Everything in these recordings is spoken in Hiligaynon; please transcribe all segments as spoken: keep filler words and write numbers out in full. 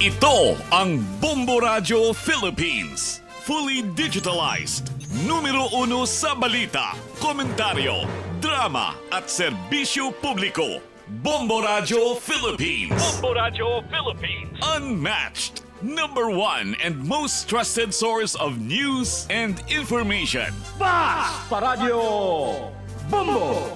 Ito ang Bombo Radyo Philippines. Fully digitalized. Numero uno sa balita, komentaryo, drama, at serbisyo publiko. Bombo Radyo Philippines. Bombo Radyo Philippines. Unmatched. Number one and most trusted source of news and information. Bas Paradyo Bombo!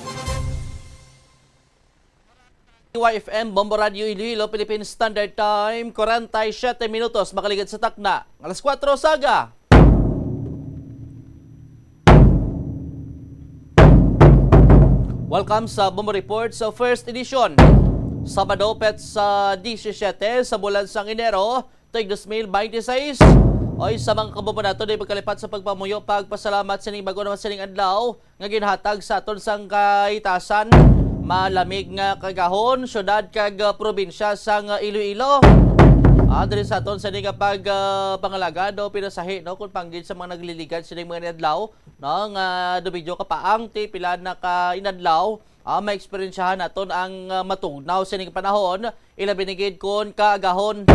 Y F M, Bombo Radio Iloilo, Philippine Standard Time, forty-seven minutos, makaligid sa takna, alas kuwatro sa aga. Welcome sa Bombo Report sa first edition. Sabado, petsa disisyete sa bulan sang Enero, tuig dos mil binte seis. Oy, sa mga kabubo nato, di magkalipat sa pagpamuyo, pagpasalamat sining bag-o naman sining adlaw nga ginhatag sa aton sang kaitasan. Malamig nga kaagahon, syudad kag, ah, probinsya sang, ah, Iloilo. Ah, diri sa aton sini nga pag, ah, pangalagad o pinasahi, no, kung panggid sa mga nagliligad sining mga inadlaw, no, nga dumidyo kapaang ti pila na ka inadlaw, ah, maeksperiensyahan naton ang, ah, matugnaw sining panahon, ilabi na gid kon kaagahon.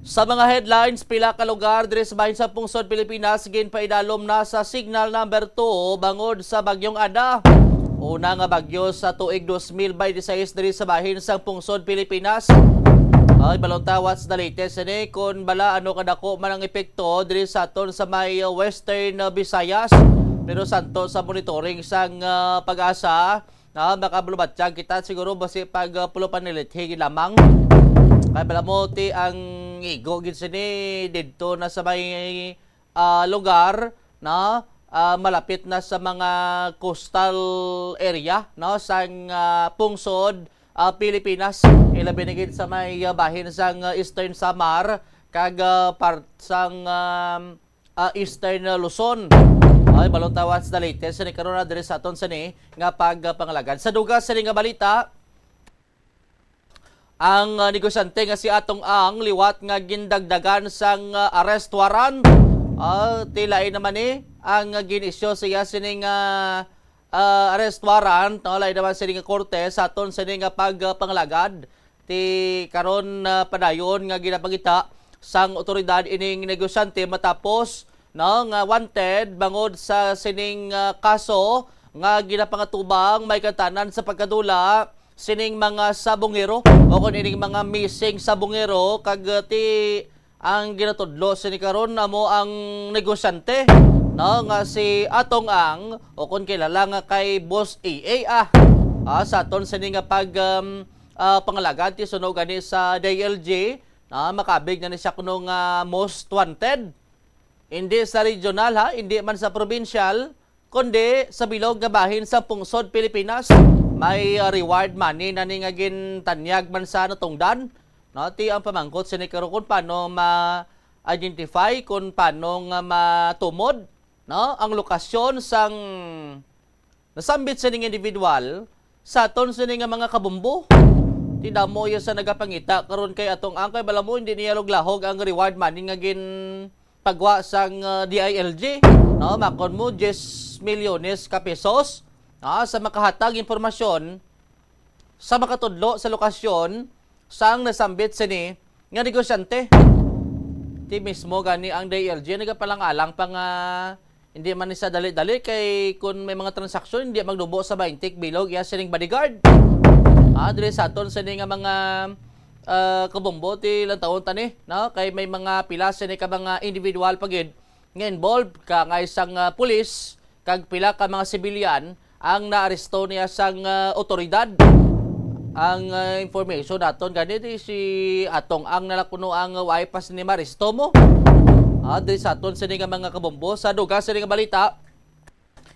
Sa mga headlines, pila ka lugar diri sa bahin sa pungsod Pilipinas ginpaidalom na sa signal number two bangod sa Bagyong Ada. Una nga bagyo sa tuig dos mil binte seis diri sa bahin sa pungsod Pilipinas. Ay, balon ta, what's the latest ini? Kung bala, ano kadako man ang epekto diri sa aton sa may, uh, Western, uh, Visayas? Pero santo sa monitoring sang, uh, PAGASA, na makabalubatyag kita siguro basi pag, uh, pulo pa nilithi lamang. Kay bala mo ti ang igo gid sini didto na sa may, ah, lugar, no? Ah, malapit na sa mga coastal area, no, sang, ah, pungsod, ah, Pilipinas. Ilabi na gid sa may, ah, bahin sang, ah, Eastern Samar kag, ah, part sang, um, ah, Eastern, ah, Luzon. Ay, balon ta, what's the latest sini karon na diri sa aton sini nga pagpangalagad. Sa dugang sini nga balita, ang, ah, negosyante nga si Atong Ang liwat nga gindagdagan sang, ah, arrest warrant. Ah, ti lain naman ni ang, ah, gin-issue siya sining, ah, ah, arrest warrant, no? Lain naman sining korte sa aton sini nga pag, ah, pangalagad. Ti karon, ah, padayon nga ginapangita sang otoridad ining negosyante matapos, no, nga wanted bangod sa sining, ah, kaso nga ginapangatubang may katanan sa pagkadula sining mga sabongero o kon ining mga missing sabongero kag, ah, ti ang ginatudlo sini karon amo ang negosyante, no, nga si Atong Ang o kon kilala nga kay Boss A A, ah. Ah, sa aton sini nga pag, um, ah, pangalagad ti suno gani sa D I L G, ah, makabig na ni siya kuno nga most wanted. Hindi sa regional, ha, hindi man sa probinsyal, kundi sa bilog nga bahin sa pungsod Pilipinas. May, ah, reward money na ni nga gintanyag man sa natungdan. No, ti ang pamangkot sini karon kung paano ma-identify, kung paano nga matumod, no, ang lokasyon sang nasambit sining individual sa aton sini nga mga kabombo. Ti damo iya sa nagapangita karon kay Atong Ang, kay bala mo hindi niya luglahog ang reward money nga ginpagwa sang, uh, D I L G, no? Makon mo diyes milyones ka pesos, no? Sa makahatag impormasyon, sa makatudlo sa lokasyon sang nasambit sini nga negosyante. Ti mismo gani ang D I L G nagapalang-alang pa nga hindi man ni sa dali-dali kay kun may mga transaksyon hindi magdubo sa baynte ka bilog iya sining bodyguard. Ah, diri sa aton sini nga mga, ah, kabombo ti lantawon ta ni, no? Kay may mga pila sini ka mga individual pa gid nga involved, kaangay sang, ah, pulis kag pila ka mga sibilyan ang naaresto niya sang, ah, otoridad. Ang, ah, information naton gani di si Atong Ang na lang kuno ang, ah, way pa sini maaresto mo. Ah, diri sa aton sini nga mga kabombo, sa dugang sini nga balita,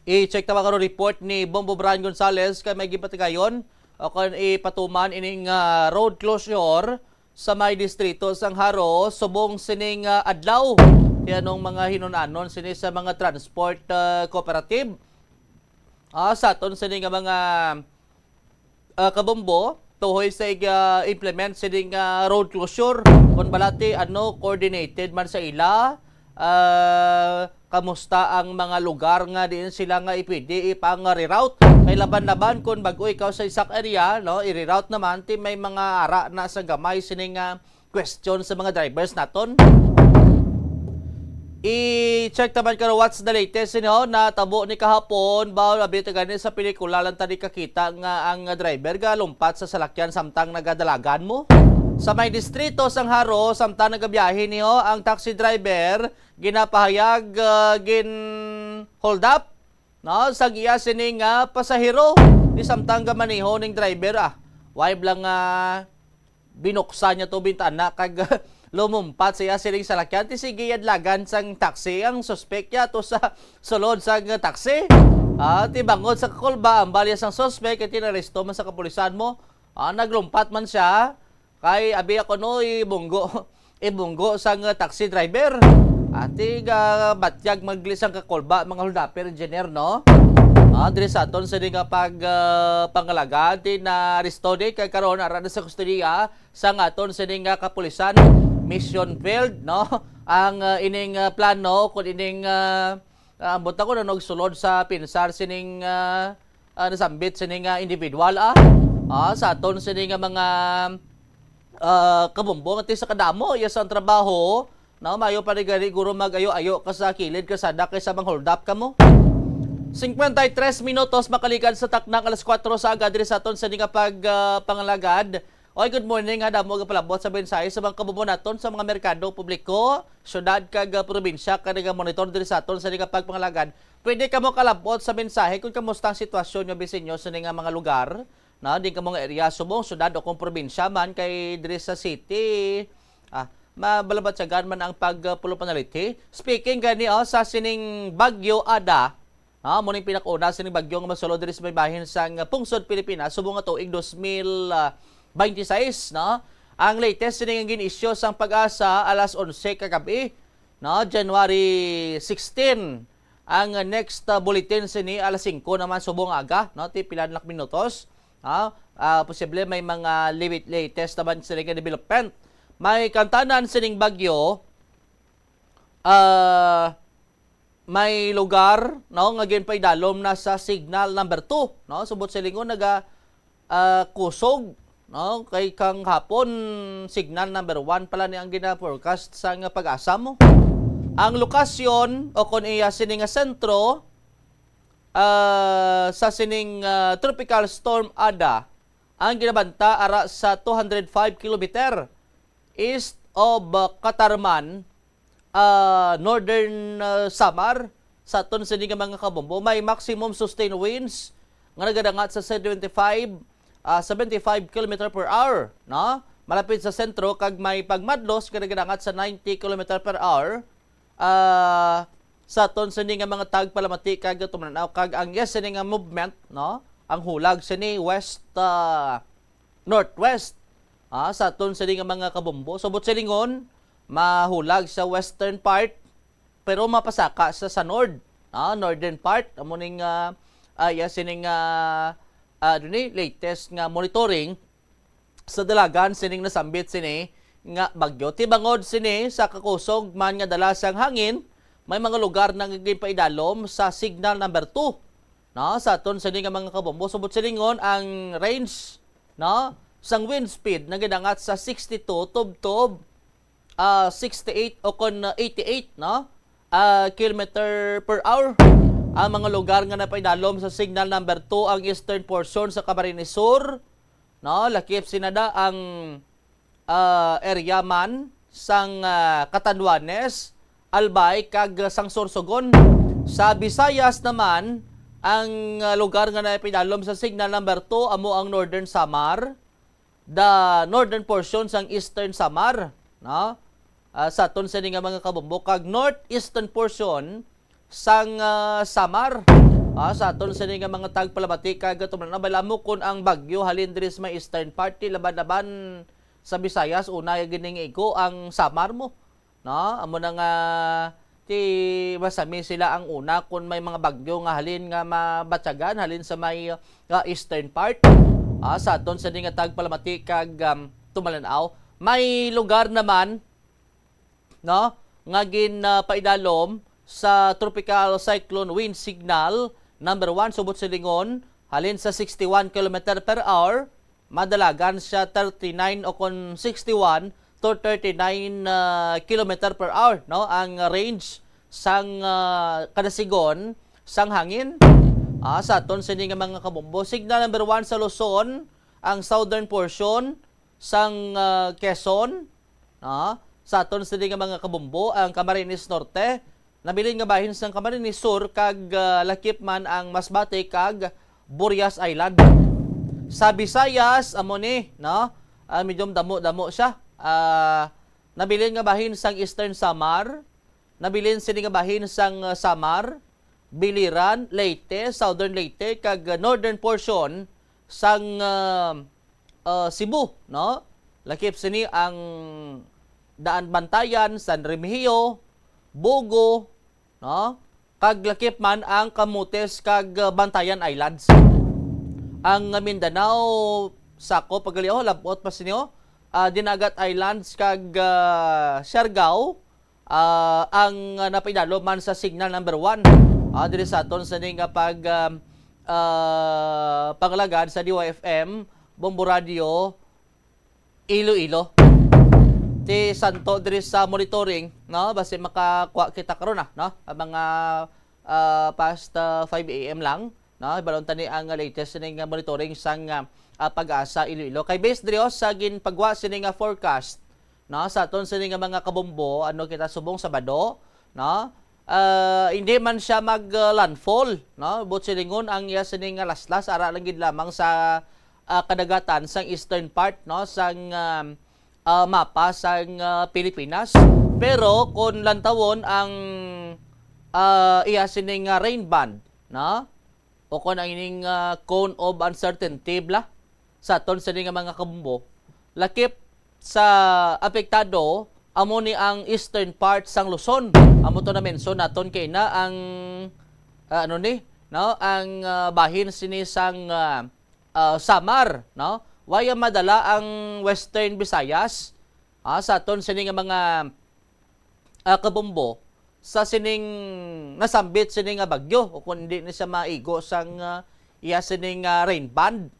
i-check ta karon report ni Bombo Brian Gonzalez kay may gipatigayon o kon ipatuman ining, ah, road closure sa may distrito sang Jaro subong sining, ah, adlaw. Kay anong mga hinun-anon sini sa mga transport, ah, cooperative? Ah, sa aton sini nga mga, ah, kabombo, tuhoy sa ig-, ah, implement sining, ah, road closure. Kung balati, ano, coordinated man sa ila, ah, kamusta ang mga lugar nga diin sila nga ipwede ipang-reroute. Kay laban-laban kung bag-o ikaw sa isa ka area, no, i-reroute naman, ti may mga ara na sa gamay sini nga question sa mga drivers naton. I-check naman karon what's the latest, you know, natabo ni kahapon, ba, labi ta gani sa pelikula lang ta di kakita nga ang driver galumpat sa salakyan samtang nagadalagan mo. Sa may distrito sang Jaro, samtang nagabiyahe niyo, ang taxi driver ginapahayag, ah, gin hold up, no, sang iya sini nga pasahero, di samtang gamaneho ning driver, ah. Why lang nga binuksan niya to bintana kag lumumpat siya sining salakyan, ti sige yadlagan sang taxi ang suspek niya to sa sulod sang taxi. Ah, ti bangod sa kakulba ang balya sang suspek, kay tinaresto man sa kapulisan mo. Ah, naglumpat man siya. Kay abi ako no, ibunggo, ibunggo sang taxi driver. Ati ga batyag magli sang kakulba, mga holdaper, engineer, no? Ah, diri sa aton sini nga pag, ah, pangalagad, ti na-aresto ni kag karon ara na sa kustodiya sang aton sini nga kapulisan, mission field, no? Ang, ah, ining, ah, plano kun ining, ah, ah, ambot ako na nagsulod sa pinsar sining, ah, ah, nasambit sini nga individual, ah. Ah, sa aton sini nga mga, ah, kabumbo, nga ti sa kadamo iya sang trabaho, no, mayo pa ni gani guro mag-ayo-ayo ka sa kilid kasada kaysa mang-hold up ka mo. Cincuenta y tres minutos makalikan sa taknang alas kuwatro sa aga diri sa aton sini nga pag, ah, pangalagad. Oy, good morning, ha, damo gapalabot sa mensahe sa mga kabumbo naton sa mga merkado publiko, syudad kag, ah, probinsya, kag nagamonitor diri sa aton sini nga pagpangalagad. Pwede kamo kalabot sa mensahe kung kamusta ang sitwasyon nyo, bisin nyo sini nga mga lugar, no? Din kamo nga area, subong syudad o kung probinsya man, kay diri sa city, ah, mabalabatyagan man ang pag, ah, pulo panaliti. Speaking gani, oh, sa sining Bagyo Ada, ah, mo ning pinakauna sining bagyo nga masulod diri sa may bahin sang pungsod Pilipinas subong nga tuig dos mil, ah, baynte sais, no? Ang latest sini nga gin-issue sang PAGASA alas onse kagab-i, no? January sixteen. Ang next, ah, bulletin sini alas singko naman subong aga, no? Ti pila na lang minutos. Ah, ah, posible may mga liwit latest naman sini nga development. May kantanan sining bagyo, ah, may lugar, no, nga ginpaidalom na sa signal number two, no? Subot silingon naga, ah, kusog, no? Kay kang hapon, signal number one pala ni ang gina-forecast sa nga PAGASA mo. Ang lokasyon o kon iya sini nga sentro, ah, sa sining, ah, Tropical Storm Ada, ang ginabanta ara sa two hundred five kilometer east of, ah, Catarman, ah, Northern, ah, Samar, sa aton sini nga mga kabombo, may maximum sustained winds nga nagadangat sa seventy-five, ah, seventy-five kilometer per hour, no? Malapit sa sentro kag may pagmadlos nga nagadangat sa ninety kilometer per hour, ah, sa aton sini nga mga tagpalamati kag tuman-aw kag ang yes sini nga movement, no? Ang hulag sini west, ah, northwest, ah, sa aton sini nga mga kabombo. Subot silingon, mahulag sa western part, pero mapasaka sa, sa north, ah, northern part. Amo ning, ah, ah, iya sining, ah, ah, duni, latest nga monitoring sa dalagan sining nasambit sini nga bagyo. Ti bangod sini sa kakusog man nga dala sang hangin, may mga lugar na nga ginpaidalom sa signal number two, no? Sa aton sini nga mga kabombo, subot silingon ang range, no, sang wind speed nagadangat sa sixty-two tubtob, ah, sixty-eight o kon, ah, eighty-eight, no, ah, kilometer per hour. Ang mga lugar nga napaidalom sa signal number two ang eastern portion sa Camarines Sur, no, lakip sina da ang, ah, area man sang, ah, Catanduanes, Albay, kag sang Sorsogon. Sa Visayas naman, ang, ah, lugar nga napaidalom sa signal number two amo ang Northern Samar, the northern portion sang Eastern Samar, no? Ah, sa aton sini nga mga kabombo, kag northeastern portion sang, ah, Samar. Ah, sa aton sini nga mga tagpalamati kag tuman-aw, balamo kun ang bagyo halin diri sa may eastern part, ti laban-laban sa Visayas, una gining igo ang Samar mo, no? Amo na nga ti masami sila ang una kun may mga bagyo nga halin nga mabatyagan halin sa may, ah, eastern part. Ah, sa aton sini nga tagpalamati kag, um, tumalan-aw, may lugar naman, no, nga gin, ah, paidalom sa Tropical Cyclone Wind Signal number one, subot silingon, halin sa sixty-one kilometer per hour, madalagan siya thirty-nine o kon sixty-one to thirty-nine, ah, kilometer per hour, no, ang range sang, ah, kadasigon sang hangin. Ah, sa aton sini nga mga kabombo, signal number one sa Luzon, ang southern portion sang, ah, Quezon, no? Sa aton sini nga mga kabombo, ang Camarines Norte, nabilin nga bahin sang Camarines Sur kag, ah, lakip man ang Masbate kag Burias Island. Sa Visayas, amo ni, no? Ah, medyo damo-damo siya. Ah, nabilin nga bahin sang Eastern Samar, nabilin sini nga bahin sang, ah, Samar, Biliran, Leyte, Southern Leyte, kag, ah, northern portion sang, ah, ah, Cebu, no? Lakip sini ang Daan Bantayan, San Remigio, Bogo, no? Kag lakip man ang Camotes kag, ah, Bantayan Islands. Ang Mindanao, sakop pa gali, oh, labot pa sini, oh. Ah, Dinagat Islands kag, ah, Siargao, ah, ang, ah, napaidalom man sa signal number one. Ah, diri sa aton sini nga pag, ah, ah, pangalagad sa D Y F M, Bombo Radio, Iloilo. Ti Santo diri sa monitoring, no? Basi makakuha kita karon na, no? Ang mga, ah, past, ah, five A M lang, no? Balon tani ang latest sini nga monitoring sang, ah, ah, PAGASA Iloilo. Kay based diri, oh, sa ginpagwa sini nga forecast, no, sa aton sini nga mga kabombo, ano, kita subong Sabado, no? Ah, hindi man siya mag, ah, landfall, no? Buot silingon ang iya sini nga laslas, ara lang gid lamang sa, ah, kadagatan sang eastern part, no, sang, ah, ah, mapa sang, ah, Pilipinas. Pero kung lantawon ang, ah, iya sini nga rain band, no? O kon ang ining, ah, cone of uncertainty bala sa aton sini nga mga kabombo, lakip sa apektado amo ni ang eastern part sang Luzon. Amo to na mention naton kay na ang, ah, ano ni, no, ang, ah, bahin sini sang, ah, ah, Samar, no? Waya madala ang Western Visayas, ah, sa aton sini nga mga, ah, kabombo sa sining nasambit sini nga bagyo, o kung hindi ni siya maigo sang, ah, iya sining, ah, rain band,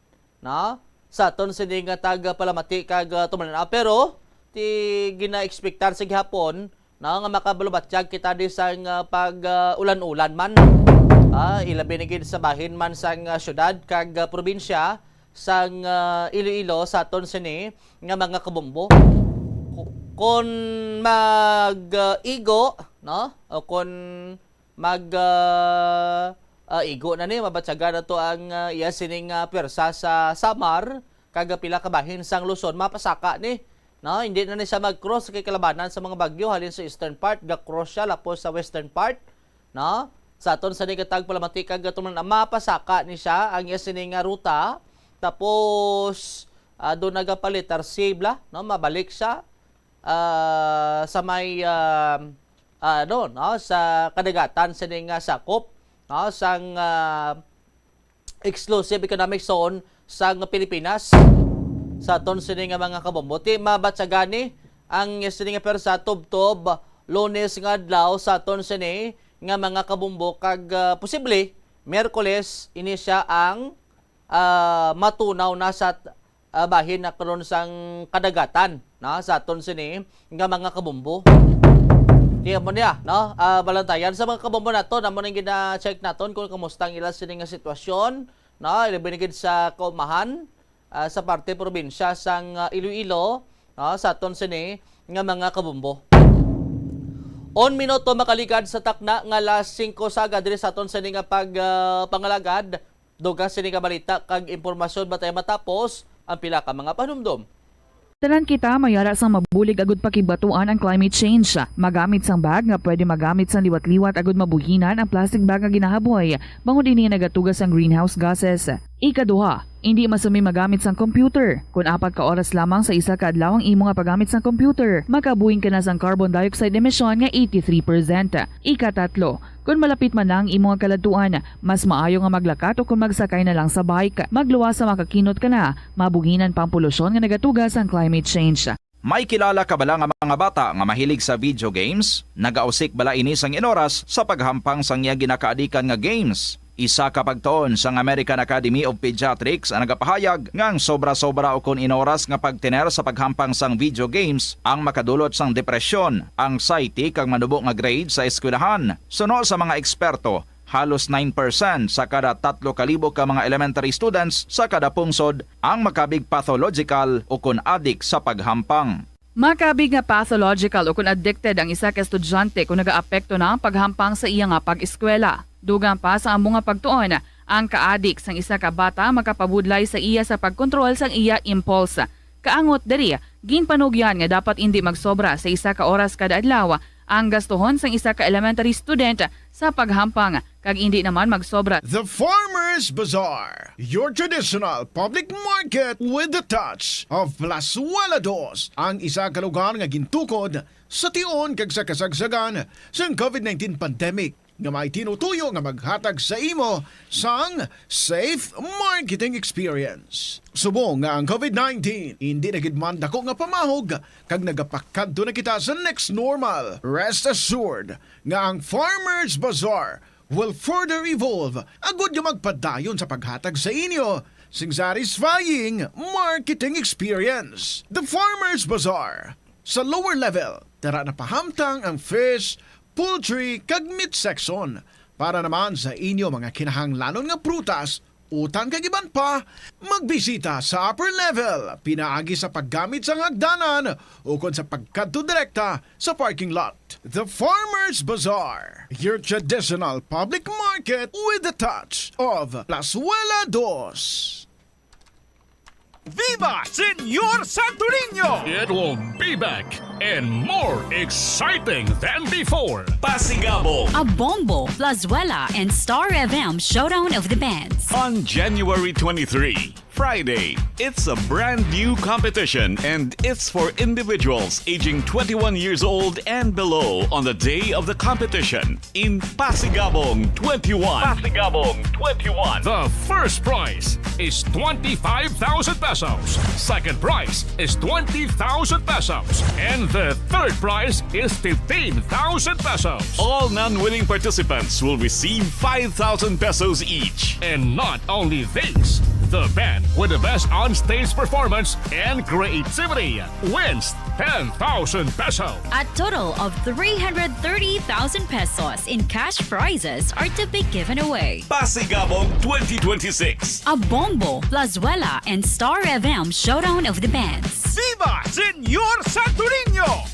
no? Sa aton sini nga tag-, ah, Palamati kag, ah, Tumalan-a. Pero ti gina-expectar sa gihapon, no, nga makabalubatyag kita di sang, ah, pag, ah, ulan-ulan man. Ah, ilabi na gid sa bahin man sang, ah, syudad kag, ah, probinsya sang, ah, Iloilo sa aton sini nga mga kabombo. Ku-, kon mag, ah, igo, no? O kon mag, ah, ah, igo na ni, mabatyagan nato ang, ah, iya sining, ah, pwersa sa Samar, kag pila ka bahin sang Luzon, mapasaka ni, no? Hindi na ni siya mag-cross kay kalabanan sa mga bagyo halin sa eastern part, ga-cross siya lapos sa western part, no? Sa aton sa ni nga tagpalamati kag tumalan, mapasaka ni siya ang iya sini nga ruta. Tapos, ah, doon nagapalit, Tarsibla, no? Mabalik siya, ah, sa may, ah, ah, ano, no? Sa kadagatan sini nga sakop, no? Sang, ah, exclusive economic zone sang Pilipinas. Sa aton sini nga mga kabombo, ti mabatyagan ni ang sini nga pwersa tubtob Lunes nga adlaw sa aton sini nga mga kabombo kag, ah, posible Miyerkules ini siya ang, ah, matunaw na sa, ah, bahin na karon sang kadagatan, no, sa aton sini nga mga kabombo. Di mo niya, no? Ah, balantayan sa mga kabombo naton, amo nang gina-check naton kung kamusta ang ila sini nga sitwasyon, no? Ilabi na gid sa kaumahan, ah, sa parte probinsya sang, ah, Iloilo, no? Sa aton sini nga mga kabombo. On minuto makaligad sa takna nga alas singko sa aga diri sa aton sini nga pag, ah, pangalagad. Dugang sini nga balita kag impormasyon, bantay matapos ang pila ka mga panumdom. Tanan kita may ara sang mabulig agud pakigbatuan ang climate change. Magamit sang bag nga pwede magamit sang liwat-liwat agud mabuhinan ang plastic bag nga ginahaboy, bangod ini nagatuga sang greenhouse gases. Ikaduha, indi masumi magamit sang computer kon apat ka oras lamang sa isa ka adlaw ang imo nga paggamit sang computer. Makabuhin ka na sang carbon dioxide emission nga eighty-three percent. Ikatatlo, kon malapit man na ang imo nga kaladtuan, mas maayo nga maglakat o kon magsakay na lang sa bike. Magluwas sa makakinot ka na, mabuhinan pa ang polusyon nga nagatuga sang climate change. May kilala ka bala nga mga bata nga mahilig sa video games? Nagausik bala ini sang inoras sa paghampang sang iya ginakaadikan nga games? Isa ka pagtuon sang American Academy of Pediatrics ang nagapahayag nga ang sobra-sobra ukon inoras nga pagtener sa paghampang sang video games ang makadulot sang depresyon, anxiety, kag manubo nga grade sa eskwelahan. Suno sa mga eksperto, halos nine percent sa kada tatlo ka libo ka mga elementary students sa kada pungsod ang makabig pathological ukon adik sa paghampang. Makabig nga pathological ukon addicted ang isa ka estudyante kon nagaapekto na ang paghampang sa iya nga pag-eskwela. Dugang pa sa amo nga pagtuon, ang kaadik sang isa ka bata makapabudlay sa iya sa pagkontrol sang iya impulse. Kaangot diri, ginpanugyan nga dapat indi magsobra sa isa ka oras kada adlaw ang gastuhon sang isa ka elementary student sa paghampang, kag indi naman magsobra. The Farmers Bazaar, your traditional public market with the touch of Plazuela Dos, ang isa ka lugar nga gintukod sa tion kag sa kasagsagan sang covid nineteen pandemic, nga may tinutuyo nga maghatag sa imo sang safe marketing experience. Subong nga ang covid nineteen indi na gid man dako nga pamahog kag nagapakadto na kita sa next normal, rest assured nga ang Farmers Bazaar will further evolve agud nga magpadayon sa paghatag sa inyo sing satisfying marketing experience. The Farmers Bazaar. Sa lower level, tara na pahamtang ang fish, poultry, kag meat section. Para naman sa inyo mga kinahanglanon nga prutas, utang kag iban pa, magbisita sa upper level pinaagi sa paggamit sang hagdanan ukon sa pagkadto direkta sa parking lot. The Farmers Bazaar, your traditional public market with the touch of Plazuela Dos. Viva Señor Santo Niño! It will be back and more exciting than before. Pasigabong. A Bombo, Plazuela, and Star F M Showdown of the Bands. On January twenty-three, Friday, it's a brand new competition and it's for individuals aging twenty-one years old and below on the day of the competition in Pasigabong twenty-one. Pasigabong twenty-one. The first prize is twenty-five thousand pesos. Second prize is twenty thousand pesos. And the third prize is fifteen thousand pesos. All non-winning participants will receive five thousand pesos each. And not only this, the band with the best on-stage performance and creativity wins ten thousand pesos. A total of three hundred thirty thousand pesos in cash prizes are to be given away. Pasigabong twenty twenty-six. A Bombo, Plazuela, and Star F M Showdown of the Bands. Viva Señor Santo Niño!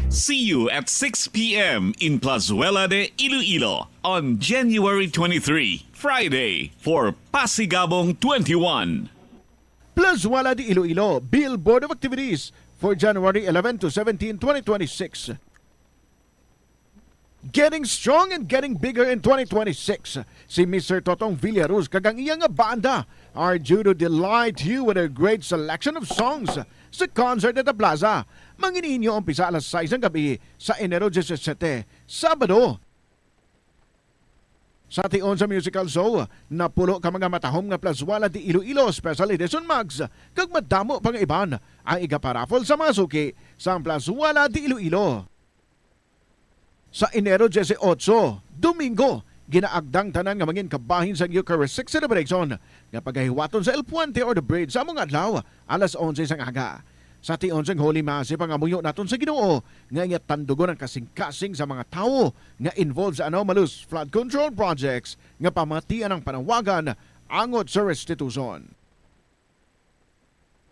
See you at six p m in Plazuela de Iloilo on January twenty-three, Friday, for Pasigabong twenty-one. Plazuela de Iloilo, Bill Board of Activities for January eleven to seventeen, twenty twenty-six. Getting strong and getting bigger in twenty twenty-six. Si Mister Totong Villaruz kag ang iya nga banda are due to delight you with a great selection of songs sa concert at the plaza. Mangin-inyo umpisa alas sais ng gabi sa Enero disisiete, Sabado. Sa tion sa musical show, napulo ka mga matahom nga Plazuela de Iloilo Special Edition mugs kag madamo pa nga iban ang igaparaffle sa mga suki sang Plazuela de Iloilo. Sa Enero dieciocho, Domingo, ginaagdang tanan nga mangin kabahin sang Eucharistic celebration nga pagahiwaton sa El Puente or the Bridge sa among adlaw, alas onse sang aga. Sa tion sang Holy Mass, ipangamuyo naton sa Ginoo nga iya tandugon ang kasing-kasing sa mga tawo nga involved sa anomalous flood control projects nga pamatian ang panawagan angot sa restitution.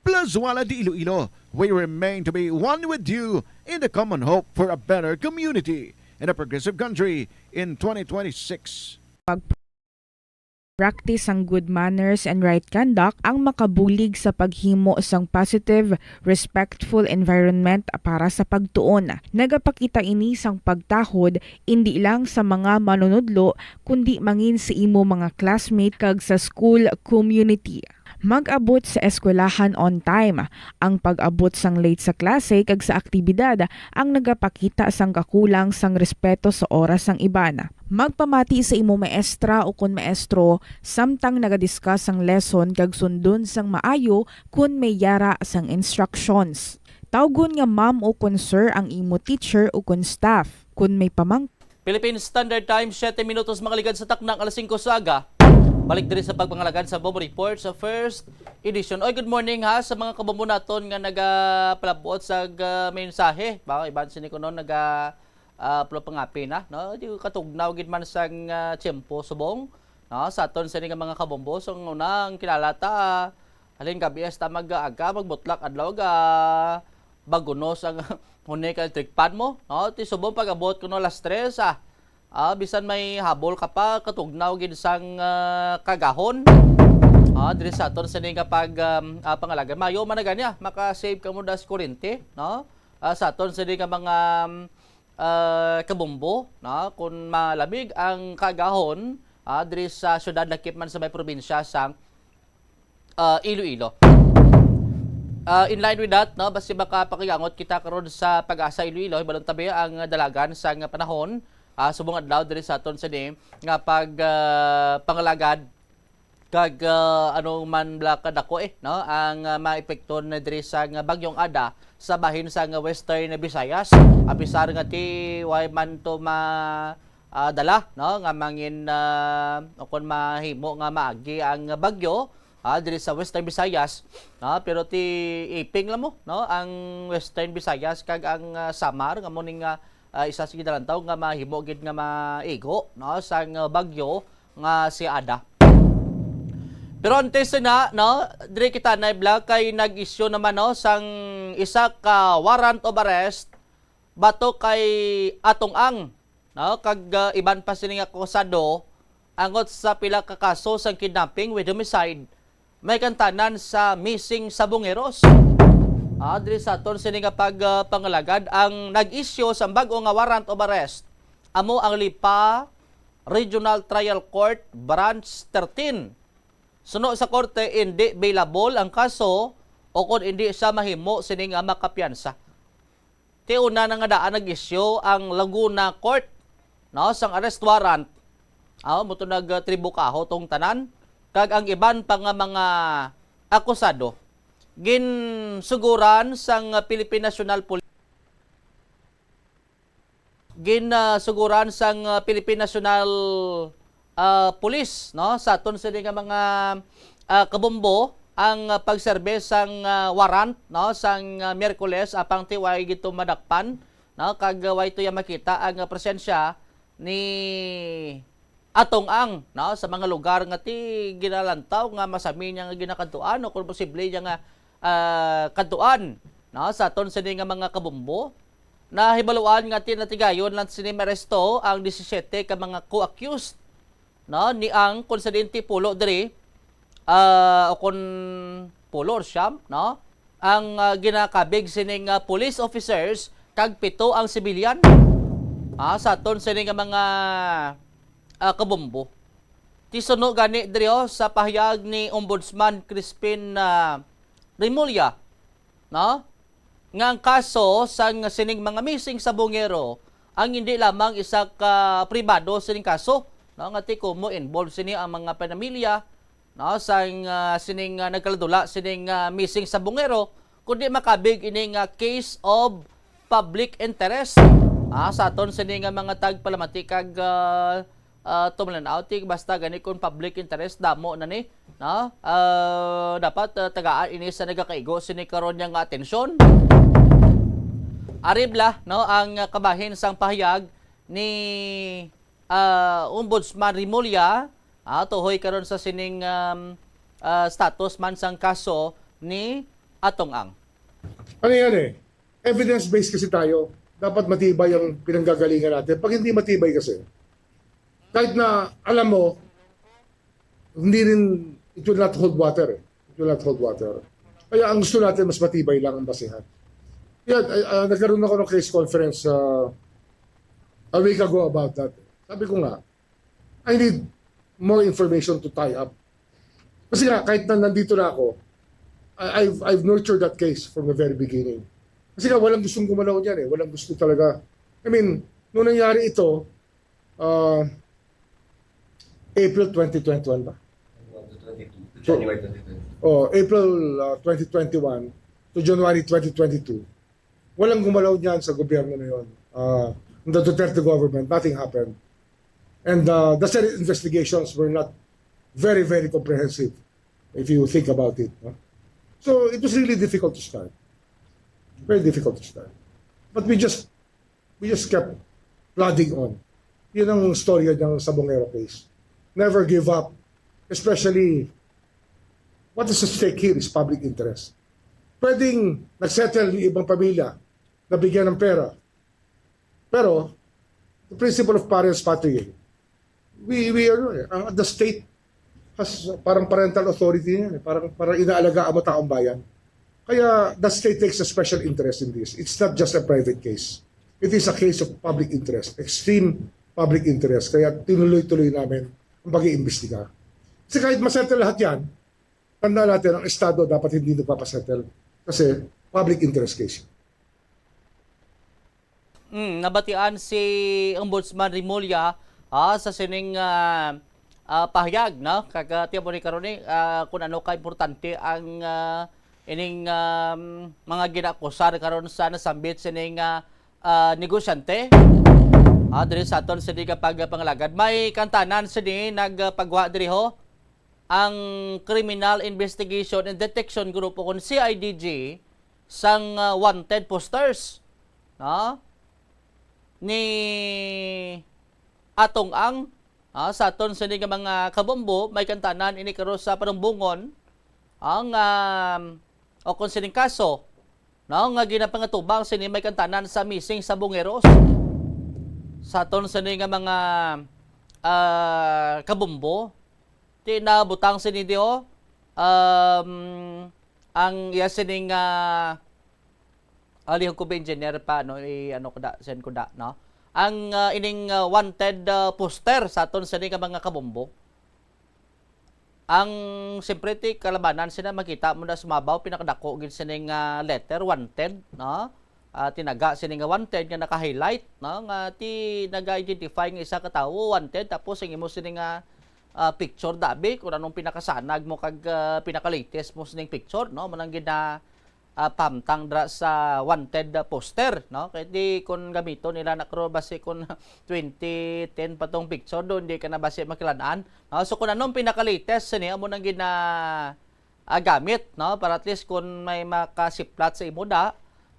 Plazuela de Iloilo, we remain to be one with you in the common hope for a better community and a progressive country in twenty twenty-six. Pag-practice sang good manners and right conduct ang makabulig sa paghimo sang positive, respectful environment para sa pagtuon. Nagapakita ini sang pagtahod indi lang sa mga manunudlo, kundi mangin sa imo mga classmate kag sa school community. Mag-abot sa eskwelahan on time. Ang pag-abot sang late sa klase kag sa aktibidad ang nagapakita sang kakulang sang respeto sa oras sang iban. Magpamati sa imo maestra ukon maestro samtang naga-discuss sang lesson kag sundon sang maayo kon may yara sang instructions. Tawgon nga ma'am o kon sir ang imo teacher o kon staff. Kon may pamang- Philippine Standard Time, siyete minutos makaligad sa takna nga alas singko sa aga. Balik diri sa pagpangalagad sa Bombo Report sa first edition. Oy, good morning ha sa mga kabombo naton nga nagapalabuot sa, ah, mensahe. Ba, iban sini kuno naga, ah, pulo pangapi na, no? Di katugnaw gid man sang, ah, tiyempo subong, no? Sa aton sini nga mga kabombo, so, ang una, ang kilala ta, ah, halin gabi hasta mag-aga, magbutlak adlaw ga bagunos ang huni ka electric fan mo, no? Ti subong pag-abot kuno alas tres, ah, ah, bisan may habol ka pa, katugnaw gid sang, ah, kagahon. Ah, diri sa aton sini nga pag, um, ah, pangalagan. Mayo man na gani, ah, maka-save ka mo das kurente, no? Ah, sa aton sini nga mga, um, ah, kabombo, no? Kung malamig ang kagahon, ah, diri sa syudad, lakip man sa may probinsya sang, ah, Iloilo. Ah, in line with that, no, basi makapakigangot kita karon sa Pag-asa Iloilo, hibalon tabi ang dalagan sang panahon, ah, subong adlaw diri sa aton sini nga pag, ah, pangalagad kag, ah, ano man bala kadako, eh, no, ang, ah, maepekto na diri sa nga Bagyong Ada sa bahin sa nga Western Visayas. Apisar nga ti way man to ma, ah, dala, no, nga mangin, ah, o kon mahimo nga maagi ang bagyo, ah, diri sa Western Visayas, no, pero ti iping lang mo, no, ang Western Visayas kag ang, ah, Samar nga mo ning, ah, ah, isa sa ginalantaw nga mahimo gid nga maigo, no, sang, ah, bagyo nga si Ada. Pero antes na, no, diri kita na, Bla, kay nag-issue naman, no, sang isa ka warrant of arrest batok kay Atong Ang, no, kag, ah, iban pa sini nga akusado angot sa pila ka kaso sang kidnapping with homicide, may kantanan sa missing sa Bungeros. Ah, diri sa aton sini nga pag, ah, pangalagad, ang nag-issue sang bag-o nga warrant of arrest amo ang Lipa Regional Trial Court Branch thirteen. Suno sa korte, indi bailable ang kaso o kon indi siya mahimo sini nga makapiyansa. Ti una na nga daan nag-issue ang Laguna Court, no, sang arrest warrant. Aw, mo to nagtribukaho tong tanan, kag ang iban pa nga mga akusado ginsuguran sang Philippine National Police, ginsuguran sang, ah, Philippine National, ah, Police, no, sa aton sini nga mga, ah, kabombo ang, ah, pagserbe sang, ah, warrant, no, sang, ah, Miyerkules, apang ti way gito madakpan, no, kag, ah, way to ya makita ang, ah, presensya ni Atong Ang, no, sa mga lugar nga ti ginalantaw nga masami niya nga ginakadtuan o kung posible niya nga, ah, kadtuan, no, sa aton sini nga mga kabombo. Nahibaluan nga ti natigayon lang sini maaresto ang disisiete ka mga co-accused, no, ni Ang, kung sa diin ti pulo diri, ah, o kung pulo or siyam, no, ang, ah, ginakabig sining, ah, police officers kag pito ang civilian, ah, sa aton sini nga mga, ah, kabombo. Ti suno gani diri, oh, sa pahayag ni Ombudsman Crispin, ah, Remulla, no, nga ang kaso sang sining mga missing sa Bungero ang hindi lamang isa ka pribado sining kaso, no, nga ti kumo involved sini ang mga panamilya, no, sang, ah, sining, ah, nagkaladula sining, ah, missing sa Bungero, kundi makabig ini nga case of public interest. Ah, sa aton sini nga mga tagpalamati kag, ah, ah, tumlan-aw, ti basta gani kung public interest, damo na ni, no? Ah, dapat, ah, tagaan ini sa nagakaigo sini karon niya nga atensyon. Ari bala, no, ang, ah, kabahin sang pahayag ni, ah, Ombudsman Remulla, ah, tuhoy karon sa sining, um, ah, status man sang kaso ni Atong Ang. Ano yan eh? Evidence-based kasi tayo. Dapat matibay ang pinanggagalingan natin. Pag hindi matibay kasi, kahit na alam mo, hindi rin, it will not hold water eh. It will not hold water. Kaya ang gusto natin, mas matibay lang ang basehan. Yan, ay, ah, nagkaroon ako ng case conference, ah, a week ago about that. Sabi ko nga, I need more information to tie up. Kasi nga, kahit na nandito na ako, I- I've, I've nurtured that case from the very beginning. Kasi nga, walang gustong gumalaw niyan eh. Walang gusto talaga. I mean, nung nangyari ito, uh, April twenty twenty-one ba? Twenty-two, to So, January twenty twenty. Oh, April, uh, twenty twenty-one to January twenty twenty-two. Walang gumalaw niyan sa gobyerno na yun. Uh, the Duterte government, nothing happened. And uh, the Senate investigations were not very, very comprehensive if you think about it. No? So it was really difficult to start. Very difficult to start. But we just we just kept plodding on. Yun ang storya ng Sabongero case. Never give up. Especially, what is at stake here is public interest. Pwedeng nagsettle yung ibang pamilya na bigyan ng pera. Pero, the principle of parens patriae, we, we are, uh, the state has parang parental authority niya, eh. Parang, parang inaalagaan mo taong bayan. Kaya the state takes a special interest in this. It's not just a private case. It is a case of public interest, extreme public interest. Kaya tinuloy-tuloy namin ang pag-iimbestiga. Kasi kahit masettle lahat yan, tandaan natin, ang Estado dapat hindi nagpapasettle kasi public interest case. Mm, nabatian si Ombudsman Remulla, ah, sa sining, ah, ah, pahayag, no? Kag, ah, tiyan mo ni karon ni, ah, kung ano ka importante ang, ah, ining, um, mga ginakusar karon sa nasambit sining, ah, ah, negosyante. Ah, diri sa aton sa di ka pagpangalagad. May kantanan sini nagpagwa diri ho ang Criminal Investigation and Detection Group o kon C I D G sang, ah, wanted posters, no? Ni Atong Ang, ah, sa aton sini nga mga kabombo, may kantanan ini karon sa panumbongon ang, ah, o kon sining kaso, no, nga ginapangatubang sini may kantanan sa missing Sabongeros. Sa aton sini nga mga, ah, kabombo, ti nabutang sini di, oh, um, ang iya sining, ah, alihog ko ba engineer pa, no? I, ano ko da, send ko da, no? Ang, ah, ining, ah, wanted, ah, poster sa aton sini nga mga kabombo. Ang, siyempre, ti kalabanan sina, makita mo na sumabaw, pinakadako gid sini nga letter, wanted, no? Ah, tinaga sini nga wanted nga naka-highlight, no? Nga ti naga-identify nga isa ka tawo wanted, tapos ang imo sini nga, ah, picture dabi kung anong pinakasanag mo kag, ah, pinaka-latest mo sining picture, no? Mo nang gina, ah, pamtang dra sa wanted, ah, poster, no? Kay di kun gamiton nila na kro basi kun twenty ten pa tong picture do, hindi ka na basi makilan-an, no? So kun anong pinaka-latest sini, amo nang gina, ah, gamit, no? Para at least kun may makasiplat sa imo da,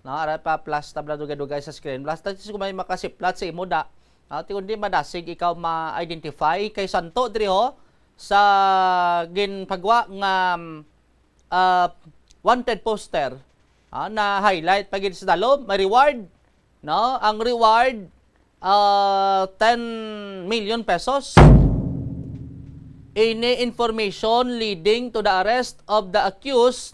no? Ara pa plus tabla dugay-dugay sa screen. Plus at least kun may makasiplat sa imo da, no? Ti kundi madasig ikaw ma-identify kay santo diri ho sa ginpagwa nga, ah, wanted poster, ah, na highlight pa gid sa dalo, may reward, no? Ang reward, ah, ten million pesos. Any information leading to the arrest of the accused,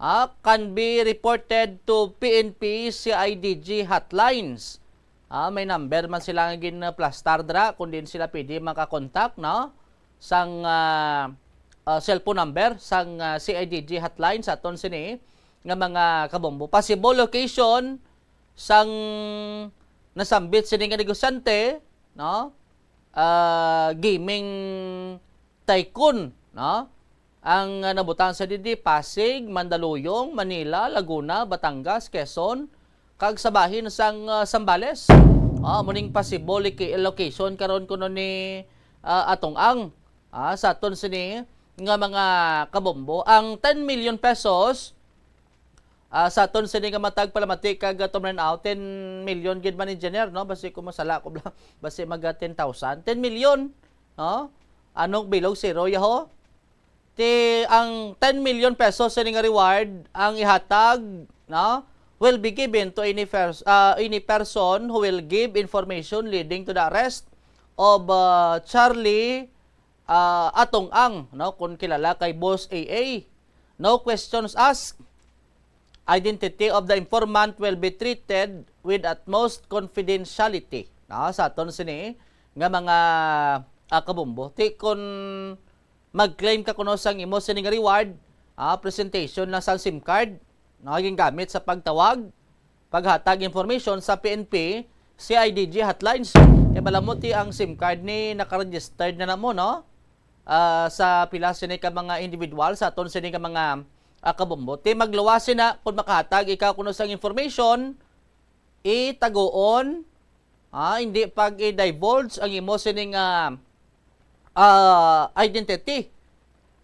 ah, can be reported to P N P C I D G hotlines. Ah, may number man sila nga ginaplastar dira kung diin sila pwede makakontak, no? Sang, ah, ah, cellphone number sang, ah, C I D G hotline sa aton sini nga mga kabombo. Possible location sang nasambit sini nga negosyante, no? Ah, gaming tycoon, no? Ang, ah, nabutang sa didi, Pasig, Mandaluyong, Manila, Laguna, Batangas, Quezon, kag sa bahin sang, ah, Zambales. Ah, amo ning possible loca-, location karon kuno ni, ah, Atong Ang, ah, sa aton sini nga mga kabombo. Ang ten million pesos, ah, sa aton sini nga matag palamati kag, ah, tumranaw, ten million gid man, engineer, no? Basi kung masala ko bla-, basi maga ten thousand. Ten million, no? Anong bilog zero, yaho? Ti ang ten million pesos sini nga reward ang ihatag, no? Will be given to any pers-, ah, any person who will give information leading to the arrest of, ah, Charlie, ah, Atong Ang, no? Kung kilala kay Boss A A. No questions asked. Identity of the informant will be treated with utmost confidentiality, no? Sa aton sini nga mga, ah, kabombo. Ti kun mag-claim ka kuno sang imo sini nga reward, ah, presentation lang sang SIM card, no, gingamit sa pagtawag, paghatag information sa P N P, C I D G hotlines. Kay bala mo ti ang SIM card ni naka-registered na namo, no? Ah, sa pila sini ka mga individual sa aton sini ka mga, ah, kabombo. Ti magluwas sina kung makahatag ikaw kuno sang information, itaguon, ah, hindi pag-i-divulge ang imo sining, ah, ah, identity.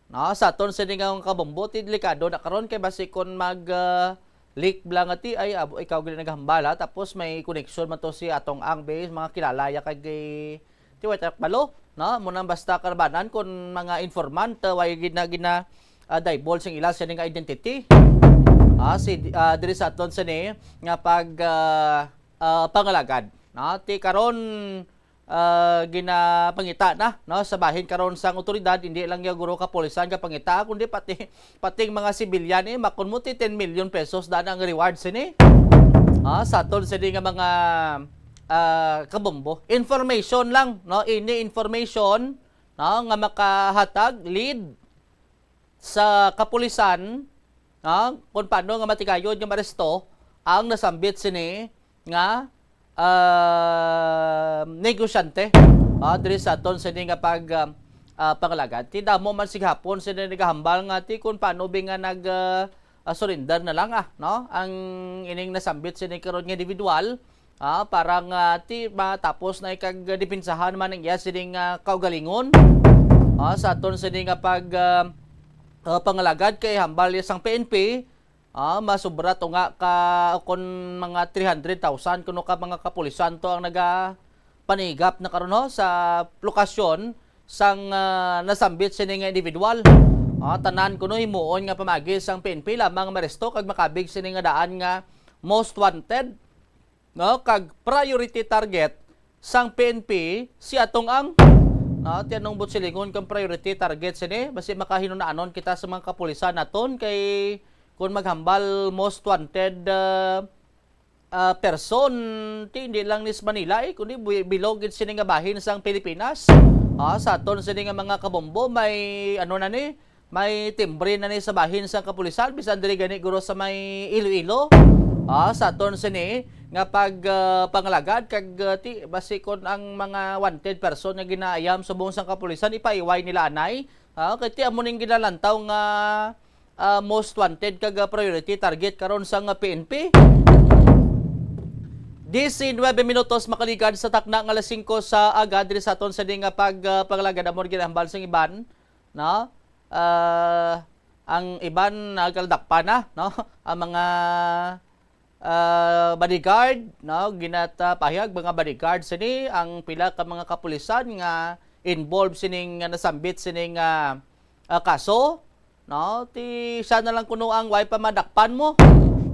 No, sa aton sini nga kabombo, ti delikado na karon kay basi kon mag, ah, leak bala nga ti ay abo, ikaw gid naghambal, ha, tapos may connection man to si Atong Ang Base, mga kilala ya kag, eh, ti way ta kabalo, no? Mo nang basta kalabanan kon mga informant, ah, way gid na gina, ah, divulge ang ila sini nga identity. Ah, si, ah, diri sa aton sini nga pag, ah, ah, pangalagad, no? Ti karon, ah, ginapangita na, no, sa bahin karon sang awtoridad, hindi lang ya guro kapulisan gapangita, kundi pati, pati ang mga sibilyan, eh, makon mo ti ten million pesos daan ang reward sini. Ah, sa aton sini nga mga, ah, kabombo. Information lang, no? Any information, no, nga makahatag, lead sa kapulisan, no, kung paano nga matigayon nga maresto ang nasambit sini nga, ah, negosyante, ah, diri sa aton sini nga pag, ah, ah, pangalagad. Ti damo man sighapon sini nagahambal nga ti kung paano bi nga nag, ah, ah, surrender na lang, ah, no, ang ining nasambit sini karon nga individual, ah, para nga ti matapos na ikag depensahan man ang iya sining, ah, kaugalingon, ah, sa aton sini nga pag, ah, ah, pangalagad kay hambal ya sang P N P, ah, masubra to nga ka kon mga three hundred thousand kuno ka mga kapulisan to ang nagapanigap na karon, ho, sa lokasyon sang, ah, nasambit sini nga individual. Ah, tanan kuno himuon nga pamagi sang P N P lamang maresto kag makabig sini nga daan nga most wanted, no, kag priority target sang P N P si Atong Ang. No, ti anong buot silingon kang priority target sini? Basi makahinunaanon kita sa mga kapulisan naton kay kung maghambal most wanted, ah, ah, person, ti hindi lang ni sa Manila, eh, kundi bi-, bilog gid sini nga bahin sang Pilipinas. Ah, sa aton sini nga mga kabombo, may ano na ni, may timbre na ni sa bahin sang kapulisan, bisan diri gani guro sa may Iloilo. Ah, sa aton sini nga pag, ah, pangalagad kag, ah, ti, basi kon ang mga wanted person nga ginaayam subong sang kapulisan, ipaiway nila anay. Ah, kay ti amo ning ginalantaw nga, ah, most wanted kag, ah, priority target karon sang, ah, P N P. Diecinuebe minutos makaligad sa takna nga alas singko sa aga diri sa aton sini nga pag, ah, pangalagad, amo rin ginahambal sang iban, no? Ah, ang iban nagkaldakpan na, no? Ang mga, ah, bodyguard, no? Ginatapahayag mga bodyguard sini ang pila ka mga kapulisan nga involved sining, nga nasambit sining, ah, ah, kaso, no? Ti siya na lang kuno ang way pa madakpan mo,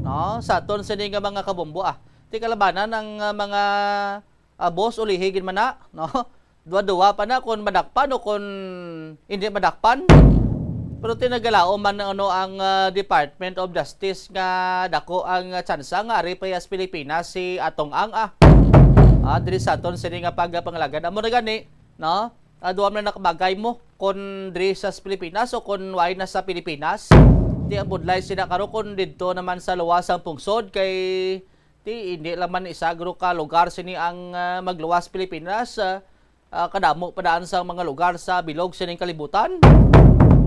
no? Sa aton sini nga mga kabombo, ah. Ti kalabanan ang, ah, mga, ah, boss, ulihi gid man na, no? Duwa-duwa pa na kung madakpan o kung hindi madakpan. Pero tinagalaom man, ano, ang, ah, Department of Justice nga dako ang, ah, tsansa nga ari pa ya sa Pilipinas si Atong Ang, ah. Ah, diri sa aton sini nga pagpangalagad. Amo na gani, no? Ah, duha man na nakabagay mo kung diri sa Pilipinas o kung way na sa Pilipinas. Ti ang budlay sina karon kung didto naman sa luwas sang pungsod kay ti hindi lang man isa guro ka lugar sini ang, ah, magluwas Pilipinas, ah, ah, kadamo pa daan sa mga lugar sa bilog sining kalibutan.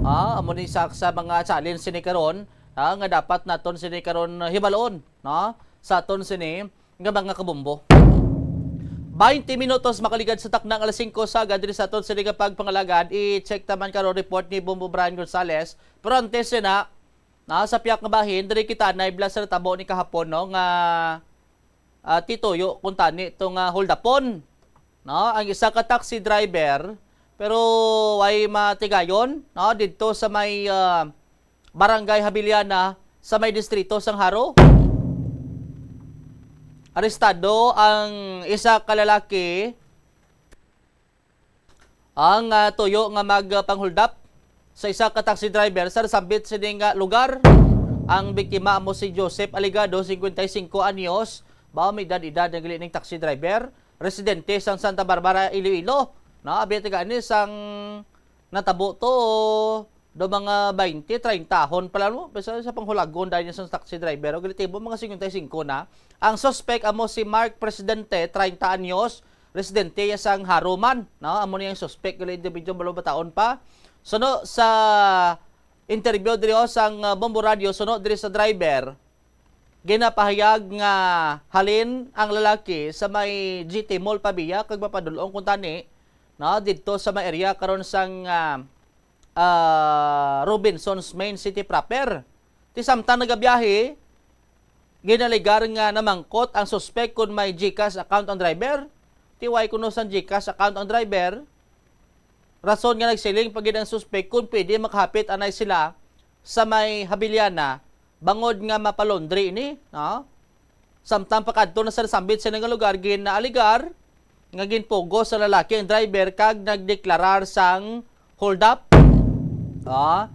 Ah, amo ni isa sa mga challenge sini karon, ah, nga dapat naton sini karon, ah, hibalon, no? Sa aton sini nga mga kabombo. Baynte minutos makaligad sa takna nga alas singko sa aga diri sa aton sini nga pagpangalagad, i-check ta man karon report ni Bombo Brian Gonzales. Pero antes na, na sa piyak nga bahin, diri kita na iblas sa natabo ni kahapon, no, nga, ah, tituyo kung tani to nga holdapon, no, ang isa ka taxi driver, pero way matigayon, no, didto sa may, ah, Barangay Habiliana sa may distrito sang Jaro. Arestado ang isa ka lalaki ang, ah, tuyo nga magpanghuldap sa isa ka taxi driver sa nasambit sining, ah, lugar. Ang biktima amo si Joseph Aligado, singkwenta y singko anyos, ba, may edad-edad ang gali ning taxi driver, residente sang Santa Barbara, Iloilo. Na, abi ta gani sang natabo to, do mga baynte, trayntahon pa lang, no? Basta sa panghulagon dahil niya sa taxi driver, o gali tibo, mga singkwenta y singko na. Ang suspect amo si Mark Presidente, treinta anyos, residente ya sang Jaro man, no? Amo ni ang suspect, gali individual, balo bataon pa. Suno sa interview diri, oh, sang, ah, Bombo Radio, suno diri sa driver, ginapahayag nga halin ang lalaki sa may G T Mall, Pavia, kag mapadulong kuntani, no, didto sa may area karon sang, ah, ah, Robinsons Main City proper. Ti samtang nagabiyahe, ginalegar nga namangkot ang suspek kon may GCash account ang driver. Ti way kuno sang GCash account ang driver, rason nga nagsiling pa gid ang suspek kon pwede makahapit anay sila sa may Habiliana bangod nga mapalaundry ini, no? Samtang pakadto na sa nasambit sini nga lugar, ginaalegar nga ginpugos sa lalaki ang driver kag nagdeklarar sang hold up. Ah,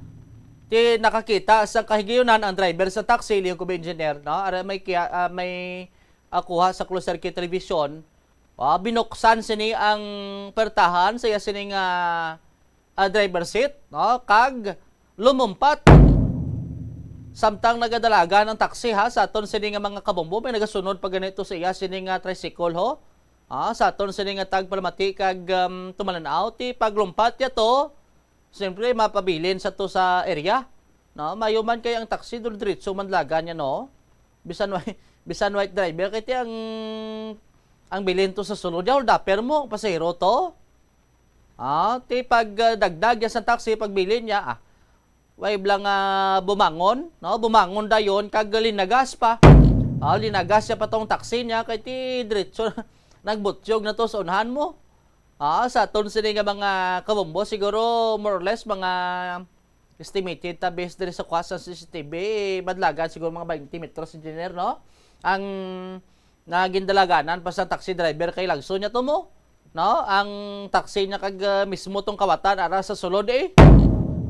ti nakakita sa kahigayunan ang driver sa taxi, Leo Cube Engineer, no? Ara may kiya-, ah, may, ah, kuha sa closed circuit television. Ah, binuksan sini ang pertahan sa iya sini nga, ah, driver seat, no? Kag lumumpat. Samtang nagadalagan ang taxi, ha, sa aton sini nga mga kabombo, may nagasunod pa ganito sa iya sini nga tricycle, ho. Ah, sa aton sini nga tagpalamati kag, um, tumalan-aw, ti paglumpat niya to, siyempre, mapabilin sa to sa area. No? Mayo man kay ang taxi, dul-, diretso man dalagan niya, no? Bisan white, bisan white driver, kay ti ang, ang bilin to sa sulod niya, hold upper mo, pasahero to. Ah, ti pag, ah, dagdag niya sa taxi, pagbilin niya, ah, way bala nga bumangon, no? Bumangon dayon kag linagas pa. Ah, linagas siya pa tong taxi niya kay ti diretso nagbutyog na to sa unahan mo. Ah, sa aton sini nga mga kabombo, siguro more or less mga estimated ta based diri sa kuha sa C C T V, madlagan siguro mga twenty meters, engineer, no? Ang na gindalaganan pa sa taxi driver kay lagso niya to mo, no? Ang taxi niya kag, ah, mismo tong kawatan ara sa sulod, eh.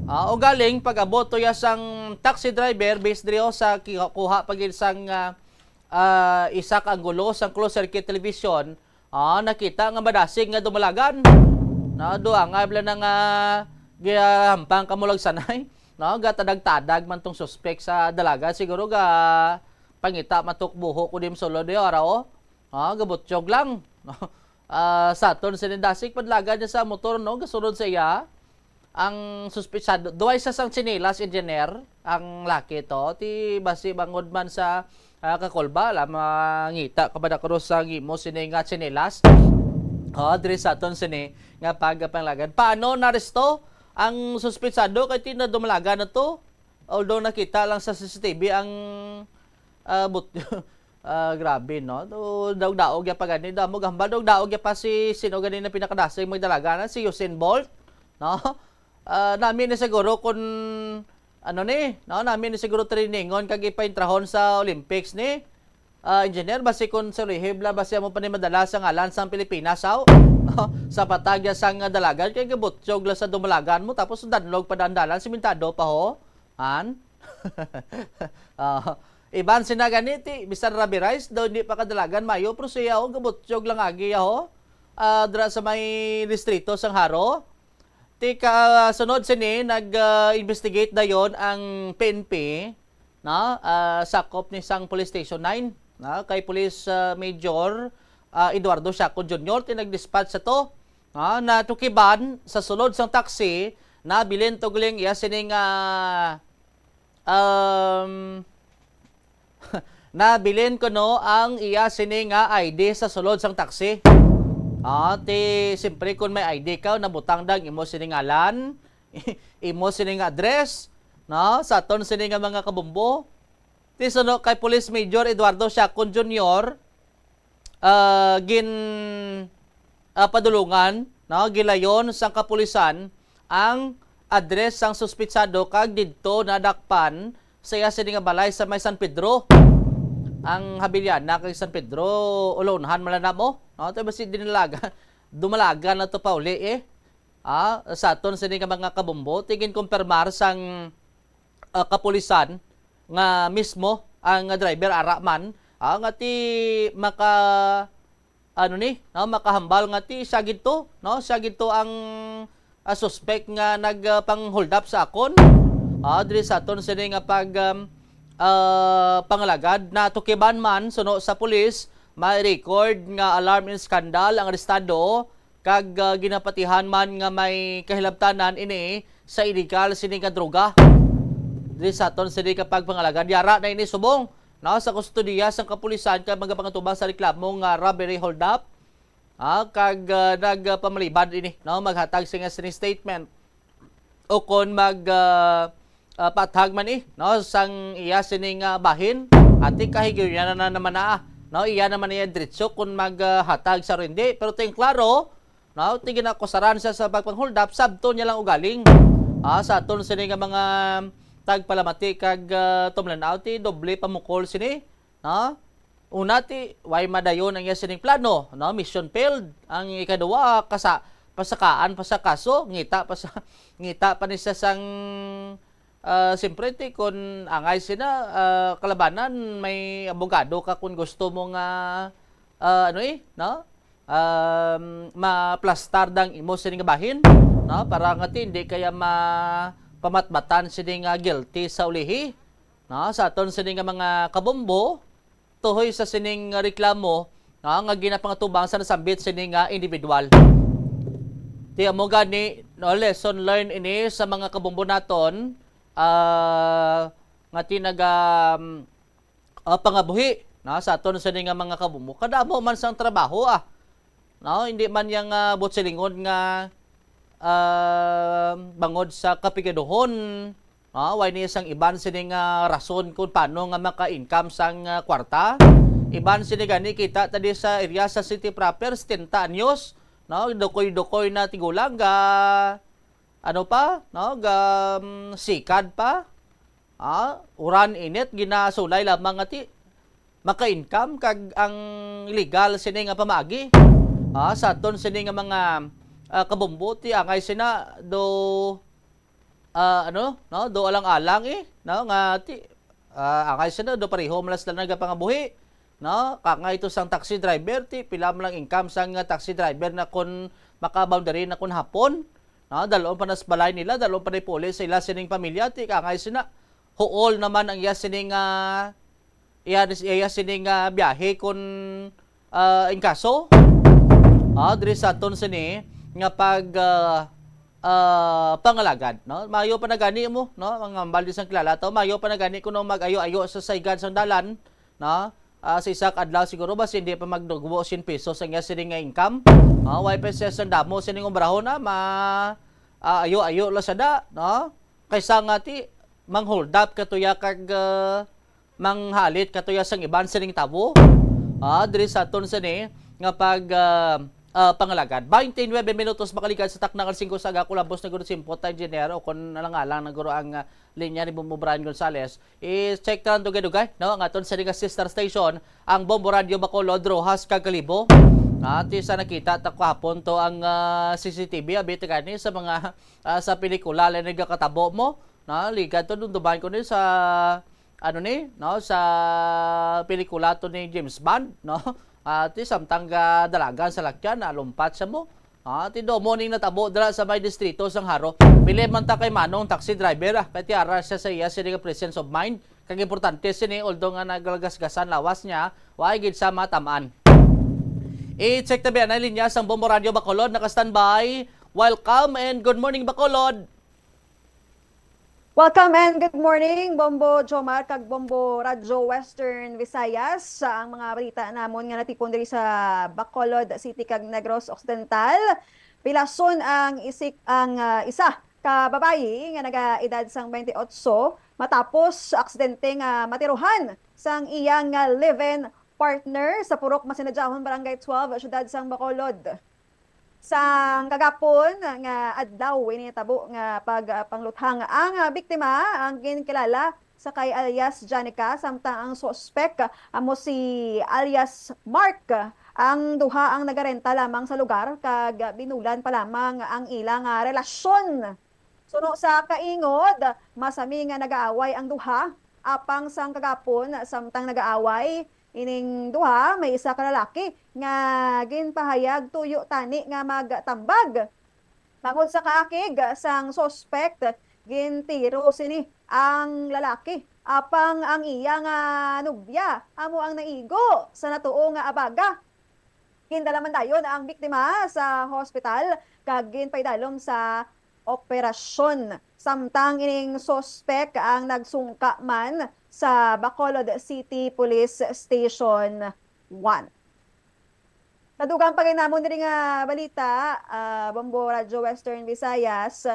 Ah, ugaling pag-abot to ya sang taxi driver based diri, oh, sa ki-, kuha pa gid sang, ah, ah, isa ka anggulo sang closed circuit television, ah, nakita nga madasig nga dumalagan. No, duha nga bala na nga gihampang kamulagsanay, no? Gatadag-tadag man tong suspek sa dalagan, siguro ga pangita man to buho ko dim sulod yo, ara, oh. Ah, gabutyog lang. Ah, sa aton sini dasig padlagan niya sa motor, no, gasunod sa iya ang suspitsado. Duway sa sang tsinelas, engineer, ang laki to. Ti basi bangod man sa, ah, kakulba, la, mangita ka ba na kuno sa gimo sini nga tsinelas? Oh, diri sa aton sini nga pagpanglagan. Paano naresto ang suspitsado kay ti nadumalagan na to? Although nakita lang sa C C T V ang, ah, but-, ah, grabe, no? Do, daog-daog ya pa gani, damo gahambal, daog-daog ya pa si, sino gani na pinakadasig magdalagan, si Usain Bolt, no? Ah, nami ni siguro kun, ano ni, no? Nami ni siguro trainingon kag ipaintrahon sa Olympics ni, ah, engineer, basi kun sa Rehab la, basi amo pa ni madala sa ngalan sang Pilipinas, aw? Sa patag ya sang dalagan, kay gabutyog la sa dumalagan mo, tapos danlog pa dandalan, simentado pa, ho? Han? Ah, iban sina gani ti, bisan rubberized daw, hindi pa kadalagan mayo, pero siya, oh, gabutyog lang agi, ho? Ah, dira sa may distrito sang Jaro. Ti ka, sunod sini, nag, ah, investigate dayon ang P N P, no? Ah, sakop ni sang Police Station nine, no? Kay Police, ah, Major, ah, Eduardo Siaco Junior, ti nag-dispatch sa to, no? Natukiban sa sulod sang taxi, nabilin tuguling iya sining, ah, um, nabilin kuno ang iya sini nga I D sa sulod sang taxi. Ah, ti, siyempre, kung may I D ka, nabutang da ang imo sini ngalan, imo sini nga address, no? Sa aton sini nga mga kabombo. Ti suno kay Police Major Eduardo Siacon Junior, ah, gin, ah, padulungan, no, gilayon sang kapulisan ang address sang suspitsado kag didto nadakpan sa iya sini nga balay sa may San Pedro. Ang Habiliana kag San Pedro, ulonhan man lang namo, no? Ito basi dinalaga, dumalagan na to pauli, eh. Ah, sa aton sini nga mga kabombo, ti ginkumpirmar sang, ah, kapulisan nga mismo ang driver ara man, ah, nga ti maka, ano ni, no, makahambal nga ti siya gid to, no, siya gid to ang, ah, suspect nga nag, ah, pang-hold up sa akon. Ah, diri sa aton sini nga pag, um, ah, pangalagad, natukiban man suno sa pulis, may record nga alarm and scandal ang arestado, kag, ah, ginapatihan man nga may kahilabtanan ini sa illegal sini nga droga. diri sa aton sini ka pagpangalagad. Yara na ini subong, no, sa kustodiya sang kapulisan kag magapangatubang sa reklamo nga robbery hold-up. Ah, kag, ah, nagpamalibad ini, no, maghatag sa iya sini statement o kon mag, ah, ah, pathag man, eh, no, sang iya sining, ah, bahin, ati kahigayon na naman na, no, iya naman niya diretso kung mag, ah, hatag sa o hindi. Pero ting klaro, no, ti ginakusaran siya sa pagpang-hold up, sabton niya lang ugaling. Ah, sa aton sini nga mga tagpalamati kag, ah, tumlanaw, ti doble pamukol sini, no? Una, ti way madayon ang iya sining plano, no? Mission failed. Ang ikaduwa, kasa pasakaan pa sa kaso, ngita pa sa ngita pa ni sa sang, ah, siyempre, ti kun angay sina, ah, kalabanan, may abogado ka kun gusto mo nga, ah, ano, eh, no? Um, maplastar dang imo sini nga bahin, no? Para nga ti hindi kaya mapamatbatan sini nga guilty sa ulihi, no? Sa aton sini nga mga kabombo, tuhoy sa sining reklamo, no, nga ginapangatubang sa nasambit sini nga individual. Ti amo gani, no, lesson learned ini sa mga kabombo naton, ah, nga ti naga, um, ah, pangabuhi, no, sa aton sini nga mga kabombo. Kadamo man sang trabaho, ah. No, hindi man yang, ah, buot silingon nga, ah, bangod sa kapigaduhon, no, way ni sang iban sini nga rason kung paano nga maka-income sang, ah, kwarta. Iban sini gani kita ta di sa area sa city proper, setenta anyos, no, dukoy-dukoy na tigulang, ga, ano pa, no, ga, mm, sikad pa. Ah, uran init, ginasulay lamang nga ti maka-income kag ang legal sini nga pamaagi. Ah, sa aton sini nga mga, ah, kabombo, ti angay sina do, ah, ano, no, do alang-alang, eh, no, nga ti, ah, angay sina do pareho man sila nagapangabuhi, no? Kangay to sang taxi driver, ti pila man lang income sang, ah, taxi driver na kun maka-boundary na kun hapon, no? Dalon pa nas balay nila, dalon pa na puli sa ila sining pamilya, ti kangay sina huol naman ang iya sining, ah, iya, iya sining, ah, biyahe kun, ah, inkaso, ah, diri sa aton sini nga pag, ah, ah, pangalagad, no? Mayo pa na gani mo, no? Mga hambal di sang kilala to, mayo pa na gani kuno mag-ayo-ayo sa saygad sang dalan, no? Ah, sa isa ka adlaw siguro ba hindi pa magdugbo sin pesos ang iya sini nga income. Ah, way pa siya sang damo sining umbrahon na ma, ah, ayo-ayo lang siya da, no? Kaysa nga ti mang-hold up katuya kag, ah, manghalit katuya sang iban sining tawo. Ah, diri sa aton sini nga pag, ah, ah, pangalagad. Twenty-nine minutos makalikan sa takna nga singko sa aga, kulabos na guro simpot ta engineer o kon alang-alang na guro ang, ah, linya ni Bombo Brian Gonzales. I-check ta ang dugay-dugay, no? Ang aton sini nga sister station, ang Bombo Radio Bacolod, Roxas kag Kalibo. Ah, ti sa nakita ta kahapon to ang, ah, C C T V, abi ta gani sa mga, ah, sa pelikula lang nagakatabo mo, no? Ligad to, dumduman ko ni sa, ano ni, no? Sa pelikula to ni James Bond, no? Ah, ti samtang, ah, dalagan sa lakyan, nalumpat siya mo. Ah, ti do mo ning natabo dira sa may distrito sang Jaro. Bilib man ta kay Manong taxi driver, ah, kay ti ara siya sa iya sini nga presence of mind. Kag importante sini, although nga naglagasgasan lawas niya, wa gid sa matam-an. I-check ta biya na linya sang Bombo Radio Bacolod, naka-standby. Welcome and good morning, Bacolod. Welcome and good morning, Bombo Jomar kag Bombo Radyo Western Visayas. Sa ang mga balita namon nga natipon diri sa Bacolod City kag Negros Occidental, pilason ang isik ang, ah, isa ka babayi nga nagaedad sang twenty-eight matapos sa aksidente nga matiruhan sang iya nga live-in partner sa Purok Masinadjahon, Barangay twelve, siyudad sang Bacolod. Sang kagapon nga adlaw, ini natabo nga pagpangluthang ang biktima, ang ginkilala sa kay alias Janica, samtang ang suspek amo si alias Mark. Ang duha ang nagarenta lamang sa lugar kag binulan pa lamang ang ilang, ah, relasyon. Suno sa kaingod, masami nga nagaaway ang duha. Apang sang kagapon, samtang nagaaway ining duha, may isa ka lalaki nga ginpahayag tuyo tani nga magtambag. Bangod sa kaakig sang suspect, gintiro sini ang lalaki. Apang ang iya nga nobya amo ang naigo sa natuo nga abaga. Gindala man dayon ang biktima sa hospital kag ginpaidalom sa operasyon. Samtang ining suspek ang nagsungka man sa Bacolod City Police Station one. Sa dugang pa gid namon diri nga balita, ah, Bombo Radyo Western Visayas,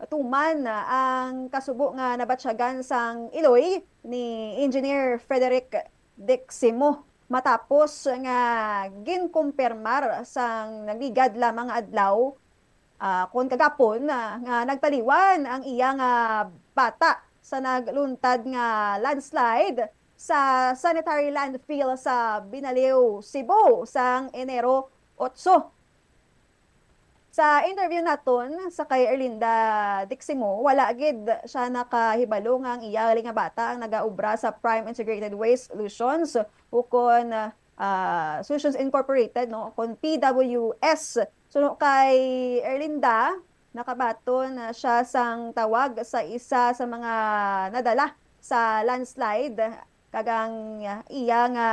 tuman ang kasubo nga nabatyagan sang iloy ni Engineer Frederick Deximo matapos nga ginkumpirmar sang nagligad lamang nga adlaw, ah, kon kagapon, ah, nga nagtaliwan ang iya nga bata sa nagluntad nga landslide sa sanitary landfill sa Binaliw, Cebu, sang Enero otso. Sa interview naton sa kay Erlinda Diximo, wala gid siya nakahibalo nga ang iya gali nga bata ang nagaobra sa Prime Integrated Waste Solutions, ukon, ah, Solutions Incorporated, no, kon P W S. Suno kay Erlinda, nakabaton na siya sang tawag sa isa sa mga nadala sa landslide, kag ang iya nga,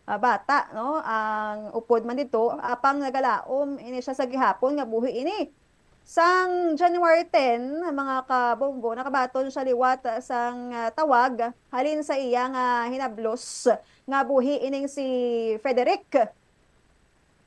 ah, bata, no, ang upod man didto, apang nagalaom ini siya sa gihapon nga buhi ini. Sang January ten, mga kabombo, nakabaton siya liwat sang, ah, tawag halin sa iya nga hinablos nga buhi ining si Frederick.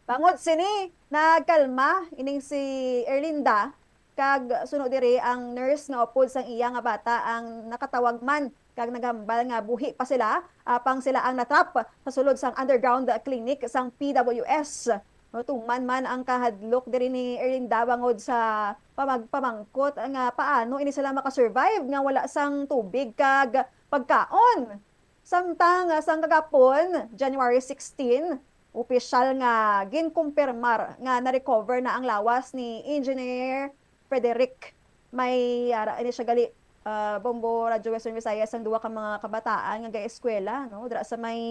Bangod sini, nagkalma ining si Erlinda, kag suno diri ang nurse nga upod sang iya nga bata ang nakatawag man kag naghambal nga buhi pa sila, apang sila ang natrap sa sulod sang underground clinic sang P W S. No, tuman man ang kahadlok diri ni Erlinda bangod sa pamagpamangkot nga paano ini sila makasurvive nga wala sang tubig kag pagkaon. Samtang, ah, sang kagapon, January sixteen, opisyal nga ginkumpirmar nga na-recover na ang lawas ni Engineer Frederick. May ara ini siya gali, ah, Bombo Radyo Western Visayas, ang duha ka mga kabataan nga gaeskwela, no, dira sa may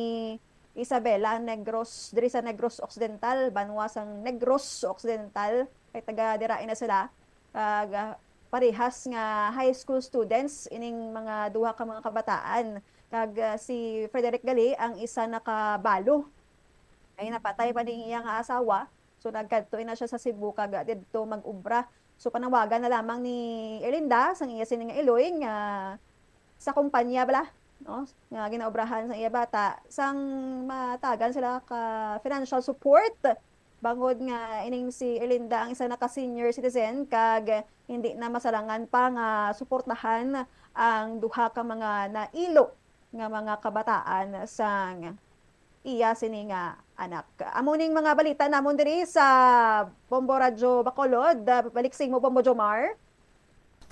Isabela, Negros, diri sa Negros Occidental, banwa sang Negros Occidental, kay taga dira ina sila. Kag, ah, parehas nga high school students ining mga duha ka mga kabataan. Kag, ah, si Frederick gali ang isa nakabalo. Ay napatay pa ning iya nga asawa. So, nagkadto na siya sa Cebu kag didto mag-obra. So, panawagan na lamang ni Erlinda sang iya sini nga iloy nga sa kumpanya bala, no, nga ginaobrahan sang iya bata, sang matagan sila ka financial support, bangod nga ining si Erlinda ang isa na ka senior citizen kag hindi na masalangan pa nga suportahan ang duha ka mga nailo nga mga kabataan sang iya sini nga anak. Amo ning mga balita namon diri sa Bombo Radyo Bacolod. Balik sa imo, Bombo Jomar.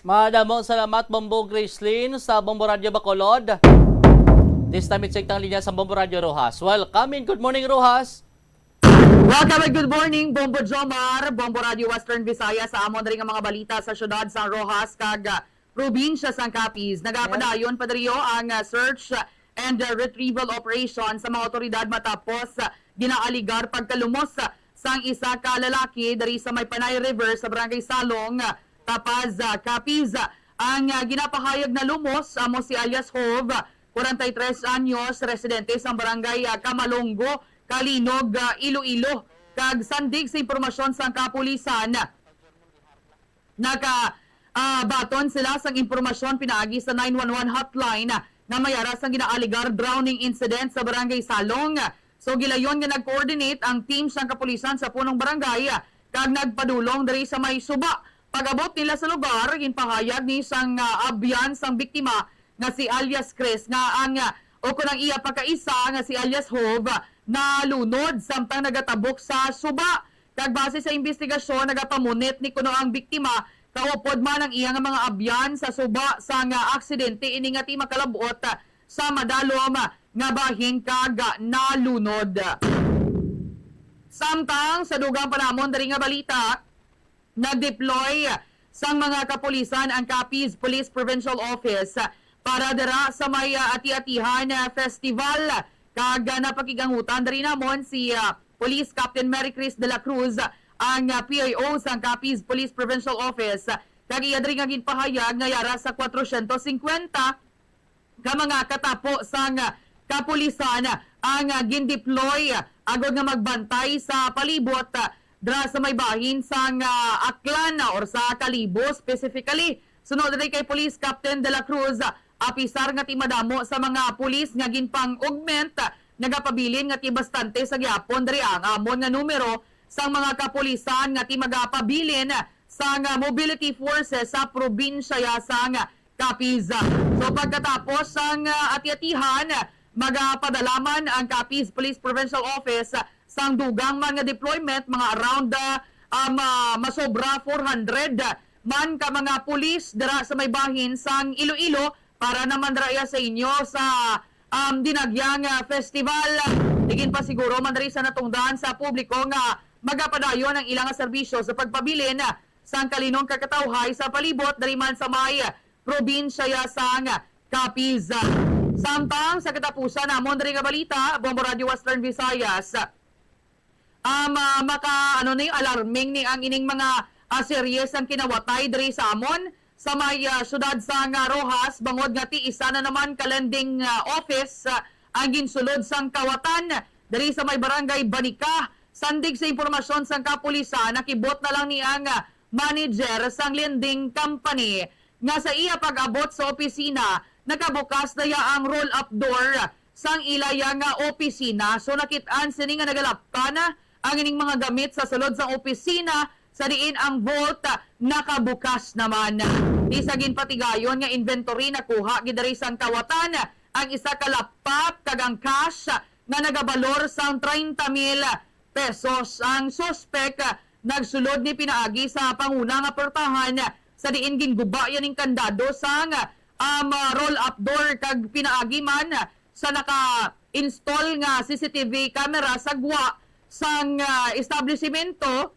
Madamo salamat, Bombo Gracelyn, sa Bombo Radyo Bacolod. This time, i-check ang linya sa Bombo Radyo Roxas. Welcome and good morning, Roxas. Welcome and good morning, Bombo Jomar, Bombo Radyo Western Visayas, sa amon diri nga mga balita sa siyudad sa Roxas kag, ah, probinsya sang Capiz. Nagapadayon pa diri ang, ah, search and, ah, retrieval operation sa mga otoridad matapos, ah, ginaaligar pagkalumos, ah, sang isa ka lalaki diri sa may Panay River sa Barangay Salong, ah, Capaz, ah, Capiz. Ang, ah, ginapahayag na lumos amo si alias Hov, kwarenta y tres anyos, residente sa Barangay, ah, Camalongo, Calinog, ah, Iloilo. Kag sandig sa impormasyon sang kapulisan, naka, ah, baton sila sang impormasyon pinaagi sa nine one one hotline nga may ara sang ginaaligar drowning incident sa Barangay Salong. So, gilayon nga nag-coordinate ang team sang kapulisan sa punong barangay kag nagpadulong diri sa may suba. Pag-abot nila sa lugar, ginpahayag ni sang, ah, abyan sang biktima nga si alias Chris nga ang, ah, o kon ang iya pagkaisa nga si alias Hov, ah, nalunod samtang nagatabok sa suba. Kag base sa imbestigasyon, nagapamunit ni kuno ang biktima, kaupod man ang iya nga mga abyan sa suba sang, ah, aksidente ini nga ti makalab-ot, ah, sa madalom, ah, nga bahin kag, ah, nalunod. Samtang sa dugang pa namon diri nga balita, nag-deploy sang mga kapulisan ang Capiz Police Provincial Office para dira sa may, ah, Ati-Atihan, ah, Festival. Kag, ah, napakig-angutan diri namon si, ah, Police Captain Mary Chris de la Cruz, ang, ah, P I O sang Capiz Police Provincial Office. Kag iya diri nga ginpahayag nga yara sa kwatrosyentos singkwenta ka mga katapo sang kapulisan ang gindeploy agod nga magbantay sa palibot Dira sa may bahin sang, ah, Aklan, ah, or sa Kalibo specifically. Suno diri kay Police Captain De La Cruz, ah, apisar nga ti madamo sa mga pulis nga ginpang-augment, ah, nagapabilin nga ti bastante sa gihapon diri ang amon nga numero sang mga kapulisan nga ti magapabilin sang, ah, mobility forces sa probinsya sang Capiz. So, pagkatapos sang, ah, ati-atihan, magapadalaman ang Capiz Police Provincial Office sang dugang man nga deployment, mga around, ah, um, ah, masobra four hundred man ka mga pulis dira sa may bahin sang Iloilo para naman dira iya sa inyo sa, um, Dinagyang, ah, Festival. Iginpasiguro man diri sa natungdan sa publiko nga magapadayon ang ilang serbisyo sa pagpabilin sang kalinong kakatawhay sa palibot diri man sa may probinsya sang Capiz. Samtang sa katapusan namon diri nga balita, Bombo Radio Western Visayas, um, ah, maka, ano ni, alarming ni ang ining mga, ah, series ang kinawatay diri sa amon sa may, ah, siyudad sang, ah, Roxas, bangod nga ti isa na naman ka lending, ah, office, ah, ang ginsulod sang kawatan diri sa may barangay Banica. Sandig sa impormasyon sang kapulisan, nakibot na lang ni ang, ah, manager sang lending company nga sa iya pag-abot sa opisina, nakabukas na iya ang roll-up door sang ila iya nga opisina. So, nakit-an sini nga nagalapta na ang ining mga gamit sa sulod sang opisina, sa diin ang vault, ah, nakabukas naman. Ti sa ginpatigayon nga inventory, nakuha gid diri sang kawatan ang isa ka laptop kag ang cash nga nagabalor sang treinta mil pesos. Ang suspek, ah, nagsulod ni pinaagi sa panguna nga portahan, ah, sa diin ginguba iya ning kandado sang, ah, um, ah, roll-up door kag pinaagi man, ah, sa naka-install nga C C T V camera sa gwa sang, ah, establisimento.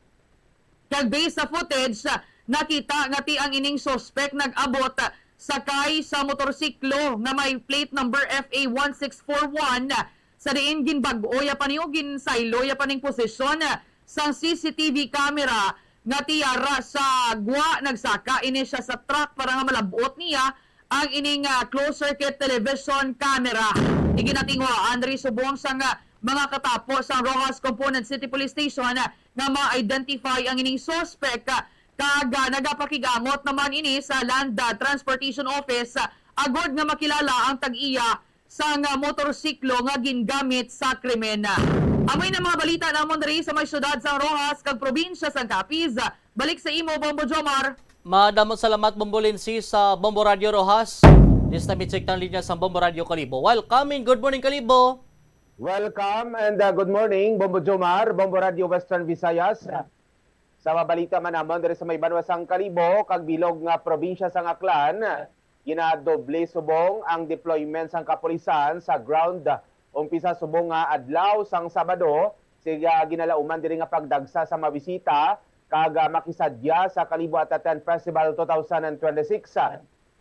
Kag based sa footage, ah, nakita nga ti ang ining suspek nag-abot, ah, sakay sa motorsiklo nga may plate number F A one six four one, ah, sa diin ginbag-o iya pa ni o ginsaylo iya pa ning posisyon, ah, sang C C T V camera nga ti ara sa gwa. Nagsaka ini siya sa truck para nga malab-ot niya ang ining, ah, closed circuit television camera. Iginatinguhaan diri subong sang, ah, mga katapo sang Roxas Component City Police Station, ah, nga ma-identify ang ining suspek, ah, kag, ah, nagapakig-angot naman ini sa Land, ah, Transportation Office, ah, agod nga makilala ang tag-iya sang, ah, motorsiklo nga gingamit sa krimen. Amoy na mga balita namon diri sa may siyudad sang Roxas kag probinsya sang Capiz. Balik sa imo, Bombo Jomar. Madamo salamat, Bombo Lindsay, sa Bombo Radio Roxas. This time, i-check ang linya sang Bombo Radio Kalibo. Welcome and good morning, Kalibo. Welcome and, uh, good morning, Bombo Jomar, Bombo Radio Western Visayas. Sa mabalita man namon diri sa may banwa sang Kalibo kag bilog nga probinsya sang Aklan, ginadoble subong ang deployment sang kapulisan sa ground umpisa subong nga adlaw sang Sabado, sa ginalauman diri nga pagdagsa sa mabisita kag, ah, makisadya sa Kalibo Atatian Festival two thousand and twenty-six.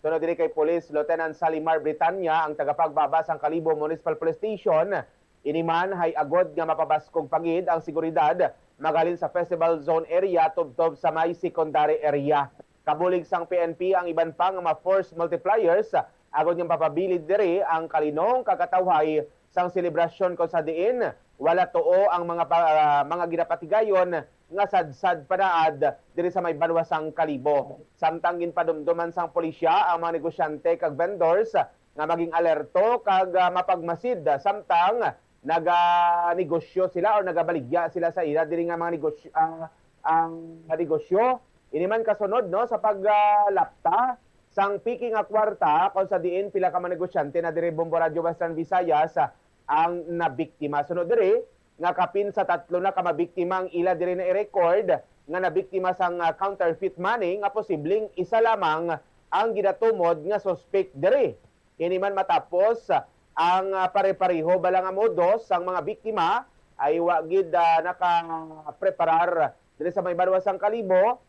Sunod diri kay Police Lieutenant Salimar Britanya, ang tagapagbaba sang Kalibo Municipal Police Station, ini man hay agod nga mapabaskog pa gid ang seguridad maghalin sa festival zone area tubtob sa may secondary area. Kabulig sang P N P ang iban pa nga mga force multipliers agod nga mapabilid diri ang kalinong kakatawhay sang selebrasyon, kon sa diin wala tuo ang mga pa-, mga ginapatigayon nga sadsad panaad diri sa may banwa sang Kalibo. Samtang ginpadumduman sang pulisya ang mga negosyante kag vendors nga maging alerto kag, ah, mapagmasid, ah, samtang naganegosyo sila or nagabaligya sila sa ila diri nga mga negosyo, ah, ang negosyo. Ini man kasunod, no, sa pag, ah, lapta sang piki nga kwarta, kon sa diin pila ka mga negosyante na diri Bombo Radyo Western Visayas, ah, ang nabiktima. Sunod diri, nga kapin sa tatlo na ka mabiktima ang ila diri na i-record nga nabiktima sang, ah, counterfeit money nga posibleng isa lamang ang ginatumod nga suspek diri. Ini man matapos, ah, ang, ah, pare-pareho bala nga modus sang mga biktima ay wa gid, ah, nakapreparar diri sa may banwa sang Kalibo.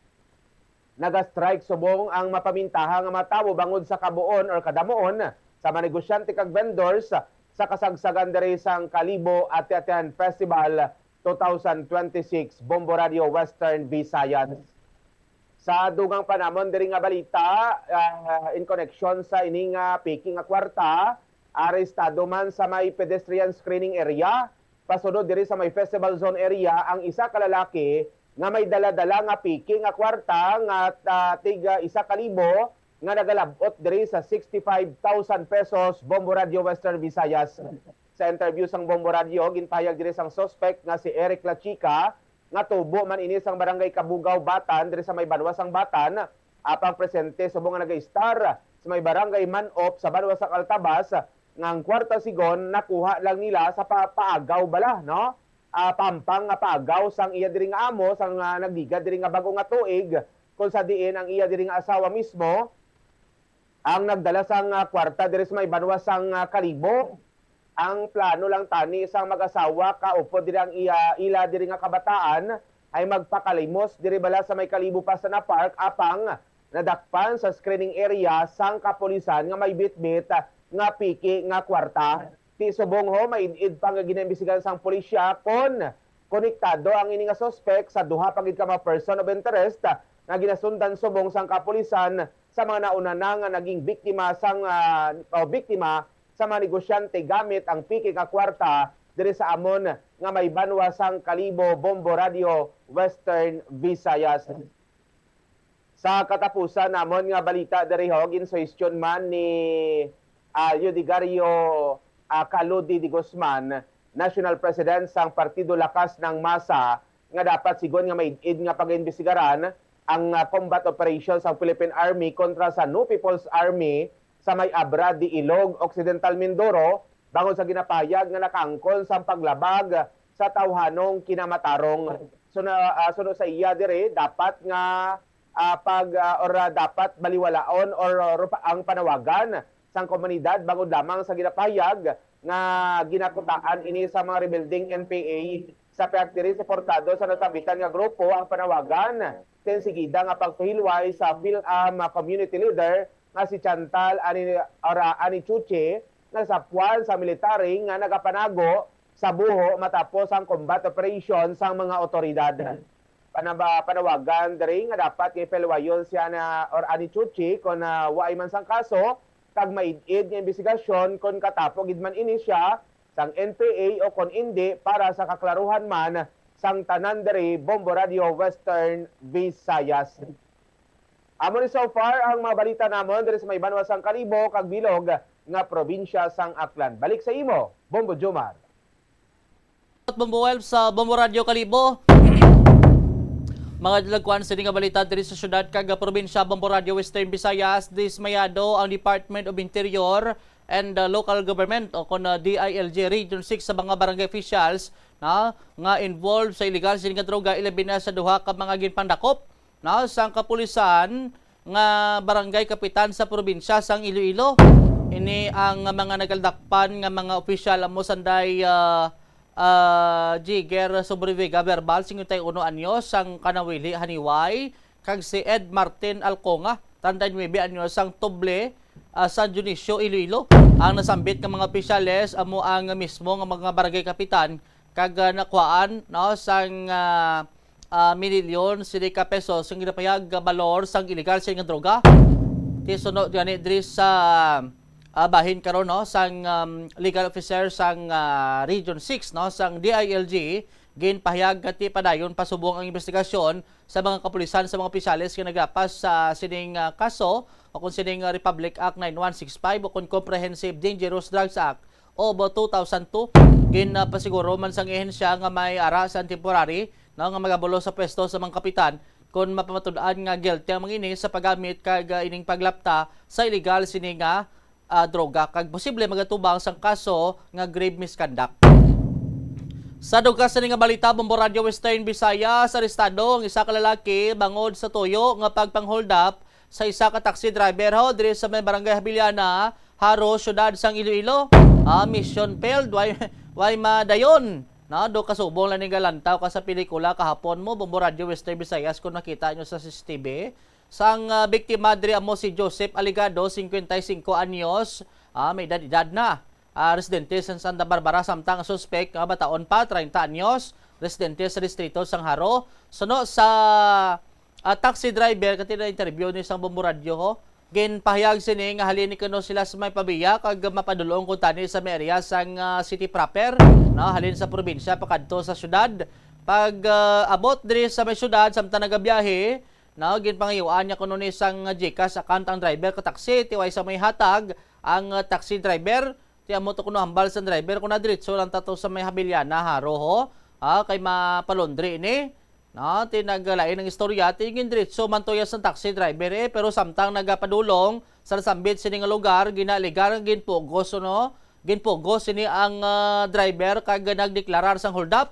Nagastrike subong ang mapamintaha nga mga tawo bangod sa kabuon or kadamuon sa mga negosyante kag vendors sa kasagsagan diri sang Kalibo Ati-Atihan Festival two thousand twenty-six, Bombo Radio Western Visayas. Sa dugang pa namon diri nga balita, ah, in connection sa ini nga piki nga kwarta, arestado man sa may pedestrian screening area, pasunod diri sa may festival zone area ang isa ka lalaki nga may dala-dala nga peke nga kwarta nga, ah, tig, ah, isa ka libo nga nagalab-ot diri sa sixty-five thousand pesos, Bombo Radio Western Visayas. Sa interview sang Bombo Radio, ginpahayag diri sang suspect nga si Eric Lachica nga tubo man ini sang Barangay Kabugaw, Batan, diri sa may banwa sang Batan, apang presente subong nga nagaistar sa may Barangay Manop sa banwa sang Altabas, nga ang kwarta sigon nakuha lang nila sa pa-, paagaw bala, no? Ah, pampang nga paagaw sang iya diri nga amo sang, ah, nagligad diri nga bag-o nga tuig, kung sa diin ang iya diri nga asawa mismo ang nagdala sang, ah, kwarta diri sa may banwa sang, ah, Kalibo. Ang plano lang tani sang mag-asawa kaupod diri ang iya, ila diri nga kabataan ay magpakalimos diri bala sa may Kalibo Pastana Park, apang nadakpan sa screening area sang kapulisan nga may bitbit nga peke nga kwarta. Ti subong ho, maid-id pa nga ginaimbestigahan sang pulisya kon konektado ang ini nga suspek sa duha pa gid ka mga person of interest nga ginasundan subong sang kapulisan sa mga nauna na nga naging biktima sang, ah, o biktima sa mga negosyante gamit ang peke nga kwarta diri sa amon nga may banwa sang Kalibo, Bombo Radio, Western Visayas. Sa katapusan namon nga balita diri ho, ginsuhestyon man ni, ah, Eudigario, ah, Caludi de Guzman, National President sang Partido Lakas ng Masa, nga dapat sigon nga maid-id nga pag-imbestigaran ang, ah, combat operation sang Philippine Army kontra sa New People's Army sa may Abra de Ilog, Occidental Mindoro, bangod sa ginapahayag nga nakaangkon sang paglabag sa tawhanong kinamatarong. So, na, ah, suno sa iya diri, dapat nga, ah, pag, ah, or, ah, dapat baliwalaon or, or pa-, ang panawagan sang komunidad bangod lamang sa ginapahayag nga ginakutaan ini sa mga rebelde nga N P A. Sa pihak diri, suportado sa nasambitan nga grupo ang panawagan sa insigida nga pagpahilway sa PhilAm Community Leader nga si Chantal Ani, or, ah, Anichuche, nga nasapuan sa military nga nagapanago sa buho matapos ang combat operation sang mga otoridad. Panaba-, panawagan diri nga dapat nga ipahilwayon siya na or Anichuche kon, ah, waay man sang kaso, kag maid-id nga imbestigasyon kon katapo gid man ini siya sang N P A o kon indi, para sa kaklaruhan man sang tanan diri, Bombo Radio Western Visayas. Amo ni so far ang mga balita namon diri sa may banwa sang Kalibo kag bilog nga probinsya sang Aklan. Balik sa imo, Bombo Jomar. Bombo Welp sa Bombo Radio Kalibo. Mga dalagkuan sini nga balita diri sa syudad kag probinsya, Bombo Radio Western Visayas. Dismayado ang Department of Interior and, uh, Local Government o kon, uh, D I L G Region six sa mga barangay officials na nga involved sa illegal sini nga droga, ilabi na sa duha ka mga ginpandakop na sang kapulisan nga barangay kapitan sa probinsya sang Iloilo. Ini ang mga nagaldakpan nga mga opisyal amo sanday, ah, ah, Jigger Sobrevega Verbal, singkwenta y uno anyos, sang Kanawili, Haniway, kag si Ed Martin Alconga, treinta y nueve anyos, sang Toble, ah, San Dionisio, Iloilo. Ang nasambit nga mga opisyales amo ang mismo nga mga barangay kapitan kag, ah, nakuhaan, no, sang, ah, ah, milyon sini ka pesos ang ginapahayag nga balor sang illegal sini nga droga. Ti suno gani diri sa, ah, bahin karon, no, sang, um, legal officer sang, ah, Region six, no, sang D I L G, ginpahayag nga ti padayon pa subong ang investigasyon sa mga kapulisan sa mga opisyales nga naglapas sa sining, ah, kaso o kung sining, ah, Republic Act nine one six five o kung Comprehensive Dangerous Drugs Act of two thousand two. Ginapasiguro man sang ehensya nga may ara sang temporary, no, nga magabulo sa pwesto sa mga kapitan kon mapamatud-an nga guilty ang mga ini sa paggamit kag, ah, ining paglapta sa illegal sini nga, ah, droga kag posible magatubang sang kaso nga grave misconduct. Sa dugang sini nga balita, Bombo Radio Western Visayas, arestado ang isa ka lalaki bangod sa tuyo nga pagpang-hold up sa isa ka taxi driver ho diri sa may barangay Habiliana, Jaro, siyudad sang Iloilo. Ah, mission failed, way, way madayon. No, do kasubong lang ni nga lantaw ka sa pelikula kahapon mo, Bombo Radio Western Visayas, kung nakita nyo sa C C T V. Sang, ah, biktima diri amo si Joseph Aligado, singkwenta y singko anyos, ah, may edad-edad na. Ah, residente sa Santa Barbara, samtang ang suspek nga bataon pa, treinta anyos, residente sa distrito sang Jaro. Suno sa, ah, taxi driver, kati na interview ni sang Bombo Radyo, ho, ginpahayag sini nga halin ni kuno sila sa may Pavia kag mapadulong kuntani sa may area sang, ah, city proper, no, halin sa probinsya pakadto sa syudad. Pag, ah, abot diri sa may syudad, samtang nagabiyahe, no, ginpangayuan niya kuno ni sang GCash account ang driver ka taxi, ti way sa may hatag ang, ah, taxi driver, ti amo to kuno hambal sang driver kung nadiretso lang ta to sa may Habiliana, Jaro, ho. Ah, kay mapalondri ini. No, ti naglain ang istorya, ti gindiretso man to ya sang taxi driver, eh, pero samtang nagapadulong sa nasambit sini nga lugar, ginaaligar nga ginpugos, no? Ginpugos sini ang, ah, driver kag nagdeklarar sang hold up.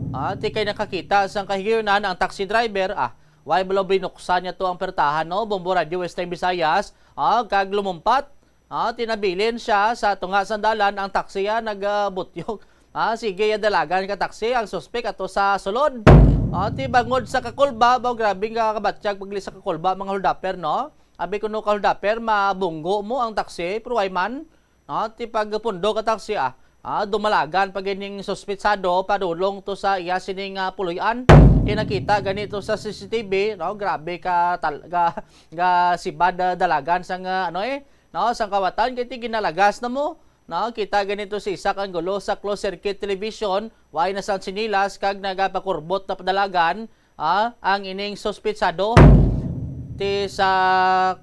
Ah, ti kay nakakita sang kahigayunan ang taxi driver, ah, way bala binuksan niya to ang pertahan, no? Bombo Radyo Western Visayas, ah, kag lumumpat. Ah, ti nabilin siya sa tunga sang dalan ang taxi, ah, nagabutyog. Ah, sige, ya dalagan ka taxi ang suspek ato sa sulod. Ah, ti bangod sa kakulba, ba, grabe nga kabatyag pagli sa kakulba, mga hold upper, no? Abi kuno ka hold upper, mabunggo mo ang taxi, pero way man. Ah, ti pagpundo ka taxi, ah. Ah, dumalagan pa gining suspetsado padulong to sa iya sining, ah, puloy-an. Kay nakita gani to sa C C T V, no? Grabe ka tal-, ga, ga sibad, ah, dalagan sang, ah, ano, eh, no? Sang kawatan kay ti ginalagas na mo, no? Kita gani to sa isa ka anggulo sa closed circuit television, way na sang sinilas kag nagapakurbot na padalagan, ah, ang ining suspetsado ti sa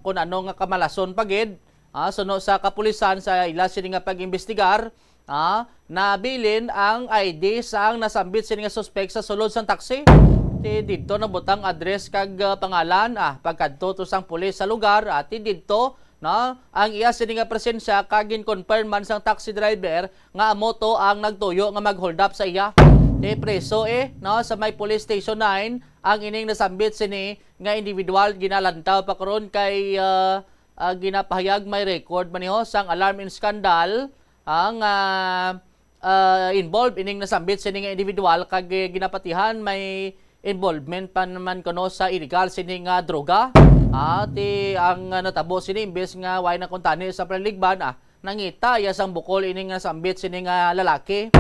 kun ano nga kamalason pa gid. Ah, suno sa kapulisan sa ila sini nga pag-imbestigar, ah, nabilin ang I D sang nasambit sini nga suspek sa sulod sang taxi. Ti didto nabutang address kag, ah, pangalan, ah, pagkadto to sang pulis sa lugar, ah, ti didto, no, ang iya sini nga presensya kag gin-confirm man sang taxi driver nga amo to ang nagtuyo nga mag-hold up sa iya. Ti preso, eh, no, sa may Police Station nine ang ining nasambit sini nga individual. Ginalantaw pa karon kay, ah, ah, ginapahayag may record man niho sang alarm and scandal ang, ah, ah, involved ining nasambit sini nga individual kag, eh, ginapatihan may involvement pa naman kuno sa illegal sini nga droga. Ah, ti ang, ah, natabo sini imbes nga way na kuntani sa palaligban, ah, nangita iya sang bukol ining nasambit sini nga lalaki.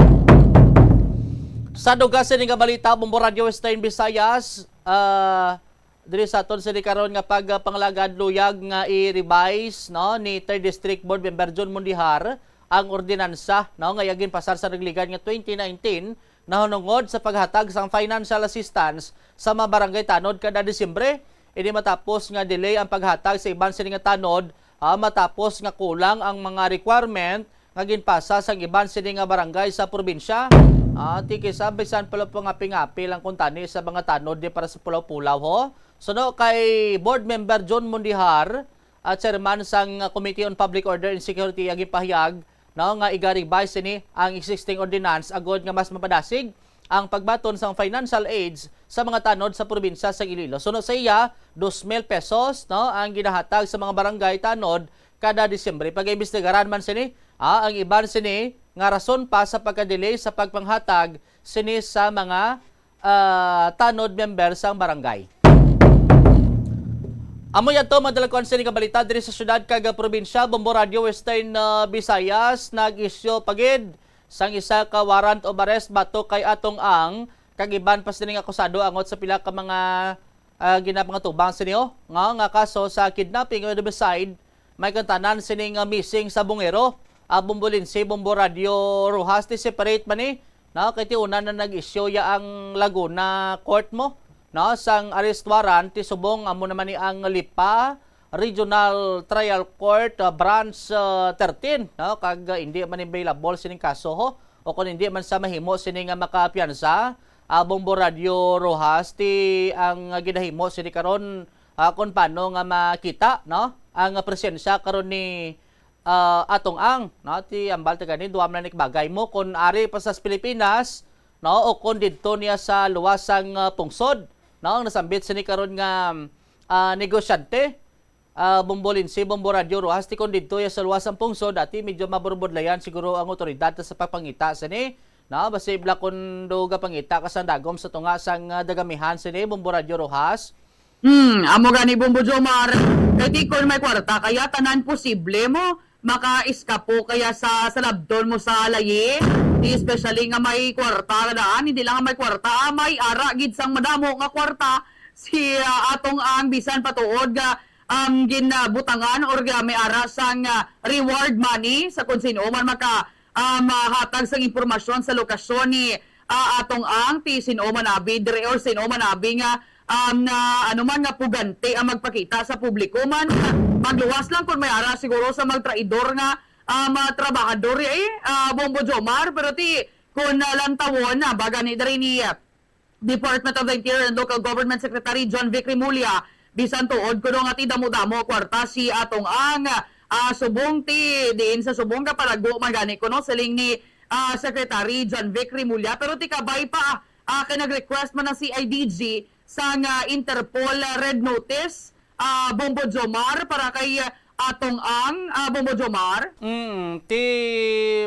Sa dugang sini nga balita, Bombo Radyo Western Visayas, ah, diri sa aton sini karon nga pagpangalagad, luyag nga i-revise, no, ni Third District Board Member John Mondihar ang ordinansa, no, nga iya ginpasar sa nagligad nga twenty nineteen nahunungod sa paghatag sang financial assistance sa mga barangay tanod kada Disyembre. Ini matapos nga delay ang paghatag sa iban sini nga tanod, ah, matapos nga kulang ang mga requirement nga ginpasa sang iban sini nga barangay sa probinsya. Ah, ti kisa bisan pala pangapi-ngapi lang kuntani sa mga tanod di para sa pulaw-pulaw, ho. Suno kay Board Member John Mondihar, ah, chairman sang Committee on Public Order and Security, ang gipahayag, no, nga iga-revise sini ang existing ordinance agod nga mas mapadasig ang pagbaton sang financial aids sa mga tanod sa probinsya sa Iloilo. Suno sa iya, dos mil pesos, no, ang ginahatag sa mga barangay tanod kada Disyembre. Pag-imbestigaran man sini, ah, ang iban sini nga rason pa sa pagka-delay sa pagpanghatag sini sa mga, ah, tanod member sang barangay. Amo yan to, madalagkuan sini nga balita diri sa syudad kag probinsya. Bombo Radyo Western, ah, Visayas, nag-issue pa gid sang isa ka warrant of arrest batok kay Atong Ang kag iban pa sini nga akusado angot sa pila ka mga, ah, ginapangatubang sini, oh, nga, nga kaso sa kidnapping o homicide. May kantanan sini nga missing sa Bungero, ah, Bombo Lindsay, Bombo Radyo Rojas, ti separate man ni, no? Kay ti una na nag-issue ya ang Laguna Court mo, no, sang arrest warrant, ti subong amo naman ni ang Lipa Regional Trial Court, ah, Branch, ah, thirteen, no? Kag, ah, hindi man available sining kaso, ho, o kung hindi man sa mahimo sini nga makapiyansa, ah, Bombo Radyo Rojas, ti ang, ah, ginahimo sini karon, ah, kung paano nga makita, no, ang presensya karon ni, ah, Atong Ang, no, ti ambal ta gani, duha man ni kabagay mo kung ari pa sa Pilipinas, no, o kung didto niya sa luwas sang, ah, pungsod, no, ang nasambit sini karon nga, ah, negosyante, ah, Bombo Lindsay, Bombo Radyo Rojas, ti kon didto ya sa luwas sang pungsod, ati medyo maburbudlayan siguro ang otoridad sa pagpangita sini, no? Basi bala kon do gapangita ka sang dagom sa tunga sang, ah, dagamihan sini, Bombo Radyo Rojas. Hmm, amo gani, Bombo Jomar. Kay ti kon may kwarta, kaya tanan posible mo maka-eskapo kaya sa, sa labton mo sa layi. Di especially nga may kwarta na daan, hindi lang nga may kwarta, ah, may ara gid sang madamo nga kwarta si, ah, Atong Ang, bisan patuod nga, um, ginabutangan or ga-, may ara sang, ah, reward money sa kung sino man maka, um, ah, hatag sang impormasyon sa lokasyon ni ah, Atong Ang, ti sin-o man abi diri or sin-o man abi nga, um, na ano man nga pugante ang magpakita sa publiko man. Magluwas lang kung may ara siguro sa magtraidor nga, um, ah, trabahador, eh, ah, Bombo Jomar, pero ti kung, ah, lantawon na ba gani diri ni, ah, Department of the Interior and Local Government Secretary John Vic Remulla, bisan tuod kuno nga ti damo-damo kwarta si Atong Ang, ah, subong ti diin sa subong ka palago man gani kuno, siling ni, ah, Secretary John Vic Remulla, pero ti kabay pa, ah, kay nag-request man ang C I D G sang, ah, Interpol, ah, Red Notice, ah, Bombo Jomar, para kay, ah, Atong Ang, ah, Bombo Jomar. Mm, ti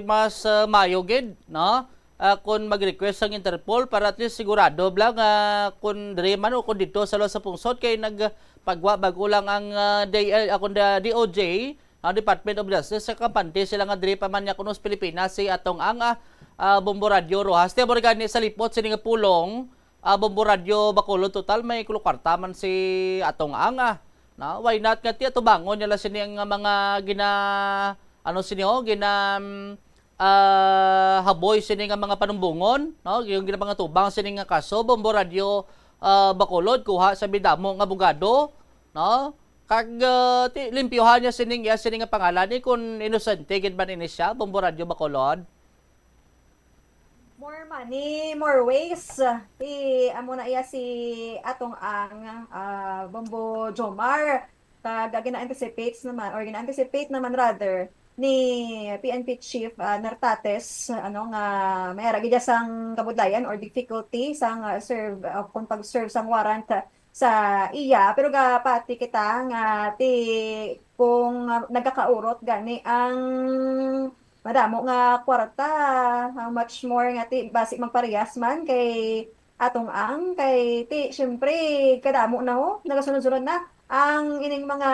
mas, ah, mayo gid, no? Ah, kung mag-request ang Interpol para at least sigurado bala nga kung diri man o kung dito sa luwas sa pungsod kay nagpagwa bago lang ang, ah, D-, ah, kung da-, D O J, ang Department of Justice, sa kampante sila nga diri pa man niya kuno sa Pilipinas si Atong Ang, ah, ah, Bombo Radyo Rojas. Ti amo gani sa lipot sini nga pulong, ah, Bombo Radyo Bacolod, total may kuluwarta man si Atong Ang, ah. Na, why not nga ti atubangon niya lang sini nga mga gina-, ano sini, oh, gina-, mm, ah, haboy sini nga mga panumbongon, no? Yung ginapangatubang sini nga kaso, Bombo Radyo, ah, Bacolod, kuha sa midamo nga abogado, no? Kag, ah, ti-, limpyuhan niya sining iya sini nga pangalan, eh, kung inosente gid man ini siya, Bombo Radyo Bacolod. More money, more ways. Ti amo na iya si Atong Ang, ah, Bombo Jomar. Kag gina-anticipates naman, or gina-anticipate naman rather, ni P N P Chief, ah, Nartates, ano, nga may ara gid sang kabudlayan or difficulty sang, ah, serve, ah, kung pag-serve sang warrant sa iya. Pero gapati kita nga ti kung, ah, nagakaurot gani ang madamo nga kwarta, how much more nga ti basi magparehas man kay Atong Ang, kay ti, siyempre, kadamo na, ho, nagasunod-sunod na ang ining mga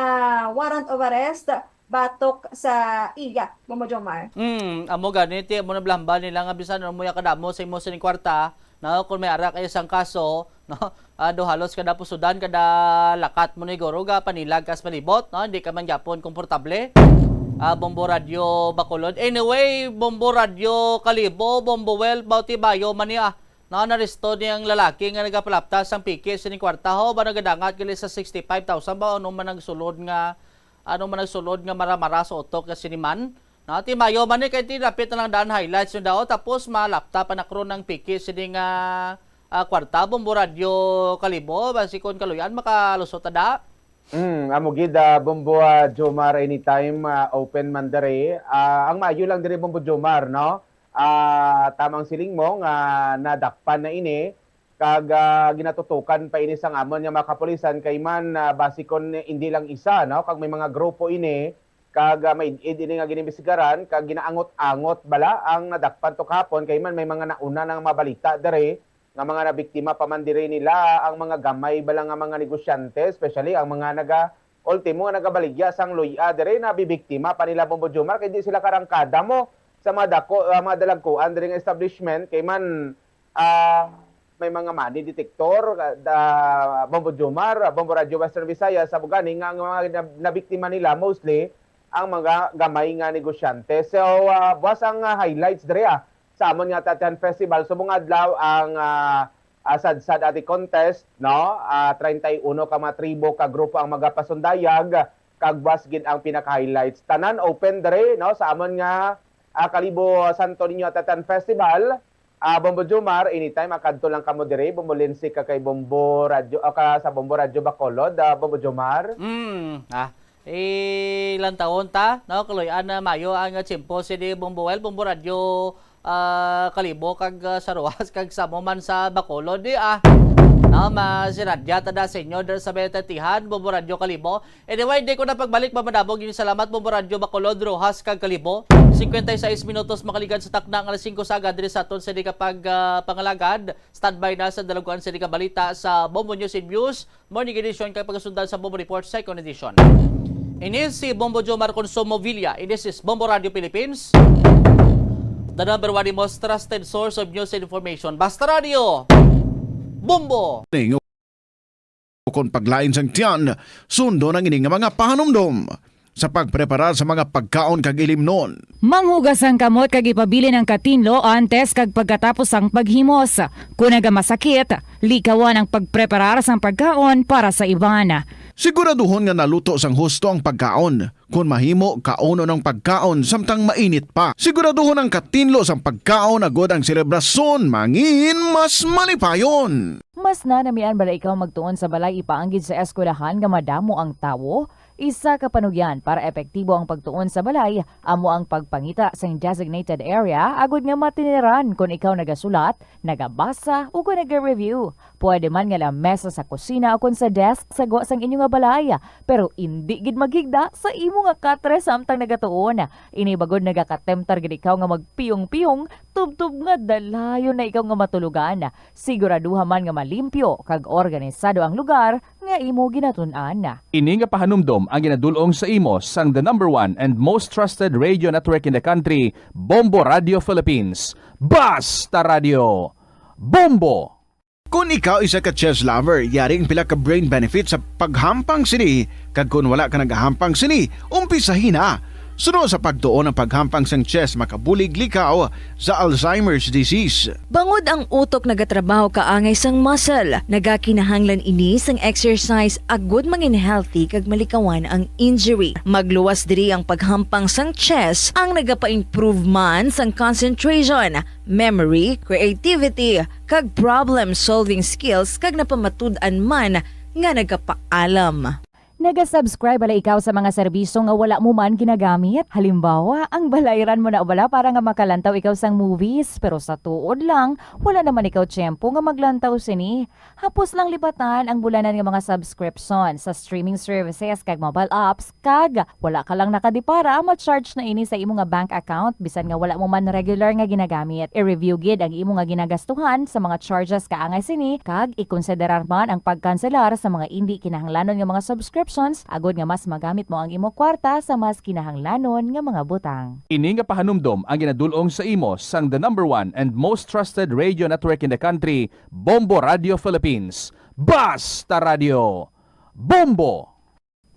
warrant of arrest batok sa iya, Bombo Jomar. Hmm, amo gani, ti, amo na bala hambal nila nga bisan ano mo ya kadamo sa imo sining kwarta, no, kung may ara kay sang kaso, no, ah, do halos kada pusudan, kada lakat mo ni guro, ga panilag kas palibot, no, hindi ka man gyapon komportable. Ah, Bombo Radyo Bacolod. Anyway, Bombo Radyo Kalibo, Bombo Well, Bautibayo man ni, ah, na naresto niyang lalaki nga nagapalapta sang piki sining kwarta, ho, ba nagadangat gali sa sixty-five thousand ba, ano man ang sulod nga, ano man ang sulod nga mara-mara sa utok nga siniman. Na, ti mayo man ni, kay ti dapit na lang daan highlights yung daw, tapos malapta pa na kron ang piki sining, ah, ah, kwarta, Bombo Radyo Kalibo, basi kon kaluyan, makalusot ta da. Mm, amo gid, ah, Bombo, ah, Jomar, anytime, ah, open man diri. Ah, ang maayo lang diri, Bombo Jomar, no? Ah, tamang siling mo nga nadakpan na ini, kag, ah, ginatutukan pa ini sang amon nga mga kapulisan, kay man, ah, basi kon hindi lang isa, no? Kag may mga grupo ini, kag, ah, maid-id ini nga ginimbestigaran, kag ginaangot-angot bala ang nadakpan to kahapon, kay man may mga nauna na nga mga balita diri, nga mga nabiktima pa man diri nila ang mga gamay bala nga mga negosyante, especially ang mga naga-, ultimo nga nagabaligya sang luy-a diri, nabibiktima pa nila, Bombo Jomar, kay di sila karangkada mo sa mga dako, ah, mga dalagkuan diri nga establishment, kay man, ah, may mga money detector, ah, da, Bombo Jomar, ah, Bombo Radyo Western Visayas, sa bugani nga ang mga nab-, nabiktima nila mostly ang mga gamay nga negosyante. So, ah, buwas ang, ah, highlights diri, ah, sa amon nga Ati-Atihan Festival. Subong adlaw ang, ah, ah, Sadsad Ati Contest, no? Ah, treinta y uno ka mga tribo ka grupo ang magapasundayag, kag buwas gid ang pinaka-highlights. Tanan open diri, no, sa amon nga, ah, Kalibo Santo Niño Ati-Atihan Festival. Ah, Bombo Jomar, anytime makadto lang kamo diri, bumulinsi ka kay Bombo Radyo, ah, ka sa Bombo Radyo Bacolod, ah, Bombo Jomar. Mm, ah, eh, ilang taon ta, no? Kaluy-an na mayo ang, ah, tiyempo, si di Bombo Well, Bombo Radyo, ah, Kalibo, kag, ah, sa Roxas, kag sa mo man sa Bacolod, di, ah. No, ma-, si Radya, tada senior, diri sa Betetihan, Bombo Radyo Kalibo. Anyway, di ko na pagbalik, mamadabog yung salamat, Bombo Radyo Bacolod, Roxas, kag Kalibo. Cincuenta y seis minutos makaligad sa takna nga alas singko sa aga, diri sa aton sa di kapag, ah, pangalagad. Standby na sa dalagkuan sa di ka balita sa Bombo News and Views. Morning edition kay pagasundan sa Bombo Report, second edition. Ini si Bombo Jomar Consumo Villa. Ini si Bombo Radio Philippines, the number one most trusted source of news and information. Basta Radio, Bombo! Ning o kon paglain sang tiyan, sundon ang ini nga mga pahanumdom. sa pagpreparar sa mga pagkaon kag ilimnon. Manghugas ang kamot kag ipabilin ang katinlo antes kag pagkatapos sang paghimos. Kon nagamasakit, likawan ang pagpreparar sang pagkaon para sa iban. Siguraduhon nga naluto sang husto ang pagkaon. Kon mahimo, kaunon ang pagkaon samtang mainit pa. Siguraduhon ang katinlo sang pagkaon agod ang selebrasyon mangin mas malipayon. Mas nanamian bala ikaw magtuon sa balay ipaanggid sa eskwelahan nga madamo ang tawo? Isa ka panugyan para epektibo ang pagtuon sa balay amo ang pagpangita sing designated area agod nga matiniran kon ikaw nagasulat, nagabasa, o kon naga-review. Pwede man nga lamesa sa kusina ukon sa desk sa gwa sang inyo nga balay, pero indi gid maghigda sa imo nga katre samtang nagatuon. Ini bangod nagakatemptar gid ikaw nga magpiyong-piyong tubtob nga dalayon na ikaw nga matulogan. Siguraduha man nga malimpyo kag organisado ang lugar nga imo ginatun-an. Ini nga pahanumdom ang ginadul-ong sa imo sang the number one and most trusted radio network in the country, Bombo Radio Philippines. Basta Radio Bombo! Kon ikaw isa ka chess lover, yari ang pila ka brain benefits sa paghampang sini, kag kon wala ka nagahampang sini, umpisahi na. Suno sa pagtuon, ang paghampang sang chess makabulig likaw sa Alzheimer's disease. Bangod ang utok nagatrabaho kaangay sang muscle, nagakinahanglan ini sang exercise agud mangin healthy kag malikawan ang injury. Magluwas diri ang paghampang sang chess ang nagapa-improve man sang concentration, memory, creativity, kag problem-solving skills kag napamatud-an man nga nagapaalam. Naga-subscribe bala ikaw sa mga serbisyo nga wala mo man ginagamit? Halimbawa, ang balayran mo na bala para nga makalantaw ikaw sang movies, pero sa tuod lang, wala naman ikaw tiyempo nga maglantaw sini. Hapos lang lipatan ang bulanan nga mga subscription sa streaming services kag mobile apps, kag wala ka lang nakadipara, ma-charge na ini sa imo nga bank account bisan nga wala mo man regular nga ginagamit. I-review gid ang imo nga ginagastuhan sa mga charges kaangay sini, kag ikonsiderar man ang pagkanselar sa mga indi kinahanglanon nga mga subscriptions agud nga mas magamit mo ang imo kwarta sa mas kinahanglanon nga mga butang. Ini nga pahanumdom ang ginadul-ong sa imo sang the number one and most trusted radio network in the country, Bombo Radio Philippines. Basta Radio Bombo!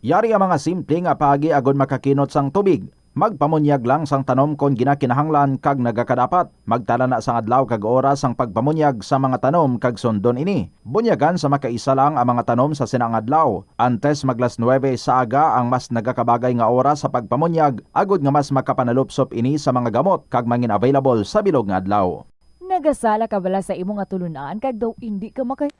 Yari ang mga simple nga paagi agud makakinot sang tubig. Magpamunyag lang sang tanom kon ginakinahanglan kag nagakadapat. Magtala na sang adlaw kag oras sang pagpamunyag sa mga tanom kag sundon ini. Bunyagan sa makaisa lang ang mga tanom sa sina nga adlaw. Antes mag las nuebe sa aga ang mas nagakabagay nga oras sa pagpamunyag, agud nga mas makapanalupsop ini sa mga gamot kag mangin available sa bilog nga adlaw. Nagasala ka bala sa imo nga tulun-an kag daw indi ka maka-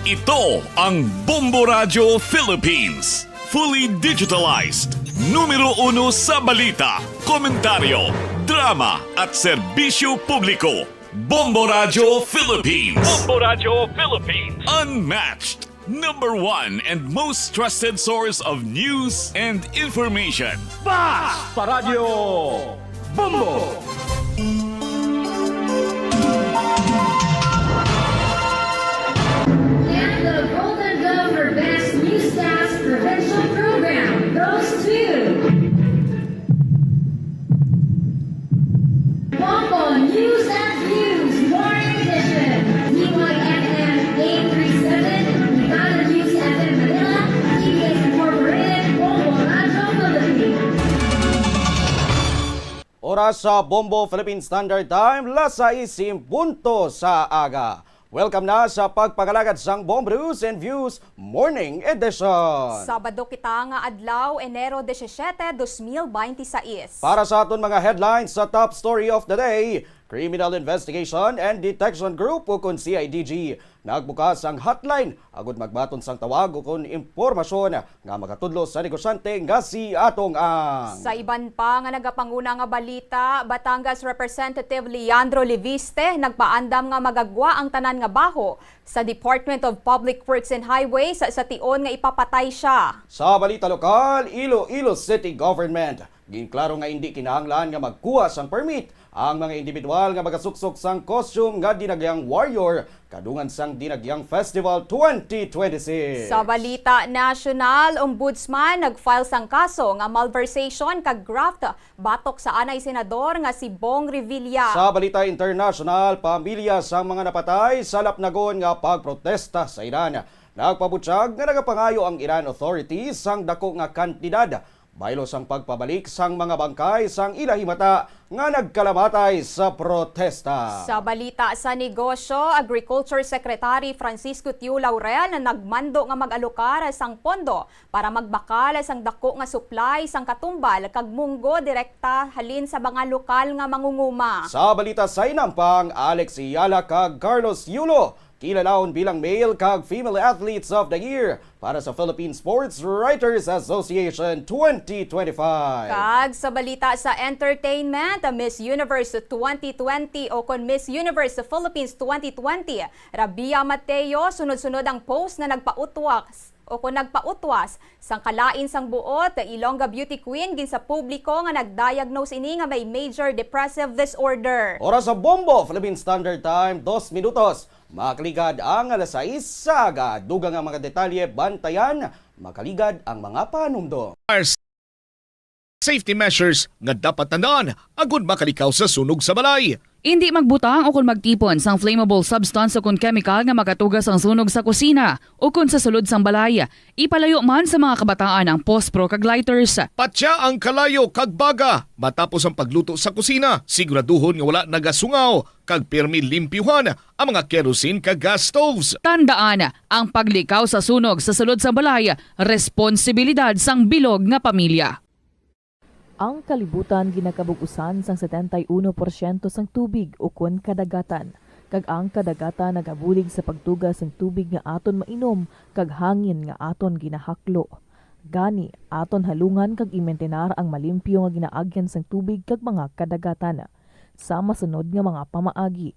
Ito ang Bombo Radyo Philippines. Fully digitalized. Numero uno sa balita, komentaryo, drama, at serbisyo publiko. Bombo Radyo Philippines. Bombo Radyo Philippines. Unmatched. Number one and most trusted source of news and information. Basta Radyo Bombo! And the Golden Glove for Best Newscast Provincial Program goes to Bombo News and Views Morning Edition, D Y F M eight three seven, Ligado News F M Manila, T V S Incorporated, Bombo Radyo Philippines. Oras sa Bombo Philippine Standard Time, las sais en punto sa aga. Welcome na sa pagpangalagad sang Bombo News and Views Morning Edition. Sabado kita nga adlaw, Enero disisiete, dos mil binte y seis. Para sa aton mga headlines sa top story of the day, Criminal Investigation and Detection Group, ukon C I D G, nagbukas ang hotline agud magbaton sang tawag ukon impormasyon nga magatudlo sa negosyante nga si Atong Ang. Sa iban pa nga nagapanguna nga balita, Batangas Representative Leandro Leviste nagpaandam nga magagwa ang tanan nga baho sa Department of Public Works and Highways sa tion nga ipapatay sia. Sa balita lokal, Iloilo City Government, ginklaro nga indi kinahanglan nga magkuha sang permit ang mga individual nga magasuksok sang costume nga Dinagyang Warrior kadungan sang Dinagyang Festival twenty twenty-six. Sa balita nasyonal, Ombudsman nag-file sang kaso nga malversation kag graft batok sa anay senador nga si Bong Revilla. Sa balita internasyonal, pamilya sang mga napatay sa lapnagon nga pagprotesta sa Iran nagpabutyag nga nagapangayo ang Iran authorities sang dako nga kantidad baylo sang pagpabalik sang mga bangkay sang ila himata nga nagkalamatay sa protesta. Sa balita sa negosyo, Agriculture Secretary Francisco Tiu Laurel nagmando nga mag-alokar sang pondo para magbakal sang dako nga supply sang katumbal kag munggo direkta halin sa mga lokal nga mangunguma. Sa balita sa inampang, Alex Ayala kag Carlos Yulo, kilalahon bilang male kag female athletes of the year para sa Philippine Sports Writers Association twenty twenty-five. Kag sa balita sa entertainment, Miss Universe twenty twenty o kon Miss Universe Philippines twenty twenty, Rabia Mateo, sunod-sunod ang post nga nagpautwas o kon nagpautwas sang kalain sang buot, Ilongga Beauty Queen, gin sa publiko nga nag-diagnose ini nga may major depressive disorder. Oras sa Bombo, Philippine Standard Time, dos minutos. Makaligad ang alas sais sa aga. Dugang ang mga detalye, bantayan, makaligad ang mga panumdom. Safety measures nga dapat tandaan agud makalikaw sa sunog sa balay. Indi magbutang o kon magtipon sang flammable substance o kon kemikal nga makatuga sang sunog sa kusina o kon sa sulod sang balay. Ipalayo man sa mga kabataan ang pospro kag lighters. Patya ang kalayo kag baga matapos ang pagluto sa kusina. Siguraduhon nga wala nagasungaw kag pirmi limpyuhan ang mga kerosene kag gas stoves. Tandaan, ang paglikaw sa sunog sa sulod sang balay, responsibilidad sang bilog nga pamilya. Ang kalibutan ginakabug-usan sang setenta y uno porsyento sang tubig ukon kadagatan, kag ang kadagatan nagabulig sa pagtuga sang tubig nga aton mainom kag hangin nga aton ginahaklo. Gani, aton halungan kag imintinar ang malimpyo nga ginaagyan sang tubig kag mga kadagatan. Sa masunod nga mga pamaagi,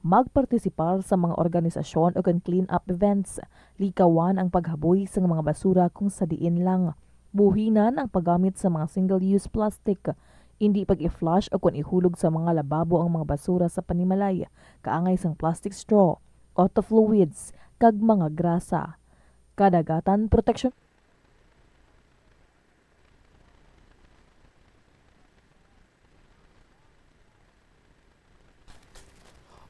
magpartisipar sa mga organisasyon ukon clean-up events. Likawan ang paghaboy sang mga basura kung sa diin lang. Buhinan ang paggamit sa mga single-use plastic. Indi pag-i-flush ukon ihulog sa mga lababo ang mga basura sa panimalay, kaangay sang plastic straw, auto fluids, kag mga grasa. Kadagatan proteksyon.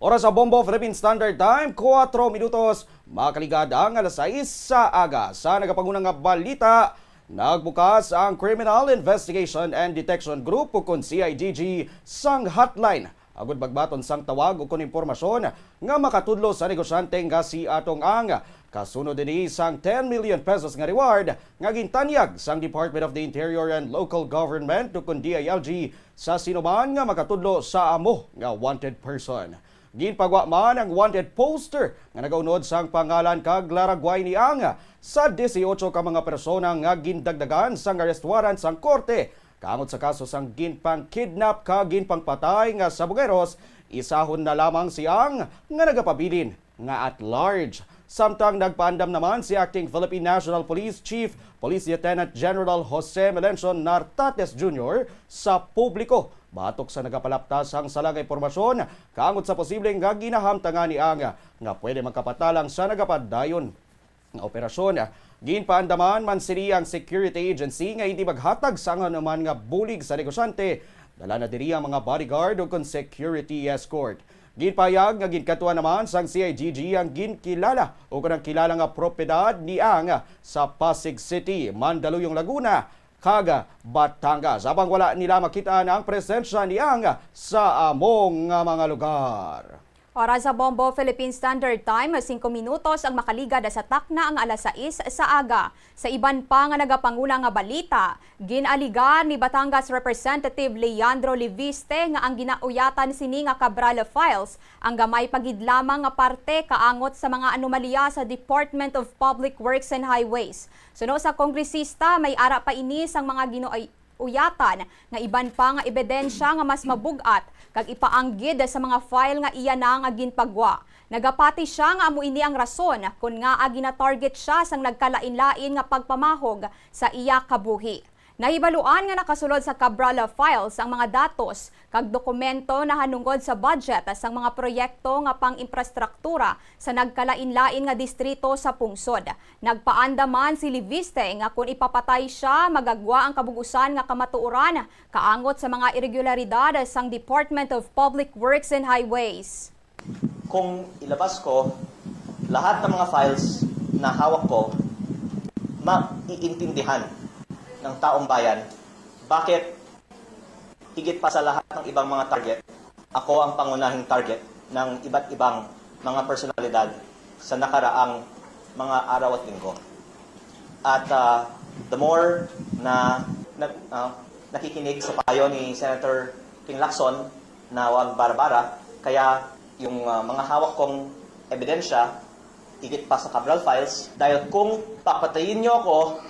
Oras sa Bombo Philippine Standard Time, kuwatro minutos. Makaligad ang alas sais sa aga. Sa nagapanguna nga balita, nagbukas ang Criminal Investigation and Detection Group, ukon C I D G, sang hotline agud magbaton sang tawag ukon impormasyon nga makatudlo sa negosyante nga si Atong Ang. Kasunod ini sang ten million pesos nga reward nga gintanyag sang Department of the Interior and Local Government ukon D I L G sa sinuman nga makatudlo sa amo nga wanted person. Ginpagwa man ang wanted poster nga nagaunod sang pangalan kag laragway ni Ang sa dieciocho ka mga persona nga gindagdagan sang arrest warrant sang korte kaangot sa kaso sang ginpangkidnap kag ginpangpatay nga sabongeros, isahon na lamang si Ang nga nagapabilin nga at large. Samtang nagpaandam naman si Acting Philippine National Police Chief Police Lieutenant General Jose Melencio Nartates Junior sa publiko batok sa nagapalapta sang sala nga impormasyon kaangot sa posible nga ginahamtangan ni Ang nga pwede magkapatalang sa nagapadayon nga operasyon. Ginpaandaman man sini ang security agency nga hindi maghatag sa anuman nga bulig sa negosyante. Dala na diri ang mga bodyguard o kon security escort. Ginpahayag nga ginkadtuan naman sang C I D G ang ginkilala o kon ang kilala nga propiedad ni Ang sa Pasig City, Mandaluyong, Laguna, kag Batangas, apang wala nila makit-an ang presensya ni Ang sa amo nga mga lugar. Oras sa Bombo Philippine Standard Time, singko minutos ang makaligad sa takna nga alas sais sa aga. Sa iban pa nga nagapanguna nga balita, gin-alegar ni Batangas Representative Leandro Leviste nga ang ginauyatan sini nga Cabral Files ang gamay pa gid lamang nga parte kaangot sa mga anomalya sa Department of Public Works and Highways. Suno sa kongresista, may ara pa ini sang mga ginuuyatan nga iban pa nga ebidensya nga mas mabug-at kag ipaanggid sa mga file nga iya na nga ginpagwa. Nagapati sia nga amo ini ang rason kon ngaa gina-target sia sang nagkalainlain nga pagpamahog sa iya kabuhi. Nahibaluan nga nakasulod sa Cabral Files ang mga datos kag dokumento nahanungod sa budget sang mga proyekto nga pang-imprastruktura sa nagkalainlain nga distrito sa pungsod. Nagpaandam man si Leviste nga kon ipapatay sia, magagwa ang kabug-usan nga kamatuoran kaangot sa mga iregularidad sang Department of Public Works and Highways. Kung ilabas ko lahat ng mga files na hawak ko, maiintindihan ng taong bayan bakit higit pa sa lahat ng ibang mga target, ako ang pangunahing target ng iba't ibang mga personalidad sa nakaraang mga araw at linggo. At, ah, the more na, na, ah, nakikinig sa payo ni Senator Ping Lacson na wag bara-bara, kaya yung, ah, mga hawak kong ebidensya, higit pa sa Cabral Files, dahil kung papatayin niyo ako,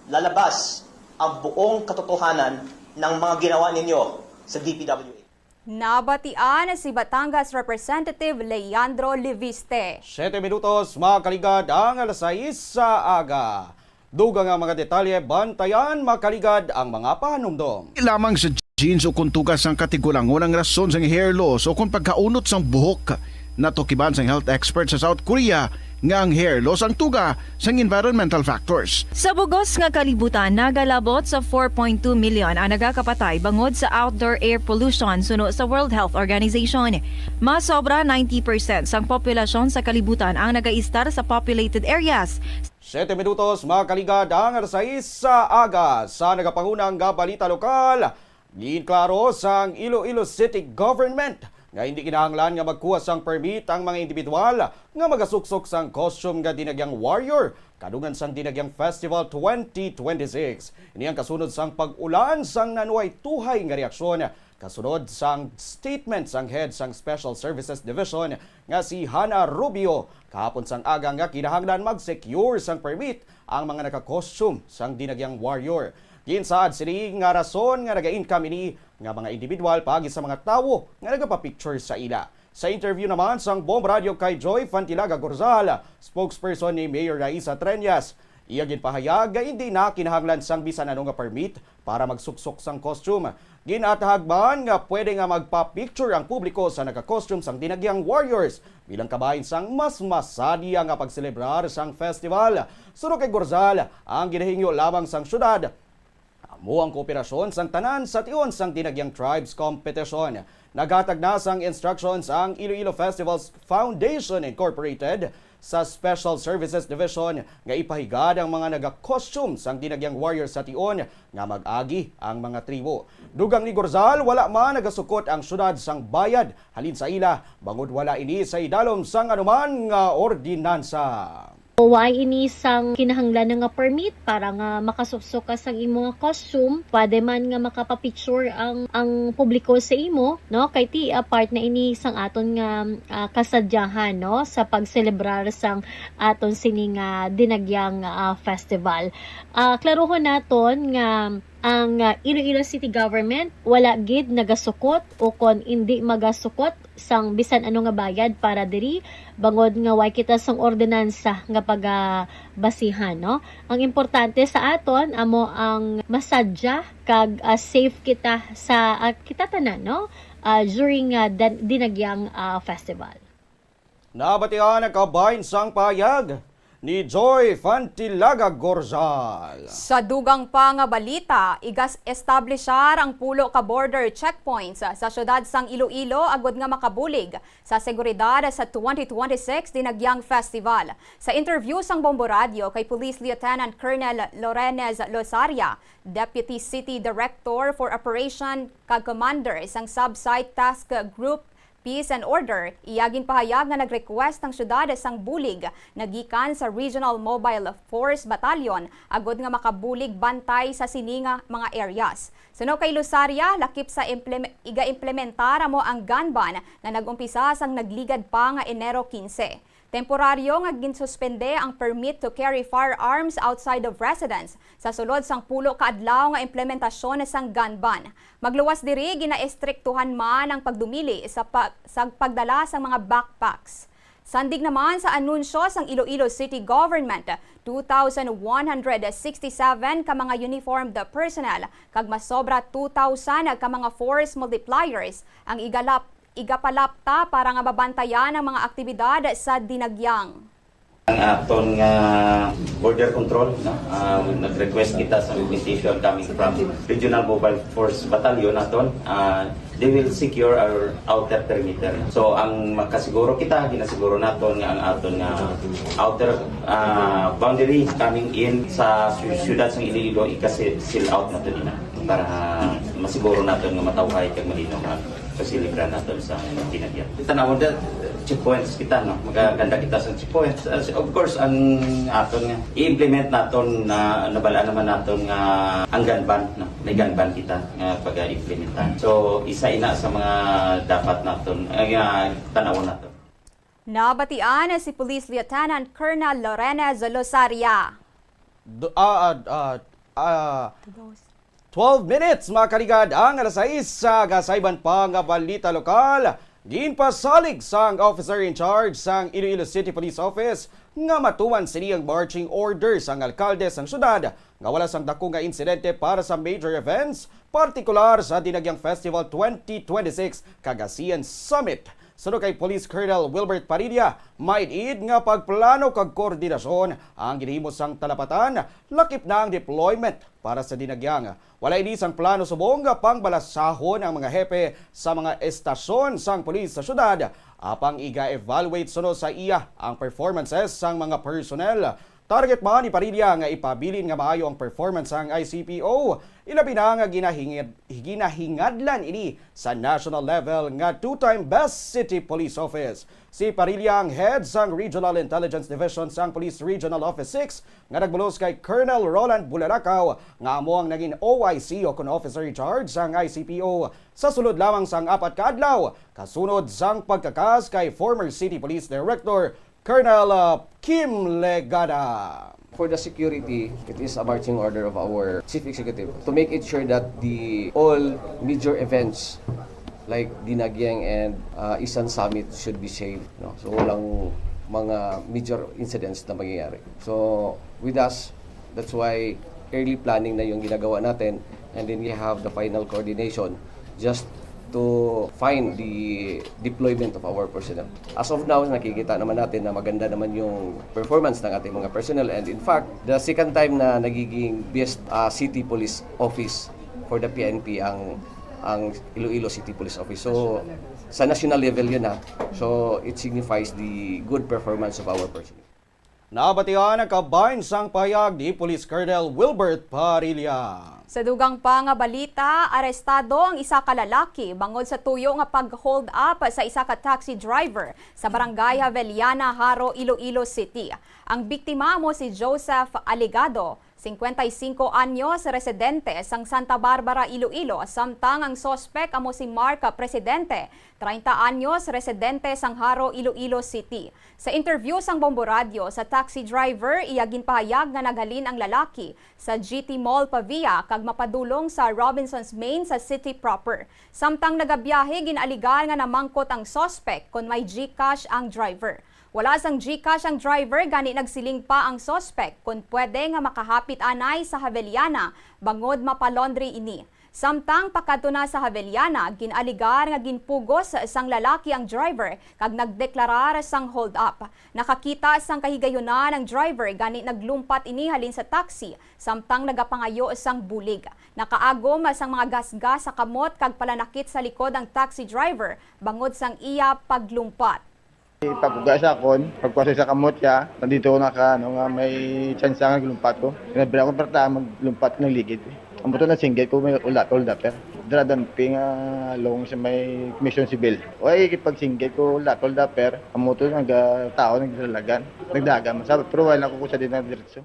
lalabas ang buong katotohanan ng mga ginawa ninyo sa D P W A. Nabatian si Batangas Representative Leandro Leviste. Siyete minutos makaligad ang alas sais sa aga. Dugang ang mga detalye, bantayan makaligad ang mga pahanumdom. Lamang sa genes o kung tugas sang katigulangon ang rason sang hair loss o kung pagkaunot sang buhok. Natukiban sang health expert sa South Korea nga ang hair loss ang tuga sang environmental factors. Sa bugos nga kalibutan, nagalabot sa four point two million ang nagakapatay bangod sa outdoor air pollution suno sa World Health Organization. Masobra ninety percent sang populasyon sa kalibutan ang nagaistar sa populated areas. Siyete minutos makaligad ang alas sais sa aga sa nagapangunang nga balita lokal. Ginklaro sang Iloilo City Government nga hindi kinahanglan nga magkuha sang permit ang mga individual nga magasuksok sang costume nga Dinagyang Warrior kadungan sang Dinagyang Festival twenty twenty-six. Ini ang kasunod sang pag-ulan sang nanway tuhay nga reaksyon kasunod sang statement sang head sang Special Services Division nga si Hana Rubio kahapon sang aga nga kinahanglan mag-secure sang permit ang mga naka-costume sang Dinagyang Warrior. Ginsaad sini nga rason nga naga-income ini nga mga individual paagi sa mga tawo nga nagapapicture sa ila. Sa interview naman sang Bomb Radio kay Joy Fantilaga Gorzal, spokesperson ni Mayor Raisa Treñas, iya ginpahayag nga indi na kinahanglan sang bisan ano nga permit para magsuksok sang costume. Ginatahag man nga pwede nga magpa-picture ang publiko sa naka-costume sang Dinagyang Warriors bilang kabahin sang mas masadya nga pagselebrar sang festival. Suno kay Gorzal, ang ginahingyo lamang sang syudad amo ang kooperasyon sang tanan sa tion sang Dinagyang Tribes Competition. Naghatag na sang instructions ang Iloilo Festivals Foundation Incorporated sa Special Services Division nga ipahigad ang mga naga-costume sang Dinagyang Warrior sa tion nga mag-agi ang mga tribo. Dugang ni Gorzal, wala man nagasukot ang syudad sang bayad halin sa ila bangod wala ini sa idalom sang anuman nga ordinansa. Wala ini sang kinahanglan nga permit para nga makasuksok ka sang imo nga costume. Pwede man nga makapapicture ang ang publiko sa imo, no? Kay ti ah, part na ini sang aton nga ah, kasadyahan, no, sa pagselebrar sang aton sini nga Dinagyang ah, Festival. Ah, klaruhon naton nga ang ah, Iloilo City Government wala gid nagasukot o kon indi magasukot sang bisan ano nga bayad para diri, bangod nga way kita sang ordinansa nga pagabasihan, no? Ang importante sa aton amo ang masadya kag ah, safe kita sa ah, kita tanan, no? Ah, during ah, dan- Dinagyang ah, Festival. Nabatian ang kabahin sang pahayag ni Joy Fantilaga Gorzal. Sa dugang pa nga balita, igas-establishar ang pulo ka border checkpoints sa siyudad sang Iloilo agud nga makabulig sa seguridad sa twenty twenty-six Dinagyang Festival. Sa interview sang Bombo Radio kay Police Lieutenant Colonel Lorenez Losaria, Deputy City Director for Operation kag Commander sang Sub-Site Task Group Peace and Order, iya ginpahayag nga nag-request ang siyudad sang bulig nga gikan sa Regional Mobile Force Battalion agud nga makabulig bantay sa sini nga mga areas. Suno kay Lusaria, lakip sa implem- iga-implementar amo ang gun ban nga nag-umpisa sang nagligad pa nga Enero quince. Temporaryo nga ginsuspende ang permit to carry firearms outside of residence sa sulod sang pulo ka adlaw nga implementasyon sang gun ban. Magluwas diri, ginaestriktuhan man ang pagdumili sa pa- sa pagdala sang mga backpacks. Sandig naman sa anunsyo sang Iloilo City Government, two thousand one hundred sixty-seven ka mga uniformed personnel kag masobra two thousand ka mga force multipliers ang igalap igapalapta para nga mabantayan ang mga aktibidad sa Dinagyang. Ang aton nga border control, no? Ah, nag-request kita sa augmentation coming from Regional Mobile Force Battalion naton. Ah, They will secure our outer perimeter. So, ang makasiguro kita, ginasiguro naton nga ang aton nga outer, ah, boundary coming in sa sy-, syudad sang Iloilo, ikasi-, seal out naton ina para masiguro naton nga matawhay kag malinaw nga pasilibran naton sa Dinagyang. Tan-awon ta, checkpoints kita, no? Magaganda kita sa checkpoints. As, of course, ang aton nga i-implement naton na nabal-an naman naton nga ang gun ban, no? May gun ban kita nga pag-implementan. So, isa ina sa mga dapat naton, ay, nga tan-awon naton. Nabatian si Police Lieutenant Colonel Lorenez Losaria. Do, ah, ah, ah, ah, twelve minutes, mga kaligad, ang alas sais sa kasayban pa nga balita lokal. Ginpasalig sang officer in charge sang Iloilo City Police Office nga matuman sini ang marching order sang alkalde sang syudad nga wala sang dako nga insidente para sa major events, partikular sa Dinagyang Festival twenty twenty-six kag ASEAN Summit. Suno kay Police Colonel Wilbert Padilla, may id nga pagplano kag koordinasyon ang ginhimo sang talapatan, lakip na ang deployment para sa Dinagyang. Wala ini sang plano subong nga pangbalasahon ang mga hepe sa mga estasyon sang pulis sa syudad, apang iga-evaluate suno sa iya ang performances sang mga personnel. Target man ni Padilla nga ipabilin nga maayo ang performance sang I C P O, ilabi na nga ginahingid-, ginahingadlan ini sa national level nga two-time Best City Police Office. Si Padilla ang head sang Regional Intelligence Division sang Police Regional Office six nga nagbulos kay Colonel Roland Bulalakaw, nga amo ang naging O I C o kon officer in charge sang I C P O sa sulod lamang sang apat ka adlaw kasunod sang pagkakas kay former City Police Director Colonel, uh, Kim Legada. For the security, it is a marching order of our chief executive to make it sure that the all major events like Dinagyang and uh, ASEAN Summit should be safe. No? So walang mga major incidents na mangyayari. So with us, that's why early planning na yung ginagawa natin, and then we have the final coordination just to find the deployment of our personnel. As of now, nakikita naman natin na maganda naman yung performance ng ating mga personnel, and in fact, the second time na nagiging best uh, city police office for the P N P ang ang Iloilo City Police Office. So sa national level yun, ha. So it signifies the good performance of our personnel. Nabatian ang kabahin sang pahayag ni Police Colonel Wilbert Padilla. Sa dugang pa nga balita, arestado ang isa ka lalaki bangod sa tuyo nga pag-hold up sa isa ka taxi driver sa Barangay Javellana, Jaro, Iloilo City. Ang biktima amo si Joseph Aligado, singkwenta y singko anyos, residente sang Santa Barbara, Iloilo, samtang ang suspek amo si Mark Presidente, treinta anyos, residente sang Jaro, Iloilo City. Sa interview sang Bombo Radyo sa taxi driver, iya ginpahayag nga naghalin ang lalaki sa G T Mall Pavia kag mapadulong sa Robinsons Main sa city proper. Samtang nagabiyahe, gin-alegar nga namangkot ang suspek kon may GCash ang driver. Wala sang GCash ang driver, gani nagsiling pa ang suspek kon pwede nga makahapit anay sa Javellana bangod mapalaundry ini. Samtang pakadto na sa Javellana, gin-alegar nga ginpugos sang lalaki ang driver kag nagdeklarar sang hold-up. Nakakita sang kahigayunan ang driver, gani naglumpat ini halin sa taxi, samtang nagapangayo sang bulig. Nakaagom sang mga gasgas sa kamot kag palanakit sa likod ang taxi driver bangod sang iya paglumpat. Pagkuga sa akon, pagkuha sa kamot siya, nandito ko naka, ano, nga may tsansa nga lumpat ko. Sinabi ako, "Perta, maglumpat ng ligid." Ang buto na singgit ko, may ula-, ula-, dapper. Dala dumping, ah, long sa may Mission Civil. Oy, pag singgit ko, ula-, dapper, ang motor, nagtao, nagdalagan. Nagdagan, masabot, pero wala ko sa din na diretso.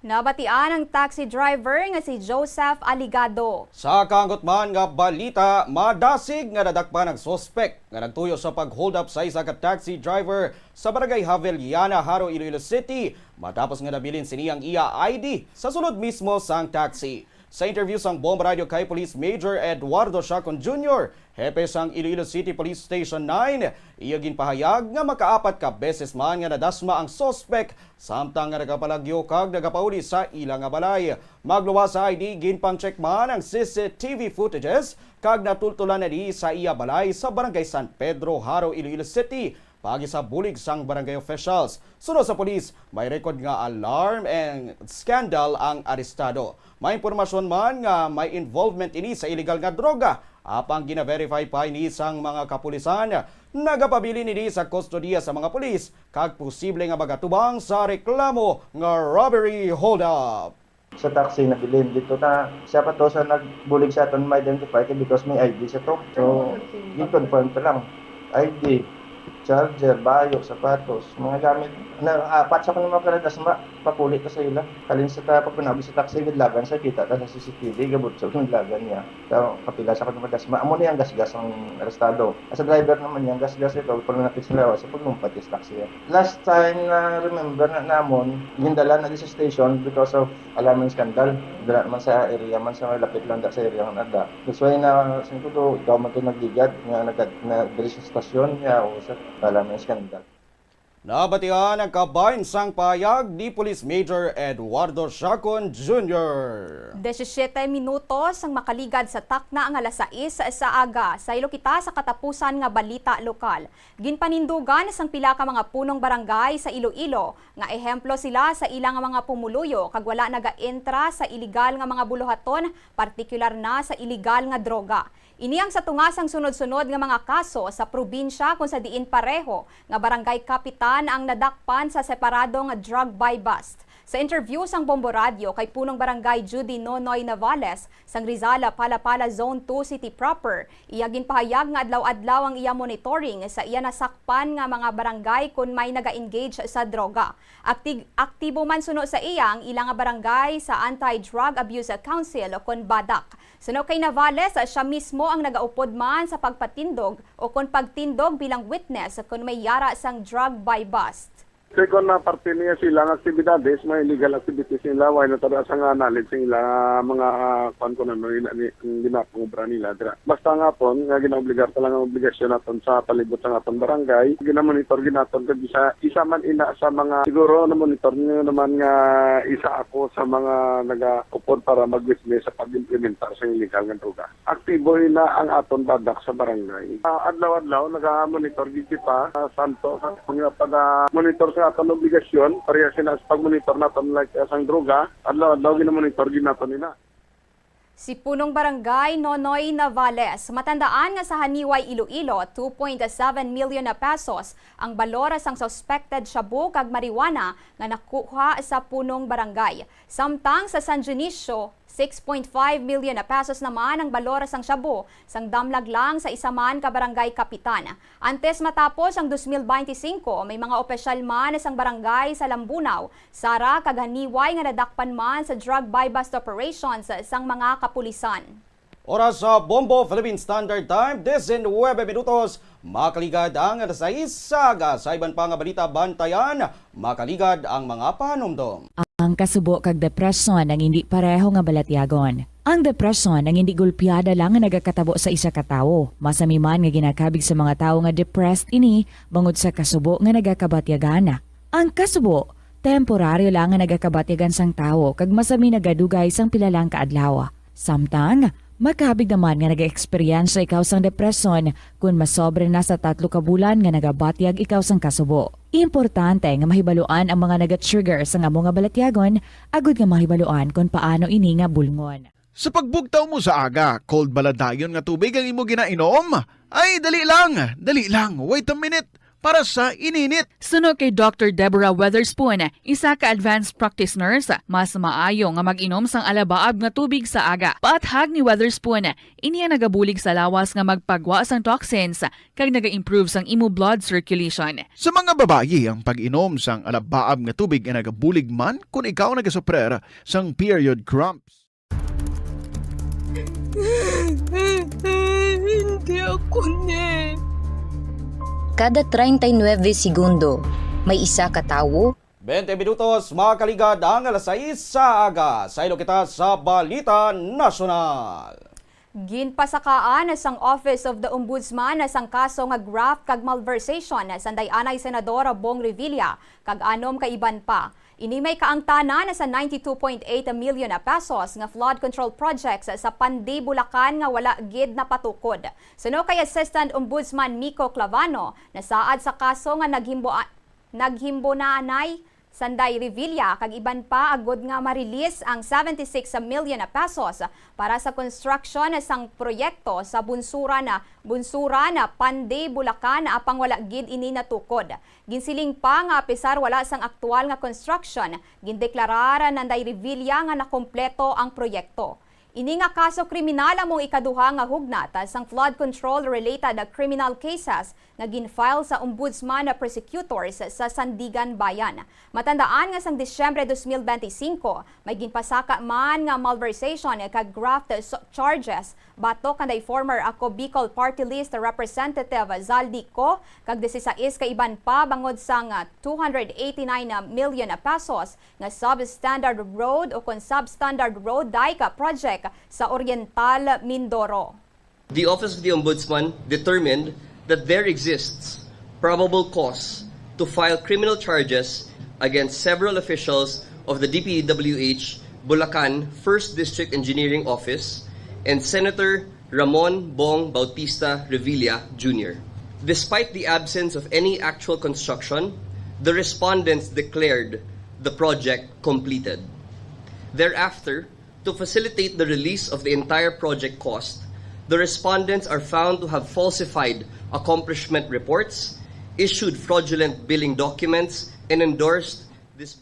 Nabatian ang taxi driver nga si Joseph Aligado. Sa kaanggot man nga balita, madasig nga nadakpan ang suspek nga nagtuyo sa pag-hold up sa isa ka taxi driver sa Barangay Javellana, Jaro, Iloilo City, matapos nga nabilin sini ang iya I D sa sulod mismo sang taxi. Sa interview sang Bombo Radyo kay Police Major Eduardo Chacon Junior, hepe sang Iloilo City Police Station nine, iya ginpahayag nga makaapat ka beses man nga nadasma ang suspek samtang nga nagapalagyo kag nagapauli sa ila nga balay. Magluwas sa I D, ginpang-check man ang C C T V footages kag natultulan na di sa iya balay sa Barangay San Pedro, Jaro, Iloilo City, paagi sa bulig sang barangay officials. Suno sa pulis, may record nga alarm and scandal ang arestado. May impormasyon man nga may involvement ini sa illegal nga droga Apang gina-verify pa ini sang mga kapulisan, nagapabilin ini sa kustodiya sa mga pulis kag posible nga magatubang sa reklamo nga robbery holdup. Sa taxi nabilin dito na siya pa to sa nagbulig sa aton ma-identify kay because may I D siya to. So, i-confirm ta lang. I D, charger, bayo, sapatos, mga gamit. Na, apat sa kuno mga kaladas ma, papuli ta sa ila. Halin sa ta pagpanabi sa taxi, gidlagan sa kita ta sa C C T V, gabutsog ang lagan niya. So, kapila sa kuno madas ma, amo niya ang gasgas ang arestado. Sa driver naman niya, ang gasgas ito, pero napit sa lawas, sa paglumpad sa taxi. Last time na remember na namon, gindala na sa station because of alarm and scandal. Dira naman sa area man sa malapit lang da sa area nga nada. That's why na, singko to, ikaw man to nagligad, nga nagad-, na diri sa stasyon, nga o sa alarm and scandal. Nabatian ang kabahin sang pahayag ni Police Major Eduardo Siacon Junior. Disisyete minutos ang makaligad sa takna nga alas sais sa aga. Saylo kita sa katapusan nga balita lokal. Ginpanindugan sang pila ka mga punong barangay sa Iloilo nga ehemplo sila sa ila nga mga pumuluyo kag wala nagaentra sa iligal nga mga buluhaton, partikular na sa iligal nga droga. Ini ang sa tunga sang sunod-sunod nga mga kaso sa probinsya, kon sa diin pareho nga barangay kapitan ang nadakpan sa separado nga drug buy-bust. Sa interview sang Bombo Radyo kay Punong Barangay Judy Nonoy Navales sang Rizal, Palapala Zone two City Proper, iya ginpahayag nga adlaw-adlaw ang iya monitoring sa iya nasakpan nga mga barangay kon may naga-engage sa droga. Akti-, aktibo man suno sa iya ang ila nga barangay sa Anti-Drug Abuse Council o kon BADAC. Suno kay Navales, siya mismo ang nagaupod man sa pagpatindog o kon pagtindog bilang witness kon may yara sang drug buy-bust. Second na parte niya sila nga aktibidades, mga illegal activities nila, why not ada sa nga knowledge sa ila mga, ah, kuwan ko na, no, ina-, ni-, ang ginapangobra nila dira. Basta nga pon, nga ginaobligar ta lang ang obligasyon naton sa palibot sa aton barangay, ginamonitor ginaton kag isa, isa man ina sa mga, siguro na-monitor niyo naman nga isa ako sa mga nagaupod para mag-witness sa pag-implementar sa illegal nga droga. Aktibo ina ang aton BADAC sa barangay. Ah, adlaw-adlaw naga-monitor gid kita, ah, santo sa mga pag-monitor sa aton obligasyon, pareha sina sa pag-monitor naton, like, ah, sang droga, adlaw-adlaw ginamonitor gid naton ina. Si Punong Barangay Nonoy Navales. Matandaan nga sa Janiuay, Iloilo, two point seven million na pesos ang balor sang suspected shabu kag marijuana nga nakuha sa Punong Barangay. Samtang sa San Dionisio, six point five million na pesos naman ang balor sang shabu sang damlag lang sa isa man ka barangay kapitan. Antes matapos ang dos mil bente singko, may mga opisyal man sang barangay sa Lambunao, Sara, kag Janiuay nga nadakpan man sa drug buy-bust operations sang mga kapulisan. Oras sa Bombo Philippine Standard Time, disinuebe minutos. Makaligad ang alas sais sa aga. Sa iban pa nga balita, bantayan makaligad ang mga panumdom. Ang kasubo kag depresyon ang hindi pareho nga balatyagon. Ang depresyon ang hindi gulpiada lang nga nagakatabo sa isa ka tawo. Masami man nga ginakabig sa mga tawo nga depressed ini bangod sa kasubo nga nagakabatyagan. Ang kasubo, temporaryo lang nga nagakabatyagan sang tawo kag masami nagadugay sang pila lang ka adlaw. Samtang, makabig naman nga nag-eksperyensya ikaw sang depresyon kon masobra na sa tatlo ka bulan nga nagabatyag ikaw sang kasubo. Importante nga mahibaluan ang mga naga-trigger sang amo nga balatyagon agud nga mahibaluan kon paano ini nga bulngon. Sa pagbugtaw mo sa aga, cold bala dayon nga tubig ang imo ginainom? Ay, dali lang, dali lang, wait a minute, para sa ininit. Suno kay Doctor Deborah Weatherspoon, isa ka advanced practice nurse, mas maayo nga mag-inom sang alabaab nga tubig sa aga. Paathag ni Weatherspoon, ini ang nagabulig sa lawas nga magpagwa sang toxins kag naga-improve sang imo blood circulation. Sa mga babayi, ang pag-inom sang alabaab nga tubig ay nagabulig man kon ikaw nagasuprer sang period cramps. Hindi ako ni. Kada treinta y nueve segundo, may isa ka tawo. Bente minutos, makaligad ang alas sais sa aga. Saylo kita sa Balita Nasyonal. Ginpasakaan sang Office of the Ombudsman sang kaso nga graft kag malversation sang day-anay Senador Bong Revilla kag anom ka iban pa. Ini may kaangtanan sa ninety-two point eight million pesos nga flood control projects sa Pandi, Bulacan nga wala gid napatukod. Suno kay Assistant Ombudsman Miko Clavano, nasaad sa kaso nga naghimbo-, naghimbonaanay Sanday Revilla kag iban pa agod nga ma-release ang seventy-six million pesos para sa construction sang proyekto sa Bunsuran, Bunsuran, Pandi, Bulacan, apang wala gid ini natukod. Ginsiling pa nga apisar wala sang aktual nga construction, gindeklarar ni Sanday Revilla nga nakompleto ang proyekto. Ini nga kaso kriminal amo ang ikaduha nga hugnat sang flood control-related criminal cases nga gin-file sa Ombudsman Prosecutors sa Sandiganbayan. Matandaan nga sang Disyembre dos mil benti singko, may ginpasaka man nga malversation kag graft so-, charges batok kanday former Ako Bicol Party List Representative Zaldy Co kag disisais ka iban pa bangod sang two hundred eighty-nine million pesos nga substandard road o kon substandard road dike project sa Oriental Mindoro. The Office of the Ombudsman determined that there exists probable cause to file criminal charges against several officials of the D P W H Bulacan First District Engineering Office and Senator Ramon Bong Bautista Revilla Junior. Despite the absence of any actual construction, the respondents declared the project completed. Thereafter, to facilitate the release of the entire project cost, the respondents are found to have falsified accomplishment reports, issued fraudulent billing documents, and endorsed this.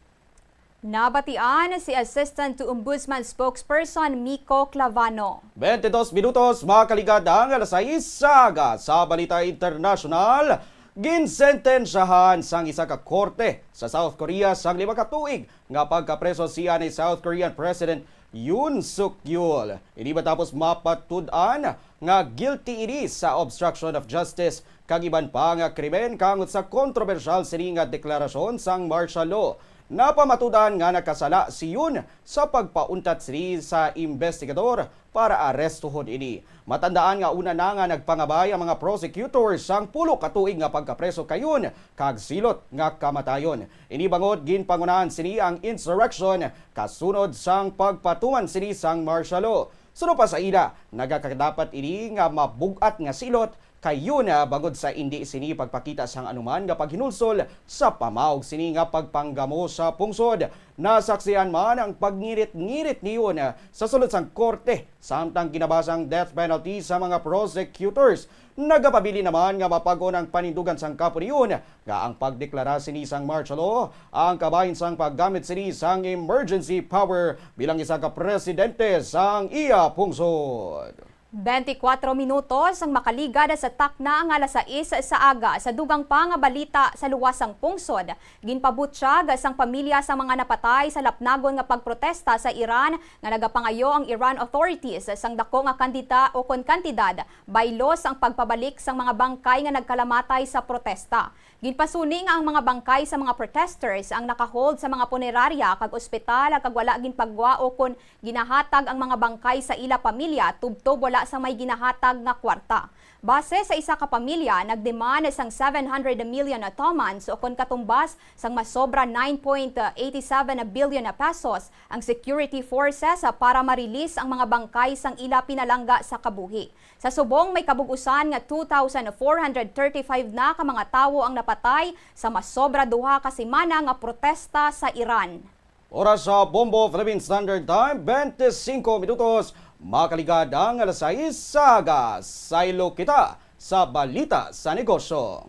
Nabatian si Assistant to Ombudsman Spokesperson Miko Clavano. Twenty-dos minutos makaligad ang alas sais sa aga sa balita internasyonal. Ginsentensyahan sang isa ka korte sa South Korea sang lima ka tuig nga pagkapreso si anay South Korean President Yoon Suk Yeol. Ini matapos mapatud-an nga guilty ini sa obstruction of justice kag iban pa nga krimen kang sa kontrobersyal sini nga deklarasyon sang martial law. Napamatud-an nga nakasala si Yoon sa pagpauntat sini sa investigador para arestuhon ini. Matandaan nga una na nga nagpangabay ang mga prosecutor sang pulo ka tuig nga pagkapreso kay Yoon kag silot nga kamatayon. Ini bangod ginpangunahan sini ang insurrection kasunod sang pagpatuman sini sang martial law. Suno pa sa ila, nagakadapat ini nga mabug-at nga silot kay Yoon bangod sa indi sini pagpakita sang anuman nga paghinulsol sa pamaog sini nga pagpanggamo sa pungsod. Nasaksihan man ang pagngirit-ngirit ni Yoon sa sulod sang korte samtang ginabasa ang death penalty sa mga prosecutors. Nagapabilin naman nga mapag-on ang panindugan sang kapo ni Yoon nga ang pagdeklara sini sang martial law ang kabahin sang paggamit sini sang emergency power bilang isa ka presidente sang iya pungsod. Twenty-four minutos ang makaligad sa takna nga alas sais sa aga. Sa dugang pa nga balita sa luwas sang pungsod, ginpabutyag sang pamilya sang mga napatay sa lapnagon nga pagprotesta sa Iran nga nagapangayo ang Iran authorities sang dako nga kandida o kon kantidad baylos ang pagpabalik sang mga bangkay nga nagkalamatay sa protesta. Ginpasuni nga ang mga bangkay sa mga protesters ang nakahold sa mga punerarya kag ospital kag wala ginpagwa o kon ginahatag ang mga bangkay sa ila pamilya tubtob wala sang may ginahatag nga kwarta. Base sa isa ka pamilya, nagdemand sang seven hundred million tomans o kon katumbas sang masobra nine point eight seven billion pesos ang security forces para ma-release ang mga bangkay sang ila pinalangga sa kabuhi. Sa subong, may kabug-usan nga two thousand four hundred thirty-five na ka mga tawo ang napatay sa masobra duha ka semana nga protesta sa Iran. Oras sa Bombo Philippine Standard Time, twenty-five minutos. Makaligad ang alas sais sa aga. Saylo kita sa balita sa negosyo.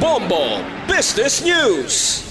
Bombo Business News.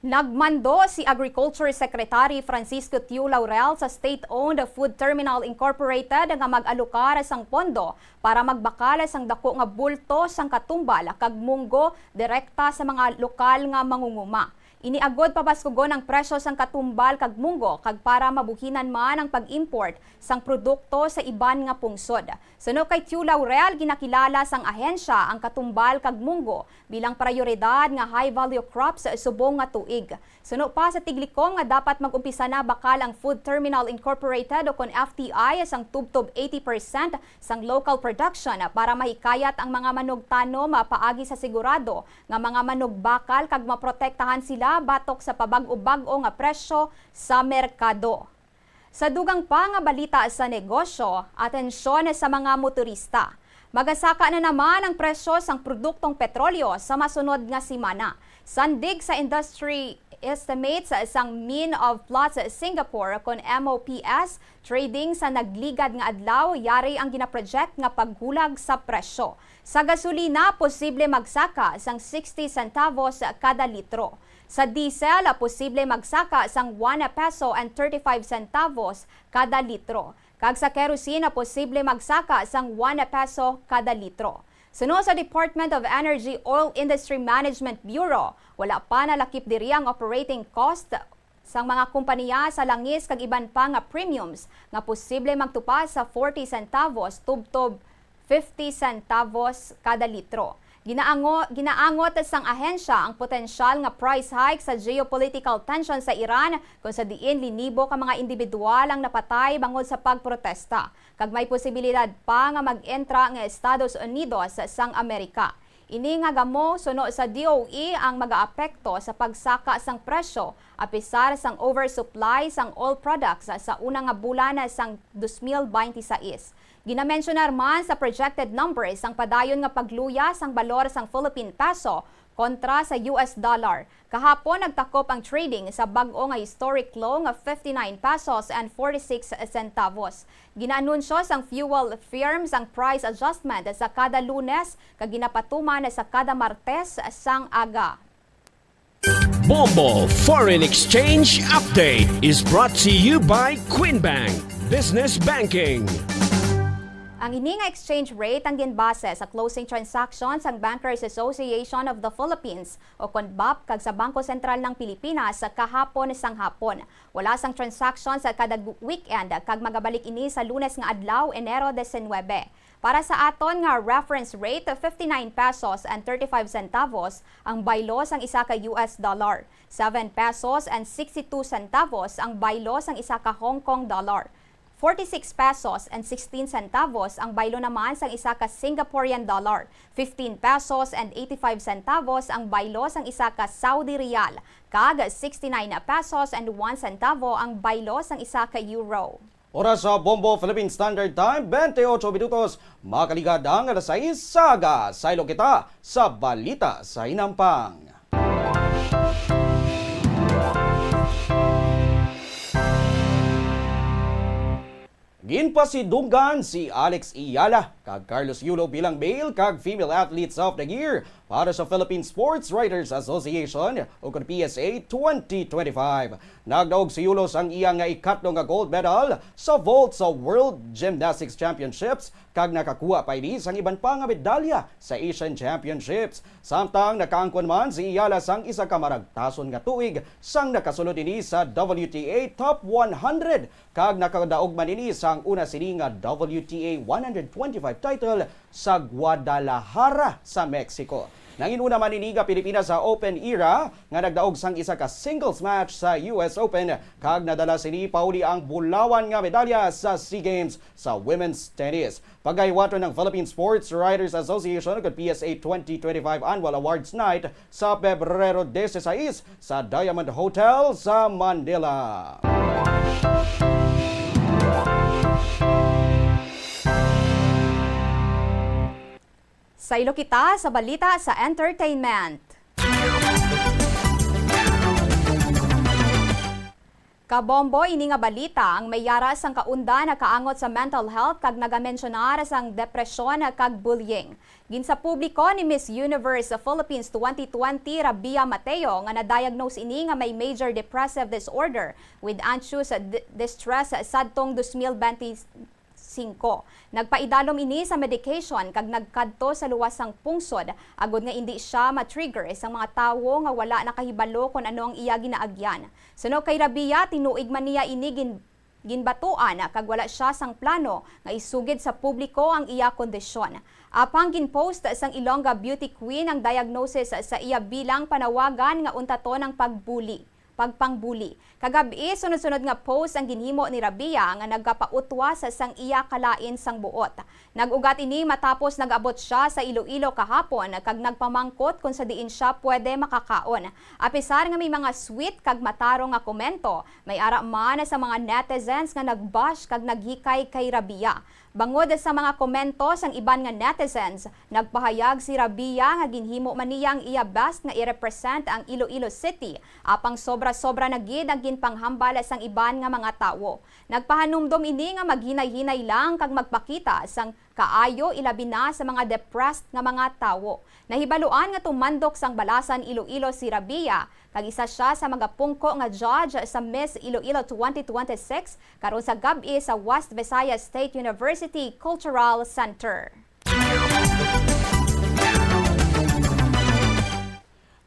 Nagmando si Agriculture Secretary Francisco Tiu Laurel sa state-owned Food Terminal Incorporated nga mag-alokar sang pondo para magbakal sang dako nga bulto sang katumbal kag munggo direkta sa mga lokal nga mangunguma. Ini agod pabaskugon ang presyo sang katumbal kag munggo kag para mabuhinan man ang pag-import sang produkto sa iban nga pungsod. Suno kay Tiu Laurel, ginakilala sang ahensya ang katumbal kag munggo bilang prayoridad nga high-value crops subong nga tuig. Suno pa sa Tiglikom nga dapat mag-umpisa na bakal ang Food Terminal Incorporated o kon F T I sang tubtob eighty percent sang local production para mahikayat ang mga manugtanom paagi sa sigurado nga mga manugbakal kag maprotektahan sila batok sa pabag-o-bag-o nga presyo sa merkado. Sa dugang pa nga balita sa negosyo, atensyon sa mga motorista. Magasaka na naman ang presyo sang produktong petrolyo sa masunod nga semana. Sandig sa industry estimates sang Min of Plus Singapore kon M O P S, trading sa nagligad nga adlaw, yari ang ginaproject nga paghulag sa presyo. Sa gasolina, posible magsaka sang sixty centavos kada litro. Sa diesel, posible magsaka sang one peso and thirty-five centavos kada litro. Kag sa kerosene, posible magsaka sang one peso kada litro. Suno sa Department of Energy Oil Industry Management Bureau, wala pa nalakip diri ang operating cost sang mga kompanya sa langis kag iban pa nga premiums nga posible magtupa sa forty centavos tubtob fifty centavos kada litro. Ginaango-, ginaangot sang ahensya ang potensyal nga price hike sa geopolitical tension sa Iran, kung sa diin linibo ka mga indibidwal ang napatay bangod sa pagprotesta, kag may posibilidad pa nga mag-entra ang Estados Unidos sang Amerika. Ini nga gamo, suno sa D O E, ang magaapekto sa pagsaka sang presyo, apisar sang oversupply sang oil products sa una nga bulan sang dos mil binte sais. Ginamensyonar man sa projected numbers ang padayon nga pagluya sang balor sang Philippine peso kontra sa U S dollar. Kahapon, nagtakop ang trading sa bag-o nga historic low nga fifty-nine pesos and forty-six centavos. Ginaanunsyo sang fuel firms ang price adjustment sa kada Lunes kag ginapatuman sa kada Martes sang aga. Bombo Foreign Exchange Update is brought to you by Queen Bank Business Banking. Ang ini nga exchange rate ang ginbase sa closing transaction sang Bankers Association of the Philippines o kon bap kag sa Bangko Sentral ng Pilipinas kahapon sang hapon. Wala sang transaction sa kada gu-, weekend kag magabalik ini sa Lunes nga adlaw, Enero diecinuebe. Para sa aton nga reference rate, fifty-nine pesos and thirty-five centavos ang baylo sang isa ka U S dollar, seven pesos and sixty-two centavos ang baylo sang isa ka Hong Kong dollar, forty-six pesos and sixteen centavos ang baylo naman sang isa ka Singaporean dollar, fifteen pesos and eighty-five centavos ang baylo sang isa ka Saudi riyal, kag sixty-nine pesos and one centavo ang baylo sang isa ka euro. Oras sa Bombo Philippine Standard Time, twenty-eight minutos. Makaligad ang alas sais sa aga. Saylo kita sa balita sa hinampang. Ginpasidunggan si Alex Eala kag Carlos Yulo bilang Male kag Female Athletes of the Year para sa Philippine Sports Writers Association, o kon P S A, twenty twenty-five. Nagdaog si Yulo sang iya nga ikatlo nga gold medal sa vault sa World Gymnastics Championships, kag nakakuha pa ini sang iban pa nga medalya sa Asian Championships. Samtang nakaangkon man si Eala sang isa ka maragtason nga tuig sang nakasulod ini sa W T A Top one hundred, kag nakadaog man ini sang una sini nga W T A one hundred twenty-five title sa Guadalajara sa Mexico. Nangin-una man ini nga Pilipinas sa open era nga nagdaog sang isa ka singles match sa U S Open, kag nadala sini pauli ang bulawan nga medalya sa SEA Games sa women's tennis. Pagahiwaton ang Philippine Sports Writers Association, kon P S A, twenty twenty-five Annual Awards Night sa Pebrero dieciséis sa Diamond Hotel sa Manila. Saylo kita sa balita sa entertainment. Kabombo ini nga balita, ang may yara sang kaunda nakaangot sa mental health kag nagamensionar sang depresyon kag bullying. Ginsapubliko ni Miss Universe Philippines twenty twenty, Rabia Mateo, nga na-diagnose ini nga may major depressive disorder with anxious d-, distress sadtong dos mil bente singko. Nagpaidalom ini sa medication kag nagkadto sa luwas sang pungsod, agod nga indi sia ma-trigger sang mga tawo nga wala nakahibalo kon ano ang iya ginaagyan. Suno kay Rabia, tinuig man niya ini gin-, ginbatuan kag wala sia sang plano nga isugid sa publiko ang iya kondisyon. Apang gin-post sang Ilongga Beauty Queen ang diagnosis sa iya bilang panawagan nga untaton ang pagbuli, pagpangbuli. Kagab-i, sunod-sunod nga post ang ginhimo ni Rabia nga nagapautwas sang iya kalain sang buot. Nag-ugat ini matapos nag-abot sia sa Iloilo kahapon kag nagpamangkot kon sa diin sia pwede makakaon. Apisar nga may mga sweet kag matarong nga komento, may ara man sa mga netizens nga nag-bash kag naghikay kay Rabia. Bangod sa mga komento sang iban nga netizens, nagpahayag si Rabia nga ginhimo man niya ang iya best nga i-represent ang Iloilo City, apang sobra-sobra na gid ang ginpanghambal sang iban nga mga tawo. Nagpahanumdom ini nga maghinay-hinay lang kag magpakita sang kaayo, ilabi na sa mga depressed nga mga tawo. Nahibaluan nga tumandok sang Balasan, Iloilo si Rabia, kag isa sia sa magapungko nga judge sa Miss Iloilo twenty twenty-six karon sa gab-i sa West Visayas State University Cultural Center.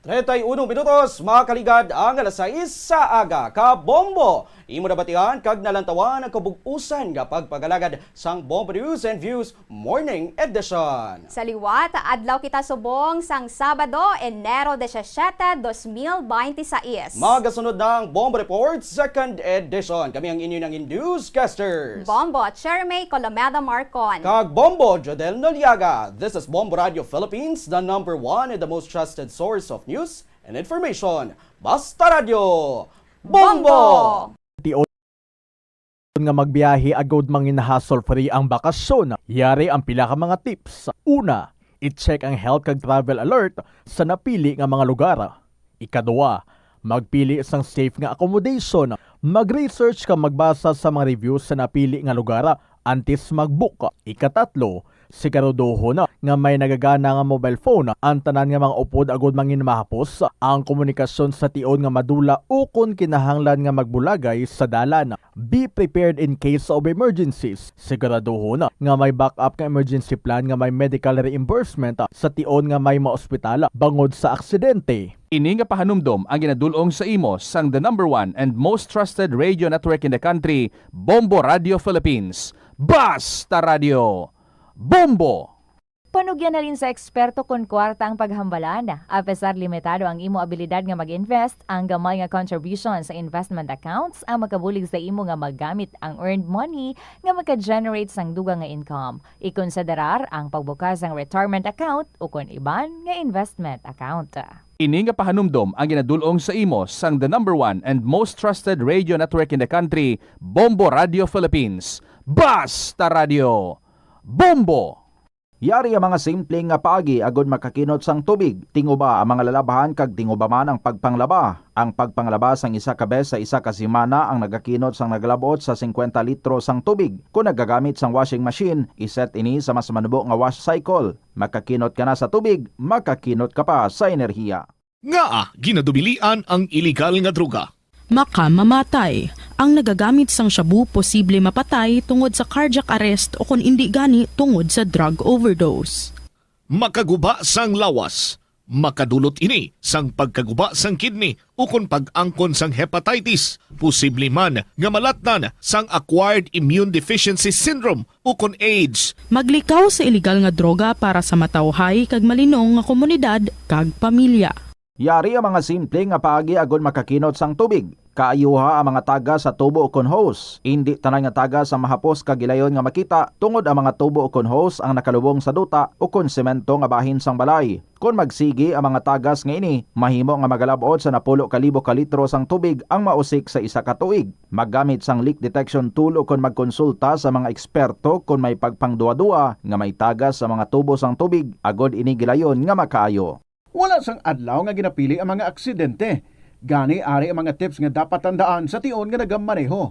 Treinta y uno minutos, mga kaligad, ang alas sais sa aga. Kabombo! Imo nabatian kag nalantawan ang kabug-usan nga pagpagalagad sang Bombo News and Views Morning Edition. Sa liwat, adlaw kita subong sang Sabado, Enero disisiete, dos mil beinti sais. Magasunod na ang Bombo Report Second Edition. Kami ang inyo nang newscasters, Bombo Chermay Colomeda Marcon kag Bombo Jodel Noliaga. This is Bombo Radio Philippines, the number one and the most trusted source of news and information. Basta Radio Bombo! Tion nga magbiyahe agud mangin hassle-free ang bakasyon, yari ang pila ka mga tips. Una, i-check ang health kag travel alert sa napili nga mga lugar. Ikadua, magpili sang safe nga accommodation. Mag-research kag magbasa sa mga reviews sa napili nga lugar antes mag-book. Ikatatlo, siguraduhon nga may nagagana nga mobile phone ang tanan nga mga upod agud mangin mahapos ang komunikasyon sa tion nga madula ukon kinahanglan nga magbulagay sa dalan. Be prepared in case of emergencies. Siguraduhon nga may backup nga emergency plan nga may medical reimbursement sa tion nga may maospital bangod sa aksidente. Ini nga pahanumdom ang ginadul-ong sa imo sang the number one and most trusted radio network in the country, Bombo Radio Philippines. Basta Radio Bombo! Panugyan halin sa eksperto kon kwarta ang paghambalan. Apesar limitado ang imo abilidad nga mag-invest, ang gamay nga contribution sa investment accounts ang makabulig sa imo nga magamit ang earned money nga maka-generate sang dugang nga income. Ikonsiderar ang pagbukas sang retirement account ukon iban nga investment account. Ini nga pahanumdom ang ginadul-ong sa imo sang the number one and most trusted radio network in the country, Bombo Radio Philippines. Basta Radio Bombo! Yari ang mga simple nga paagi agud makakinot sang tubig. Tinguba ang mga lalabhan kag tinguba man ang pagpanglaba. Ang pagpanglaba sang isa ka bes sa isa ka semana ang nagakinot sang nagalab-ot sa singkwenta litro sang tubig. Kon nagagamit sang washing machine, i-set ini sa mas manubo nga wash cycle. Makakinot ka na sa tubig, makakinot ka pa sa enerhiya. Ngaa ginadubilian ang iligal nga droga? Makamamatay. Ang nagagamit sang shabu posible mapatay tungod sa cardiac arrest o kon indi gani tungod sa drug overdose. Makaguba sang lawas. Makadulot ini sang pagkaguba sang kidney ukon pag-angkon sang hepatitis. Posible man nga malatnan sang acquired immune deficiency syndrome ukon AIDS. Maglikaw sa iligal nga droga para sa matawhay kag malinong nga komunidad kag pamilya. Yari ang mga simple nga paagi agud makakinot sang tubig. Kaayuha ang mga tagas sa tubo ukon hose. Indi tanan nga tagas ang mahapos kag gilayon nga makita, tungod ang mga tubo ukon hose ang nakalubong sa duta ukon semento nga bahin sang balay. Kon magsigi ang mga tagas nga ini, mahimo nga magalab-ot sa napulo ka libo ka litro sang tubig ang mausik sa isa ka tuig. Maggamit sang leak detection tool ukon magkonsulta sa mga eksperto kon may pagpangduadua nga may tagas sa mga tubo sang tubig, agud ini gilayon nga makaayo. Wala sang adlaw nga ginapili ang mga aksidente. Gani, ari ang mga tips nga dapat tandaan sa tion nga nagamaneho.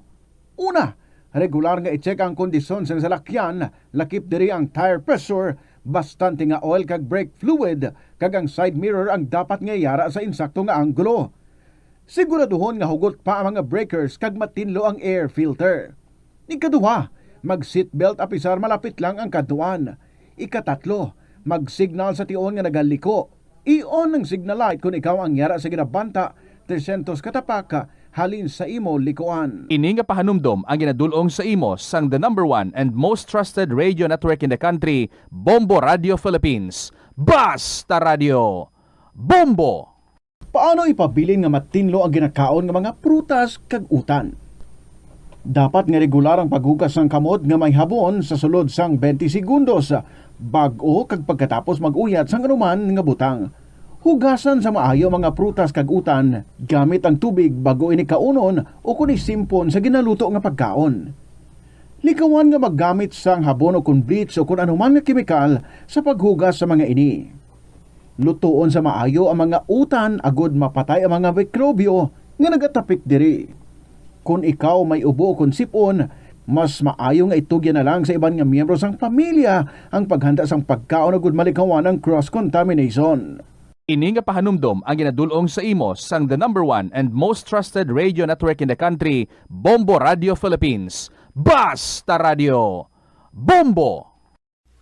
Una, regular nga i-check ang kondisyon sang salakyan, lakip diri ang tire pressure, bastante nga oil kag brake fluid, kag ang side mirror ang dapat nga yara sa insakto nga anggulo. Siguraduhon nga hugot pa ang mga breakers kag matinlo ang air filter. Ikaduha, mag-seatbelt apisar malapit lang ang kadtuan. Ikatatlo, mag-signal sa tion nga nagaliko. I-on ang signal light kon ikaw ang yara sa ginabanta trescientos ka tapak halin sa imo likuan. Ini nga pahanumdom ang ginadul-ong sa imo sang the number one and most trusted radio network in the country, Bombo Radio Philippines. Basta Radio Bombo! Paano ipabilin nga matinlo ang ginakaon nga mga prutas kag utan? Dapat nga regular ang paghugas sang kamot nga may habon sa sulod sang twenty segundos bag-o kag pagkatapos mag-uyat sang anuman nga butang. Hugasan sa maayo ang mga prutas kag utan gamit ang tubig bag-o ini kaunon ukon isimpon sa ginaluto nga pagkaon. Likawan nga maggamit sang habon o kon bleach o kon anuman nga kemikal sa paghugas sa mga ini. Lutoon sa maayo ang mga utan agod mapatay ang mga mikrobyo nga nagatapik diri. Kon ikaw may ubo o kon sip-on, mas maayo nga itugyan na lang sa iban nga miyembro sang pamilya ang paghanda sang pagkaon agud malikawan ang cross-contamination. Ini nga pahanumdom ang ginadul-ong sa imo sang the number one and most trusted radio network in the country, Bombo Radio Philippines. Basta Radio! Bombo!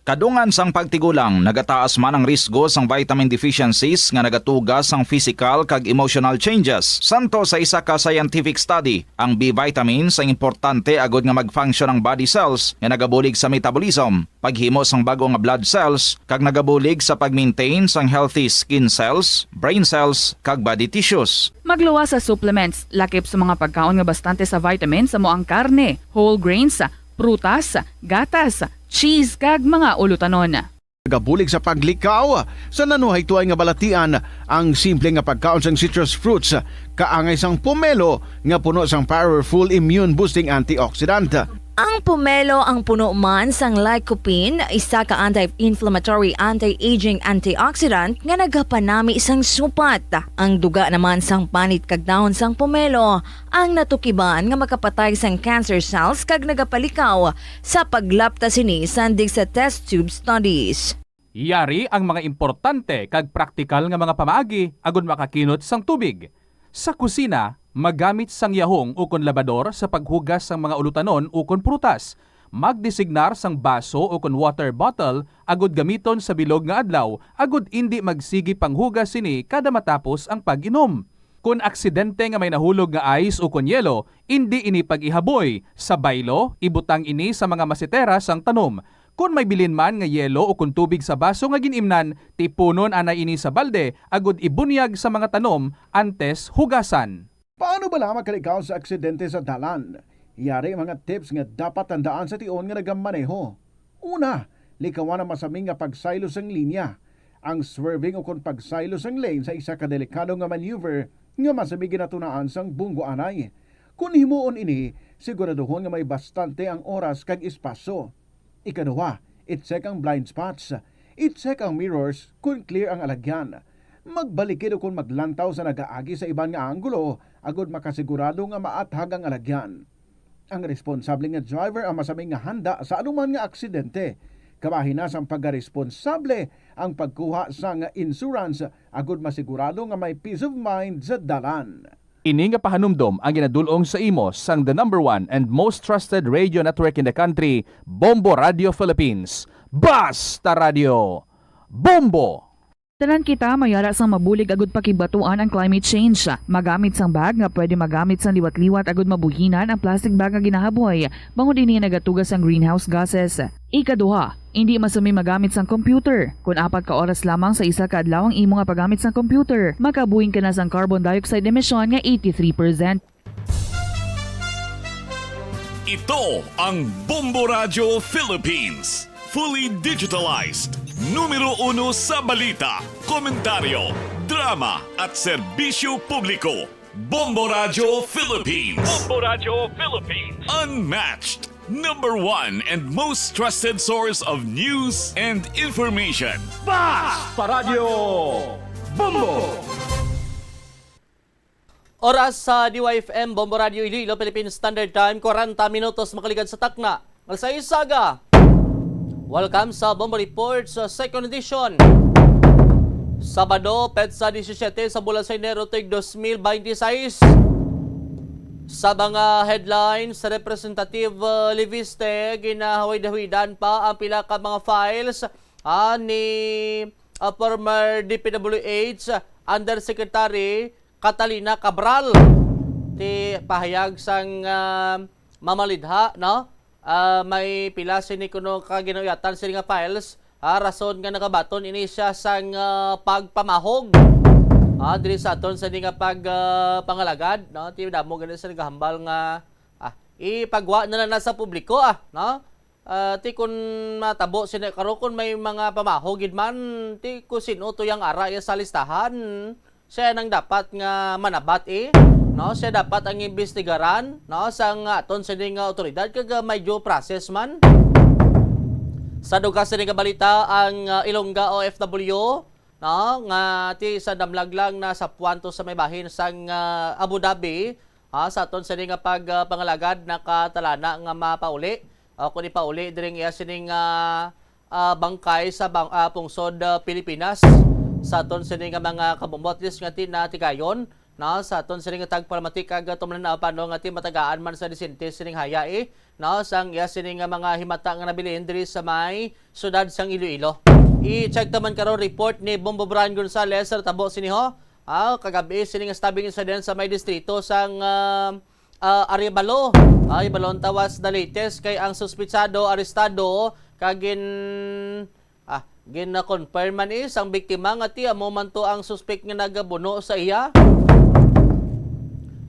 Kadungan sang pagtigulang, nagataas man ang risgo sang vitamin deficiencies nga nagatuga sang physical kag emotional changes. Santo sa isa ka scientific study, ang B vitamins ang importante agud nga mag-function ang body cells nga nagabulig sa metabolism, paghimo sang bag-o nga blood cells, kag nagabulig sa pag-maintain sang healthy skin cells, brain cells, kag body tissues. Magluwas sa supplements, lakip sa mga pagkaon nga bastante sa vitamins, amo ang karne, whole grains, prutas, gatas, cheese, kag mga ulutanon. Nagabulig sa paglikaw sa nanuhaytoay nga balatian, ang simple nga pagkaon sang citrus fruits kaangay sang pomelo nga puno sang powerful immune-boosting antioxidant. Ang pomelo ang puno man sang lycopene, isa ka anti-inflammatory, anti-aging antioxidant nga nagapanami sang supat. Ang duga naman sang panit kag dahon sang pomelo ang natukiban nga makapatay sang cancer cells kag nagapalikaw sa paglapta sini sandig sa test tube studies. Yari ang mga importante kag praktikal nga mga pamaagi agud makakinot sang tubig. Sa kusina, magamit sang yahong ukon labador sa paghugas sang mga ulutanon ukon prutas. Magdesignar sang baso ukon water bottle agud gamiton sa bilog nga adlaw agud indi magsigi panghugas sini kada matapos ang pag-inom. Kon aksidente nga may nahulog nga ice ukon yelo, indi ini pag-ihaboy. Sa baylo, ibutang ini sa mga masitera sang tanom. Kon may bilin man nga yelo ukon tubig sa baso nga gin-imnan, tipunon anay ini sa balde agud ibunyag sa mga tanom antes hugasan. Paano bala makalikaw sa aksidente sa dalan? Yari ang mga tips nga dapat tandaan sa tion nga nagamaneho. Una, likawan ang masami nga pagsaylo sang linya. Ang swerving ukon pagsaylo sang lane sa isa ka delikado nga maneuver nga masami ginatunaan sang bunggo anay. Kon himuon ini, siguraduhon nga may bastante ang oras kag espasyo. Ikaduha, i-check ang blind spots. I-check ang mirrors kon clear ang alagyan. Magbalikid ukon maglantaw sa nagaagi sa iban nga anggulo agud makasigurado nga maathag ang alagyan. Ang responsable nga driver ang masami nga handa sa anuman nga aksidente. Kabahin na sang pagkaresponsable ang pagkuha sang insurance agud masigurado nga may peace of mind sa dalan. Ini nga pahanumdom ang ginadul-ong sa imo sang the number one and most trusted radio network in the country, Bombo Radio Philippines. Basta Radio! Bombo! Tanan kita may ara sang mabulig agud pakibatuan ang climate change. Magamit sang bag nga pwede magamit sang liwat-liwat agud mabuhinan ang plastic bag nga ginahaboy, bangod ini nagatuga sang greenhouse gases. Ikaduha, indi masami magamit sang computer. Kon apat ka oras lamang sa isa ka adlaw ang imo nga paggamit sang computer, makabuhin ka na sang carbon dioxide emission nga eighty-three percent. Ito ang Bombo Radyo Philippines. Fully digitalized. Numero uno sa balita, komentaryo, drama, at serbisyo publiko. Bombo Radyo Philippines. Bombo Radyo Philippines. Unmatched. Number one and most trusted source of news and information. Basta Radyo Bombo! Oras sa D Y F M, Bombo Radio Iloilo, Philippine Standard Time, kwarenta minutos makaligad sa takna. Magsaisaga. Welcome sa Bombo Report sa second edition. Sabado, petsa disisiete sa bulan sa Enero, tuig dos mil binte seis. Sa mga headlines, Representative, uh, Leviste, ginahawid-hawidan pa ang pila ka mga files, ah, ni, uh, former D P W H Undersecretary Catalina Cabral. Ti pahayag sang, ah, mamalidha, no? Ah, may pila sini kuno ka ginauyatan sini nga files. Ah, rason nga nakabaton ini siya sang, ah, pagpamahog. Ah, diri sa aton sini nga pag, ah, pangalagad, no? Ti damo gani sa nagahambal nga, ah, ipagwa na lang na sa publiko, ah, no? Ah, ti kun matabo sini karon, kun may mga pamaho gid man, ti kun sin-o to yang ara iya sa listahan, siya nang dapat nga manabat, eh. no, siya dapat ang imbestigaran, no, sang aton sining, ah, otoridad, kag, ah, may due process man. Sa dugang sini nga balita, ang, ah, Ilongga O F W, no, nga ti sa damlag lang na sa puwanto sa may bahin sang, ah, Abu Dhabi, ah, sa aton sini nga pag, ah, pangalagad, nakatalana nga mapauli o kung ipauli diri ang iya sining, ah, ah, bangkay sa bang-, ah, pungsod, ah, Pilipinas. Sa aton sini nga mga kabumbot, at least nga ti-, natigayon, no, sa aton sini nga tagpalamati kag, ah, tumlan-aw paano nga ti matagaan man sa disente sining haya, eh, no, sang iya sini nga mga himata nga nabilin diri sa may siyudad sang Iloilo. I-check naman karon report ni Bombo Brian Gonzalez sa tabo sini ho. Ah, kagabi sini nga stabbing incident sa may distrito sang, ah, ah, Arevalo. Ah, Arevalo ang tawas the latest kay ang suspitsado arestado kag gin-, ah, gin-confirm man is ang biktima nga ti amo man to ang suspek nga nagabuno sa iya.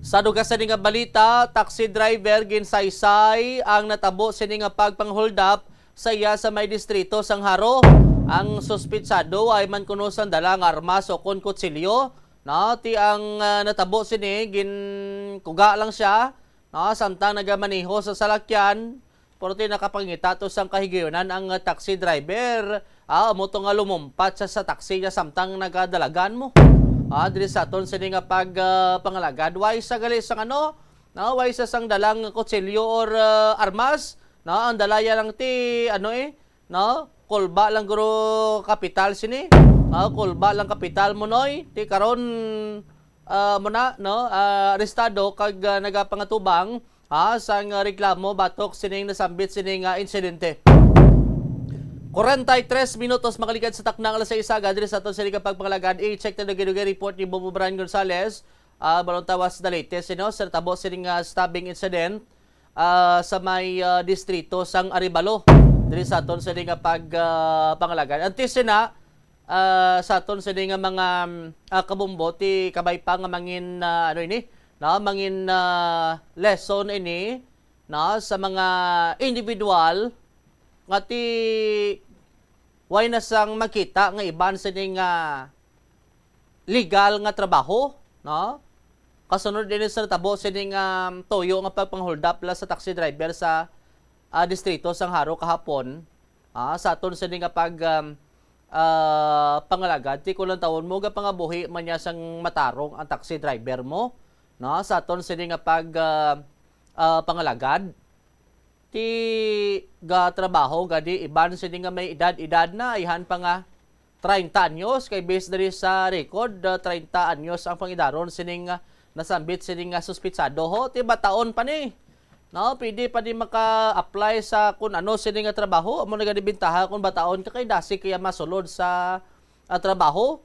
Sa dugang sini nga balita, taxi driver ginsaysay ang natabo sini nga pagpang-hold up sa iya sa may distrito sang Jaro. Ang suspitsado ay man kuno sang dala nga armas o kon kutsilyo. No, ti ang, ah, natabo sini, ginkuga lang siya, no, samtang nagamaneho sa salakyan. Pero ti nakapangita to sang kahigayunan ang, ah, taxi driver. Ah, amo to nga lumumpat siya sa taxi niya samtang nagadalagan mo. Ah, diri sa aton sini nga pag, ah, pangalagad, way sa gali sang ano, no, way sa sang dalang kutsilyo or, ah, armas, no, ang dalaya lang ti, ano eh, no, kulba lang guro kapital sini, no, kulba lang kapital mo, noy, ti karon, ah, mo na, no, ah, arestado kag, ah, nagapangatubang, ah, sang reklamo batok sining nasambit sini nga insidente. Kwarenta y tres minutos makaligad sa takna nga alas sais aga diri sa aton sini nga pagpangalagad. I-check ta dugay-dugay report ni Bobo Brian Gonzalez, ah, balon tawas the latest, you know, sa natabo sini nga stabbing incident, ah, sa may, ah, distrito sang Arevalo diri sa aton sini nga pag, ah, pangalagad. Antes sina, ah, sa aton sini nga mga, mm, ah, kabombo, ti kabay pa nga mangin, ah, ano ini, no, mangin, ah, lesson ini, no, sa mga individual nga ti way na sang makita nga iban sini nga legal nga trabaho, no? Kasunod ini sa natabo sini nga, um, tuyo nga pagpang-hold up la sa taxi driver sa, ah, distrito sang Jaro kahapon, ah, sa aton sini nga pag, um, ah, pangalagad, ti kung lantawon mo, gapangabuhi man niya sang matarong ang taxi driver mo, no? Sa aton sini nga pag, ah, ah, pangalagad, ti gatrabaho gani iban sini nga may edad-edad na, ayhan pa nga treinta anyos, kay based diri sa record, ah, treinta anyos ang pangidaron sining, ah, nasambit sining, ah, suspitsado ho. Ti bataon pa ni. No, pwede pa ni maka-apply sa kun ano sini nga trabaho. Amo na gani bintaha kun bataon ka kay dasi kaya masulod sa, ah, trabaho.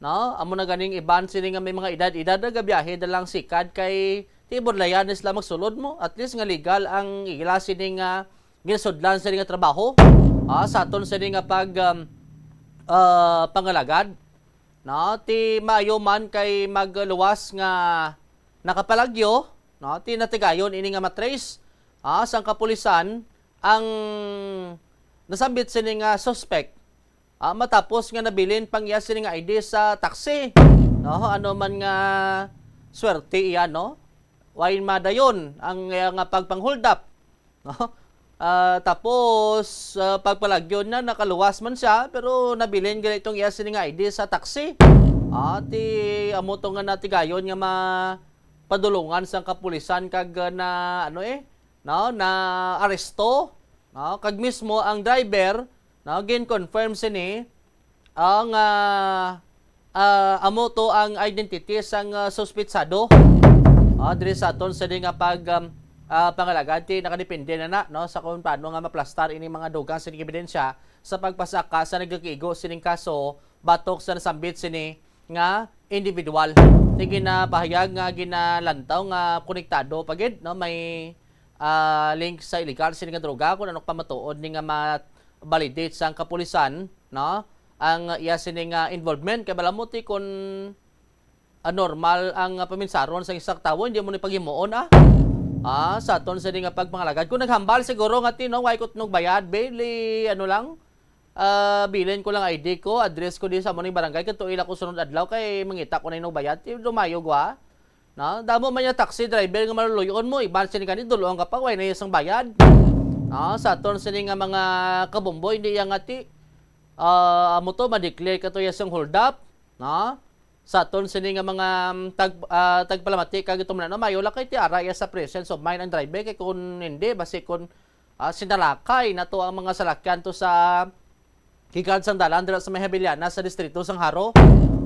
No, amo na ganing iban sini nga may mga edad-edad na gabiyahe na lang sikad kay ti budlayan na sila magsulod mo. At least nga legal ang ila sini nga ginasudlan sini nga trabaho. Ah, sa aton sini nga pag, um, ah, pangalagad. No, ti maayo man kay magluwas nga nakapalagyo, no, ti natigayon ini nga matrace, ah, sang kapulisan ang nasambit sini nga suspect. Ah, matapos nga nabilin pang iya sini nga I D sa taxi. No, ano man nga swerte iya, no? Way madayon ang iya nga pagpang-hold up, no? Ah, tapos, ah, pagpalagyo na, nakaluwas man siya, pero nabilin gali itong iya sini nga I D sa taxi. Ah, ti amo to nga natigayon nga mapadulungan sang kapulisan kag, ah, na, ano eh, no, na aresto, no? Kag mismo ang driver, no, gin-confirm sini ang, ah, ah, amo to ang identity sang, ah, suspitsado. Ah, diri sa aton sini nga pag, um, ah, pangalagad, ti nakadepende na na, no, sa kung paano nga maplastar ini mga dugang sini ebidensya sa pagpasaka sa nagakigo sining kaso batok sa nasambit sini nga individual. Ti ginapahayag nga ginalantaw nga konektado pa gid, no, may, ah, link sa illegal sini nga droga, kung ano pa matuod ni nga ma-validate sang kapulisan, no, ang iya sini nga involvement. Kay bala mo ti kun, ah, normal ang, ah, paminsaron sa isa ka tawo, hindi mo ni paghimuon, ah. Ah, sa aton sini nga pagpangalagad. Kung naghambal siguro nga ti, no, way ko tinugbayad, bail, eh, ano lang, ah, bilin ko lang I D ko, address ko di sa amo ning barangay, kadto ila ko sunod adlaw kay mangita ko na inog bayad, ti lumayo gwa. No? Damo man yung taxi driver nga maluluyon mo, iban sini gani, dulong ka pa, way na yung isang bayad. No? Sa aton sini nga mga kabombo, hindi yang ati, ah, amo to, ma-declare ka to yung isang hold up. No? Sa aton sini nga mga, um, tag-, ah, tagpalamati, kag ito man na, mayo lang kay tiara iya sa presence of mind ang driver, kay kung hindi, basi kung, ah, sinalakay na to ang mga salakyan to sa gikan sang dalan dira sa may Habiliana sa distrito sang Jaro.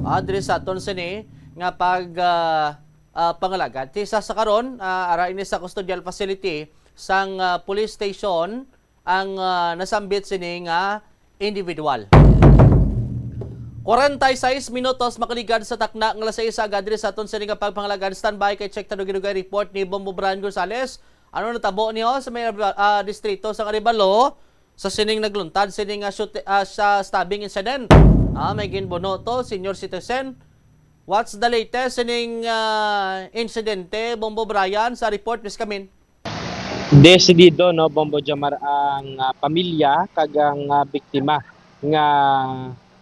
Ah, diri sa aton sini nga pag, ah, ah, pangalagad. Ti sa, sa karon, ah, ara ini sa custodial facility sang, ah, police station ang, ah, nasambit sini nga individual. Kwarenta y seis minutos makaligad sa takna nga alas sais sa aga diri sa aton sini nga pagpangalagad. Standby kay check ta dugay-dugay report ni Bombo Brian Gonzales. Ano natabo niyo sa may, ah, distrito sa Arevalo? Sa sining nagluntad sining, ah, shoot-, ah, sa stabbing incident. Ah, may ginbuno to, senior citizen. What's the latest sining, ah, insidente, Bombo Brian, sa report, Miss Kamin? Desidido, no, Bombo Jomar, ang, ah, pamilya kag ang, ah, biktima nga,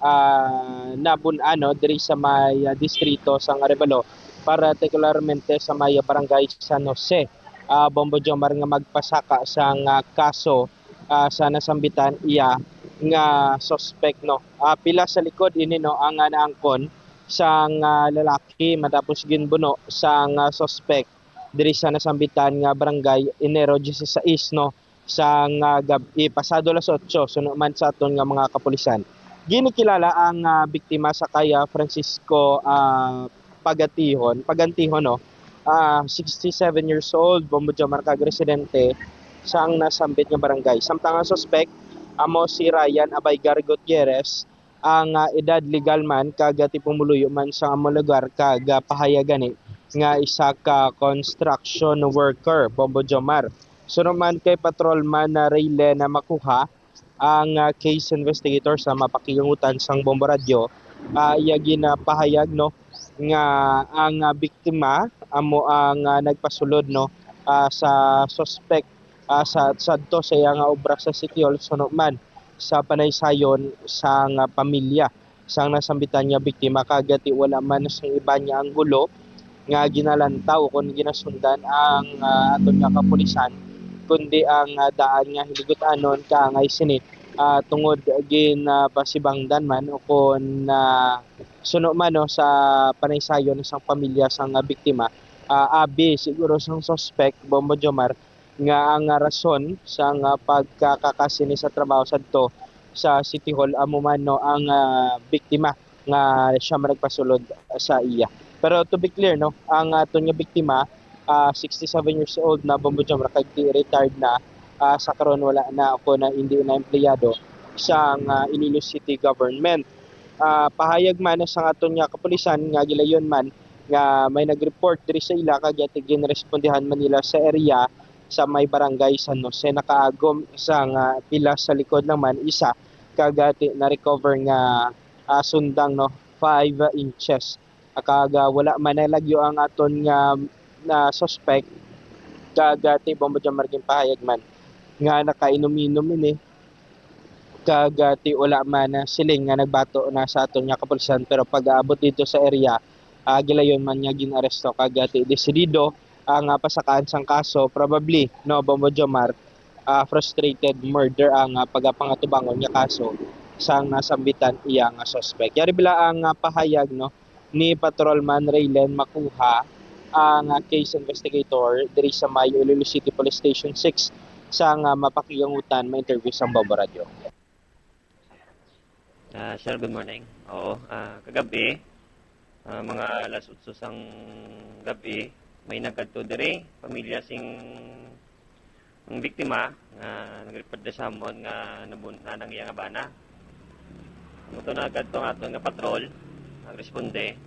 ah, nabun-an, no, diri sa may, ah, distrito sang Arevalo, partikularmente sa may barangay San Jose, ah, Bombo Jomar, nga magpasaka sang, ah, kaso, ah, sa nasambitan iya nga suspect, no. Ah, pila sa likod ini, no, ang, ah, naangkon sang, ah, lalaki matapos ginbuno sang, ah, suspect diri sa nasambitan nga barangay, Enero disisais, no, sang, ah, gab-i, pasado alas otso, suno man sa aton nga mga kapulisan. Ginikilala ang, ah, biktima sa kay, ah, Francisco, ah, Pagatihon, Pagantihon, no? Ah, sixty-seven years old, Bombo Jomar, kag residente sang nasambit nga barangay. Samtang ang suspek amo si Ryan Abaygar Gutierrez, ang, ah, edad legal man kag, ah, tipumuluyo man sa amo lugar kag, ah, pahayag gani nga isa ka construction worker, Bombo Jomar. Suno man kay Patrolman na Raylen na Makuha, ang, ah, case investigator sa mapakigangutan sang Bombo Radyo, ah, iya ginapahayag, no, nga ang, ah, biktima amo ang, ah, nagpasulod, no, ah, sa suspect, ah, sa, sadto sa iya nga obra sa City Hall, suno man sa panaysayon sang, ah, pamilya sang nasambitan nga biktima, kag ti wala man sa iban nga anggulo nga ginalantaw kon ginasundan ang, ah, aton nga kapulisan, kundi ang, ah, daan nga hiligutan-on kaangay sini, ah, tungod ginapasibangdan man o kon, ah, suno man, no, sa panaysayon sang pamilya sang, ah, biktima, ah, abi siguro sang suspek, Bombo Jomar, nga ang, ah, rason sang, ah, pagkakakasini sa trabaho sadto sa City Hall amo man, no, ang, ah, biktima nga siya man nagpasulod sa iya. Pero to be clear, no, ang aton nga biktima, ah, sixty-seven years old na, Bombo Jomar, kag ti retired na, ah, sa karon wala na ako na, hindi na empleyado sa, ah, Iloilo City Government. Ah, pahayag man sa aton nga kapulisan nga gilayon man nga may nag-report diri sa ila, kag yati ginrespondihan man nila sa area sa may barangay San Jose. Nakaagom sa nga pila sa likod lang man isa, kag, ah, ti-, na-recover nga, ah, sundang, no, five inches. Ah, kag, ah, wala man nalagyo ang aton nga, ah, suspect, kag, ah, ti Bombo Jomar, ginpahayag man nga nakainom-inom ini, kag, ah, ti wala man, ah, siling nga nagbato na sa aton nga kapulisan, pero pag-aabot dito sa area, ah, gilayon man niya gin-aresto, kag, ah, ti desidido ang, ah, pasakaan sang kaso, probably, no, Bombo Jomar, ah, frustrated murder ang, ah, pagapangatubangon nga kaso sang nasambitan iya nga suspect. Yari bila ang, ah, pahayag, no, ni Patrolman Raylen Makuha, ang, ah, case investigator diri sa may Iloilo City Police Station six, sang, ah, mapakigangutan ma-interview sang Bombo Radyo. Ah, sir, good morning. Oo, ah, kagabi, ah, mga alas otso sang gabi, may nagkadto diri, pamilya sing ang biktima nga nag-report na sa amon nga nabun-, na nang iya nga bana. Amo to, nagkadto ang aton nga patrol, nagresponde.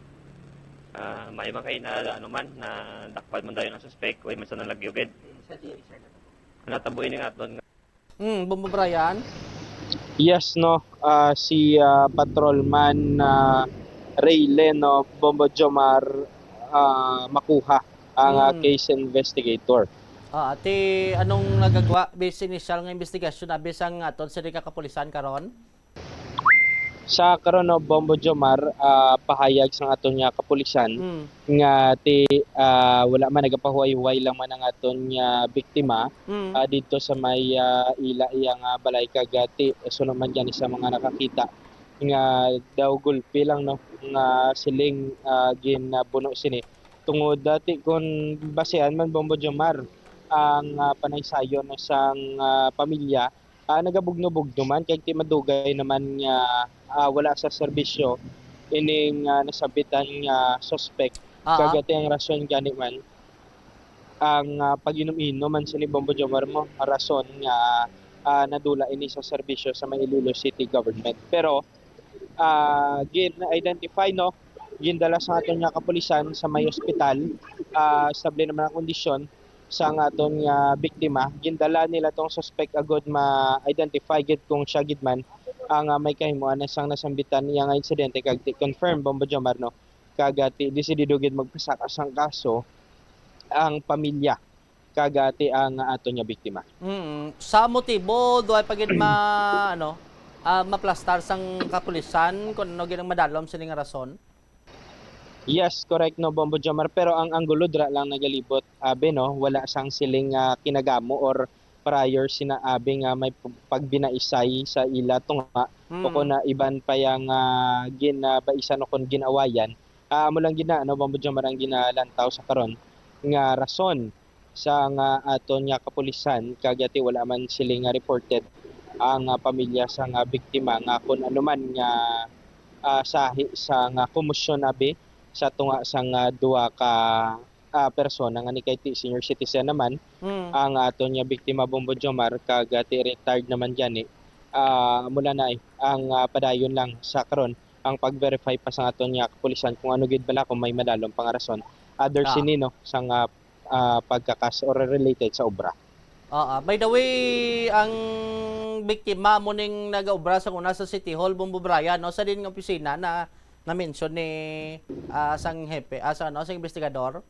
Ah, may man kay na, ano man, nadakpan man dayon ang suspek, way man sa nalagyo gid. Natabo ini nga aton nga Hmm, Bombo Brian? Yes, no. Ah, si, ah, Patrolman, ah, Raylen, no, Bombo Jomar, ah, Makuha ang, ah, Hmm. case investigator. Ah, ate, anong nagagwa, base initial nga investigasyon, abi sang aton sa di ka kapulisan karon? Sa karon, no, Bombo Jomar, ah, pahayag sang aton nga kapulisan Mm. nga ti, ah, wala man, nagapahuway-huway lang man ang aton nga biktima, Mm. ah, didto sa may, ah, ila iya nga balay, kag, ah, ti, suno man gani sa mga nakakita nga daw gulpi lang, no, nga siling, ah, ginabuno sini. Tungod, ah, ti, kon basehan man, Bombo Jomar, ang, ah, panaysayon sang, ah, pamilya, ah, nagabugno-bugno man, kag ti madugay naman nga, ah, wala sa serbisyo ining, ah, nasabitan nga suspect. Ah, Kag ah. Ati ang rason gani man ang, ah, pag-inom-inom man sini, Bombo Jomar, mo rason nga, ah, nadula ini sa serbisyo sa may Iloilo City Government. Pero, ah, gin-identify, no, gindala sa aton nga kapulisan sa may ospital, ah, estable naman ang kondisyon sang aton nga biktima. Gindala nila tong suspect agud ma-identify gid kung siya gid man ang, ah, may kahimuan sang nasambitan niya nga insidente, kag ti confirm, Bombo Jomar, no, kag, ah, ti desidido gid magpasaka sang kaso ang pamilya kag, ah, ti ang aton nga biktima. Mm. Sa motibo, duhay pa gid ma-, ano, ah, maplastar sang kapulisan kung ano gid ang madalom sini nga rason? Yes, correct, no, Bombo Jomar. Pero ang anggulo dira lang nagalibot, abi, no, wala sang siling, ah, kinagamo or prior sina abi nga may pag-, pagbinaisay sa ila tunga o Mm. kung na iban pa yang, ah, ginabaisan o kung ginawayan. Ah, amo lang gid na, no, Bombo Jomar, ang ginalantaw sa karon nga rason sa nga aton nga kapulisan, kag ati wala man sila nga reported ang, ah, pamilya sa nga biktima nga kun ano man nga, ah, sahi sa nga komosyon abi sa tunga sa nga duha ka, ah, persona nga ni kay ti senior citizen naman Mm. ang aton nga biktima, Bombo Jomar, kag, ah, ti retired naman gani. Ah, mula na, eh, ang, ah, padayon lang sa karon ang pag-verify pa sa aton nga kapulisan kung ano gid bala kung may madalom pa nga rason other Ah. sini, no, sa nga, ah, pagkakas or related sa obra. Ah, ah. By the way, ang biktima mo ning nagaobra sa una sa City Hall, Bombo Brian, no, sa din nga opisina na na-mention ni, ah, sang hepe, ah, sa ano, sang investigador?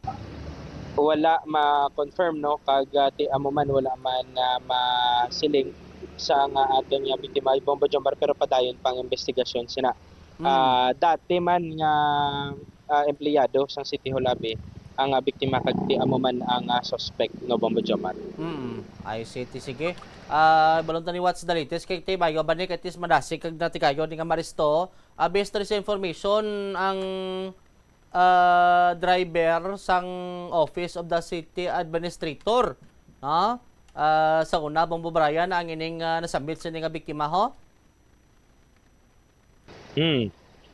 Wala ma-confirm, no, kag, ah, ti amo man wala man, ah, masiling sa nga aton nga biktima, Bombo Jomar, pero padayon pang investigasyon sina. Mm. Ah, dati man nga, ah, empleyado sang City Hall abi ang, ah, biktima kag ti amo man ang, ah, suspect, no, Bombo Jomar. Mm. I see, ti sige. Ah, balon ta ni what's the latest kay ti bayo ba ni kay tis madasig kag natikayon ni nga maristo. Ah, based sa information, ang, ah, driver sang Office of the City Administrator, no? Ah, sa una, Bombo Brian, ang ining, ah, nasambit sini nga biktima, ho? Hmm.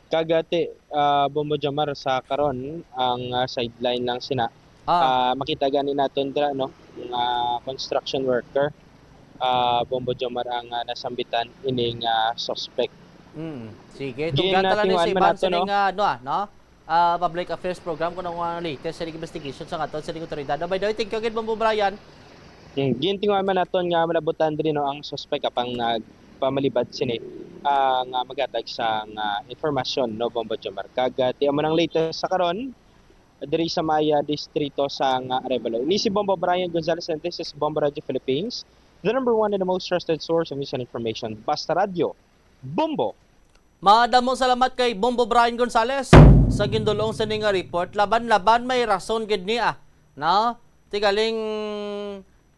Kag ati, ah, Bombo Jomar, sa karon, ang, ah, sideline lang sina. Ah. Ah, makita gani naton dira, no, nga construction worker, ah, Bombo Jomar, ang, ah, nasambitan ining, ah, suspect. Mm. Sige, tugyan ta lang ni sa iban sa ning, ah, ano, ah, no? Ah, public affairs program kung ano ang latest sa ining investigation sa aton sa ining otoridad. Oh, by the way, thank you again, Bombo Brian. Mm, gintinguhan man naton nga malabutan diri, no, ang suspect apang nagpamalibad sini, ah, nga maghatag sa nga informasyon, no, Bombo Jomar. Kag, ah, ti amo nang latest sa karon, diri sa may, ah, distrito sa nga Arevalo. Ini si Bombo Brian Gonzalez, and this is Bombo Radio Philippines, the number one and the most trusted source of news and information. Basta Radyo, Bombo! Madamo salamat kay Bombo Brian Gonzalez sa gindulong sa ning nga report. Laban-laban may rason gid niya, no? Ti galing,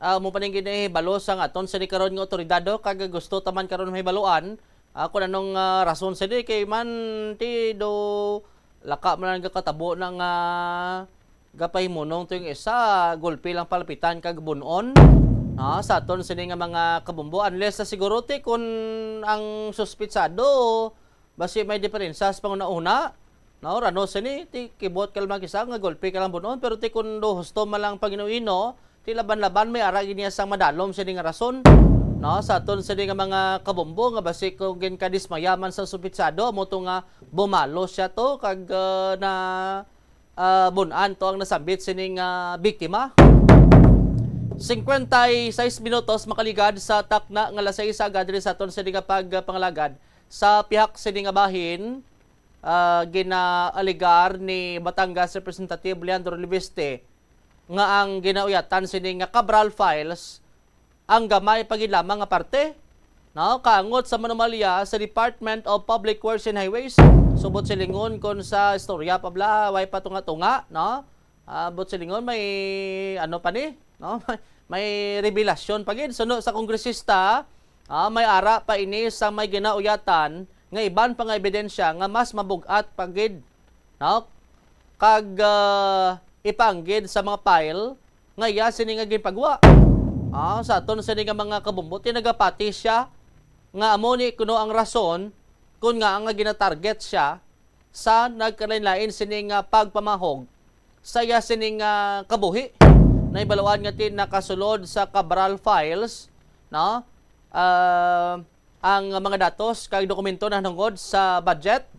ah, mo pa ning ginahibalo sa aton sini karon nga otoridad, no? Kag gusto ta man karon mahibaluan, ah, kung anong, ah, rason sini kay man ti do laka man ang gakatabo na nga gapahimunong to yung isa, gulpi lang palapitan kag bun-on, ha, sa aton sini nga mga kabombo, unless sa siguro ti kun ang suspitsado basi may diferensya sa panghunahuna, no, rano sini ti kibot ka lang isa nga gulpi ka lang bun-on, pero ti kun do husto man lang pagino-ino, ti laban-laban may ara gid niya sang madalom sini nga rason, no, sa aton sini nga mga kabombo nga basi kung ginkadismaya man sa suspitsado, amo to nga bumalo siya to kag, ah, na ah, bun-an to ang nasambit sining, ah, biktima. Cincuenta y seis minutos makaligad sa takna nga alas sais sa aga diri sa aton sini nga pagpangalagad. Sa pihak sini nga bahin, ah, ginaalegar ni Batangas Representative Leandro Leviste nga ang ginauyatan sini nga Cabral Files ang gamay pa gid lamang nga parte, no, kaangot sa manomalya sa Department of Public Works and Highways. Subot silingon kon sa istorya pa bala, way patunga-tunga, no? Ah, buot silingon may ano pa ni, no? May revelasyon pa gid. Suno sa kongresista, ah, may ara pa ini sa may ginauyatan nga iban pa nga ebidensya nga mas mabug-at pa gid, no? Kag, ah, ipaanggid sa mga file nga iya sini nga ginpagwa. Ah, sa aton sini nga mga kabumbo, ti nagapati siya nga amo ni kuno ang rason kun nga nga ginatarget siya sa nagkalain-lain sini nga pagpamahog sa iya sini nga kabuhi. Nahibaluan nga ti nakasulod sa Cabral files, no? Ah, ang mga datos kag dokumento nahanungod sa budget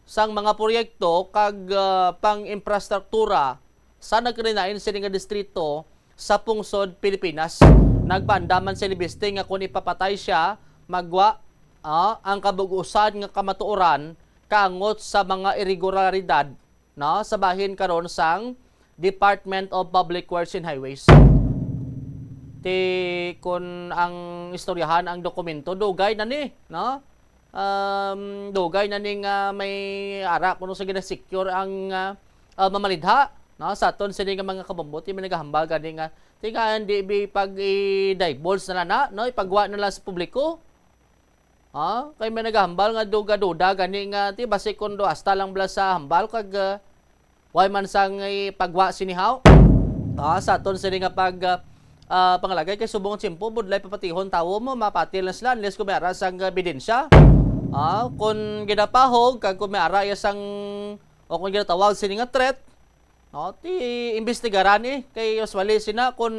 sang mga proyekto kag, ah, pang-infrastruktura sa nagkalain-lain sini nga distrito sa pungsod Pilipinas. Nagpaandaman si Libiste nga kon ipapatay siya, magwa, ah, ang kabug-usan nga kamatuoran kaangot sa mga irregularidad, no, sa bahin karon sang Department of Public Works and Highways. Ti kun ang istoryahan ang dokumento, dugay na ni, no? Um, dugay na ni nga may ara kuno sa ginasecure ang, ah, ah, mamalidha, no? Sa aton sini nga mga kabumbo, ti may nagahambal gani nga, ti nga hindi bi pag i-divulge na lang na, no? Ipagwa na lang sa publiko. Ha? Kay may nagahambal nga duga-duda gani nga, ti, basi kon do hasta lang bala sa hambal kag, ah, way man sang ipagwa sini haw. Ah, sa aton sini nga pag, ah, ah, pangalagay kay subong ang tiyempo, budlay papatihon tawo mo, mapati lang sila unless kung may ara sang ebidensya. Ah, kung ginapahog kag kung may ara iya sang, o kung ginatawag sini nga threat, no, ti imbestigaran eh. Kay usually sina kung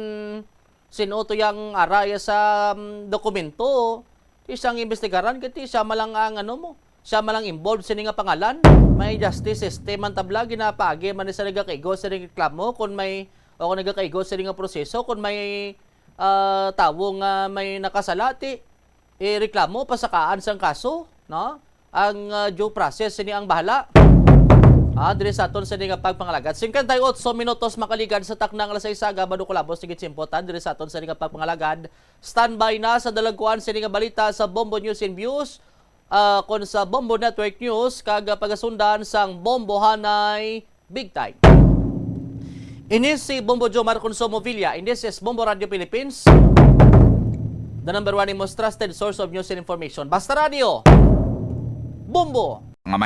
sin-o to yang ara iya sa, um, dokumento, ti siyang imbestigaran kay ti siya malang ang ano mo, siya malang involved sini nga pangalan. May justice system ang tabla, ginapaagi man ni sa nagakaigo sa reklamo kung may, o kung nagakaigo sini nga proseso kung may, ah, tawo nga may nakasala, ti ireklamo, pasakaan sang kaso, no? Ang, ah, due process sini ang bahala. Ah, diri sa aton sini nga pagpangalagad. Singkwenta y otso minutos makaligad sa takna nga alas sais aga, bado kulabos tigit simputan diri sa aton sini nga pagpangalagad. Standby na sa dalagkuan sini nga balita sa Bombo News and Views, ah, kon sa Bombo Network News, kag, ah, pagasundan sang Bombohanay Big Time. Ini si Bombo Jomar Consumo Villa. And this is Bombo Radio Philippines, the number one and most trusted source of news and information. Basta Radio, Bombo! Nga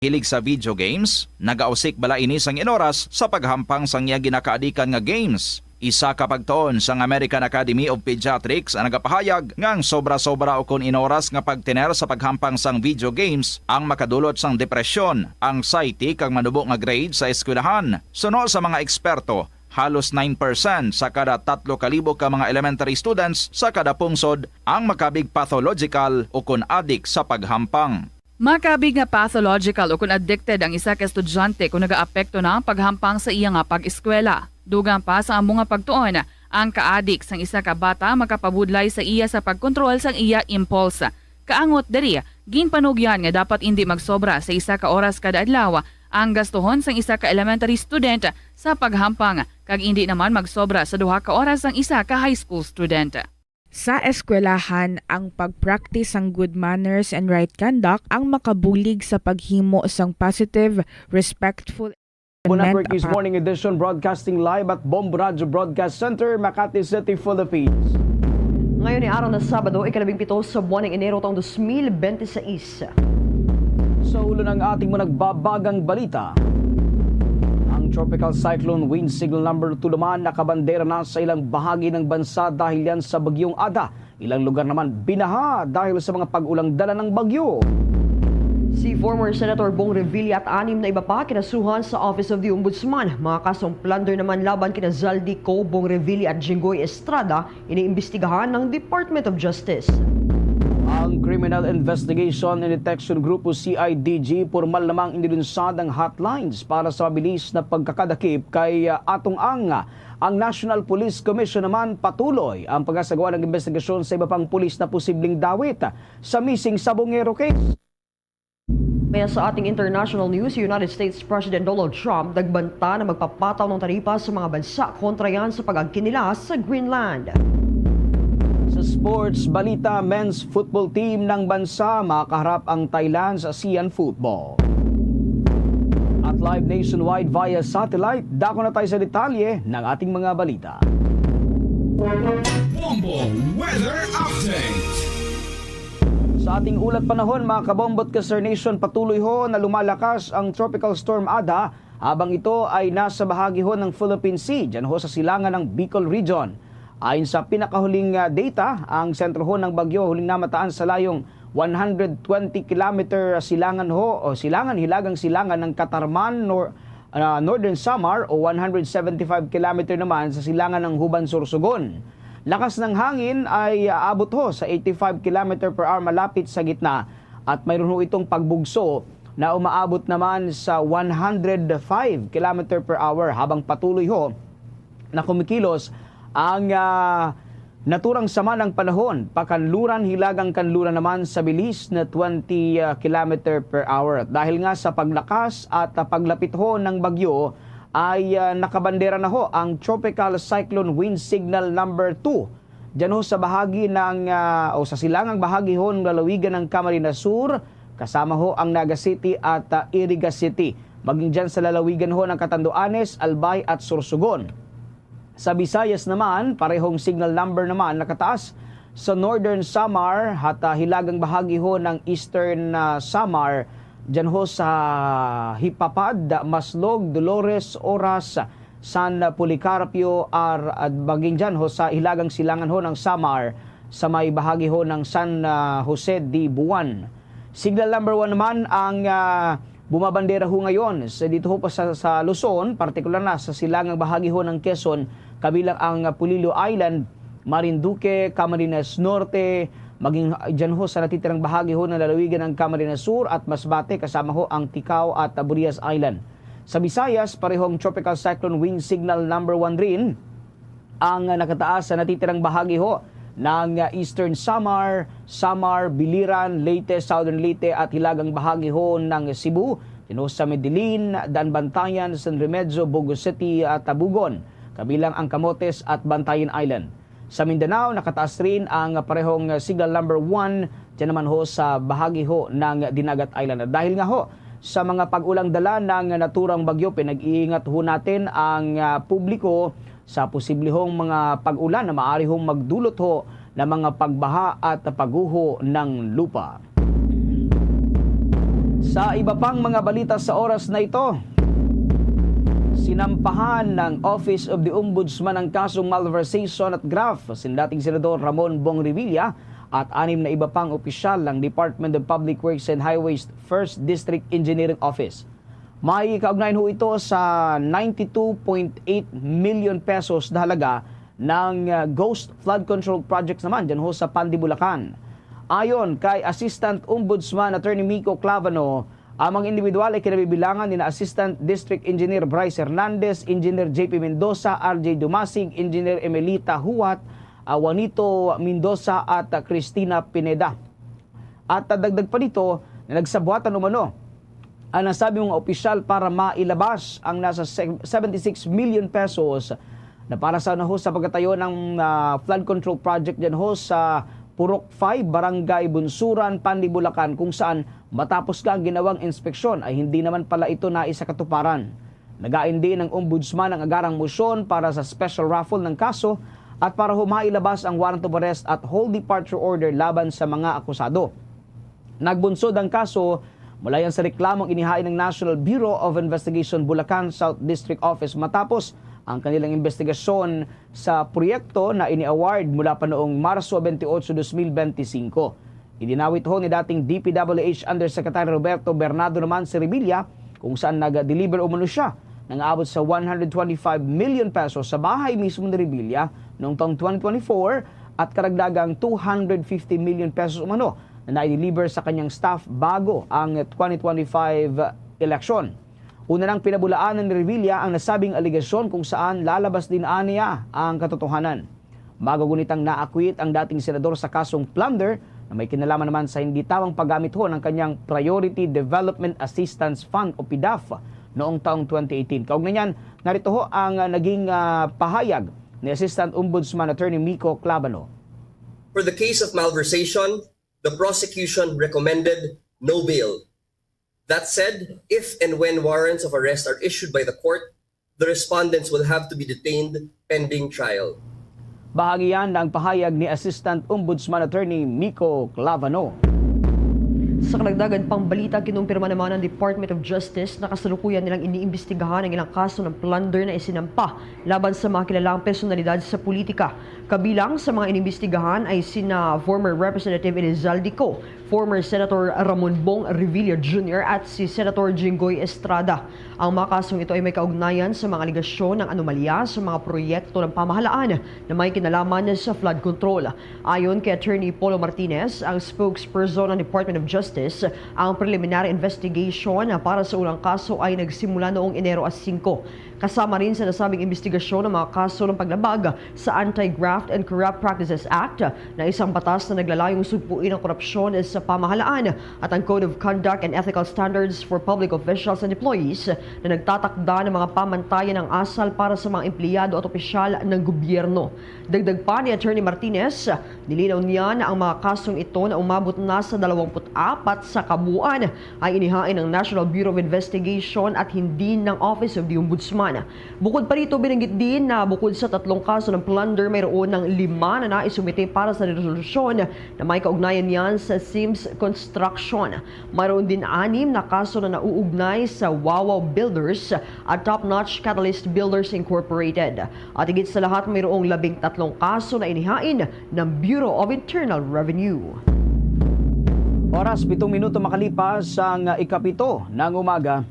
mahilig sa video games, nagausik bala ini sang inoras sa paghampang sang iya ginakaadikan nga games. Isa ka pagtuon sang American Academy of Pediatrics ang nagapahayag nga ang sobra-sobra ukon inoras nga pagtener sa paghampang sang video games ang makadulot sang depresyon, anxiety, kag manubo nga grade sa eskwelahan. Suno sa mga eksperto, halos nine percent sa kada tatlo ka libo ka mga elementary students sa kada pungsod ang makabig pathological ukon adik sa paghampang. Makabig nga pathological ukon addicted ang isa ka estudyante kon nagaapekto na ang paghampang sa iya nga pag-eskwela. Dugang pa sa amo nga pagtuon, ang kaadik sang isa ka bata makapabudlay sa iya sa pagkontrol sang iya impulse. Kaangot diri, ginpanugyan nga dapat indi magsobra sa isa ka oras kada adlaw ang gastuhon sang isa ka elementary student sa paghampang, kag indi naman magsobra sa duha ka oras ang isa ka high school student. Sa eskwelahan, ang pag-practice sang good manners and right conduct ang makabulig sa paghimo sang positive, respectful, Bombo Network environment. News Morning Edition, broadcasting live at Bombo Radio Broadcast Center, Makati City, Philippines. Ngayon ay araw na Sabado, ikalabing pito sa buwan ng Enero, taong dos mil bente seis. Sa ulo ng ating mga nagbabagang balita, ang Tropical Cyclone Wind Signal Number Two naman nakabandera na sa ilang bahagi ng bansa dahil yan sa Bagyong Ada. Ilang lugar naman binaha dahil sa mga pag-ulang dala ng bagyo. Si former Senator Bong Revilla at anim na iba pa kinasuhan sa Office of the Ombudsman. Mga kasong plunder naman laban kina Zaldy Co, Bong Revilla at Jinggoy Estrada iniimbestigahan ng Department of Justice. Ang Criminal Investigation and Detection Group o C I D G pormal namang inilunsad ang hotlines para sa mabilis na pagkakadakip kay, ah, Atong Ang. Ang National Police Commission naman patuloy ang pagasagawa ng investigasyon sa iba pang pulis na posibleng dawit sa missing sa Bongero case. Kaya sa ating international news, si United States President Donald Trump nagbanta na magpapataw ng taripa sa mga bansa kontra yan sa pag-agkin nila sa Greenland. Sa Sports balita: men's football team ng bansa makaharap ang Thailand sa Asian Football. At live nationwide via satellite, dako na tayo sa detalye ng ating mga balita. Bombo Weather Update. Sa ating ulat panahon, mga Kabombo at Ka-Star Nation, patuloy ho na lumalakas ang Tropical Storm Ada, habang ito ay nasa bahagi ho ng Philippine Sea, dyan ho sa silangan ng Bicol Region. Ayon sa pinakahuling, ah, data, ang sentro ho ng bagyo huling namataan sa layong one hundred twenty kilometer silangan ho, o silangan, hilagang silangan ng Catarman, nor-, ah, Northern Samar, o one hundred seventy-five kilometer naman sa silangan ng Huban, Sorsogon. Lakas ng hangin ay aabot ho sa eighty-five kilometer per hour malapit sa gitna, at mayroon ho itong pagbugso na umaabot naman sa one hundred five kilometer per hour, habang patuloy ho na kumikilos ang, ah, naturang sama ng panahon, pakanluran hilagang kanluran naman sa bilis na twenty, ah, kilometer per hour. Dahil nga sa paglakas at, ah, paglapit ho ng bagyo, ay, ah, nakabandera na ho ang Tropical Cyclone Wind Signal number two dyan ho sa bahagi ng, ah, o sa silangang bahagi ho ng lalawigan ng Camarines Sur, kasama ho ang Naga City at, ah, Iriga City, maging dyan sa lalawigan ho ng Catanduanes, Albay at Sorsogon. Sa Visayas naman, parehong signal number naman nakataas sa Northern Samar, at, ah, hilagang bahagi ho ng Eastern, ah, Samar, dyan ho sa Hipapad, Maslog, Dolores, Oras, San Policarpio, ar-, at maging dyan ho sa hilagang silangan ho ng Samar, sa may bahagi ho ng San, ah, Jose de Buan. Signal number one naman ang, ah, bumabandera ho ngayon sa dito ho pa sa, sa Luzon, partikular na sa silangang bahagi ho ng Quezon, kabilang ang, ah, Polillo Island, Marinduque, Camarines Norte, maging, ah, dyan ho sa natitirang bahagi ho ng lalawigan ng Camarines Sur at Masbate, kasama ho ang Ticao at, ah, Burillas Island. Sa Visayas, parehong Tropical Cyclone Wind Signal number one rin ang, ah, nakataas sa natitirang bahagi ho ng, ah, Eastern Samar, Samar, Biliran, Leyte, Southern Leyte at hilagang bahagi ho ng Cebu, dyan ho sa Medellin, Daanbantayan, San Remedios, Bogo City at Tabugon, kabilang ang Camotes at Bantayan Island. Sa Mindanao, nakataas rin ang parehong signal number one, dyan naman ho sa bahagi ho ng Dinagat Island. Dahil nga ho sa mga pag-ulang dala ng naturang bagyo, pinag-iingat ho natin ang, ah, publiko sa posiblehong mga pag-ulan na maaari hong magdulot ho ng mga pagbaha at pagguho ng lupa. Sa iba pang mga balita sa oras na ito, sinampahan ng Office of the Ombudsman ang kasong malversation at graft sin dating Senador Ramon Bong Revilla at anim na iba pang opisyal ng Department of Public Works and Highways First District Engineering Office. May kaugnayan ho ito sa ninety-two point eight million pesos na halaga ng, ah, Ghost Flood Control Projects naman dyan ho sa Pandi, Bulacan. Ayon kay Assistant Ombudsman Attorney Miko Clavano, ang mga individual ay kinabibilangan nina Assistant District Engineer Bryce Hernandez, Engineer J P Mendoza, R J Dumasig, Engineer Emelita Huat, ah, Juanito Mendoza, at, ah, Cristina Pineda. At, ah, dagdag pa dito na nagsabuatan umano ang nasabing mga opisyal para mailabas ang nasa se-, seventy six million pesos na para sa, ano ho, sa pagkatayo ng, ah, flood control project dyan ho sa Purok five, Barangay Bunsuran, Pandi, Bulacan, kung saan matapos nga ang ginawang inspeksyon ay hindi naman pala ito naisakatuparan. Nagain din ang Ombudsman ang agarang motion para sa special raffle ng kaso at para ho mailabas ang warrant of arrest at hold departure order laban sa mga akusado. Nagbunsod ang kaso mula yan sa reklamong inihain ng National Bureau of Investigation Bulacan South District Office matapos ang kanilang investigasyon sa proyekto na ini-award mula pa noong Marso twenty-eight, twenty twenty-five. Idinawit ho ni dating D P W H Undersecretary Roberto Bernardo naman si Revilla, kung saan nag-deliver umano siya ng aabot sa one hundred twenty-five million pesos sa bahay mismo ni Revilla noong taong twenty twenty-four at karagdagang two hundred fifty million pesos umano na nai-deliver sa kanyang staff bago ang twenty twenty-five eleksyon. Una nang pinabulaanan ni Revilla ang nasabing alegasyon, kung saan lalabas din aniya ang katotohanan. Magugunitang naakwit ang dating senador sa kasong plunder na may kinalaman naman sa hindi tamang paggamit ho ng kanyang Priority Development Assistance Fund o PDAF noong taong twenty eighteen. Kaugnay niyan, narito ho ang, ah, naging, ah, pahayag ni Assistant Ombudsman Attorney Miko Clavano. For the case of malversation, the prosecution recommended no bail. That said, if and when warrants of arrest are issued by the court, the respondents will have to be detained pending trial. Bahagi yan ng pahayag ni Assistant Ombudsman Attorney Miko Clavano. Sa kalagdagan pang balita, kinumpirma naman ng Department of Justice na kasalukuyan nilang iniimbestigahan ang ilang kaso ng plunder na isinampa laban sa mga kilalaang personalidad sa politika. Kabilang sa mga inimbestigahan ay sina former Representative Elizalde Co, former Senator Ramon Bong Revilla Junior at si Senator Jinggoy Estrada. Ang mga kasong ito ay may kaugnayan sa mga alegasyon ng anomalya sa mga proyekto ng pamahalaan na may kinalaman sa flood control. Ayon kay Attorney Polo Martinez, ang spokesperson ng Department of Justice, ang preliminary investigation para sa unang kaso ay nagsimula noong Enero singko. Kasama rin sa nasabing imbestigasyon ang mga kaso ng paglabag sa Anti-Graft and Corrupt Practices Act, na isang batas na naglalayong sugpuin ang korupsyon sa pamahalaan, at ang Code of Conduct and Ethical Standards for Public Officials and Employees, na nagtatakda ng mga pamantayan ng asal para sa mga empleyado at opisyal ng gobyerno. Dagdag pa ni Attorney Martinez, nilinaw niya na ang mga kasong ito na umabot na sa dalawampu't apat sa kabuuan ay inihain ng National Bureau of Investigation at hindi ng Office of the Ombudsman. Bukod pa rito, binanggit din na bukod sa tatlong kaso ng plunder, mayroon ng lima na naisumite para sa resolusyon na may kaugnayan niyan sa Sims Construction. Mayroon din anim na kaso na nauugnay sa Wawaw Builders at Top Notch Catalyst Builders Incorporated. At higit sa lahat, mayroong labing tatlong kaso na inihain ng Bureau of Internal Revenue. Oras, pitong minuto makalipas ang ikapito ng umaga.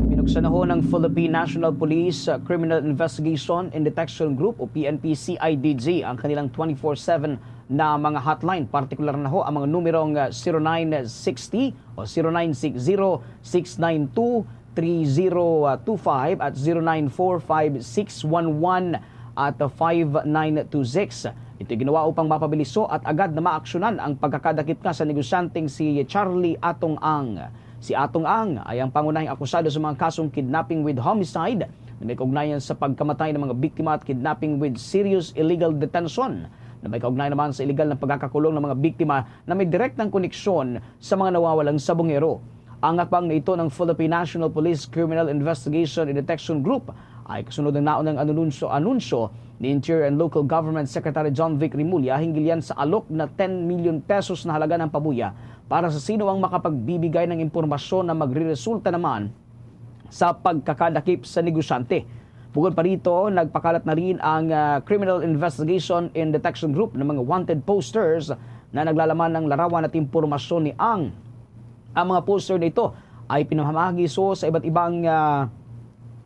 Pinuksan na ho ng Philippine National Police, uh, Criminal Investigation and Detection Group o P N P C I D G ang kanilang twenty-four seven na mga hotline. Partikular na ho ang mga numerong, uh, zero nine sixty o zero nine six zero, six nine two, three zero two five at zero nine four five six one one at five nine two six. Ito'y ginawa upang mapabiliso at agad na maaksyonan ang pagkakadakip nga sa negosyanteng si Charlie Atong Ang. Si Atong Ang ay ang pangunahing akusado sa mga kasong kidnapping with homicide na may kaugnayan sa pagkamatay ng mga biktima at kidnapping with serious illegal detention na may kaugnayan naman sa illegal na pagkakakulong ng mga biktima na may direktang koneksyon sa mga nawawalang sabongero. Ang hakbang na ito ng Philippine National Police Criminal Investigation and Detection Group ay kasunod ng naunang anunsyo, anunsyo ni Interior and Local Government Secretary John Vic Remulla hinggil yan sa alok na ten million pesos na halaga ng pabuya para sa sino ang makapagbibigay ng impormasyon na magreresulta naman sa pagkakadakip sa negosyante. Bukod pa rito, nagpakalat na rin ang, ah, Criminal Investigation and Detection Group ng mga wanted posters na naglalaman ng larawan at impormasyon ni Ang. Ang mga poster na ito ay pinamahagi so sa iba't ibang, ah,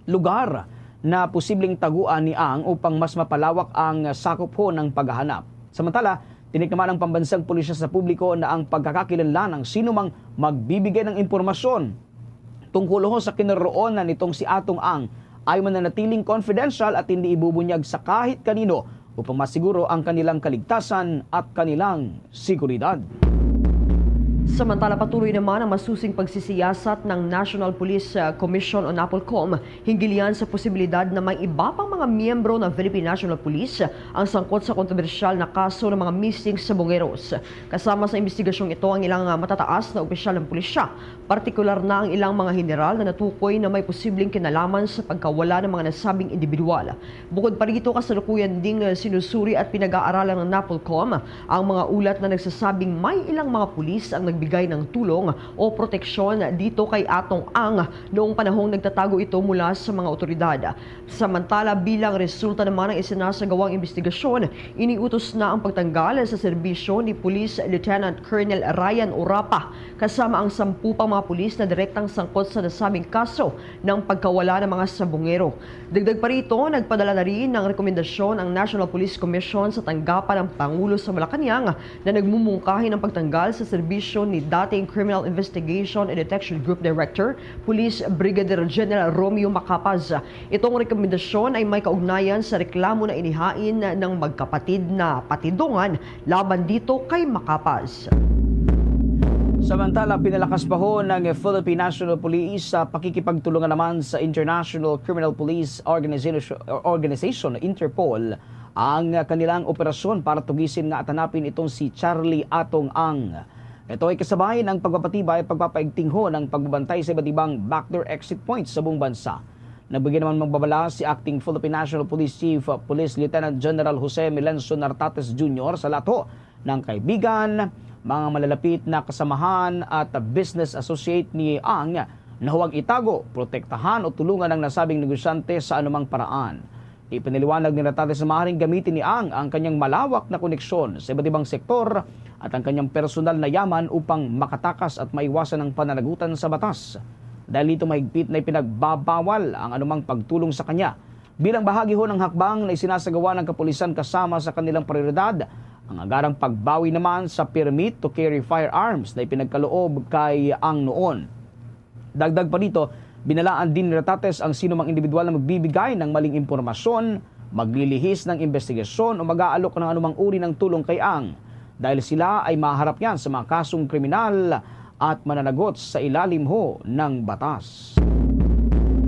lugar na posibleng taguan ni Ang upang mas mapalawak ang sakop ho ng paghahanap. Samantala, tinik naman ang pambansang pulisya sa publiko na ang pagkakakilanlan ng sinumang magbibigay ng impormasyon tungkol ho sa kinaroonan nitong si Atong Ang ay mananatiling confidential at hindi ibubunyag sa kahit kanino upang masiguro ang kanilang kaligtasan at kanilang seguridad. Samantala, patuloy naman ang masusing pagsisiyasat ng National Police, uh, Commission o NAPOLCOM hinggil yan sa posibilidad na may iba pang mga miyembro ng Philippine National Police ang sangkot sa kontrobersyal na kaso ng mga missing sabongeros. Kasama sa investigasyong ito ang ilang, uh, matataas na opisyal ng pulisya, partikular na ang ilang mga general na natukoy na may posibleng kinalaman sa pagkawala ng mga nasabing individual. Bukod pa rito, kasalukuyan ding, uh, sinusuri at pinag-aaralan ng NAPOLCOM ang mga ulat na nagsasabing may ilang mga pulis ang nagbigay ng tulong o proteksyon dito kay Atong Ang noong panahong nagtatago ito mula sa mga otoridad. Samantala, bilang resulta naman ng isinasagawang investigasyon, iniutos na ang pagtanggal sa serbisyo ni Police Lieutenant Colonel Ryan Orapa kasama ang sampu pang mga pulis na direktang sangkot sa nasabing kaso ng pagkawala ng mga sabongero. Dagdag pa rito, nagpadala na rin ng rekomendasyon ang National Police Commission sa tanggapan ng Pangulo sa Malacañang na nagmumungkahi ng pagtanggal sa serbisyo ni dating Criminal Investigation and Detection Group Director, Police Brigadier General Romeo Macapaz. Itong rekomendasyon ay may kaugnayan sa reklamo na inihain ng magkapatid na Patidongan laban dito kay Macapaz. Samantala, pinalakas pa ho ng Philippine National Police sa pakikipagtulungan naman sa International Criminal Police Organization, Organization, Interpol, ang kanilang operasyon para tugisin nga at hanapin itong si Charlie Atong Ang. Ito ay kasabay ng pagpapatibay at pagpapaigting ho ng pagbabantay sa iba't ibang backdoor exit points sa buong bansa. Nagbigay naman magbabala si Acting Philippine National Police Chief, Police Lieutenant General Jose Melencio Nartates Junior sa lahat ho ng kaibigan, mga malalapit na kasamahan at business associate ni Ang na huwag itago, protektahan o tulungan ang nasabing negosyante sa anumang paraan. Ipinaliwanag ni Natales na maaaring gamitin ni Ang ang kanyang malawak na koneksyon sa iba't ibang sektor at ang kanyang personal na yaman upang makatakas at maiwasan ang pananagutan sa batas. Dahil dito, mahigpit na ipinagbabawal ang anumang pagtulong sa kanya. Bilang bahagi ho ng hakbang na isinasagawa ng kapulisan kasama sa kanilang prioridad, ang agarang pagbawi naman sa permit to carry firearms na ipinagkaloob kay Ang noon. Dagdag pa dito, binalaan din ni Ratates ang sinumang individual na magbibigay ng maling impormasyon, maglilihis ng investigasyon o mag-aalok ng anumang uri ng tulong kay Ang, dahil sila ay maharap yan sa mga kasong kriminal at mananagot sa ilalim ho ng batas.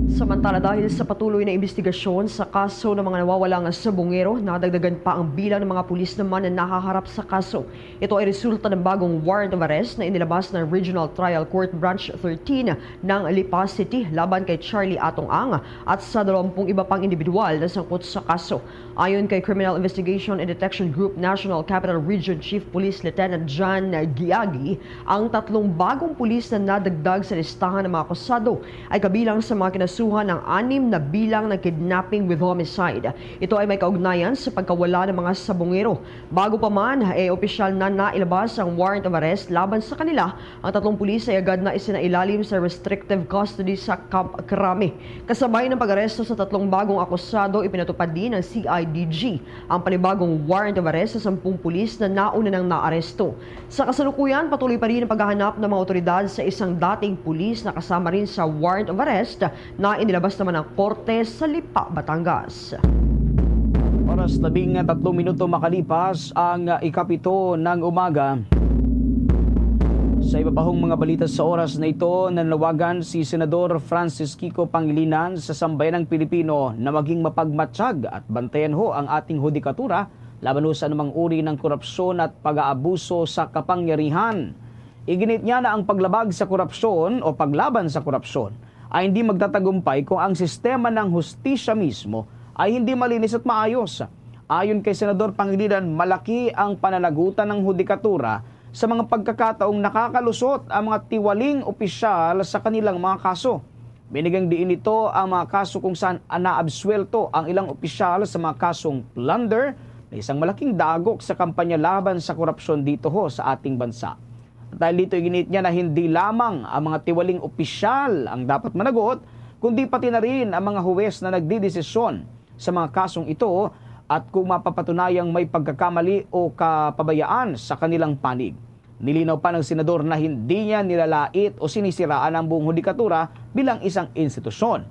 Samantala, dahil sa patuloy na investigasyon sa kaso ng mga nawawalang sabongero, nadagdagan pa ang bilang ng mga pulis naman na nahaharap sa kaso. Ito ay resulta ng bagong warrant of arrest na inilabas ng Regional Trial Court Branch thirteen ng Lipa City laban kay Charlie Atong Ang at sa dalawampung iba pang individual na sangkot sa kaso. Ayon kay Criminal Investigation and Detection Group National Capital Region Chief Police Lieutenant John Giagi, ang tatlong bagong pulis na nadagdag sa listahan ng mga akusado ay kabilang sa mga kinasuhan ng anim na bilang ng kidnapping with homicide. Ito ay may kaugnayan sa pagkawala ng mga sabongero. Bago pa man, eh, opisyal na nailabas ang warrant of arrest laban sa kanila. Ang tatlong pulis ay agad na isinailalim sa restrictive custody sa Camp Crame. Kasabay ng pag-aresto sa tatlong bagong akusado, ipinatupad din ng C I D G ang panibagong warrant of arrest sa sampung pulis na nauna nang naaresto. Sa kasalukuyan, patuloy pa rin ang paghahanap ng mga otoridad sa isang dating pulis na kasama rin sa warrant of arrest na inilabas naman ng korte sa Lipa, Batangas. Oras labing tatlong minuto makalipas ang ikapito ng umaga. Sa iba pa hong mga balita sa oras na ito, nananawagan si Senador Francis Kiko Pangilinan sa sambayanang Pilipino na maging mapagmatsyag at bantayan ho ang ating hudikatura laban ho sa anumang uri ng korupsyon at pag-aabuso sa kapangyarihan. Iginit niya na ang paglabag sa korupsyon o paglaban sa korupsyon ay hindi magtatagumpay kung ang sistema ng hustisya mismo ay hindi malinis at maayos. Ayon kay Senador Pangilinan, malaki ang pananagutan ng hudikatura sa mga pagkakataong nakakalusot ang mga tiwaling opisyal sa kanilang mga kaso. Binigyang diin nito ang mga kaso kung saan naabsuwelto ang ilang opisyal sa mga kasong plunder na isang malaking dagok sa kampanya laban sa korupsyon dito ho sa ating bansa. Dahil dito, iginit niya na hindi lamang ang mga tiwaling opisyal ang dapat managot, kundi pati na rin ang mga huwes na nagdidesisyon sa mga kasong ito at kung mapapatunayang may pagkakamali o kapabayaan sa kanilang panig. Nilinaw pa ng senador na hindi niya nilalait o sinisiraan ang buong hudikatura bilang isang institusyon.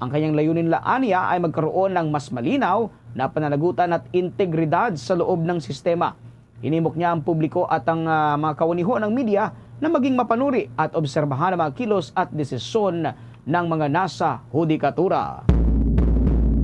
Ang kanyang layunin la anya ay magkaroon ng mas malinaw na pananagutan at integridad sa loob ng sistema. Hinimok niya ang publiko at ang, ah, mga kawaniho ng media na maging mapanuri at obserbahan ang mga kilos at desisyon ng mga nasa hudikatura.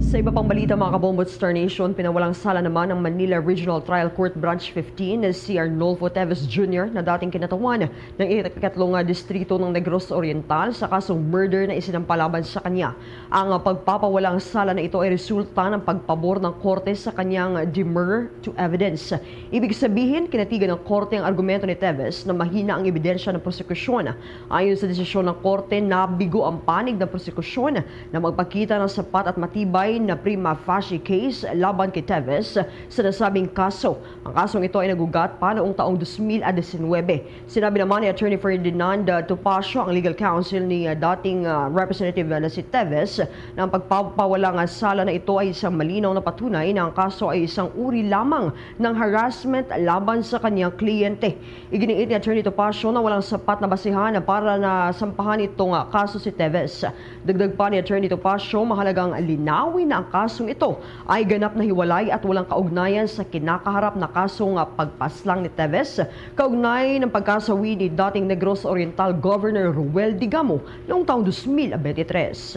Sa iba pang balita, mga kabombo at Star Nation, pinawalang sala naman ng Manila Regional Trial Court Branch fifteen si Arnulfo Teves Junior na dating kinatawan ng ikatlong distrito ng Negros Oriental sa kasong murder na isinampa laban sa kanya. Ang pagpapawalang sala na ito ay resulta ng pagpabor ng korte sa kanyang demurrer to evidence. Ibig sabihin, kinatigan ng korte ang argumento ni Teves na mahina ang ebidensya ng prosekusyon. Ayon sa desisyon ng korte, nabigo ang panig ng prosekusyon na magpakita ng sapat at matibay na prima facie case laban kay Teves sa nasabing kaso. Ang kasong ito ay nagugat pa noong taong dos mil at disinwebe. Sinabi naman ni Attorney Ferdinand, uh, Topacio, ang legal counsel ni, uh, dating, uh, representative, uh, na si Teves, na ang pagpapawalang sala na ito ay isang malinaw na patunay na ang kaso ay isang uri lamang ng harassment laban sa kanyang kliyente. Iginiit ni Attorney Topacio na walang sapat na basihan para na sampahan itong, uh, kaso si Teves. Dagdag pa ni Attorney Topacio, mahalagang linawin na ang kasong ito ay ganap na hiwalay at walang kaugnayan sa kinakaharap na kaso nga pagpaslang ni Teves kaugnay ng pagkasawi ni dating Negros Oriental Governor Roel Digamo noong taong dos mil bente tres.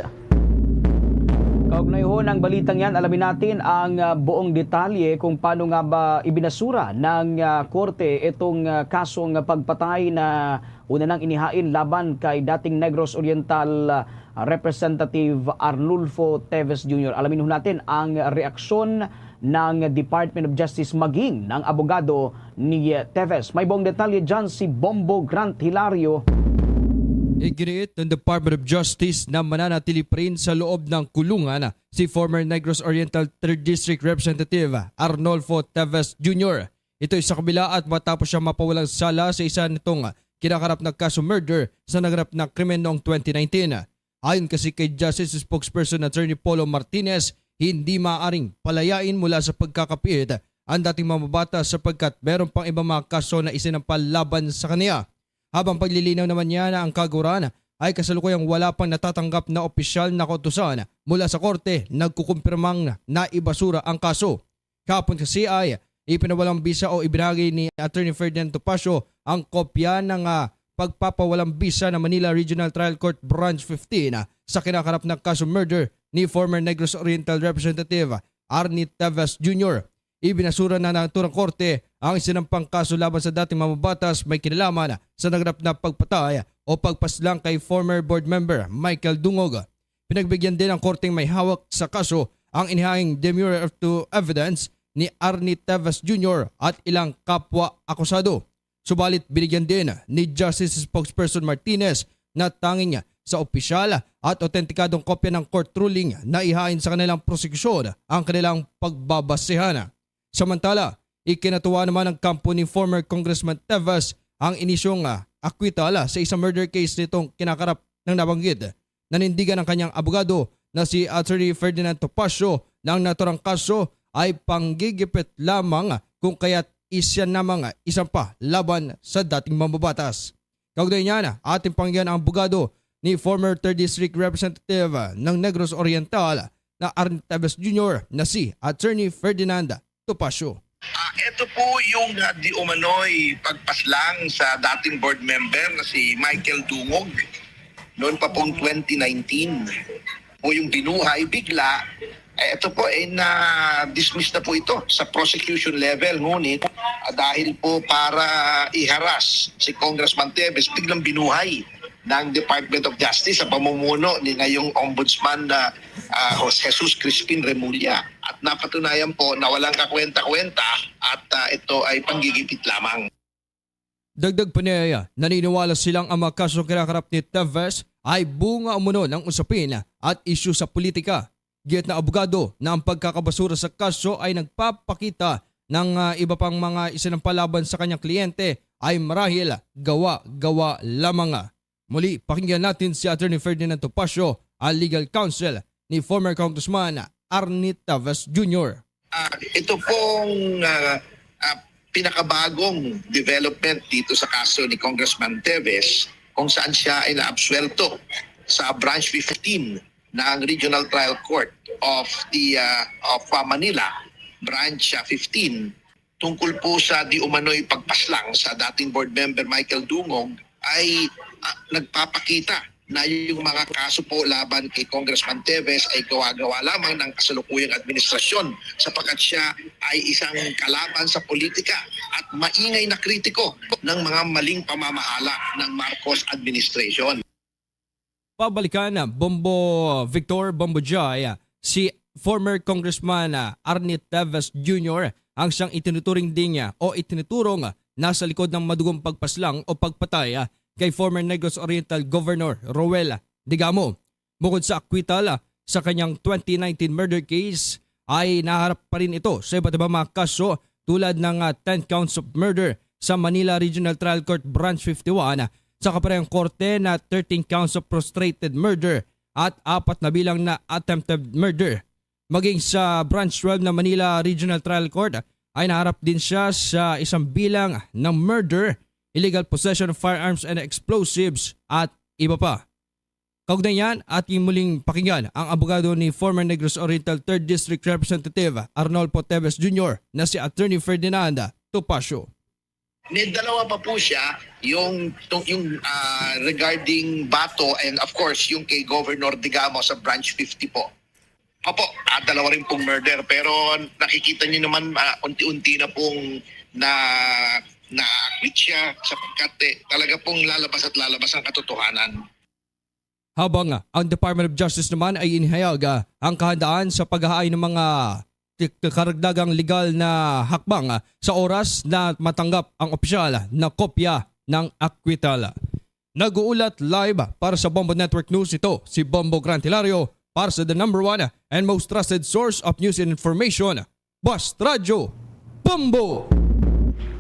Kaugnay ho ng balitang yan, alamin natin ang ah, buong detalye kung paano nga ba ibinasura ng ah, korte itong ah, kasong pagpatay na una nang inihain laban kay dating Negros Oriental ah, Representative Arnulfo Teves Junior. Alamin ho natin ang reaksyon ng Department of Justice maging ng abogado ni Teves. May buong detalye dyan si Bombo Grant Hilario. Iginiit ng Department of Justice na mananatili pa rin sa loob ng kulungan si former Negros Oriental Third District Representative Arnolfo Teves Junior. Ito ay sa kabila at matapos siya mapawalang sala sa isa nitong kinakarap na kaso murder sa naganap na krimen noong twenty nineteen. Ayon kasi kay Justice Spokesperson Attorney Polo Martinez, hindi maaaring palayain mula sa pagkakapiit ang dating mamabata sapagkat meron pang ibang mga kaso na isinampa laban sa kaniya. Habang paglilinaw naman niya na ang kaguran ay kasalukuyang wala pang natatanggap na opisyal na kautusan mula sa korte nagkukumpirmang naibasura ang kaso. Kahapon kasi ay ipinawalang bisa o ibinahagi ni Attorney Ferdinand Topacio ang kopya ng ah, pagpapawalang bisa ng Manila Regional Trial Court Branch fifteen ah, sa kinakarap na kaso murder ni former Negros Oriental Representative Arnie Teves Junior. Ibinasura na ng naturang korte ang sinampang kaso laban sa dating mamabatas may kinalaman sa naganap na pagpatay o pagpaslang kay former board member Michael Dungog. Pinagbigyan din ang korteng may hawak sa kaso ang inihanging demurrer to evidence ni Arnie Teves Junior at ilang kapwa akusado. Subalit binigyan din ni Justice Spokesperson Martinez na tanging sa opisyal at otentikadong kopya ng court ruling na ihain sa kanilang prosekusyon ang kanilang pagbabasihan. Samantala, ikinatuwa naman ng kampo ni former Congressman Teves ang inisyong ah, acquittal ah, sa isang murder case nitong kinakarap ng nabanggit. Nanindigan ang kanyang abogado na si Attorney Ferdinand Topacio na ang naturang kaso ay panggigipit lamang kung kaya't isya namang isang pa laban sa dating mambabatas. Kaugnay niyan, ating pakinggan ang abogado ni former third District Representative ng Negros Oriental na Arnie Teves Junior na si Attorney Ferdinand Topacio. Ah, ito po yung ah, di umano'y pagpaslang sa dating board member na si Michael Dungog noon pa pong twenty nineteen. Po yung binuhay bigla, eh, ito po ay na-dismiss na po ito sa prosecution level. Ngunit ah, dahil po para iharas si Congressman Teves, biglang binuhay ng Department of Justice sa pamumuno ni ngayong Ombudsman na ah, Jos- Jesus Crispin Remulla. At napatunayan po na walang kakwenta-kwenta at ah, ito ay panggigipit lamang. Dagdag pa niya, naniniwala silang ang mga kasong kinakarap ni Teves ay bunga umano ng usapin at isyu sa politika. Giit na abogado na ang pagkakabasura sa kaso ay nagpapakita ng ah, iba pang mga isinampalaban sa kanyang kliyente ay marahil gawa-gawa lamang. Muli, pakinggan natin si Attorney Ferdinand Topacio, ang legal counsel ni former Congressman Arnie Teves Junior. Ah, ito pong ah, ah, pinakabagong development dito sa kaso ni Congressman Teves, kung saan siya ay naabsuelto sa Branch fifteen ng Regional Trial Court of the ah, of ah, Manila, Branch ah, fifteen, tungkol po sa di umano'y pagpaslang sa dating board member Michael Dungog ay ah, nagpapakita na yung mga kaso po laban kay Congressman Teves ay gawa-gawa lamang ng kasalukuyang administrasyon, sapagkat siya ay isang kalaban sa politika at maingay na kritiko ng mga maling pamamahala ng Marcos administration. Pabalikan, Bombo Victor, Bombo Joy, si former Congressman ah, Arnie Teves Junior ang siyang itinuturing ding ah, o itinuturong ah, nasa likod ng madugong pagpaslang o pagpatay ah, kay former Negros Oriental Governor Roel Digamo. Bukod sa acquittal ah, sa kanyang twenty nineteen murder case, ay naharap pa rin ito sa iba't ibang mga kaso tulad ng ah, ten counts of murder sa Manila Regional Trial Court Branch fifty-one, ah, sa kaparehang korte na thirteen counts of frustrated murder at apat na bilang na attempted murder. Maging sa Branch twelve na Manila Regional Trial Court ay naharap din siya sa isang bilang ng murder, illegal possession of firearms and explosives at iba pa. Kaugnay niyan, ating muling pakinggan ang abogado ni former Negros Oriental Third District Representative Arnolfo Teves Junior na si Attorney Ferdinand Topacio. May dalawa pa po siya, yung, yung, yung, ah, regarding Bato and of course yung kay Governor Digamo sa Branch fifty po. Opo, ah, dalawa rin pong murder, pero nakikita niyo naman, ah, unti-unti na pong na na-acquit siya sapagkat, eh, talaga pong lalabas at lalabas ang katotohanan. Habang ang Department of Justice naman ay inihayag, ah, ang kahandaan sa paghahain ng mga ti-, karagdagang legal na hakbang, ah, sa oras na matanggap ang opisyal na kopya ng acquittal. Nag-uulat live para sa Bombo Network News, ito si Bombo Grant Hilario para sa the number one and most trusted source of news and information, Bast Radyo, Bombo!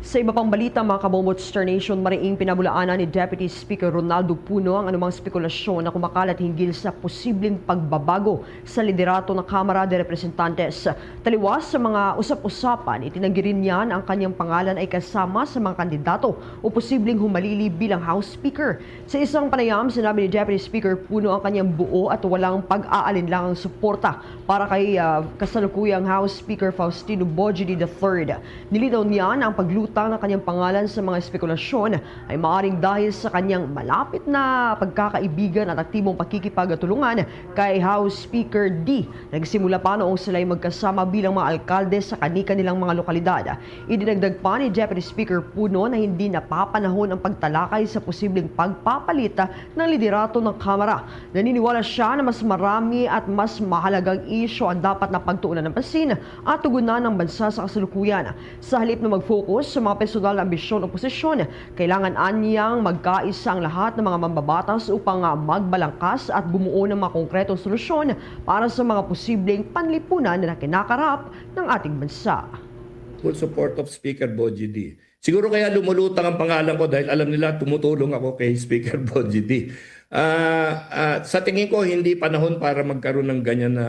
Sa iba pang balita, mga kabombo, Star Nation, mariing pinabulaanan ni Deputy Speaker Ronaldo Puno ang anumang spekulasyon na kumakalat hinggil sa posibleng pagbabago sa liderato ng Kamara de Representantes. Taliwas sa mga usap-usapan, itinanggi rin niya na ang kanyang pangalan ay kasama sa mga kandidato o posibleng humalili bilang House Speaker. Sa isang panayam, sinabi ni Deputy Speaker Puno ang kanyang buo at walang pag-aalinlangang suporta para kay, ah, kasalukuyang House Speaker Faustino Bojidi the third. Nilinaw niya na ang paglutang ng kanyang pangalan sa mga espekulasyon ay maaring dahil sa kanyang malapit na pagkakaibigan at aktibong pakikipagtulungan kay House Speaker D. Nagsimula pa noong sila'y magkasama bilang mga alkalde sa kani-kanilang mga lokalidad. Idinagdag pa ni Deputy Speaker Puno na hindi napapanahon ang pagtalakay sa posibleng pagpapalit ng liderato ng Kamara. Naniniwala siya na mas marami at mas mahalagang isyu ang dapat na pagtuunan ng pansin at tugunan ng bansa sa kasalukuyan. Sa halip na mag-focus sa mga personal na ambisyon o posisyon, kailangan anyang magkaisa ang lahat ng mga mambabatas upang, ah, magbalangkas at bumuo ng mga konkretong solusyon para sa mga posibleng panlipunan na kinakarap ng ating bansa. Full support of Speaker Boji D. Siguro kaya lumulutang ang pangalan ko dahil alam nila tumutulong ako kay Speaker Boji D. Ah, ah, sa tingin ko, hindi panahon para magkaroon ng ganyan na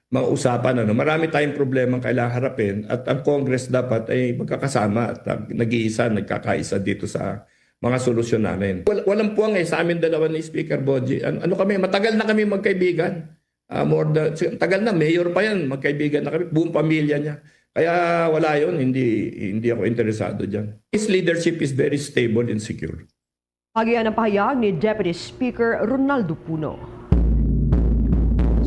mga usapan, ano. Marami tayong problema ang kailangan harapin at ang Congress dapat ay magkakasama at, ah, nag-iisa, nagkakaisa dito sa mga solusyon namin. Wal-, walang puwang eh sa amin dalawa ni Speaker Boji. An-, ano kami, matagal na kami magkaibigan. Ah, more than, si-, tagal na, mayor pa yan, magkaibigan na kami, buong pamilya niya. Kaya wala yun, hindi, hindi ako interesado dyan. His leadership is very stable and secure. Agian ang pahayag ni Deputy Speaker Ronaldo Puno.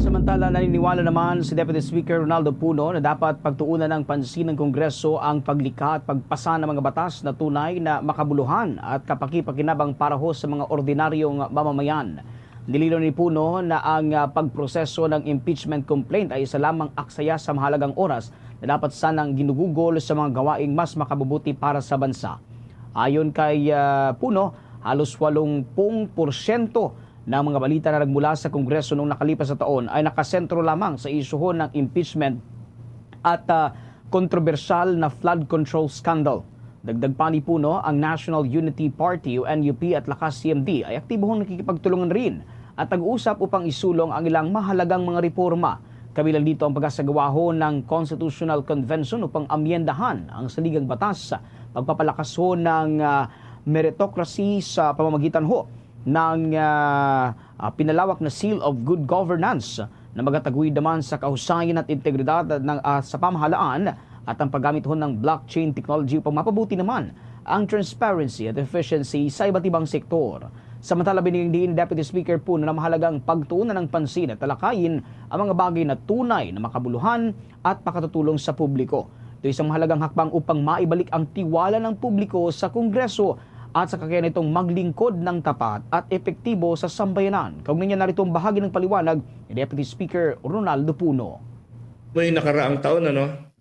Samantala, naniniwala naman si Deputy Speaker Ronaldo Puno na dapat pagtuunan ng pansin ng Kongreso ang paglikha at pagpasa ng mga batas na tunay na makabuluhan at kapakipakinabang para ho sa mga ordinaryong mamamayan. Nilinaw ni Puno na ang, ah, pagproseso ng impeachment complaint ay isa lamang aksaya sa mahalagang oras na dapat sanang ginugugol sa mga gawaing mas makabubuti para sa bansa. Ayon kay, ah, Puno, halos walumpung porsyento ng mga balita na nagmula sa Kongreso noong nakalipas na taon ay nakasentro lamang sa isyuhon ng impeachment at, ah, kontrobersyal na flood control scandal. Dagdag pa ni Puno, ang National Unity Party o N U P at Lakas C M D ay aktibohong nakikipagtulungan rin at nag-uusap upang isulong ang ilang mahalagang mga reporma. Kabilang dito ang pagkasagawa ho ng Constitutional Convention upang amyendahan ang saligang batas, pagpapalakas ho ng, ah, meritocracy sa pamamagitan ho ng, ah, ah, pinalawak na Seal of Good Governance na magataguyod naman sa kahusayan at integridad ng, ah, sa pamahalaan at ang paggamit ho ng blockchain technology upang mapabuti naman ang transparency at efficiency sa iba't ibang sektor. Samantala, binigyan din ni Deputy Speaker Puno na mahalagang pagtuunan ng pansin at talakayin ang mga bagay na tunay na makabuluhan at makatutulong sa publiko. Ito isang mahalagang hakbang upang maibalik ang tiwala ng publiko sa Kongreso at sa kakayahan nitong maglingkod ng tapat at epektibo sa sambayanan. Kaugnay niya, narito ang bahagi ng paliwanag ni Deputy Speaker Ronaldo Puno. May nakaraang taon, ano,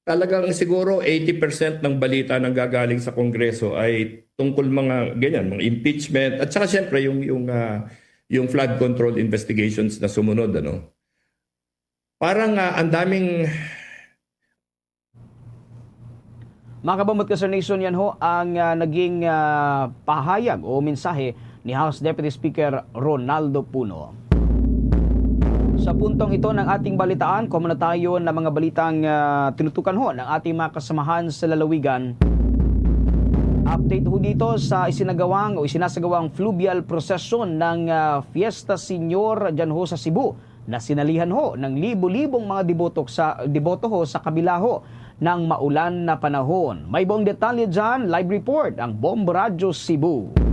talagang siguro eighty percent ng balita na gagaling sa Kongreso ay tungkol mga ganyan, mga impeachment, at saka siyempre yung, yung, ah, yung flood control investigations na sumunod, ano. Parang, ah, ang daming Mga kabombo at ka-Star Nation, yan ho ang, ah, naging, ah, pahayag o mensahe ni House Deputy Speaker Ronaldo Puno. Sa puntong ito ng ating balitaan, kuha muna tayo ng mga balitang, ah, tinutukan ho ng ating mga kasamahan sa lalawigan. Update ho dito sa isinagawang o isinasagawang fluvial procession ng, ah, Fiesta Señor dyan ho sa Cebu, na sinalihan ho ng libo-libong mga deboto sa, deboto ho sa kabila ho ng maulan na panahon. May buong detalye dyan, live report ang Bombo Radyo Cebu.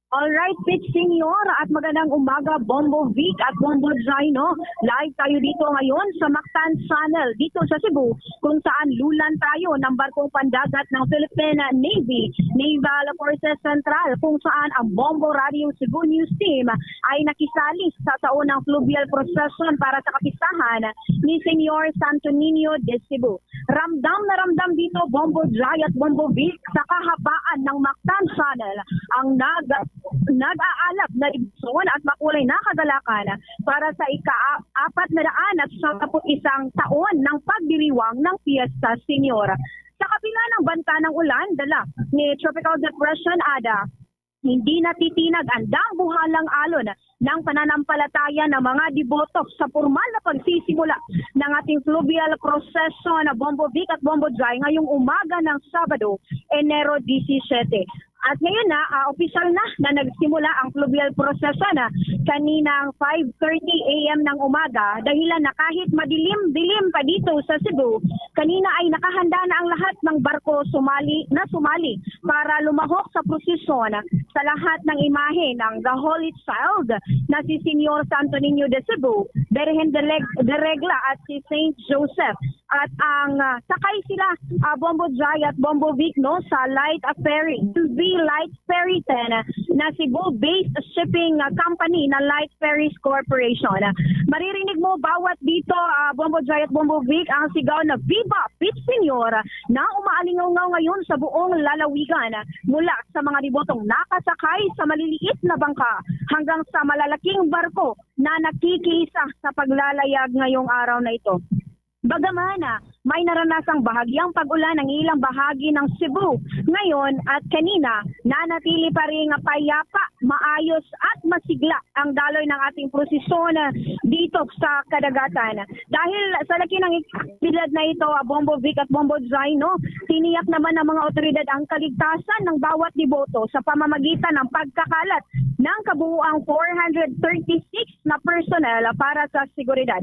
Alright, Pete Senior, at magandang umaga, Bombo Vic at Bombo Jai, no? Live tayo dito ngayon sa Mactan Channel, dito sa Cebu, kung saan lulan tayo ng barkong pandagat ng Philippine Navy, Naval Forces Central, kung saan ang Bombo Radio Cebu News Team ay nakisali sa saunang fluvial procession para sa kapistahan ni Señor Santo Niño de Cebu. Ramdam na ramdam dito, Bombo Jai at Bombo Vic, sa kahabaan ng Mactan Channel ang nag nag-aalab na ibson at makulay na kagalakan para sa ika-apat na daan at siyam na put isang taon ng pagdiriwang ng Fiesta Señor. Sa kabila ng banta ng ulan dala ni Tropical Depression Ada, hindi natitinag ang dambuhalang alon ng pananampalataya ng mga deboto sa pormal na pagsisimula ng ating fluvial procession na Bombo Vic at Bombo Jai ngayong umaga ng Sabado, Enero disisete. At ngayon na, ah, opisyal na na nagsimula ang fluvial procession na kaninang five thirty a m ng umaga, dahilan na kahit madilim-dilim pa dito sa Cebu, kanina ay nakahanda na ang lahat ng barko sumali na sumali para lumahok sa prosesyon sa lahat ng imahe ng The Holy Child na si Señor Santo Niño de Cebu, Birhen de Leg-, de Regla at si Saint Joseph. At ang, ah, sakay sila, ah, Bombo Jai at Bombo Vic, no, sa light, ah, ferry, M V Light Ferry ten na Cebu-based shipping, ah, company na Light Ferries Corporation. Maririnig mo bawat dito, ah, Bombo Jai at Bombo Vic, ang sigaw na "Viva Pete Señor" na umaalingaw ngayon sa buong lalawigan, mula sa mga debotong nakasakay sa maliliit na bangka hanggang sa malalaking barko na nakikisa sa paglalayag ngayong araw na ito. Bagaman, ah, may naranasang bahagyang pag-ulan ang ilang bahagi ng Cebu ngayon at kanina, nanatili pa rin nga payapa, maayos at masigla ang daloy ng ating prosesyon, ah, dito sa kadagatan. Dahil sa laki ng aktibidad na ito, ah, Bombo Vic at Bombo Jai, no, tiniyak naman ng mga otoridad ang kaligtasan ng bawat deboto sa pamamagitan ng pagkakalat ng kabuuang four hundred thirty-six na personnel para sa seguridad.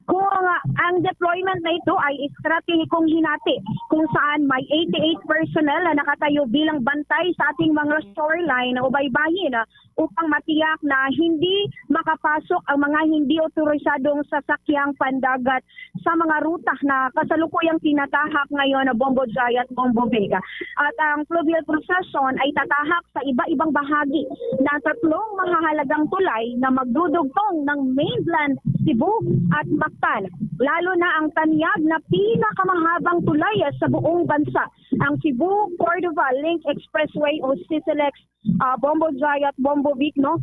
Kung, ah, ang deployment na ito ay estratehikong hinati, kung saan may eighty-eight personnel na nakatayo bilang bantay sa ating mga shoreline o baybayin, ah, upang matiyak na hindi makapasok ang mga hindi otorisadong sasakyang pandagat sa mga ruta na kasalukuyang tinatahak ngayon na Bombo Jai at Bombo Vega. At ang fluvial procession ay tatahak sa iba-ibang bahagi ng tatlong mahahalagang tulay na magdudugtong ng mainland Cebu at Mactan, lalo na ang tanyag na pinakamahabang tulay sa buong bansa, ang Cebu Cordova Link Expressway o CCLEX, ah, Bombo Jai at Bombo Vic, no?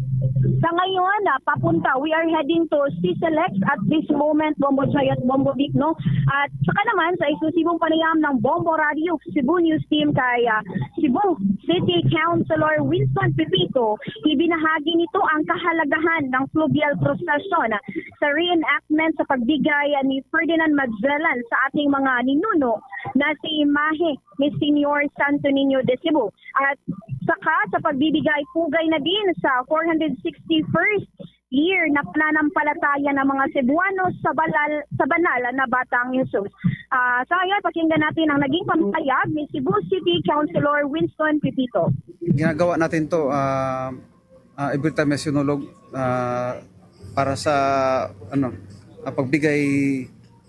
Sa ngayon, ah, papunta, we are heading to CCLEX at this moment, Bombo Jai at Bombo Vic, no? At saka naman, sa eksklusibong panayam ng Bombo Radio Cebu News Team kay, ah, Cebu City Councilor Winston Pepito, ibinahagi nito ang kahalagahan ng fluvial procession sa reenactment sa pagbigay ni Ferdinand Magellan sa ating mga ninuno na si imahe ni Señor Santo Niño de Cebu. At saka sa pagbibigay pugay na din sa four hundred sixty-first year na pananampalataya ng mga Cebuano sa balal-, sa banal na Batang Jesus. Ah, sa ngayon, pakinggan natin ang naging pamahayag ni Cebu City Councilor Winston Pepito. Ginagawa natin 'to, ah, ah, every time may Sinulog, ah, para sa, ano, ah, pagbigay,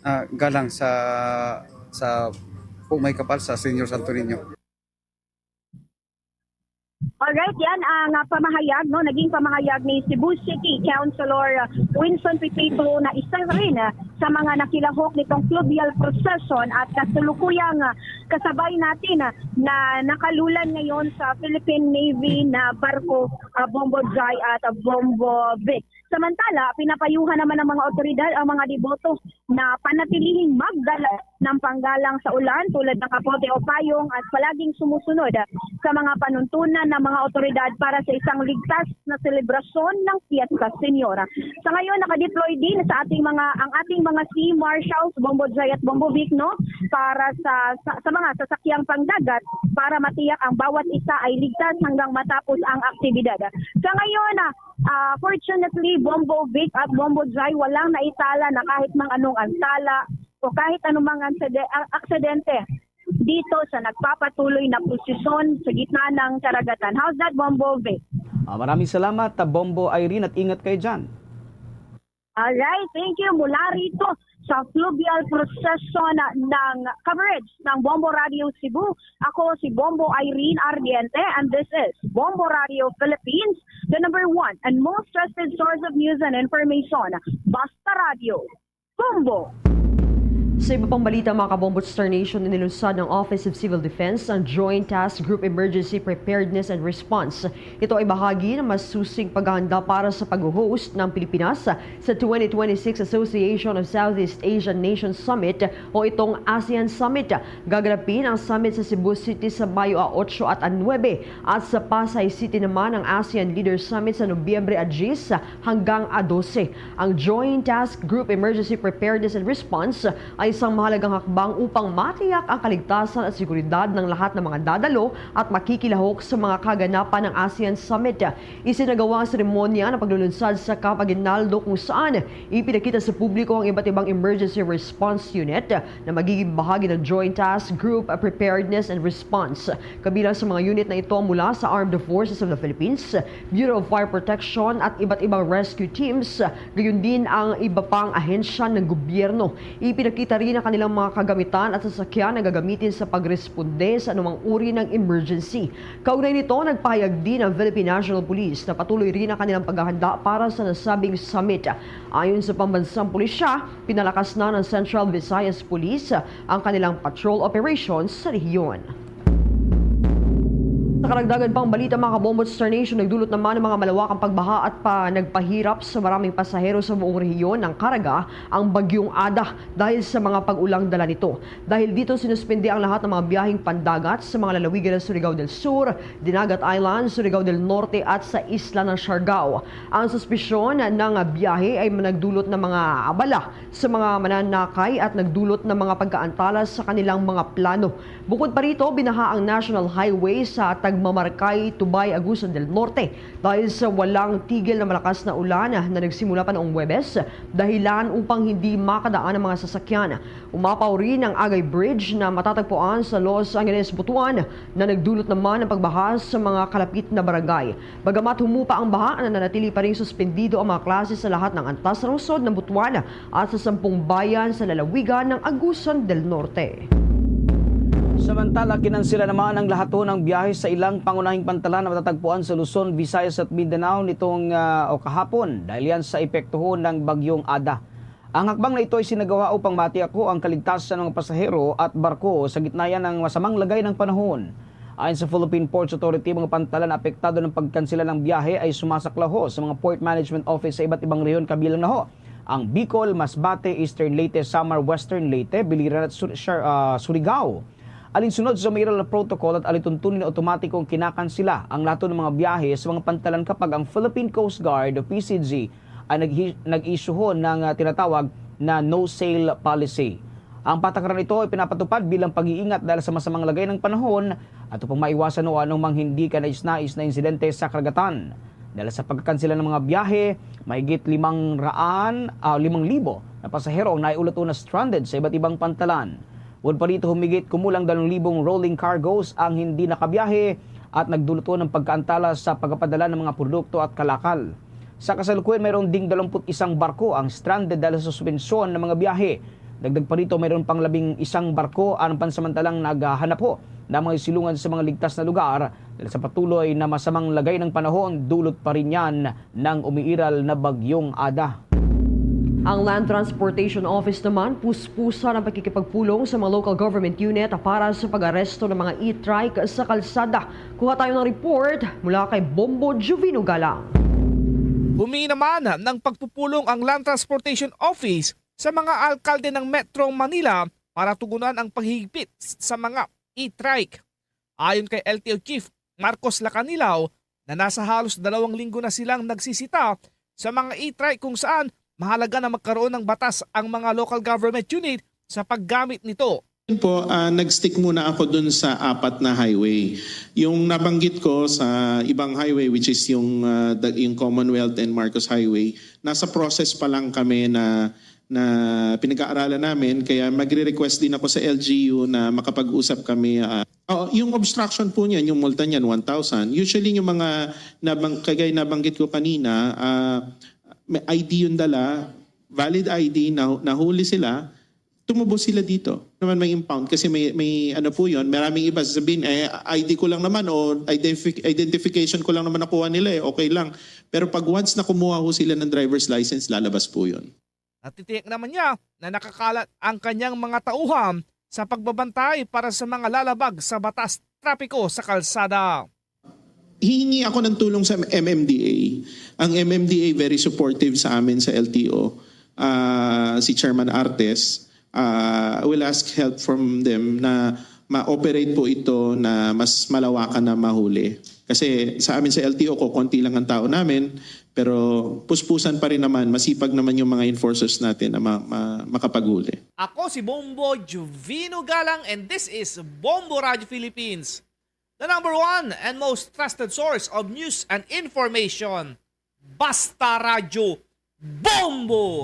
ah, galang sa, sa Pumay Kapal sa Señor Santo Niño. Alright, yan ang, ah, pamahayag, no? Naging pamahayag ni Cebu City Councilor, ah, Winston Pepito, na isa rin, ah, sa mga nakilahok nitong fluvial procession at kasalukuyang, ah, kasabay natin, ah, na nakalulan ngayon sa Philippine Navy na barko, ah, Bombo Jai at, ah, Bombo Vic. Samantala, pinapayuhan naman ng mga otoridad ang mga deboto na panatilihing magdala ng panggalang sa ulan tulad ng kapote o payong at palaging sumusunod sa mga panuntunan ng mga otoridad para sa isang ligtas na selebrasyon ng Fiesta Señora. Sa ngayon, nakadeploy din sa ating mga, ang ating Mga sea marshals, Bombo Jai at Bombo Vic, no, para sa, sa, sa mga sasakyang pangdagat para matiyak ang bawat isa ay ligtas hanggang matapos ang aktibidad. Sa ngayon, ah, ah, fortunately, Bombo Vic at Bombo Jai walang naitala na kahit mang anong antala o kahit anumang ansede-, ah, aksidente dito sa nagpapatuloy na prosesyon sa gitna ng karagatan. How's that, Bombo Vic? Ah, maraming salamat, ah, Bombo Irene, at ingat kayo dyan. Alright, thank you. Mula rito sa fluvial procession ng coverage ng Bombo Radio Cebu, ako si Bombo Irene Ardiente, and this is Bombo Radio Philippines, the number one and most trusted source of news and information. Basta Radio, Bombo! Sa iba pang balita, mga kabombo, Star Nation, inilunsad ng Office of Civil Defense ang Joint Task Group Emergency Preparedness and Response. Ito ay bahagi ng masusing paghahanda para sa pag-host ng Pilipinas sa twenty twenty-six Association of Southeast Asian Nations Summit o itong ASEAN Summit. Gaganapin ang summit sa Cebu City sa Mayo a otso at a nuebe at sa Pasay City naman ang ASEAN Leaders Summit sa Nobyembre a diyes hanggang a dose. Ang Joint Task Group Emergency Preparedness and Response ay isang mahalagang hakbang upang matiyak ang kaligtasan at seguridad ng lahat ng mga dadalo at makikilahok sa mga kaganapan ng ASEAN Summit. Isinagawa ang seremonya ng paglulunsad sa Camp Aguinaldo, kung saan ipinakita sa publiko ang iba't ibang emergency response unit na magiging bahagi ng Joint Task Group Preparedness and Response. Kabilang sa mga unit na ito ang mula sa Armed Forces of the Philippines, Bureau of Fire Protection at iba't ibang rescue teams, gayon din ang iba pang ahensya ng gobyerno. Ipinakita rin ang kanilang mga kagamitan at sasakyan na gagamitin sa pagresponde sa anumang uri ng emergency. Kaugnay nito, nagpahayag din ang Philippine National Police na patuloy rin ang kanilang paghahanda para sa nasabing summit. Ayon sa pambansang pulisya, pinalakas na ng Central Visayas Police ang kanilang patrol operations sa rehiyon. Sa karagdagan pang balita, mga kabombo, Star Nation, nagdulot naman ng mga malawakang pagbaha at pa nagpahirap sa maraming pasahero sa buong rehiyon ng Caraga ang Bagyong Ada dahil sa mga pag-ulang dala nito. Dahil dito, sinuspindi ang lahat ng mga biyaheng pandagat sa mga lalawigan ng Surigao del Sur, Dinagat Island, Surigao del Norte at sa isla ng Siargao. Ang suspisyon ng biyahe ay nagdulot ng mga abala sa mga mananakay at nagdulot ng mga pagkaantala sa kanilang mga plano. Bukod pa rito, binaha ang National Highway sa Tagmamarcay, Tubay, Agusan del Norte dahil sa walang tigil na malakas na ulan na nagsimula pa noong Huwebes, dahilan upang hindi makadaan ang mga sasakyan. Umapaw rin ang Agay Bridge na matatagpuan sa Los Angeles, Butuan, na nagdulot naman ng pagbaha sa mga kalapit na barangay. Bagamat humupa ang baha, nananatili pa ring suspendido ang mga klase sa lahat ng antas sa lungsod ng Butuan at sa sampung bayan sa lalawigan ng Agusan del Norte. Samantala, kinansela naman ang lahaton ng biyahe sa ilang pangunahing pantalan na matatagpuan sa Luzon, Visayas at Mindanao nitong, ah, o kahapon dahil yan sa epekto ng Bagyong Ada. Ang hakbang na ito ay sinagawa upang matiyak ho ang kaligtasan ng mga pasahero at barko sa gitna yan ng masamang lagay ng panahon. Ayon sa Philippine Ports Authority, mga pantalan na apektado ng pagkansela ng biyahe ay sumasaklaw ho sa mga Port Management Office sa iba't ibang rehiyon, kabilang na ho ang Bicol, Masbate, Eastern Leyte, Samar, Western Leyte, Biliran at Sur-, Siar-, ah, Surigao. Alinsunod sa umiiral na protocol at alituntunin na otomatikong kinakansela ang lahat ng mga biyahe sa mga pantalan kapag ang Philippine Coast Guard o P C G ay nag-, nag-issue ho ng, ah, tinatawag na no-sail policy. Ang patakaran ito ay pinapatupad bilang pag-iingat dahil sa masamang lagay ng panahon at upang maiwasan o anumang hindi kanais-nais na insidente sa karagatan. Dahil sa pagkakansela ng mga biyahe, mahigit limang raan, ah, limang libo na pasahero ang naiulat na stranded sa iba't ibang pantalan. Bukod pa rito, humigit kumulang dalawang libong rolling cargos ang hindi nakabiyahe at nagdulot ng pagkaantala sa pagpapadala ng mga produkto at kalakal. Sa kasalukuyan, mayroon ding dalawampu't isang barko ang stranded dahil sa suspensyon ng mga biyahe. Dagdag pa rito, mayroon pang labing isang barko ang pansamantalang naghahanap ho ng mga silungan sa mga ligtas na lugar dahil sa patuloy na masamang lagay ng panahon, dulot pa rin yan ng umiiral na Bagyong Ada. Ang Land Transportation Office naman puspusan ang pakikipagpulong sa mga local government unit para sa pag-aresto ng mga e-trike sa kalsada. Kuha tayo ng report mula kay Bombo Juvino Galang. Humingi naman ng pagpupulong ang Land Transportation Office sa mga alkalde ng Metro Manila para tugunan ang paghihigpit sa mga e-trike. Ayon kay L T O Chief Marcos Lacanilaw, na nasa halos dalawang linggo na silang nagsisita sa mga e-trike kung saan mahalaga na magkaroon ng batas ang mga local government unit sa paggamit nito. Yun po, ah, nag-stick muna ako dun sa apat na highway. Yung nabanggit ko sa ibang highway, which is yung, ah, the- yung Commonwealth and Marcos Highway, nasa process pa lang kami na na pinag-aaralan namin, kaya magre-request din ako sa L G U na makapag-usap kami. Ah, oo, yung obstruction po niyan, yung multa niyan, one thousand. Usually yung mga nabang, kagaya nabanggit ko kanina, ah, may I D yung dala, valid I D, na, nahuli sila, tumubo sila dito. Naman may impound kasi may, may ano po yun, maraming iba sasabihin, eh, I D ko lang naman o identifi- identification ko lang naman nakuha nila eh, okay lang. Pero pag once na kumuha ho sila ng driver's license, lalabas po yun. Natitiyak naman niya na nakakalat ang kanyang mga tauhan sa pagbabantay para sa mga lalabag sa batas trapiko sa kalsada. Hihingi ako ng tulong sa M M D A. Ang M M D A very supportive sa amin sa L T O. Ah, si Chairman Artes, ah, I will ask help from them na ma-operate po ito na mas malawakan na mahuli. Kasi sa amin sa L T O ko, konti lang ang tao namin, pero puspusan pa rin naman, masipag naman yung mga enforcers natin na ma- ma- makapaghuli. Ako si Bombo Jovino Galang and this is Bombo Radyo Philippines, the number one and most trusted source of news and information. Basta Radyo Bombo!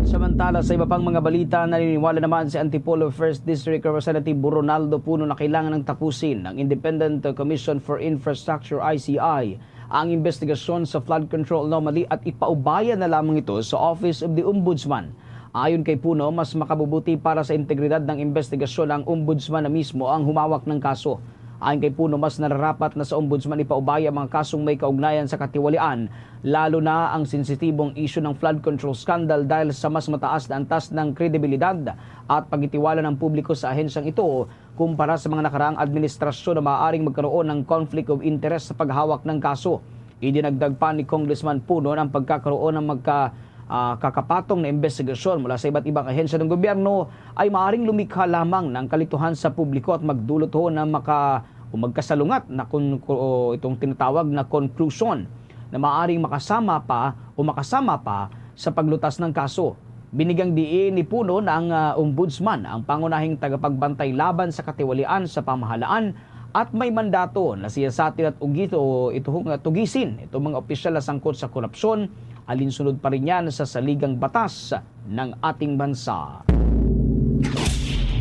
Samantala, sa iba pang mga balita, naniniwala naman si Antipolo First District Representative Ronaldo Puno na kailangan ng tapusin ng Independent Commission for Infrastructure, I C I, ang investigasyon sa flood control anomaly at ipaubaya na lamang ito sa Office of the Ombudsman. Ayon kay Puno, mas makabubuti para sa integridad ng investigasyon ang Ombudsman na mismo ang humawak ng kaso. Ayon kay Puno, mas nararapat na sa Ombudsman ipaubaya ang mga kasong may kaugnayan sa katiwalian, lalo na ang sensitibong isyu ng flood control scandal dahil sa mas mataas na antas ng kredibilidad at pagtitiwala ng publiko sa ahensyang ito kumpara sa mga nakaraang administrasyon na maaaring magkaroon ng conflict of interest sa paghawak ng kaso. Idinagdag pa ni Congressman Puno na ang pagkakaroon ng magka, ah, kakapatong na investigasyon mula sa iba't ibang ahensya ng gobyerno ay maaaring lumikha lamang ng kalituhan sa publiko at magdulot ho ng maka, o magkasalungat na kon-, o itong tinatawag na conclusion na maaaring makasama pa o makasama pa sa paglutas ng kaso. Binigyang diin ni Puno na ang, ah, Ombudsman ang pangunahing tagapagbantay laban sa katiwalian sa pamahalaan at may mandato na siyasatin at ugito ituhong, ah, tugisin itong mga opisyal na sangkot sa korupsyon, alinsunod pa rin yan sa saligang batas ng ating bansa.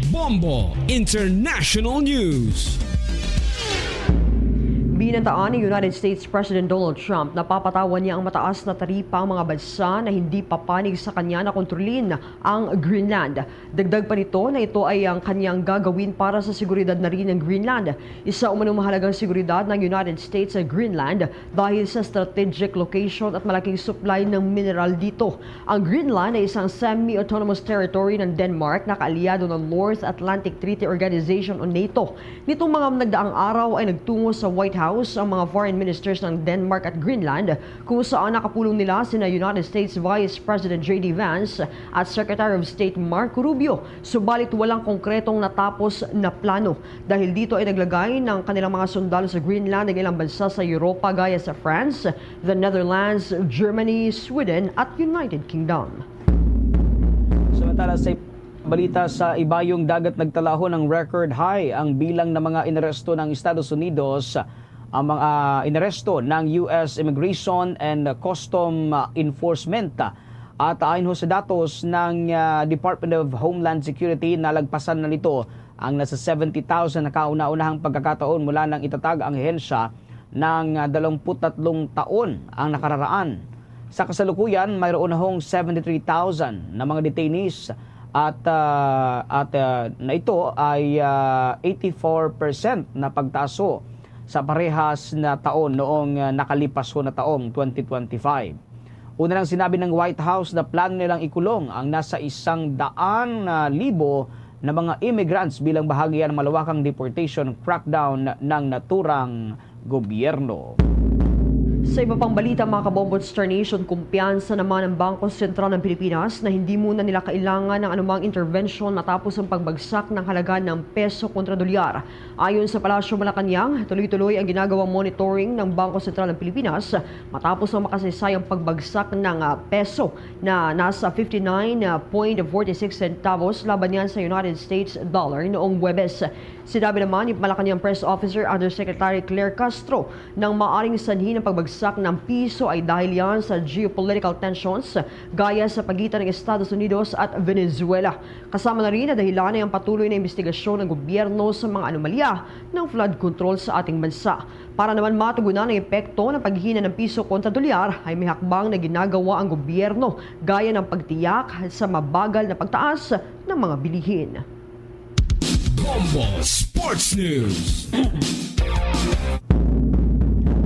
Bombo International News. Binantaan ni United States President Donald Trump na papatawan niya ang mataas na taripa ang mga bansa na hindi papanig sa kanya na kontrolin ang Greenland. Dagdag pa nito na ito ay ang kanyang gagawin para sa seguridad na rin ng Greenland. Isa umanong mahalagang seguridad ng United States sa Greenland dahil sa strategic location at malaking supply ng mineral dito. Ang Greenland ay isang semi-autonomous territory ng Denmark na kaalyado ng North Atlantic Treaty Organization o NATO. Nitong mga nagdaang araw ay nagtungo sa White House ang mga foreign ministers ng Denmark at Greenland, kung saan nakapulong nila sina United States Vice President J D Vance at Secretary of State Marco Rubio, subalit walang konkretong natapos na plano. Dahil dito ay naglagay ng kanilang mga sundalo sa Greenland ang ilang bansa sa Europa gaya sa France, the Netherlands, Germany, Sweden at United Kingdom. Samantala sa balita, sa Ibayong Dagat nagtalaho ng record high ang bilang ng mga inaresto ng Estados Unidos, ang mga inaresto ng U S Immigration and Custom Enforcement. At ayon ho sa datos ng, ah, Department of Homeland Security, nalagpasan na nito ang nasa seventy thousand na kauna-unahang pagkakataon mula nang itatag ang ahensya ng, ah, dalawampu't tatlong taon ang nakararaan. Sa kasalukuyan, mayroon na hong seventy-three thousand na mga detainees at, ah, at, ah, na ito ay, ah, eighty-four percent na pagtaas ho sa parehas na taon noong, ah, nakalipas ho na taong twenty twenty-five. Una nang sinabi ng White House na plano nilang ikulong ang nasa isang daan na libo na mga immigrants bilang bahagi ng malawakang deportation crackdown ng naturang gobyerno. Sa iba pang balita, mga kabombo, Star Nation, kumpiyansa naman ang Bangko Sentral ng Pilipinas na hindi muna nila kailangan ng anumang intervention matapos ang pagbagsak ng halaga ng peso kontra dolyar. Ayon sa Palasyo Malacañang, tuloy-tuloy ang ginagawang monitoring ng Bangko Sentral ng Pilipinas matapos ang makasaysayang pagbagsak ng, ah, peso na nasa fifty-nine point forty-six centavos laban niyan sa United States dollar noong Huwebes. Sinabi naman ni Malacañang Press Officer Undersecretary Claire Castro nang maaring sanhi ng pagbagsak ng piso ay dahil yan sa geopolitical tensions gaya sa pagitan ng Estados Unidos at Venezuela. Kasama na rin na dahilan ay ang patuloy na investigasyon ng gobyerno sa mga anomalya ng flood control sa ating bansa. Para naman matugunan ang epekto ng paghina ng piso kontra dolyar, ay may hakbang na ginagawa ang gobyerno gaya ng pagtiyak sa mabagal na pagtaas ng mga bilihin. Bombo Sports News.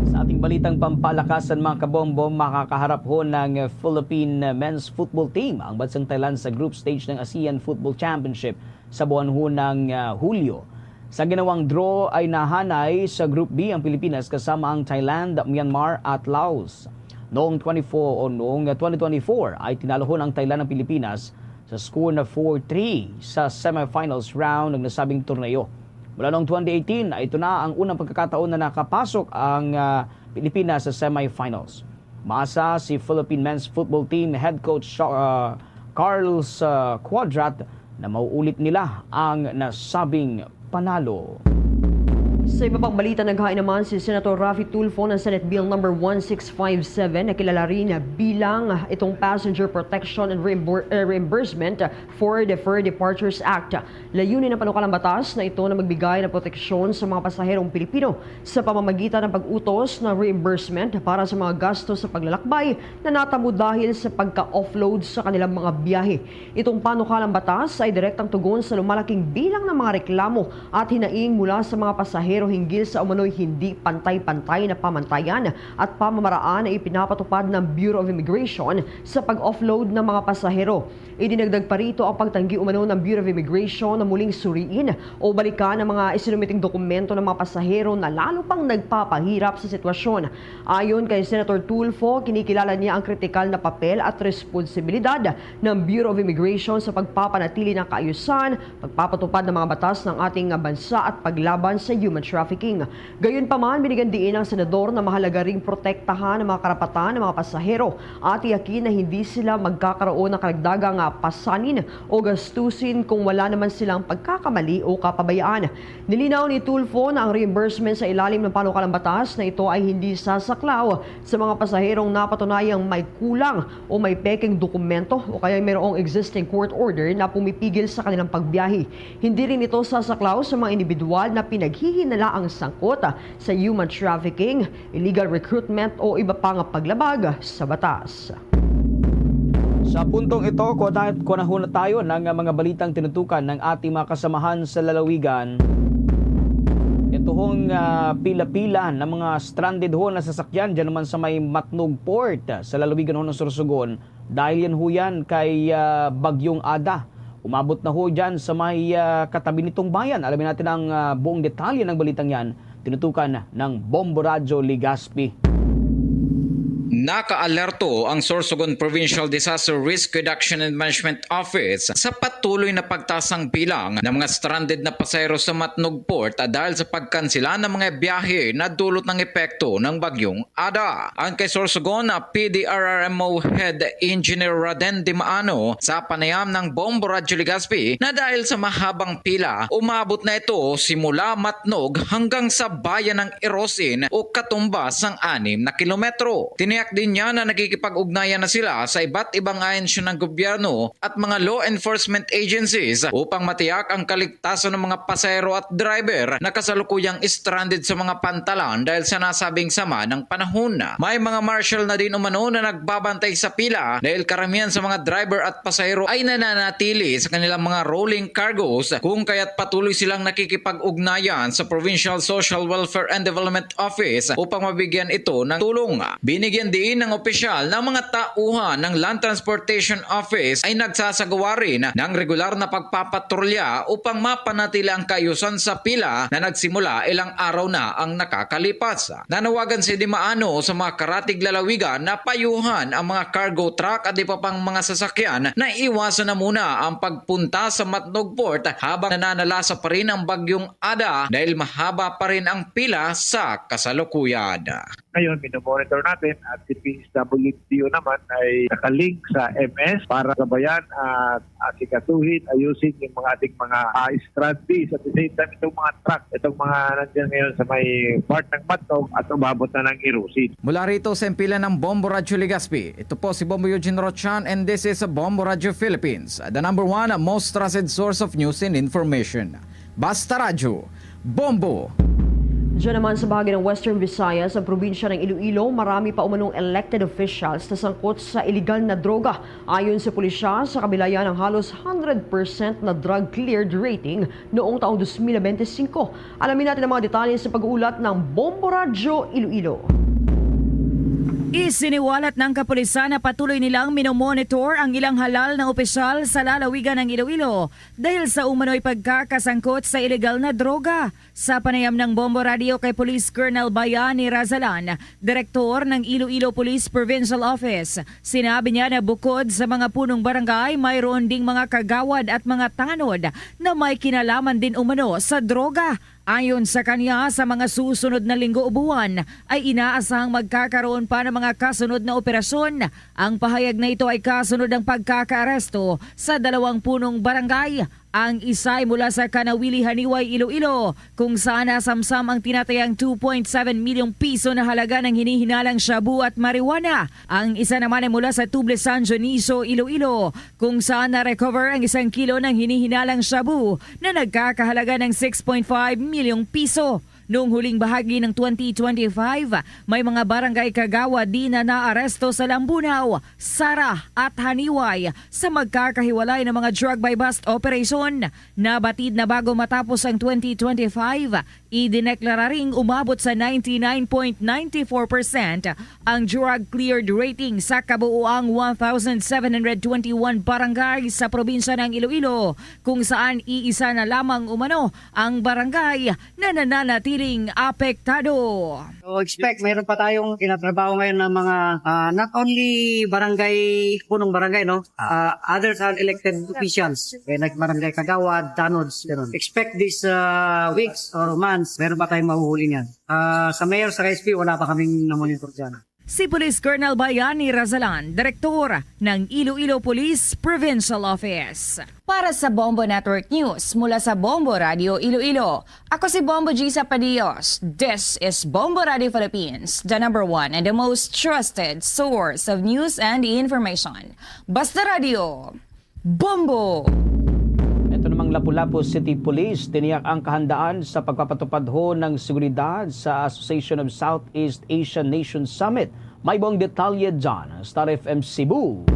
Sa ating balitang pampalakasan, mga kabombo, makakaharap ho ng Philippine men's football team ang bansang Thailand sa group stage ng ASEAN Football Championship sa buwan ho ng, ah, Hulyo. Sa ginawang draw ay nahanay sa Group B ang Pilipinas kasama ang Thailand, Myanmar at Laos. Noong twenty-four o noong twenty twenty-four ay tinalo ho ng Thailand ang Pilipinas sa score na four three sa semifinals round ng nasabing torneo. Mula noong twenty eighteen ay ito na ang unang pagkakataon na nakapasok ang, ah, Pilipinas sa semifinals. Maasa si Philippine men's football team head coach, ah, Carlos, ah, Cuadrat na mauulit nila ang nasabing panalo. Sa iba pang balita, naghain naman si Senator Raffy Tulfo ng Senate Bill number one six five seven na kilala rin bilang itong Passenger Protection and Reimbur- eh, Reimbursement for Deferred Departures Act. Layunin ng panukalang batas na ito na magbigay ng proteksyon sa mga pasaherong Pilipino sa pamamagitan ng pag-utos ng reimbursement para sa mga gasto sa paglalakbay na natabo dahil sa pagka-offload sa kanilang mga biyahe. Itong panukalang batas ay direktang tugon sa lumalaking bilang ng mga reklamo at hinaing mula sa mga pasahero hinggil sa umano'y hindi pantay-pantay na pamantayan at pamamaraan na ipinapatupad ng Bureau of Immigration sa pag-offload ng mga pasahero. Idinagdag pa rito ang pagtanggi umano ng Bureau of Immigration na muling suriin o balikan ang mga isinumiting dokumento ng mga pasahero na lalo pang nagpapahirap sa sitwasyon. Ayon kay Senator Tulfo, kinikilala niya ang kritikal na papel at responsibilidad ng Bureau of Immigration sa pagpapanatili ng kaayusan, pagpapatupad ng mga batas ng ating bansa at paglaban sa human trafficking. Gayunpaman, binigyan diin ang senador na mahalaga ring protektahan ang mga karapatan ng mga pasahero at tiyakin na hindi sila magkakaroon ng karagdagang, ah, pasanin o gastusin kung wala naman silang pagkakamali o kapabayaan. Nilinaw ni Tulfo na ang reimbursement sa ilalim ng panukalang batas na ito ay hindi sasaklaw sa mga pasaherong napatunayang may kulang o may pekeng dokumento o kaya mayroong existing court order na pumipigil sa kanilang pagbiyahe. Hindi rin ito sasaklaw sa mga individual na pinaghihinalaang sangkot sa human trafficking, illegal recruitment o iba pa nga paglabag sa batas. Sa puntong ito, kuha ta- kuha na ho na tayo ng, ah, mga balitang tinutukan ng ating mga kasamahan sa lalawigan. Ito hong, ah, pila-pila na mga stranded ho na sasakyan dyan naman sa may Matnog Port, ah, sa lalawigan ho ng Sorsogon. Dahil yan ho yan kay, ah, Bagyong Ada. Umabot na ho dyan sa may, ah, katabi nitong bayan. Alamin natin ang, ah, buong detalye ng balitang yan. Tinutukan ng Bombo Radyo Legazpi. Nakaalerto ang Sorsogon Provincial Disaster Risk Reduction and Management Office sa patuloy na pagtaas ng bilang ng mga stranded na pasahero sa Matnog Port dahil sa pagkansela ng mga biyahe na dulot ng epekto ng Bagyong Ada. Ang kay Sorsogon P D R R M O Head Engineer Raden Dimaano sa panayam ng Bombo Radyo Legazpi na dahil sa mahabang pila, umabot na ito simula Matnog hanggang sa bayan ng Irosin o katumbas ng anim na kilometro. Tiniyak din niya na nakikipag-ugnayan na sila sa iba't ibang ahensya ng gobyerno at mga law enforcement agencies upang matiyak ang kaligtasan ng mga pasahero at driver na kasalukuyang stranded sa mga pantalan dahil sa nasabing sama ng panahon. May mga marshal na din umano na nagbabantay sa pila dahil karamihan sa mga driver at pasahero ay nananatili sa kanilang mga rolling cargos, kung kaya't patuloy silang nakikipag-ugnayan sa Provincial Social Welfare and Development Office upang mabigyan ito ng tulong. Binigyan din Ng opisyal na mga tauhan ng Land Transportation Office ay nagsasagawa rin ng regular na pagpapatrolya upang mapanatili ang kaayusan sa pila na nagsimula ilang araw na ang nakakalipas. Nanawagan si Dimaano sa mga karatig lalawigan na payuhan ang mga cargo truck at iba pang mga sasakyan na iwasan na muna ang pagpunta sa Matnog Port habang nananalasa pa rin ang bagyong Ada dahil mahaba pa rin ang pila sa kasalukuyan. Ngayon, minomonitor natin at si P S W D O naman ay nakalink sa M S para gabayan at asikasuhin, ayusin yung mga ating mga, ah, stranded. At the same time, itong mga truck, itong mga nandiyan ngayon sa may part ng Matnog at umabot na ng Irosin. Mula rito sa himpilan ng Bombo Radyo Legazpi, ito po si Bombo Eugene Rochan and this is Bombo Radyo Philippines, the number one most trusted source of news and information. Basta Radyo, Bombo! Diyan naman sa bahagi ng Western Visayas, sa probinsya ng Iloilo, marami pa umanong elected officials na sangkot sa iligal na droga. Ayon sa pulisya, sa kabila yan ang halos hundred percent na drug cleared rating noong taong twenty twenty-five. Alamin natin ang mga detalye sa pag-uulat ng Bombo Radyo Iloilo. Isiniwalat ng kapulisan na patuloy nilang minomonitor ang ilang halal na opisyal sa lalawigan ng Iloilo dahil sa umano'y pagkakasangkot sa iligal na droga. Sa panayam ng Bombo Radio kay Police Colonel Bayani Razalan, direktor ng Iloilo Police Provincial Office, sinabi niya na bukod sa mga punong barangay, mayroon ding mga kagawad at mga tanod na may kinalaman din umano sa droga. Ayon sa kanya, sa mga susunod na linggo o buwan ay inaasahang magkakaroon pa ng mga kasunod na operasyon. Ang pahayag na ito ay kasunod ng pagkakaaresto sa dalawang punong barangay. Ang isa ay mula sa Kanawili, Janiuay, Iloilo, kung saan nasamsam ang tinatayang two point seven milyong piso na halaga ng hinihinalang shabu at marijuana. Ang isa naman ay mula sa Tuble, San Dionisio, Iloilo, kung saan na-recover ang isang kilo ng hinihinalang shabu na nagkakahalaga ng six point five milyong piso. Noong huling bahagi ng twenty twenty-five, may mga barangay kagawad din na naaresto sa Lambunao, Sara at Janiuay sa magkakahiwalay na mga drug buy-bust operation. Nabatid na bago matapos ang twenty twenty-five, idineklara ring umabot sa ninety-nine point nine four percent ang drug cleared rating sa kabuoang one thousand seven hundred twenty-one barangay sa probinsya ng Iloilo, kung saan iisa na lamang umano ang barangay na nananatiling apektado. So, expect, mayroon pa tayong kinatrabaho ngayon ng mga, ah, not only barangay, punong barangay, no? Ah, others are elected officials. Kaya nag-, barangay kagawad, tanods, ganun. Expect this, ah, weeks or months, meron pa tayong mahuhuli niyan. Ah, sa mayor, sa S P, wala pa kaming namonitor dyan. Si Police Colonel Bayani Razalan, direktor ng Iloilo Police Provincial Office. Para sa Bombo Network News, mula sa Bombo Radio Iloilo, ako si Bombo Gisa Padillos. This is Bombo Radio Philippines, the number one and the most trusted source of news and information. Basta Radio, Bombo! Ito namang Lapu-Lapu City Police, tiniyak ang kahandaan sa pagpapatupad ho ng seguridad sa Association of Southeast Asian Nations Summit. May buong detalye dyan ang Star F M Cebu.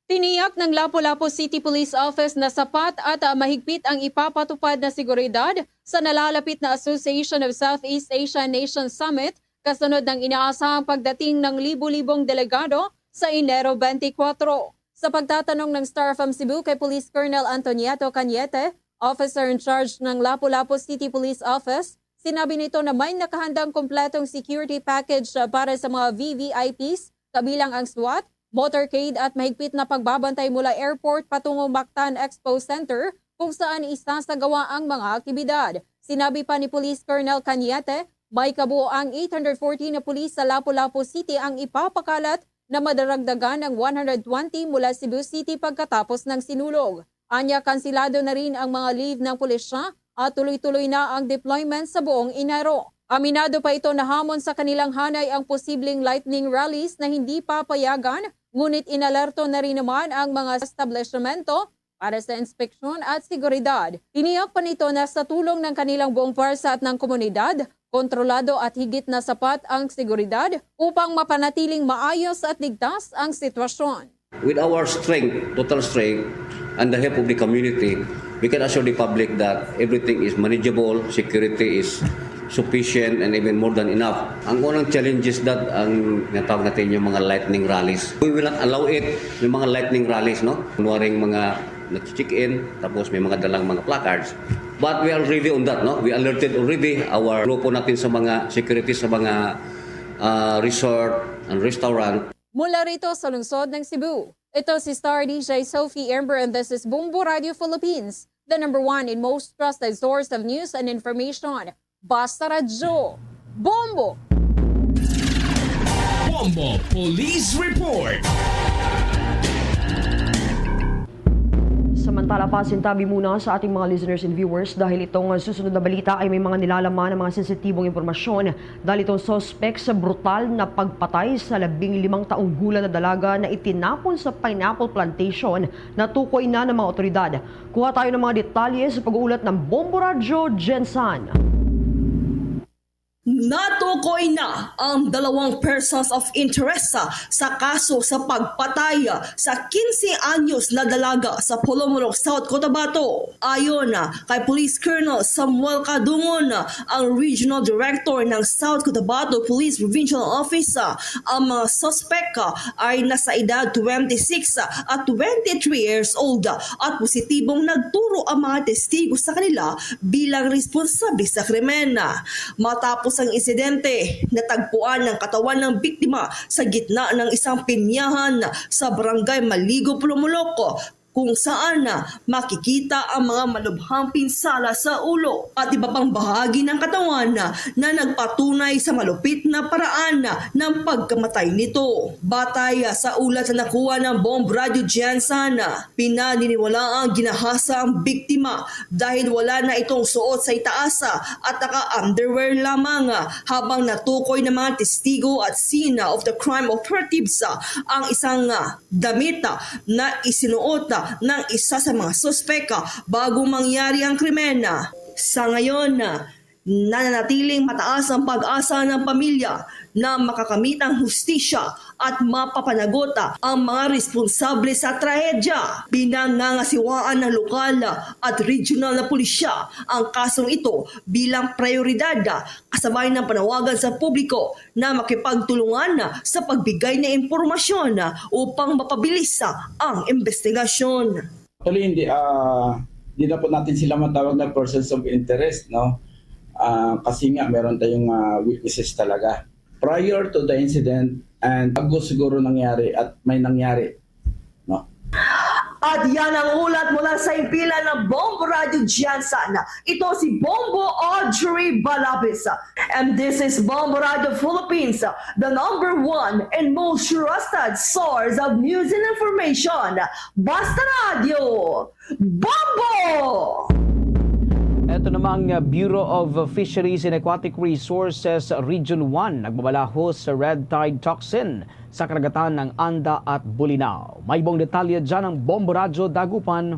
Tiniyak ng Lapu-Lapu City Police Office na sapat at, ah, mahigpit ang ipapatupad na seguridad sa nalalapit na Association of Southeast Asian Nations Summit, kasunod ng inaasahang pagdating ng libu-libong delegado sa Enero twenty-four. Sa pagtatanong ng Star F M Cebu kay Police Colonel Antonieto Cañete, officer in charge ng Lapu-Lapu City Police Office, sinabi nito na may nakahandang kompletong security package para sa mga V V I Ps, kabilang ang SWAT, motorcade at mahigpit na pagbabantay mula airport patungo Mactan Expo Center, kung saan isasagawa ang mga aktibidad. Sinabi pa ni Police Colonel Cañete, may kabuoang eight hundred forty na pulis sa Lapu-Lapu City ang ipapakalat na madaragdagan ang one hundred twenty mula Cebu City pagkatapos ng Sinulog. Anya, kansilado na rin ang mga leave ng pulisya at tuloy-tuloy na ang deployment sa buong Enero. Aminado pa ito na hamon sa kanilang hanay ang posibleng lightning rallies na hindi papayagan, ngunit inalerto na rin naman ang mga establishmento para sa inspeksyon at seguridad. Tiniyak pa nito na sa tulong ng kanilang buong pwersa at ng komunidad, kontrolado at higit na sapat ang seguridad upang mapanatiling maayos at ligtas ang sitwasyon. With our strength, total strength, and the help of the community, we can assure the public that everything is manageable, security is sufficient and even more than enough. Ang unang challenge is that ang natawag natin yung mga lightning rallies. We will not allow it, yung mga lightning rallies, no? Kunwaring mga nag-check-in, tapos may mga dalang mga placards. But we are ready on that, no? We alerted already our grupo natin sa mga security sa mga ah, resort and restaurant. Mula rito sa lungsod ng Cebu, ito si Star D J Sophie Amber, and this is Bombo Radio Philippines, the number one and most trusted source of news and information. Basta Radyo, Bombo! Bombo Police Report. Samantala, pasintabi muna sa ating mga listeners and viewers dahil itong susunod na balita ay may mga nilalaman ng mga sensitibong impormasyon dahil itong suspek sa brutal na pagpatay sa labing limang taong gulang na dalaga na itinapon sa pineapple plantation, natukoy na ng mga otoridad. Kuha tayo ng mga detalye sa pag-uulat ng Bombo Radyo, Jensan. Natukoy na ang dalawang persons of interest sa, sa kaso sa pagpatay sa quince anyos na dalaga sa Polomolok, South Cotabato. Ayon kay Police Colonel Samuel Cadungon, ang Regional Director ng South Cotabato Police Provincial Office, ang mga suspek ay nasa edad twenty-six at twenty-three years old at positibong nagturo ang mga testigo sa kanila bilang responsable sa krimen. Matapos ang insidente, natagpuan ang katawan ng biktima sa gitna ng isang pinyahan sa barangay Maligo, Polomolok, kung saan makikita ang mga malubhang pinsala sa ulo at iba pang bahagi ng katawan na nagpatunay sa malupit na paraan ng pagkamatay nito. Batay sa ulat na nakuha ng Bomb Radyo Jensen, pinaniniwalaang ginahasa ang biktima dahil wala na itong suot sa itaas at naka-underwear lamang, habang natukoy ng mga testigo at scene of the crime operatives ang isang damit na isinuot ng isa sa mga suspek bago mangyari ang krimen. Sa ngayon, nananatiling mataas ang pag-asa ng pamilya na makakamit ang hustisya at mapapanagot ang mga responsable sa trahedya. Pinangangasiwaan ng lokal at regional na pulisya ang kasong ito bilang prioridad, kasabay ng panawagan sa publiko na makipagtulungan sa pagbigay ng impormasyon upang mapabilis ang investigasyon. Actually, hindi, ah, hindi na po natin sila matawag na persons of interest, no? Ah, kasi nga, meron tayong ah, witnesses talaga. Prior to the incident and bago siguro nangyari at may nangyari, no? At yan ang ulat mula sa himpilan ng Bombo Radyo Jensen. Ito si Bombo Audrey Balabis. And this is Bombo Radyo Philippines, the number one and most trusted source of news and information. Basta Radyo, Bombo! Ito namang Bureau of Fisheries and Aquatic Resources Region one nagbabalahos sa red tide toxin sa karagatan ng Anda at Bolinao. May buong detalye dyan ang Bombo Radyo Dagupan.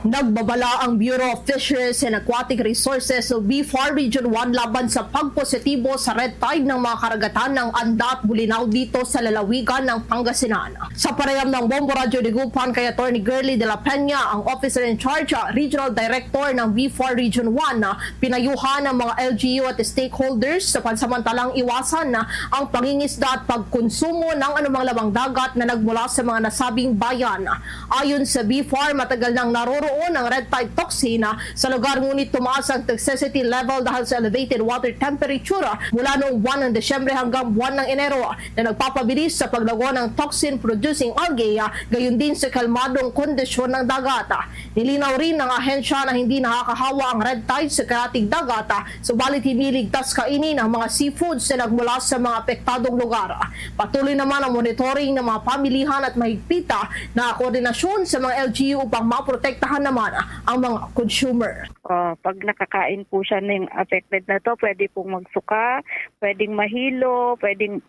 Nagbabala ang Bureau of Fisheries and Aquatic Resources o BFAR Region one laban sa pagpositibo sa red tide ng mga karagatan ng Anda at Bolinao dito sa lalawigan ng Pangasinan. Sa parayam ng Bombo Radyo Dagupan kay Attorney Girly de la Peña, ang officer in charge, regional director ng BFAR Region one, pinayuhan ang mga L G U at stakeholders sa pansamantalang iwasan ang pangingisda at pagkonsumo ng anumang lamang dagat na nagmula sa mga nasabing bayan. Ayon sa BFAR, matagal nang naroroon ang red tide toxin sa lugar, ngunit tumaas ang toxicity level dahil sa elevated water temperature mula noong buwan ng Desyembre hanggang buwan ng Enero na nagpapabilis sa paglago ng toxin-producing algae, gayon din sa kalmadong kondisyon ng dagat. Nilinaw rin ng ahensya na hindi nakakahawa ang red tide sa karatig dagat, subalit hindi ligtas kainin ang mga seafoods na nagmula sa mga apektadong lugar. Patuloy naman ang monitoring ng mga pamilihan at mahigpit na koordinasyon sa mga L G U upang maprotektahan naman ang mga consumer. Ah, pag nakakain po siya ng affected na to, pwede pong magsuka, pwedeng mahilo, pwedeng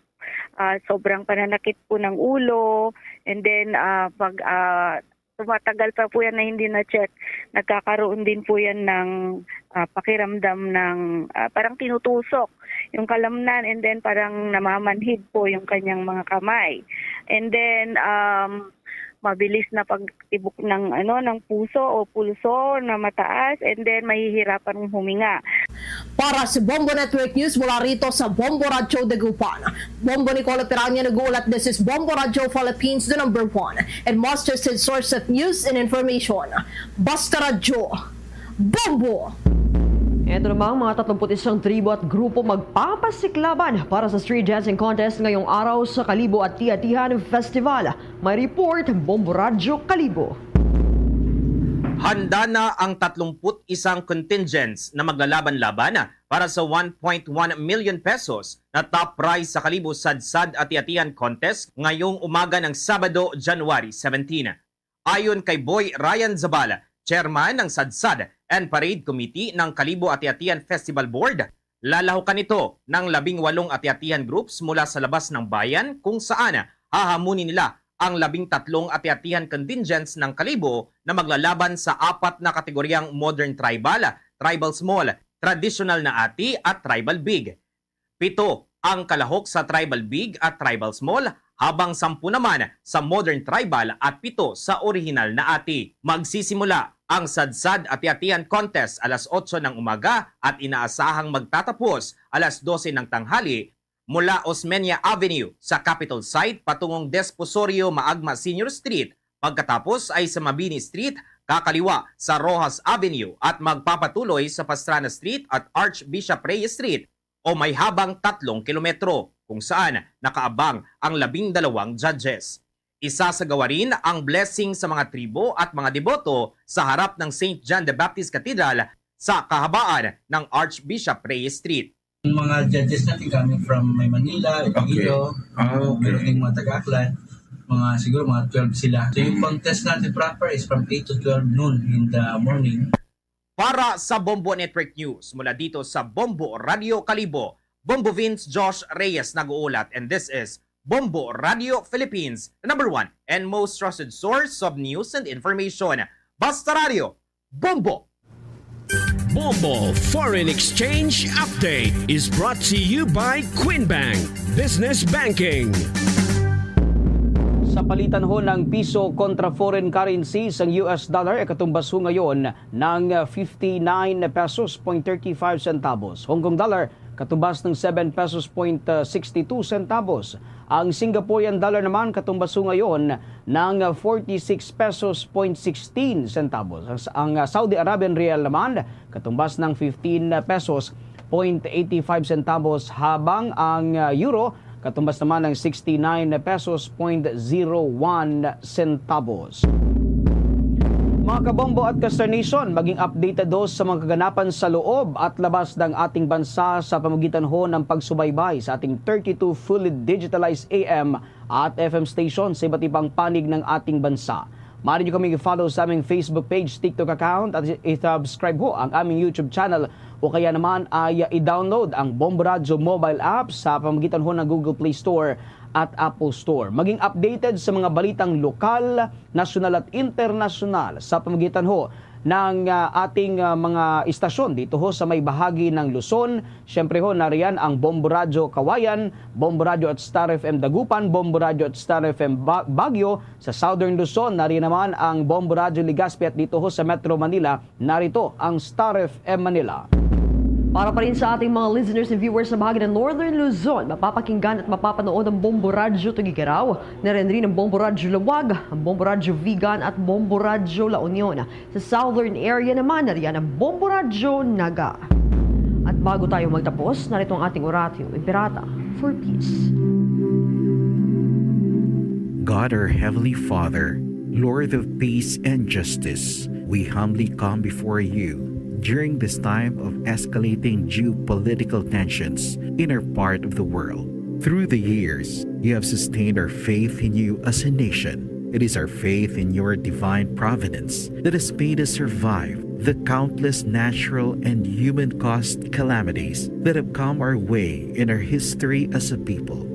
ah, sobrang pananakit po ng ulo, and then ah, pag ah, tumatagal pa po yan na hindi na-check, nagkakaroon din po yan ng ah, pakiramdam ng ah, parang tinutusok yung kalamnan, and then parang namamanhid po yung kanyang mga kamay. And then, um, mabilis na pagtibok ng, ano, ng puso o pulso na mataas, and then mahihirapan huminga. Para sa Bombo Network News mula rito sa Bombo Radyo Dagupan, Bombo Nicole Piranya nag-uulat. This is Bombo Radyo Philippines, the number one and most trusted source of news and information. Basta Radyo, Bombo! Ito namang mga tatlumpu't isang tribo at grupo magpapasiklaban para sa street dancing contest ngayong araw sa Kalibo Ati-Atihan Festival. May report, Bombo Radyo Kalibo. Handa na ang tatlumpu't isang contingents na maglalaban-laban para sa one point one million pesos na top prize sa Kalibo Sadsad Ati-Atihan Contest ngayong umaga ng Sabado, January seventeen. Ayon kay Boy Ryan Zabal, chairman ng Sadsad and Parade Committee ng Kalibo Ati-Atihan Festival Board, lalahukan ito ng labing walong ati-atihan groups mula sa labas ng bayan, kung saan hahamunin nila ang labing tatlong ati-atihan contingents ng Kalibo na maglalaban sa apat na kategoryang Modern Tribal, Tribal Small, Traditional na Ati, at Tribal Big. Pito ang kalahok sa Tribal Big at Tribal Small, habang sampu naman sa Modern Tribal at pito sa Orihinal na Ati. Magsisimula ang Sadsad Ati-Atihan Contest alas otso ng umaga at inaasahang magtatapos alas dose ng tanghali mula Osmeña Avenue sa Capitol Site patungong Desposorio Maagma Senior Street, pagkatapos ay sa Mabini Street, kakaliwa sa Roxas Avenue, at magpapatuloy sa Pastrana Street at Archbishop Reyes Street, o may habang tatlong kilometro, kung saan nakaabang ang labing dalawang judges. Isasagawa rin ang blessing sa mga tribo at mga deboto sa harap ng Saint John the Baptist Cathedral sa kahabaan ng Archbishop Reyes Street. Ang mga judges natin coming from may Manila, Iloilo, Ah, meron okay. Ding mga taga-Aklan, mga siguro mga twelve sila. So yung contest natin proper is from eight to twelve noon in the morning. Para sa Bombo Network News, mula dito sa Bombo Radio Kalibo, Bombo Vince Josh Reyes nag-uulat, and this is Bombo Radio Philippines, the number one and most trusted source of news and information. Basta Radio, Bombo! Bombo Foreign Exchange Update is brought to you by Queen Bank Business Banking. Sa palitan ho ng piso kontra foreign currency sang U S dollar, ikatumbas ho ngayon ng fifty-nine pesos point thirty-five centavos. Hong Kong dollar, katumbas ng seven pesos point sixty-two centavos. Ang Singaporean dollar naman, katumbas ho ngayon ng forty-six pesos point sixteen centavos. Ang, ang Saudi Arabian rial naman, katumbas ng fifteen pesos point eighty-five centavos, habang ang, ah, euro katumbas naman ng sixty-nine pesos point zero one centavos. Mga kabombo at ka-Star Nation, maging updated ho sa mga kaganapan sa loob at labas ng ating bansa sa pamagitan ho ng pagsubaybay sa ating thirty-two fully digitalized A M at F M station sa iba't ibang panig ng ating bansa. Maaari niyo kami i-follow sa aming Facebook page, TikTok account, at i-subscribe ho ang aming YouTube channel, o kaya naman ay i-download ang Bombo Radyo mobile app sa pamagitan ho ng Google Play Store at Apple Store. Maging updated sa mga balitang lokal, nasyonal at internasyonal sa pamagitan ho ng, ah, ating, ah, mga istasyon dito ho sa may bahagi ng Luzon. Siyempre ho, nariyan ang Bombo Radyo Cauayan, Bombo Radyo at Star F M Dagupan, Bombo Radyo at Star F M Ba-, Baguio. Sa Southern Luzon, nariyan naman ang Bombo Radyo Legazpi, at dito ho sa Metro Manila, narito ang Star F M Manila. Para pa rin sa ating mga listeners and viewers sa bahagi ng Northern Luzon, mapapakinggan at mapapanood ang Bombo Radyo Tuguegarao, nariyan rin ang Bombo Radyo Laoag, ang Bombo Radyo Vigan at Bombo Radyo La Union. Sa Southern area naman, nariyan ang Bombo Radyo Naga. At bago tayo magtapos, narito ang ating oratio imperata for peace. God, our Heavenly Father, Lord of peace and justice, we humbly come before you during this time of escalating geopolitical tensions in our part of the world. Through the years, you have sustained our faith in you as a nation. It is our faith in your divine providence that has made us survive the countless natural and human caused calamities that have come our way in our history as a people.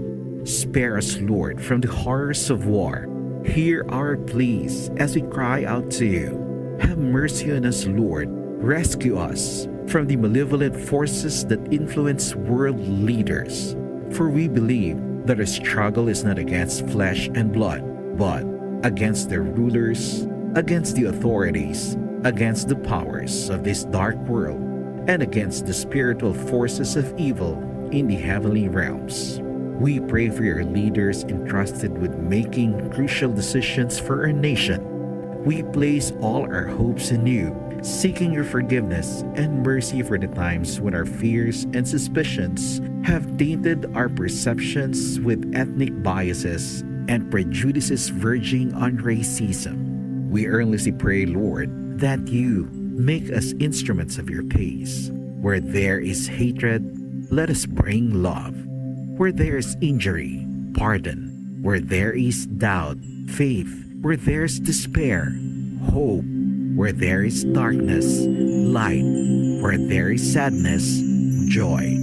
Spare us, Lord, from the horrors of war. Hear our pleas as we cry out to you. Have mercy on us, Lord. Rescue us from the malevolent forces that influence world leaders. For we believe that our struggle is not against flesh and blood, but against their rulers, against the authorities, against the powers of this dark world, and against the spiritual forces of evil in the heavenly realms. We pray for your leaders entrusted with making crucial decisions for our nation. We place all our hopes in you, seeking your forgiveness and mercy for the times when our fears and suspicions have tainted our perceptions with ethnic biases and prejudices verging on racism. We earnestly pray, Lord, that you make us instruments of your peace. Where there is hatred, let us bring love. Where there is injury, pardon. Where there is doubt, faith. Where there is despair, hope. Where there is darkness, light. Where there is sadness, joy.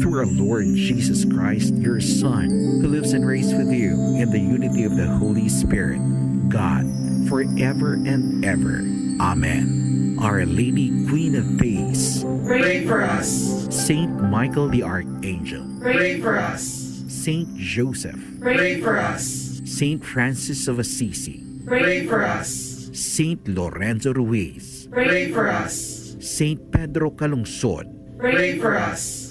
Through our Lord Jesus Christ, your Son, who lives and reigns with you in the unity of the Holy Spirit, God, forever and ever. Amen. Our Lady, Queen of Peace, pray for us. Saint Michael the Archangel, pray for us. Saint Joseph, pray for us. Saint Francis of Assisi, pray for us. Saint Lorenzo Ruiz, pray for us. Saint Pedro Calungsod, pray for us.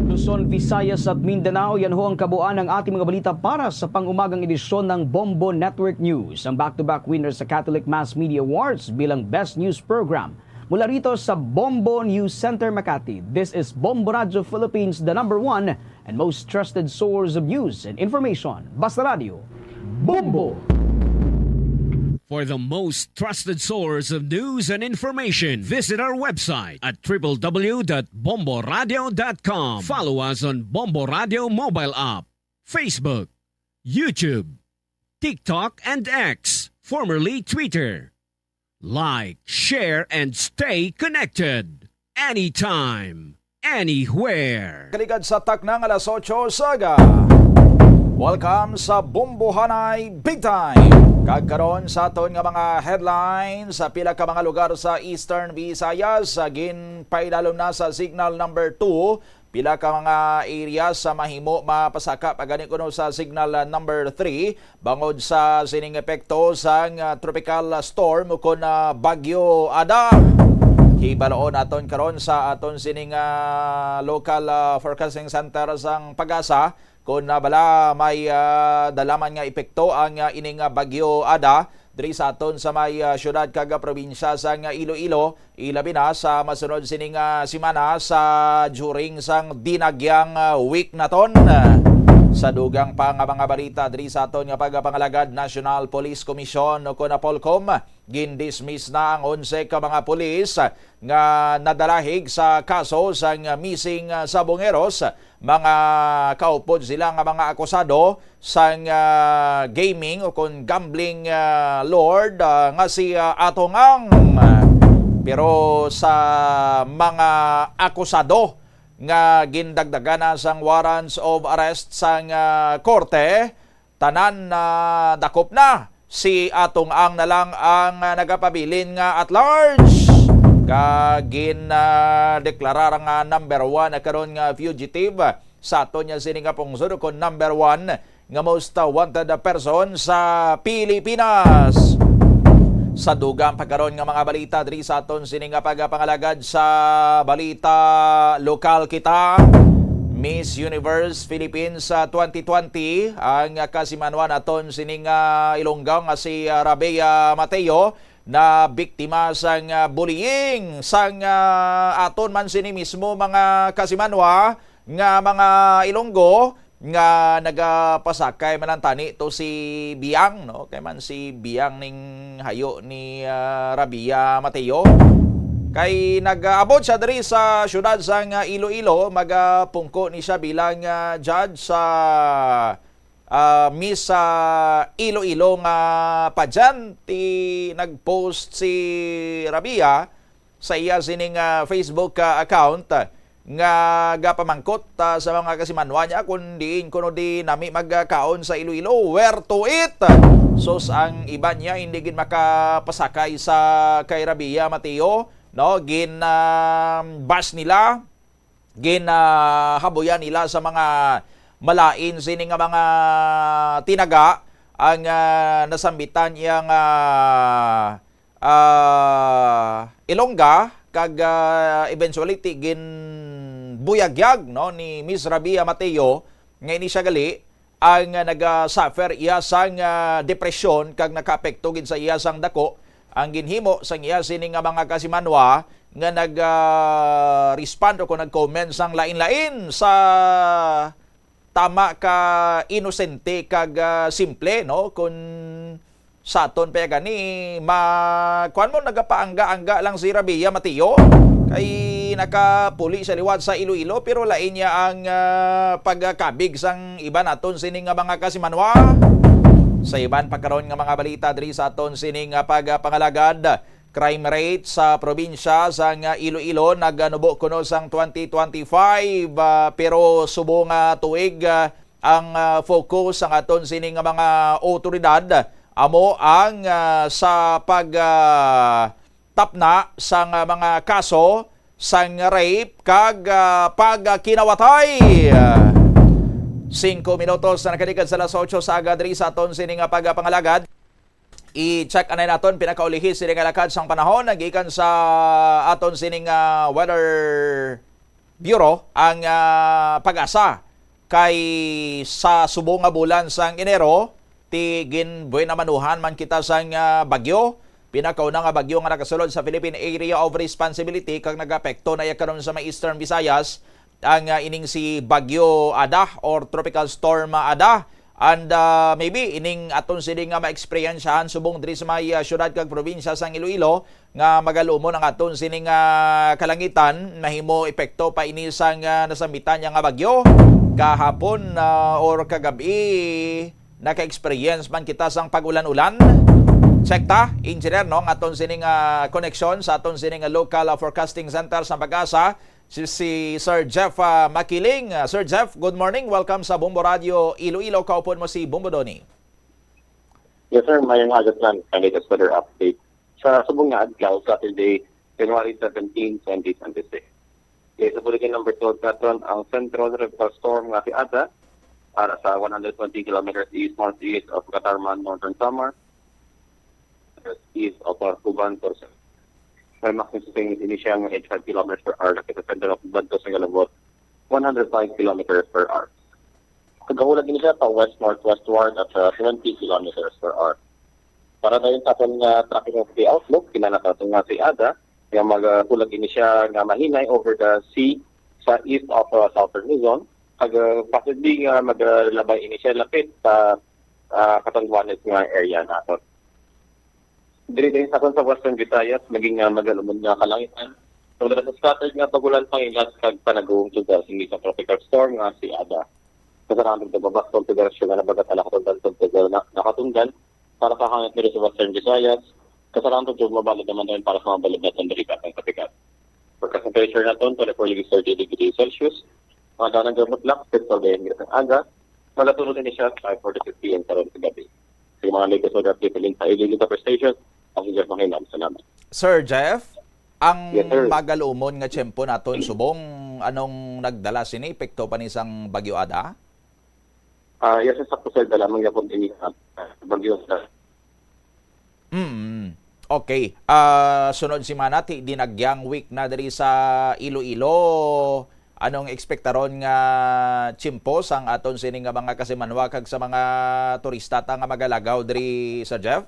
Luzon, Visayas at Mindanao, yan ho ang kabuuan ng ating mga balita para sa pang-umagang edisyon ng Bombo Network News, ang back-to-back winner sa Catholic Mass Media Awards bilang Best News Program. Mula rito sa Bombo News Center, Makati, this is Bombo Radio Philippines, the number one and most trusted source of news and information. Basta Radio, Bombo! For the most trusted source of news and information, visit our website at triple w dot bomboradio dot com. Follow us on Bombo Radio mobile app, Facebook, YouTube, TikTok, and X, formerly Twitter. Like, share, and stay connected. Anytime, anywhere. Kaligad sa takna nga alas otso sa aga. Welcome sa Bombohanay Big Time. Kag karon sa aton nga mga headlines, sa pila ka mga lugar sa Eastern Visayas, ah, ginpaidalom na sa signal number two. Pila ka mga areas sa mahimo mapasaka pa gani kuno sa signal, ah, number three bangod sa sining epekto sang, ah, tropical storm ukon, ah, Bagyo Ada. Hibaloon naton karon sa aton sining, ah, local, ah, forecasting center sang PAGASA kon, ah, bala may, ah, dala man nga epekto ang, ah, ining, ah, Bagyo Ada diri sa aton sa may, ah, siyudad kag, ah, probinsya sang, ah, Iloilo, ilabi na sa masunod sining, ah, semana sa during sang dinagyang, ah, week naton. Sa dugang pa nga mga balita diri sa aton nga pagpangalagad, National Police Commission o kon POLCOM, gindismiss na ang onse ka mga pulis nga nadalahig sa kaso sang missing, ah, sabongeros. Mga kaupod sila nga mga akusado sang, ah, gaming o kon gambling, ah, lord, ah, nga si, ah, Atong Ang. Pero sa mga akusado nga gindagdagan na sang warrants of arrest sang, ah, korte, tanan na dakop na. Si Atong Ang na lang ang, ah, nagapabilin nga at large. Kag gin, ah, deklarar nga number one na karon nga fugitive sa aton nga sini nga pungsod, kon number one nga most, ah, wanted person sa Pilipinas. Sa dugang pa karon nga mga balita diri sa aton sini nga pagpangalagad sa balita lokal kita, Miss Universe Philippines, ah, twenty twenty, ang kasimanwa naton sining, ah, Ilonggo nga si, ah, Rabea Mateo na biktima sang, ah, bullying sang, ah, aton man sini mismo mga kasimanwa nga mga Ilonggo nga nagapasakay man lang tani to si Biang, no? Kay man si Biang ning hayo ni, ah, Rabia Mateo. Kay nag-abot siya diri sa siyudad sang, ah, Iloilo, magapungko ni siya bilang, ah, judge sa, ah, Miss, ah, Iloilo nga pageant. Ti nag-post si Rabia sa iya sining, ah, Facebook, ah, account, ah, nga gapamangkot, ah, sa mga kasimanwa niya kung diin kuno di nami magkaon sa Iloilo, where to eat? Sus, ang iban niya hindi gid makapasakay sa kay Rabia Mateo, no? Gin, ah, bash nila, ginahabuyan nila sa mga malain sini nga mga tinaga, ang, ah, nasambitan iya nga, ah, Ilongga, kag, ah, eventually ti ginbuyagyag, no, ni Miss Rabia Mateo nga ini siya gali ang, ah, naga-suffer iya sang, ah, depresyon kag nakaapekto gid sa iya sang dako ang ginhimo sang iya sini nga mga kasimanwa nga nag, ah, respond o kung nag-comment sang lain-lain sa tama ka inosente kag, ah, simple, no? Kun sa aton pa gani, ma-, kuwan mo, nagapaangga-angga lang si Rabia Mateo. Kay nakapuli siya liwat sa Iloilo, pero lain niya ang, ah, pagkabig sang iban aton sini nga mga kasimanwa. Sa iban pa karon nga mga balita diri sa aton sini nga pagpangalagad, crime rate sa probinsya sang Iloilo naganubo kuno sang twenty twenty-five, ah, pero subong nga tuig, ah, ang, ah, focus sang aton sini nga mga awtoridad amo ang, ah, sa pag, ah, tapna sang, ah, mga kaso sang rape kag, ah, pagkinawatay. Singko minutos na nakaligad sa alas otso sa aga diri sa aton sini nga pagpangalagad. I-check anay naton pinakaulihi sini nga lakad sang panahon gikan sa aton sining, ah, Weather Bureau ang, ah, PAGASA, kay sa subong nga bulan sang Enero ti ginbuenamanuhan man kita sang, ah, bagyo. Pinakauna nga bagyo nga nakasulod sa Philippine Area of Responsibility kag nagapekto na iya karon sa may Eastern Visayas ang, ah, ining si Bagyo Ada or Tropical Storm Ada. And, ah, maybe ining aton sini nga maeksperiensyahan subong diri sa may, ah, syudad kag probinsya sang Iloilo nga magalumon ang aton sini nga kalangitan, mahimo epekto pa ini sang, ah, nasambitan niya nga bagyo. Kahapon, ah, or kagabi, naka-experience man kita sang pag-ulan-ulan. Check ta, engineer, no, ang aton sini nga koneksyon sa aton sini nga local, ah, forecasting center sa PAGASA. Si, si Sir Jeff, ah, Makiling. Ah, Sir Jeff, good morning. Welcome sa Bombo Radio Iloilo. Kaupod mo si Bombo Donny. Yes, sir. Mayong aga, sir. Ang latest weather update. Sa subong nga adlaw, Saturday, January seventeen, twenty twenty-six. Okay, sa buligin number twelve naton, ang Central Tropical Storm nga si Ada, ara sa one hundred twenty kilometers east-northeast of Catarman, Northern Samar, east of, uh, Cuban, Torres. May maximum swing ini siya nga eighty-five kilometers per hour, kay sa center of Banto sa Galabot, one hundred five kilometers per hour. Kagahulag ini siya pa west-northwestward at, uh, twenty kilometers per hour. Para dayon sa aton nga traffic and safety outlook, kinahanglan naton nga si Ada nga magahulag ini siya nga mahinay over the sea sa east of, uh, southern Luzon, kag, uh, possibly nga maglabay ini siya lapit sa, uh, Catanduanes nga area naton. Diri din sa aton sa Western Visayas, maging, ah, magalumon nga kalangitan. Tungod sa scattered nga pag-ulan, pangingat kag panagong suga sini sa tropical storm nga si Ada. Kasarang tugtog mabakto ang federasyon nga nabagat ang nakatundan tugtog na nakatundan para sa hangin diri sa Western Visayas. Kasarang tugtog mabalod naman dayon para sa mga balod naton diri sa atong kapikat. Forecast temperature naton, twenty-four degrees, thirty degrees Celsius. Mga daw nagmutlak, six forty-eight ang aga. Malatunod ini siya, five forty-six P M karon sa gabi. Sa mga latest weather update, link sa Iloilo Super Station. Ako si Jeff Mahinam. Salamat. Sir Jeff, ang Yes, sir. magalumon nga tiyempo naton subong, anong nagdala sini, epekto pa ni sang Bagyo Ada? Ah, yes, sir, sakto, sir. Dala man gyapon ini, ah, Bagyo Ada. Mm. Okay. Ah, sunod semana, ti, dinagyang week na diri sa Iloilo. Anong ekspektaron nga tiyempo sang aton sini nga mga kasimanwa kag sa mga turista ta nga magalagaw diri, Sir Jeff?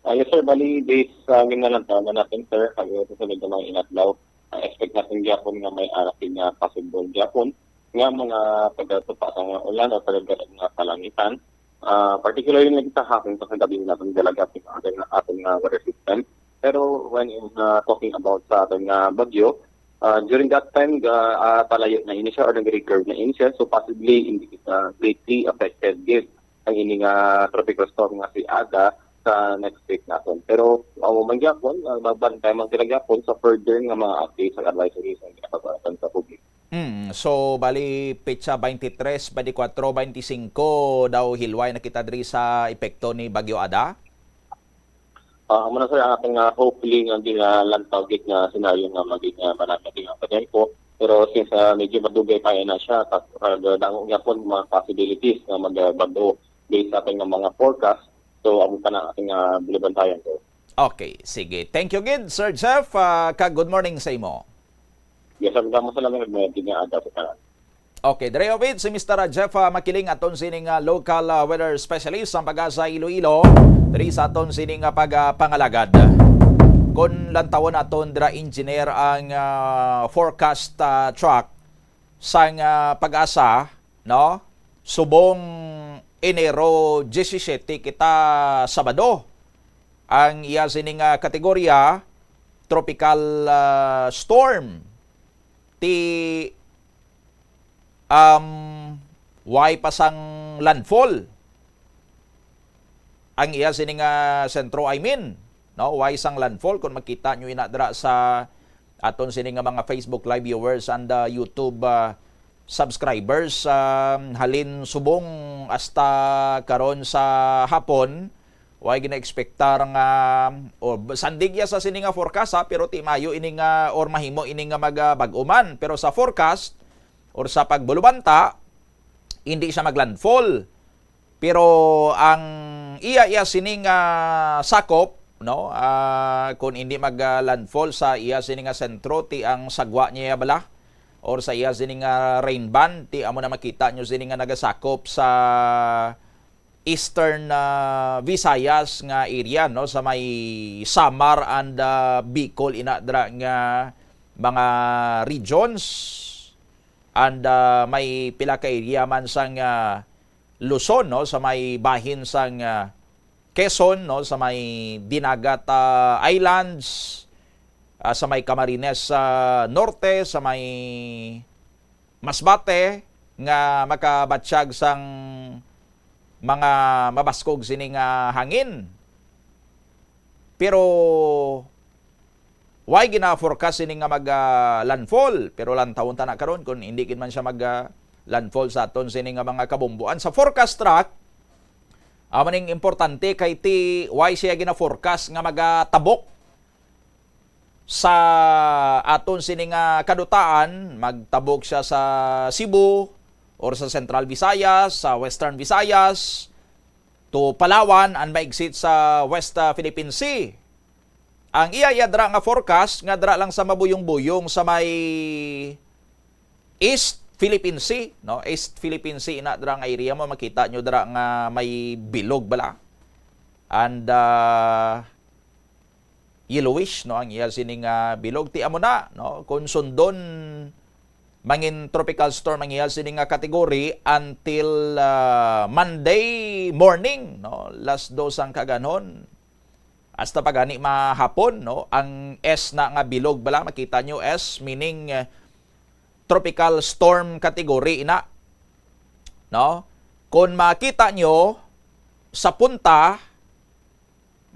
Ah, yes, sir. Bali, based sa ginalantawon natin, sir, kag sa sunod nga mga inadlaw, ah, expect natin gyapon nga may ara sini nga possible gyapon nga mga pagkatupa sa mga ulan o pagkagad nga kalangitan. Ah, particularly na kita hapon sa kagabi natin dalaga sa ating, ating, ah, weather system. Pero when in, ah, talking about sa ating, ah, bagyo, ah, during that time, ga, ah, palayo na ini siya or nag-recurve na ini siya. So possibly, hindi kita greatly affected gid ang ini nga tropical storm nga si Ada sa next week naton. Pero amo man gyapon, ah, magbantay man sila gyapon sa further nga mga updates ug advisories nga ginapagawasan sa publiko. Mm, so, bali, petsa twenty-three, twenty-four, twenty-five daw hilway na kita diri sa epekto ni Bagyo Ada? Ah, amo na, sir, ang ating, ah, hopefully nga ginalantaw gid nga senaryo nga maging, ah, manatili ang tempo. Pero since, ah, medyo madugay pa na siya, tas, ah, dango gyapon mga possibilities nga magbag-o. based sa aton nga mga forecast. So, amo pa na aking, ah, binabantayan ko. Okay, sige. Thank you gid, Sir Jeff. Ah, kag good morning sa imo. Yes, ang damo sa lamin, may tingnan ada sa tanan. Okay, diri update si Mister Jeff, ah, Makiling, aton sining, ah, local, ah, weather specialist sang Pag-asa Iloilo, diri sa aton sining, ah, pagpangalagad. Kon lantawon naton dira, engineer, ang, ah, forecast, ah, track sang, ah, Pag-asa, no? Subong Enero disisiete kita, Sabado, ang iya sining, ah, kategorya tropical, ah, storm ti um, way pa sang landfall ang iya sini nga sentro, I mean, no, way sang landfall. Kung makita nyo ina dira sa aton sini nga mga Facebook Live viewers and, uh, YouTube, uh, subscribers, um, halin subong hasta karon sa hapon, way gina-expectar nga, o, sandig ya sa sini nga forecast, ha, pero ti mayo ini nga, or mahimo ini nga mag, ah, bag-o man. Pero sa forecast or sa pagbulubanta, hindi siya maglandfall. Pero ang iya, iya sini nga sakop, no, ah, kung hindi maglandfall sa iya sini nga sentro, ti ang sagwa niya bala, or sa iya sini nga rain band, ti amo na makita nyo sini nga nagasakop sa Eastern, ah, Visayas nga area, no, sa may Samar and, ah, Bicol, ina dra nga mga regions, and, ah, may pila ka area man sang, ah, Luzon, no, sa may bahin sang, ah, Quezon, no, sa may Dinagat, ah, Islands, ah, sa may Camarines, ah, Norte, sa may Masbate, nga makabatsyag sang mga mabaskog sini nga hangin. Pero way gina-forecast sini nga mag, ah, landfall, pero lantawon ta na karon kung hindi gid man siya mag, ah, landfall sa aton sini nga mga kabomboan. Sa forecast track, amo ning importante kay ti way siya gina-forecast nga magatabok sa aton sini nga kadutaan, magtabok siya sa Cebu or sa Central Visayas, sa Western Visayas, to Palawan, and ma-exit sa West, ah, Philippine Sea. Ang iya, iya dra nga forecast nga dra lang sa mabuyong-buyong sa may East Philippine Sea, no? East Philippine Sea na dra nga area mo, makita nyo dra nga may bilog bala. And, ah, yellowish, no, ang iya sini nga bilog. Ti amo na, no, kung sundon, mangin tropical storm ang iya sini nga category until, ah, Monday morning, no, las dos ang kaganhon. Hasta pa gani mahapon, no, ang S na nga bilog bala, makita nyo S, meaning, eh, tropical storm category ina, no? Kung makita nyo sa punta,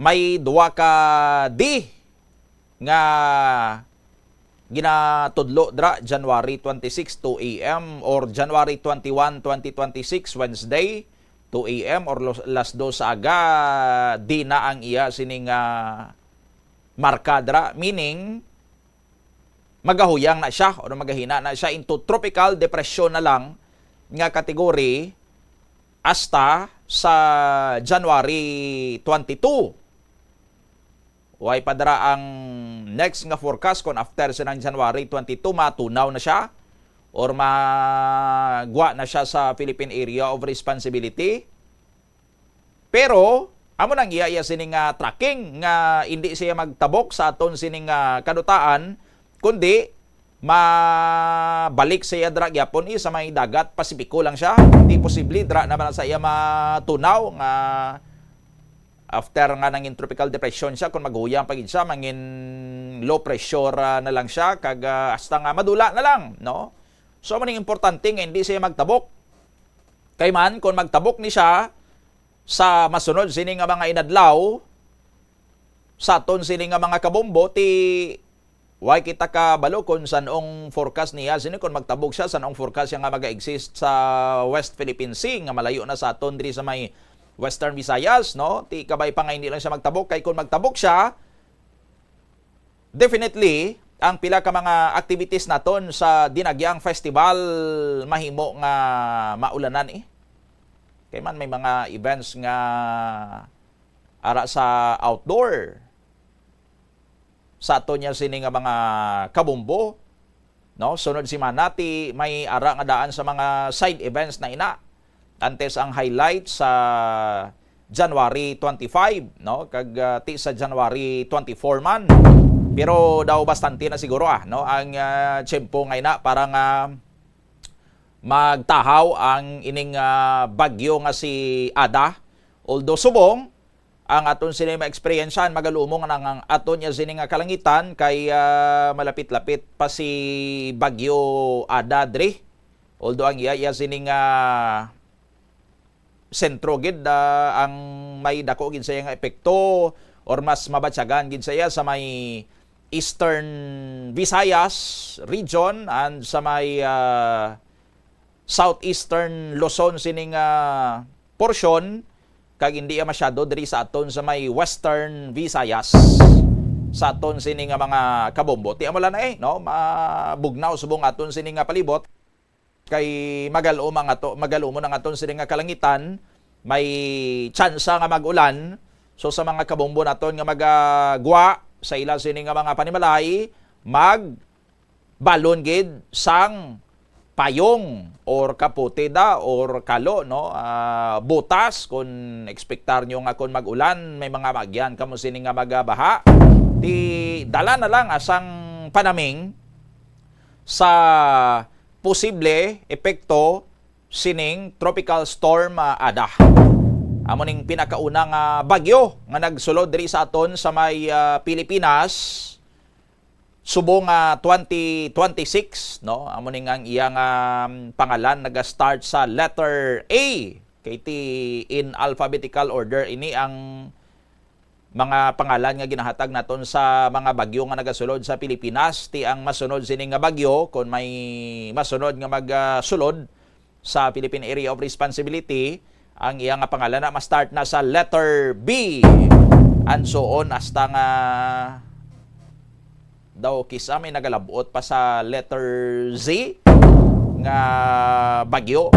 may duha ka D nga ginatudlo dra, January twenty-six, two A M, or January twenty-one, twenty twenty-six, Wednesday, two A M, or los-, las dos sa aga, D na ang iya sining, ah, marka dra. Meaning, magahuyang na siya, o magahina na siya into tropical depression na lang nga category hasta sa January twenty-two. Way pa dira ang next nga forecast kung after sinang January twenty-two, matunaw na siya or magwa na siya sa Philippine Area of Responsibility. Pero amo nang iya-iya sini nga tracking nga hindi siya magtabok sa aton sini nga kadutaan, kundi mabalik siya dra gyapon, eh, sa may dagat Pasipiko lang siya. Hindi posible dra naman sa iya matunaw nga after nga nangin tropical depression siya, kung maghuyang pa gid siya, mangin low pressure, ah, na lang siya, kag, ah, hasta nga madula na lang, no? So, maning importante nga hindi siya magtabok. Kay man, kung magtabok ni siya sa masunod sini nga mga inadlaw, sa aton sini nga mga kabombo, ti way kita kabalo kung san-ong forecast niya sini, kung magtabok siya, san-ong forecast siya nga mag-exist sa West Philippine Sea, nga malayo na sa aton diri sa may Western Visayas, no? Ti kabay pa nga hindi lang siya magtabok, kay kung magtabok siya, definitely, ang pila ka mga activities naton sa Dinagyang Festival mahimo nga maulanan, eh. Kay man may mga events nga ara sa outdoor. Sa aton niya sini nga mga kabombo, no? Sunod semana ti may ara nga daan sa mga side events na ina. Antes ang highlight sa January twenty-five, no? Kag, ah, ti sa January twenty-four man. Pero daw bastante na siguro, ah, no? Ang, ah, tiyempo nga ina para nga magtahaw ang ining, ah, bagyo nga si Ada. Although subong ang aton sini maeksperiensyahan, magalumo nga ang aton niya sini nga kalangitan kay, ah, malapit-lapit pa si Bagyo Ada diri. Although ang iya, iya sini nga sentro gid, ah, ang may dako gid sa iya nga epekto or mas mabatyagan gid sa iya sa may Eastern Visayas region and sa may, ah, Southeastern Luzon sining, ah, porsyon, kag hindi iya masyado diri sa aton sa may Western Visayas sa aton sini nga mga kabombo. Ti amo lang na, eh, no? Mabugnaw subong aton sini nga palibot. Kay magal-om ang ato, magal-umon ang aton sini nga kalangitan, may tsansa nga mag-ulan. So, sa mga kabombo naton nga magagwa sa ila sini nga mga panimalay, magbalon gid sang payong or kapote da or kalo, no? Ah, butas, kung ekspektar nyo nga kung mag-ulan, may mga maagyan kamo sini nga magabaha. Di dala na lang asang panaming sa posible epekto sining Tropical Storm, ah, Ada. Amo ning pinakauna nga bagyo nga nagsulod diri sa aton sa may, ah, Pilipinas subong nga twenty twenty-six, no? Amo ning ang iyang, um, pangalan naga-start sa letter A. Kay ti in alphabetical order ini ang mga pangalan nga ginahatag naton sa mga bagyo nga nagasulod sa Pilipinas. Ti ang masunod sini nga bagyo, kon may masunod nga magsulod sa Philippine Area of Responsibility, ang iya nga pangalan na ma-start na sa letter B, and so on, hasta nga daw kisa may nagalabot pa sa letter Z nga bagyo.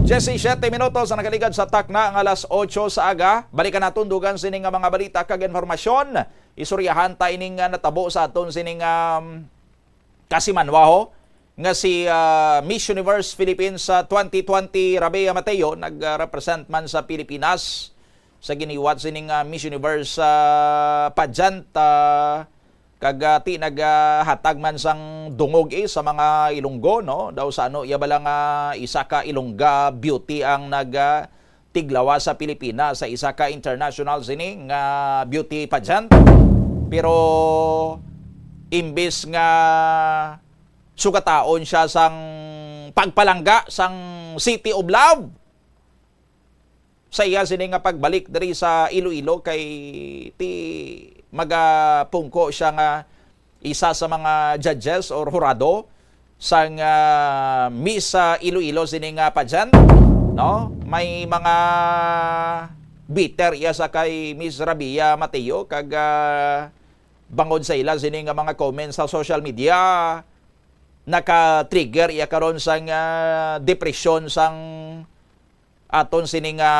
Diyesisiete minutos ang nakaligad sa takna nga alas otso sa aga. Balikan naton dugang sini nga mga balita kag informasyon. Istoryahan ta ining, ah, natabo sa aton sining, um, kasimanwa, ho, nga si, ah, Miss Universe Philippines sa twenty twenty, Rabea Mateo, nag-represent man sa Pilipinas sa giniwat sining, ah, Miss Universe, ah, pageant, ah, kag, ah, ti naghatag man sang dungog, eh, sa mga Ilonggo, no? Daw sa ano, iya bala nga isa ka Ilongga beauty ang nag, ah, tiglawas sa Pilipinas sa isa ka international sini nga beauty pageant. Pero imbis nga sugataon siya sang pagpalangga sang City of Love, sa iya sini nga pagbalik diri sa Iloilo kay ti magapungko siya nga isa sa mga judges or hurado sang, ah, Miss, ah, Iloilo sini nga pageant, no? May mga bitter iya sa kay Miss Rabia Mateo kag, ah, bangod sa ila sini nga mga comments sa social media, naka-trigger iya karon sang, ah, depresyon sang aton sini nga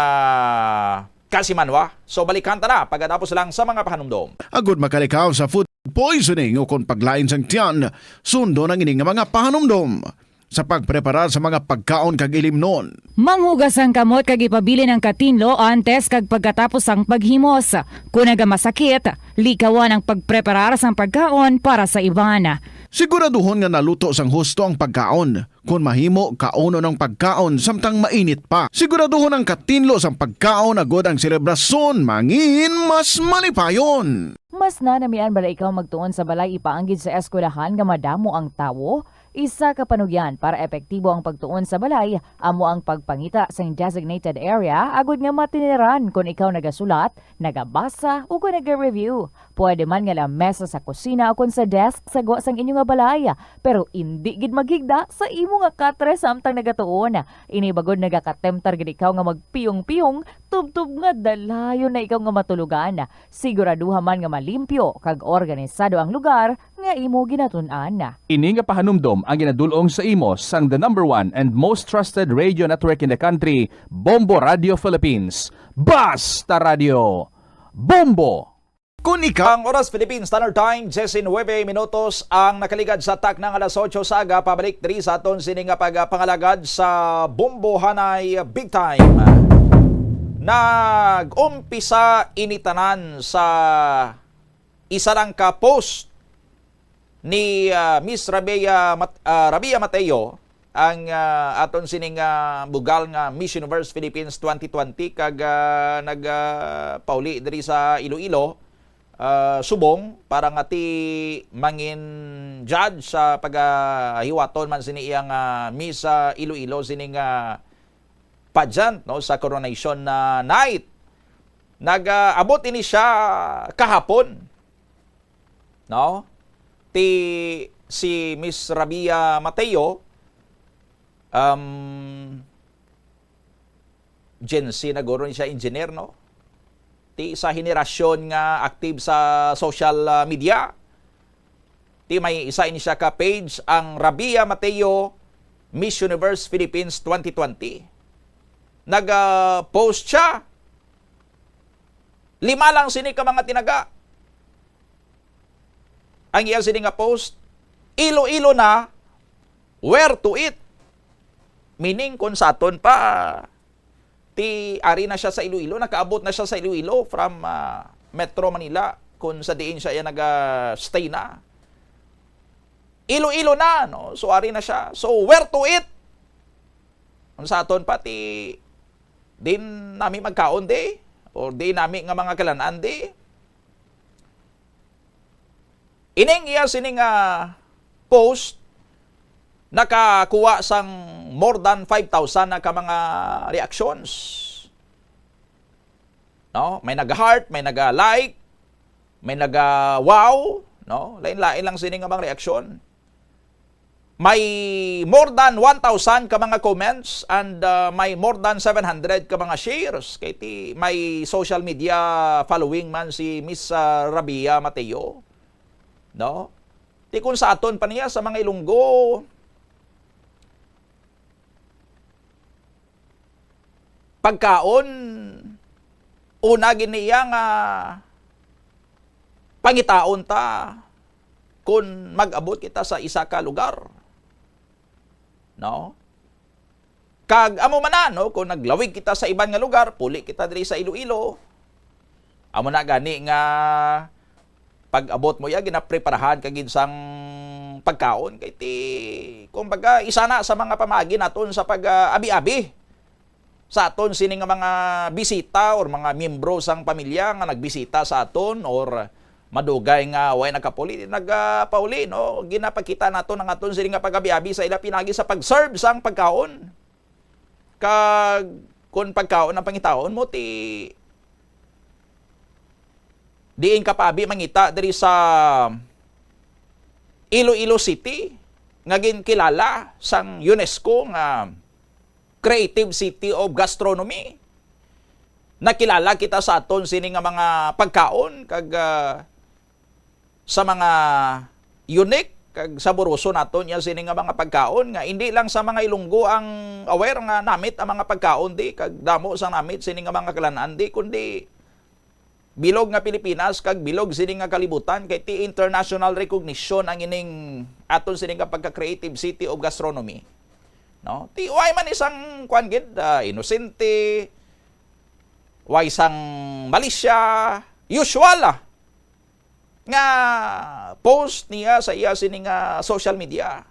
kasimanwa. So, balikan ta na pagkatapos lang sa mga pahanumdom. Agud makalikaw sa food poisoning o kon paglain sang tiyan, sundon ang ini nga mga pahanumdom sa pagpreparar sa mga pagkaon kag ilimnon. Manghugas ang kamot kag ipabilin ang katinlo antes kag pagkatapos sang paghimos. Kon nagamasakit, likawan ang pagpreparar sang pagkaon para sa iban. Siguraduhon nga naluto sang husto ang pagkaon. Kon mahimo, kaunon ang pagkaon samtang mainit pa. Siguraduhon ang katinlo sang pagkaon agud ang selebrasyon mangin mas malipayon. Mas nanamian bala ikaw magtuon sa balay ipaanggid sa eskwelahan nga madamo ang tawo? Isa ka panugyan para epektibo ang pagtuon sa balay amo ang pagpangita sang designated area agud nga matiniran kon ikaw nagasulat, nagabasa, o kon naga-review. Pwede man nga lamesa sa kusina o kon sa desk sa gwa sang inyo nga balay, pero indi gid maghigda sa imo nga katre samtang nagatuon. Ini bagod nagakatemptar gid ikaw nga magpiyong-piyong, tubtob nga dalayon na ikaw nga matulogan. Siguraduha man nga malimpyo kag organisado ang lugar nga imo ginatun-an. Ini nga pahanumdom ang ginadul-ong sa imo sang the number one and most trusted radio network in the country, Bombo Radio Philippines. Basta Radio, Bombo! Kun ikaw ang oras, Philippine Standard Time, diyes y nuebe minutos ang nakaligad sa takna nga alas otso sa aga, pabalik diri sa aton sini nga pagpangalagad sa Bombo Hanay Big Time. Nag-umpisa ini tanan sa isa lang ka post ni, ah, Miss Rabia Mat-, ah, Rabia Mateo, ang, ah, aton sining, ah, bugal nga Miss Universe Philippines twenty twenty, kag, ah, nag, ah, pauli diri sa Iloilo, ah, subong para nga ti mangin judge sa pagahiwaton man sini iyang, ah, Miss, ah, Iloilo sining, ah, pageant, no, sa coronation na night. Nag, ah, abot ini siya kahapon, no? Ti si Miss Rabia Mateo, um, Gen Z na guro ni siya, engineer, no? Ti sa henerasyon nga active sa social, ah, media. Ti may isa ini siya ka page, ang Rabia Mateo Miss Universe Philippines twenty twenty. Nag, ah, post siya. Lima lang sini ka mga tinaga. Ang iya sini nga post, "Iloilo na, where to eat?" Meaning, kung sa aton pa, ti ari na siya sa Iloilo, nakaabot na siya sa Iloilo from, ah, Metro Manila, kung sa diin siya, iya naga-stay na. Iloilo na, no? So, ari na siya. So, where to eat? Kung sa aton pa, ti, din nami magkaon di? Or di nami nga mga kalan-an di? Ining iya sini nga post nakakuha sang more than five thousand na ka mga reactions. No? May naga-heart, may naga-like, may naga-wow, no? Lain-lain lang sini nga mga reaksyon. May more than one thousand ka mga comments and, uh, may more than seven hundred ka mga shares. Kay ti, may social media following man si Miss, uh, Rabia Mateo, no? Ti kung sa aton pa niya sa mga Ilonggo, pagkaon, una gid niya nga pangitaon ta kun mag-abot kita sa isa ka lugar. No? Kag amo man na, no, kung naglawig kita sa iban nga lugar, puli kita diri sa Iloilo. Amo na gani nga pag-abot mo ya, ginapreparahan ka gid sang pagkaon. Kay ti, kumbaga, isa na sa mga pamaagi naton sa pag, ah, abi-abi sa aton sini nga mga bisita or mga miyembro sang pamilya nga nagbisita sa aton or madugay nga way nagkapuli, nagpauli, no? Ginapakita naton ang aton sini nga pag-abi-abi sa ila pinagi sa pag-serve sang pagkaon. Kag kun pagkaon ang pangitaon mo, ti diin ka paabi mangita diri sa Iloilo City nga ginkilala sang UNESCO nga Creative City of Gastronomy. Nakilala kita sa aton sini nga mga pagkaon kag, ah, sa mga unique kag saboroso naton ya sini nga mga pagkaon nga indi lang sa mga Ilonggo ang aware nga namit ang mga pagkaon di kag damo sang namit sini nga mga kalan-an di, kundi bilog nga Pilipinas kag bilog sini nga kalibutan kay ti international recognition ang ining aton sini nga pagka Creative City of Gastronomy. No? Ti way man isang kuan gid, ah, inosente, way sang malisya, usual, ah, nga post niya sa iya sini nga social media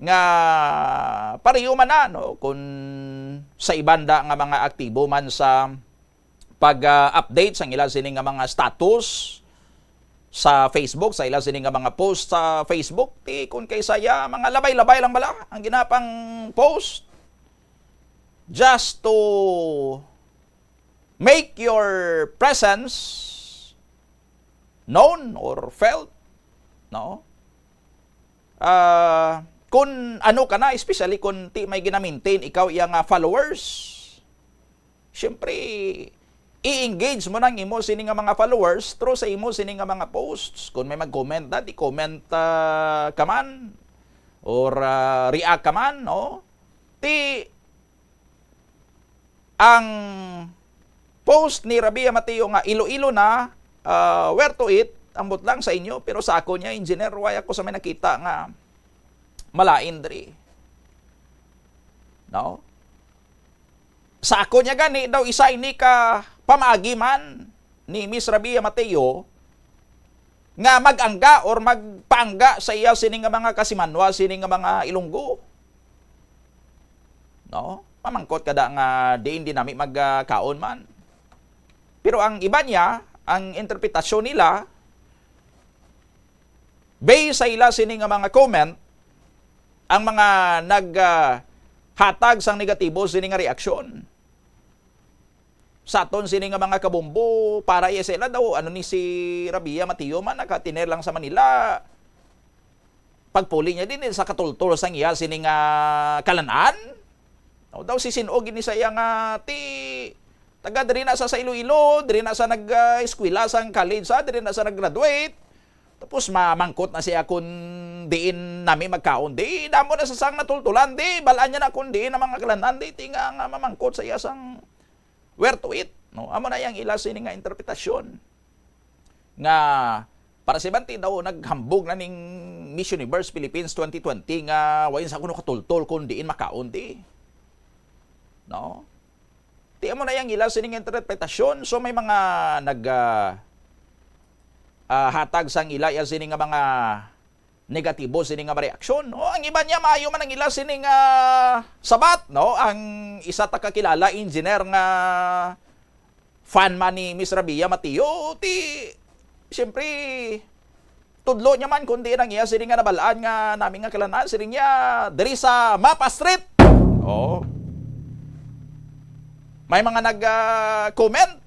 nga pareho man na, no, kun sa iban da nga mga aktibo man sa pag, ah, update sang ila sini nga mga status sa Facebook, sa ila sini nga mga post sa Facebook, ti kun kay saya, mga labay-labay lang bala ang ginapang post just to make your presence known or felt, no? Ah, kun ano ka na, especially kun ti may gina-maintain ikaw iya nga followers, siyempre, i-engage mo nang imo sini nga mga followers through sa imo sini nga mga posts. Kung may mag-comment na, di comment, ah, ka man or, ah, react ka man, no? Ti ang post ni Rabia Mateo nga Iloilo na, ah, where to eat, ambot lang sa inyo, pero sa ako niya, engineer, wala ako sa may nakita nga malain diri. No? Sa ako niya gani daw, isa ini ka pamaagi man ni Miss Rabia Mateo nga mag-angga or magpaangga sa iya sini nga mga kasimanwa, sini nga mga Ilonggo. No? Mamangkot kada nga diin din nami magkaon man. Pero ang iba niya, ang interpretasyon nila, based sa ila sini nga mga comment, ang mga nag, ah, hatag sang negatibo sini nga reaksyon. Sa aton sini nga mga kabombo, para iya sa ila daw, ano ni si Rabia Mateo man, nakatiner lang sa Manila. Pagpuli niya din, eh, sa katultol sang iya sini nga kalan-an. No, daw si Sin-og ini sa iya nga ti, taga diri na sa, sa Iloilo, diri na sa nag, ah, eskwela sang college, sa diri na sa nag-graduate. Tapos mamangkot na siya kung diin nami magkaon. Di, damo na sa sang natultulan, di, balaan niya na kung diin ang mga kalan-an, di, tinga nga mamangkot sa iya sang where to eat, no? Amo na yang ila sini nga interpretasyon. Nga, para si Banti daw, naghambog na ning Miss Universe Philippines twenty twenty nga wain sa kuno katultol kung diin makaon, di. No? Ti amo na yang ila sini nga interpretasyon. So, may mga nag, ah, ah, hatag sang ila, iya sini nga mga negatibo sini nga reaksyon, no? Ang iba niya, maayo man ang ila sini nga sabat, no? Ang isa ta kakilala, engineer nga fan man ni Miss Rabia Mateo, ti, siyempre, tudlo niya man, kundi ang iya sini nga nabalaan nga nami nga kalan-an, sini niya, diri sa Mapa Street. Oh. May mga nag, ah, comment.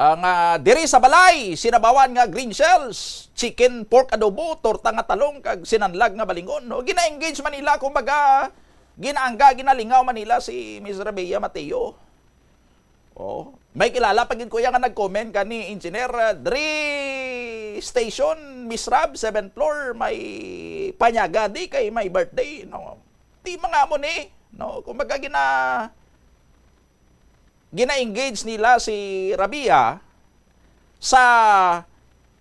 Ang, ah, diri sa balay, sinabawan nga green shells, chicken, pork adobo, torta nga talong, kag sinanlag nga balingon, no? Gina-engage man nila, kumbaga, ginaangga, ginalingaw man nila si Miss Rabia Mateo. Oh, may kilala pa gid, kuya, nga nag-comment kani, engineer, ah, diri station, Miss Rab, seventh floor, may panyaga di kay may birthday, no? Ti mga amo ni, no? Kumbaga, gina-, gina-engage nila si Rabia sa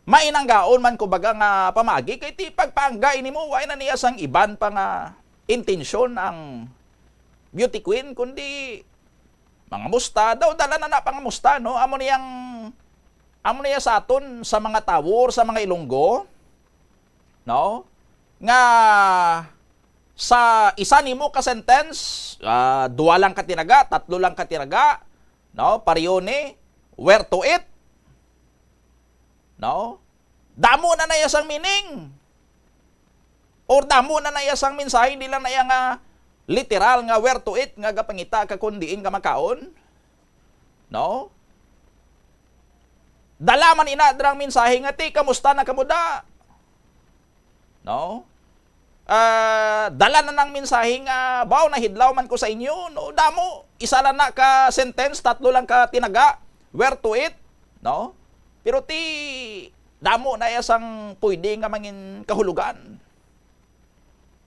mainanggaon man, kumbaga, nga pamagi, kay ti pagpaangga ini mo, wa na niya sang iban pa nga intensyon ang beauty queen, kundi mangamusta. Daw, dala na na pangamusta, no? Amo niyang, amo niya sa aton, sa mga tawo, sa mga Ilonggo, no? Nga sa isa nimo ka sentence, ah, duha lang ka tinaga, tatlo lang ka tinaga, no? Pareho ni, where to eat, no? Damo na na iya sang meaning. Or damo na na iya sang mensahe, hindi lang na iya nga literal nga where to eat nga gapangita ka kung diin ka makaon. No? Dala man ina drang mensahe nga, "Ti, kamusta na kamo da?" No? Ah, dala na nang mensahe nga, "Baw, nahidlaw man ko sa inyo." No? Damo, isa lang na ka sentence, tatlo lang ka tinaga, where to eat, no? Pero ti, damo na iya sang pwede nga mangin kahulugan.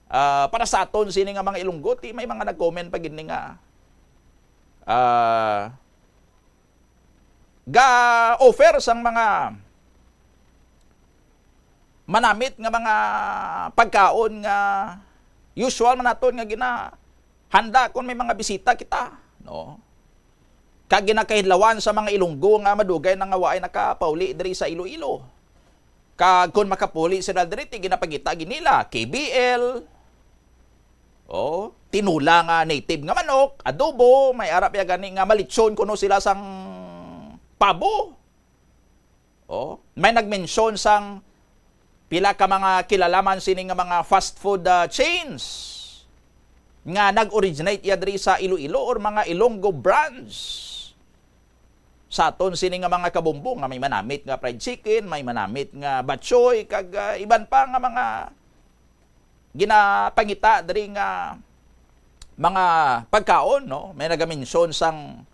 Ah, para sa aton, sini nga mga Ilonggo, ti may mga nag-comment pa gid ni nga, ah, ga-offer sang mga manamit nga mga pagkaon nga usual man naton nga ginahanda kon may mga bisita kita, no? Kag ginakahidlawan sa mga Ilonggo nga madugay na nga waay nakapauli diri sa Iloilo. Kag kon makapuli sila diri, ti ginapangita gid nila, K B L, oh, tinula nga native nga manok, adobo, may ara pa gani nga malitsyon kuno sila sang pabo. Oh, may nagmensyon sang pila ka mga kilala man sini nga mga fast food, ah, chains nga nag-originate ya diri sa Iloilo or mga Ilonggo brands. Sa aton sini nga mga kabombo nga may manamit nga fried chicken, may manamit nga batchoy, kag, ah, iban pa nga mga ginapangita diri nga mga pagkaon, no? May nagamensyon sang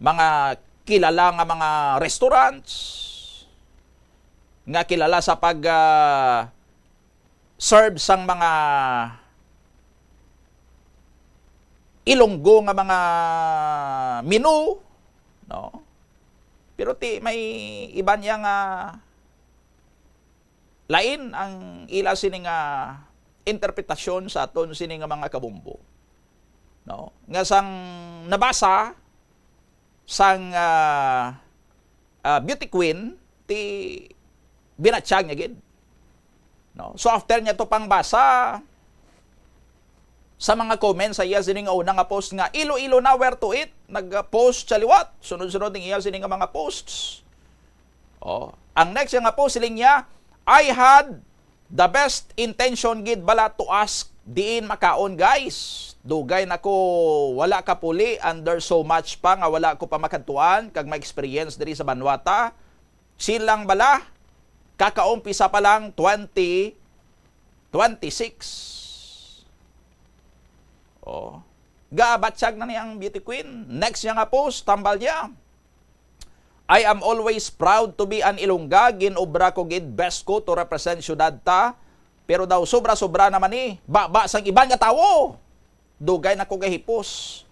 mga kilala nga mga restaurants, nga kilala sa pag, ah, serve sang mga Ilonggo nga mga menu, no? Pero ti, may iban niya nga lain ang ila sini nga interpretasyon sa aton sini nga mga kabombo, no? Nga sang nabasa sang, ah, ah, beauty queen, ti binatyag niya gid. No? So, after niya to pangbasa sa mga comments sa iya sini nga una nga post nga Iloilo na, where to eat, nag-post siya liwat. Sunod-sunod ning iya sini nga mga posts. Oh, ang next niya nga post, siling niya, "I had the best intention gid bala to ask diin makaon, guys. Dugay na ko wala kapuli, and there's so much pa nga wala ko pa makadtuan kag ma-experience diri sa banwa ta. Chill lang bala, kakaumpisa pa lang twenty twenty-six." Oh. Gabatyag na ni ang beauty queen. Next niya nga post, tambal niya, "I am always proud to be an Ilongga. Ginobra ko gid best ko to represent syudad ta. Pero daw sobra-sobra naman ni baba sang iban nga tawo. Dugay na ko gahipos.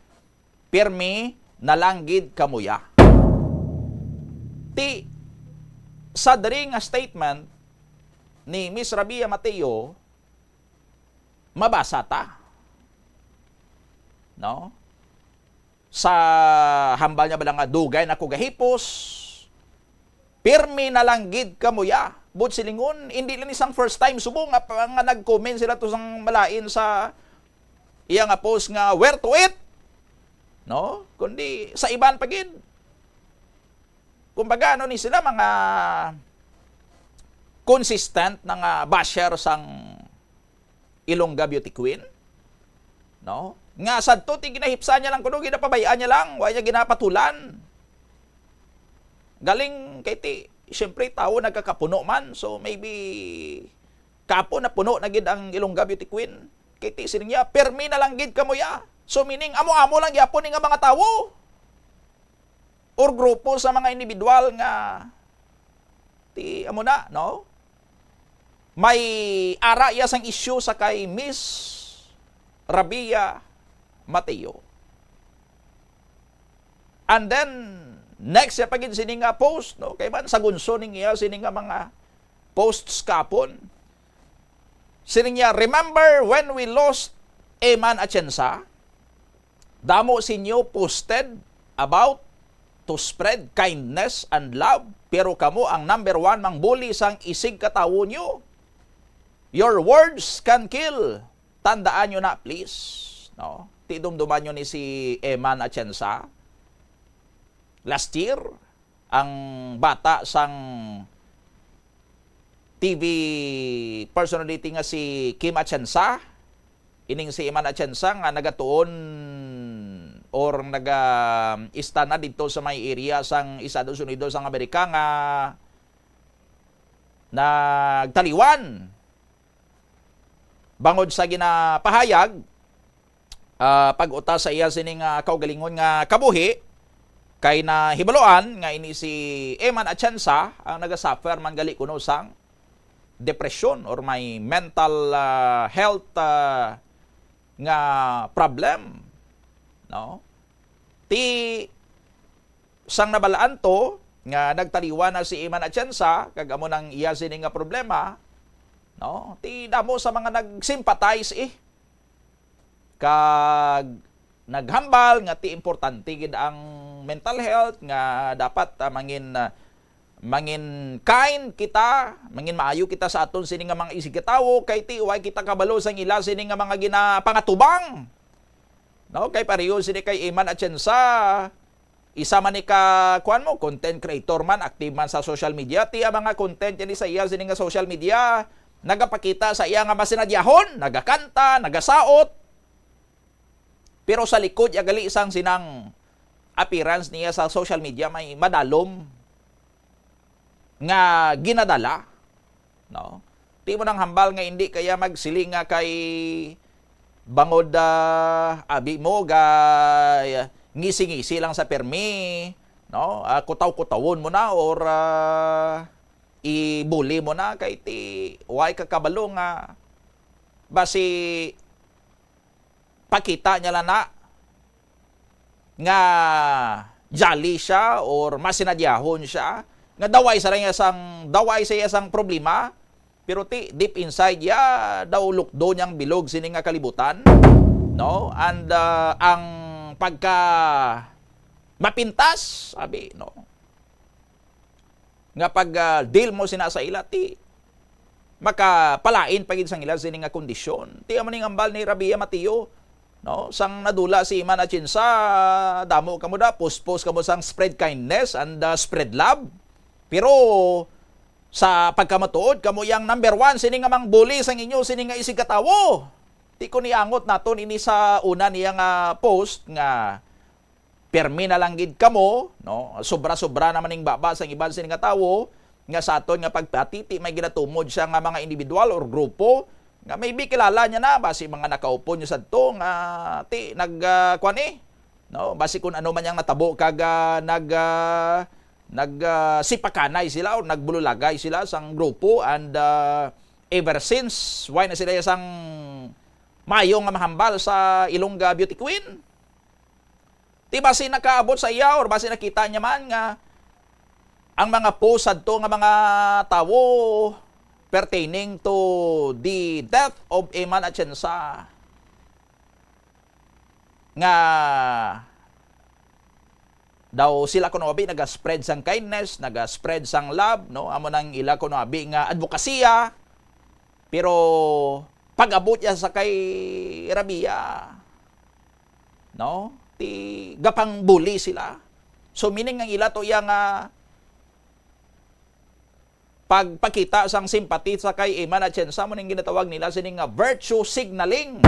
Pirmi na lang gid kamo ya." Ti, sa diri nga statement ni Miss Rabia Mateo, mabasa ta, no? Sa hambal niya bala nga, "Dugay na ko gahipos, pirmi na lang gid kamo ya." Buot silingon, hindi lang isang first time subong nga, nga nag-comment sila to sang malain sa iya nga post nga, "Where to eat?" No? Kundi sa iban pa gid. Kumbaga, ano ni sila, mga consistent na nga basher sang Ilongga beauty queen, no? Nga sadto ti ginahipsan niya lang kuno, ginapabay-an niya lang, wa niya ginapatulan. Galing kay ti, siyempre, tawo nagkakapuno man, so maybe kapo na puno na gid ang Ilongga beauty queen. Kay ti, siling niya, "Pirmi na lang gid kamo ya." So meaning, amo-amo lang gyapon ni nga mga tawo or grupo sa mga individual nga ti amo na, no? May ara iya sang isyu sa kay Miss Rabia Mateo. And then, next siya pa gid sini nga post, no? Kay man, sagunso ning iya sini nga mga posts kapon. Siling niya, "Remember when we lost Eman Atienza? Damo sinyo posted about to spread kindness and love, pero kamo ang number one mangbuli sang isig katawo nyo. Your words can kill. Tandaan nyo na, please." No? Ti dumduman nyo ni si Eman Atienza last year, ang bata sang T V personality nga si Kim Atienza, ining si Eman Atienza nga nagatuon or naga-ista na didto sa may area sang Estados Unidos sang Amerika nga nagtaliwan bangod sa ginapahayag, ah, pag-uta sa iya sini nga kaugalingon nga kabuhi, kay nahibaluan nga ini si Eman Atienza ang nagasuffer man gali kuno sang depresyon or may mental, ah, health, ah, nga problem, no? Ti sang nabalaan to nga nagtaliwan na si Eman Atienza kag amo nang iya sini nga problema, no? Ti damo sa mga nag-sympathize, eh, kag naghambal nga ti importante gid ang mental health, nga dapat, ah, mangin, ah, mangin kind kita, mangin maayo kita sa aton sini nga mga isigkatawo, kay ti way kita kabalo sang ila sini nga mga ginapangatubang. No, kay pareho sini kay Eman Atienza, isa man ni ka, kuwan mo, content creator man, active man sa social media. Ti ang mga content yan sa iya sini nga social media, nagapakita sa iya nga masinadyahon, nagakanta, nagasaot. Pero sa likod ya gali sang sinang appearance niya sa social media, may madalom nga ginadala, no? Ti mo nang hambal nga hindi kaya magsiling nga kay bangod, ah, abi mo ga, ngisi-ngisi lang sa pirmi, no? Ah, kutaw-kutawon mo na or, ah, ibuli mo na kay ti way ka kabalo nga basi pakita niya lang na nga jolly siya or masinadyahon siya, nga daway sa iya sang, daway sa iya sang problema, pero ti, deep inside ya, daw lukdo niyang bilog sini nga kalibutan, no? And, ah, ang pagka mapintas, sabi, no? Nga pag, ah, deal mo sina sa ila, ti, makapalain pa gid sang ila sini nga kondisyon. Ti, amo ning ambal ni Rabia Mateo, no? Sang nadula si Iman Atienza, damo kamo da, post-post kamo sang spread kindness and, ah, spread love. Pero sa pagkamatuod, kamo yang number one sini nga mangbuli sang inyo sini nga isigkatawo. Ti, kon iangot naton ini sa una niya nga post nga pirmi na lang gid kamo, no? Sobra-sobra naman ning baba sang iban sini nga tawo nga sa aton nga pagpatiti may ginatumod siya nga mga individual or grupo nga maybe kilala niya na, basi mga nakaupo niyo sadto nga ti nag, ah, kuwan, eh, no? Basi kung ano man yang natabo kag, ah, nag, ah, nag, ah, sipakanay sila o nagbululagay sila sang grupo and, ah, ever since, why na sila sang mayo nga mahambal sa Ilongga Beauty Queen? Ti basi nakaabot sa iya or basi nakita niya man nga ang mga post sadto nga mga tawo pertaining to the death of Iman Atienza nga daw sila kuno abi naga-spread sang kindness, naga-spread sang love, no? Amo nang ila kuno abi nga advokasya. Pero pag-abot niya sa kay Rabia, no? Ti gapang bully sila. So, meaning ang ila to iya nga pagpakita sang simpati sa kay Iman Atienza, mo ning ginatawag nila sini nga virtue signaling.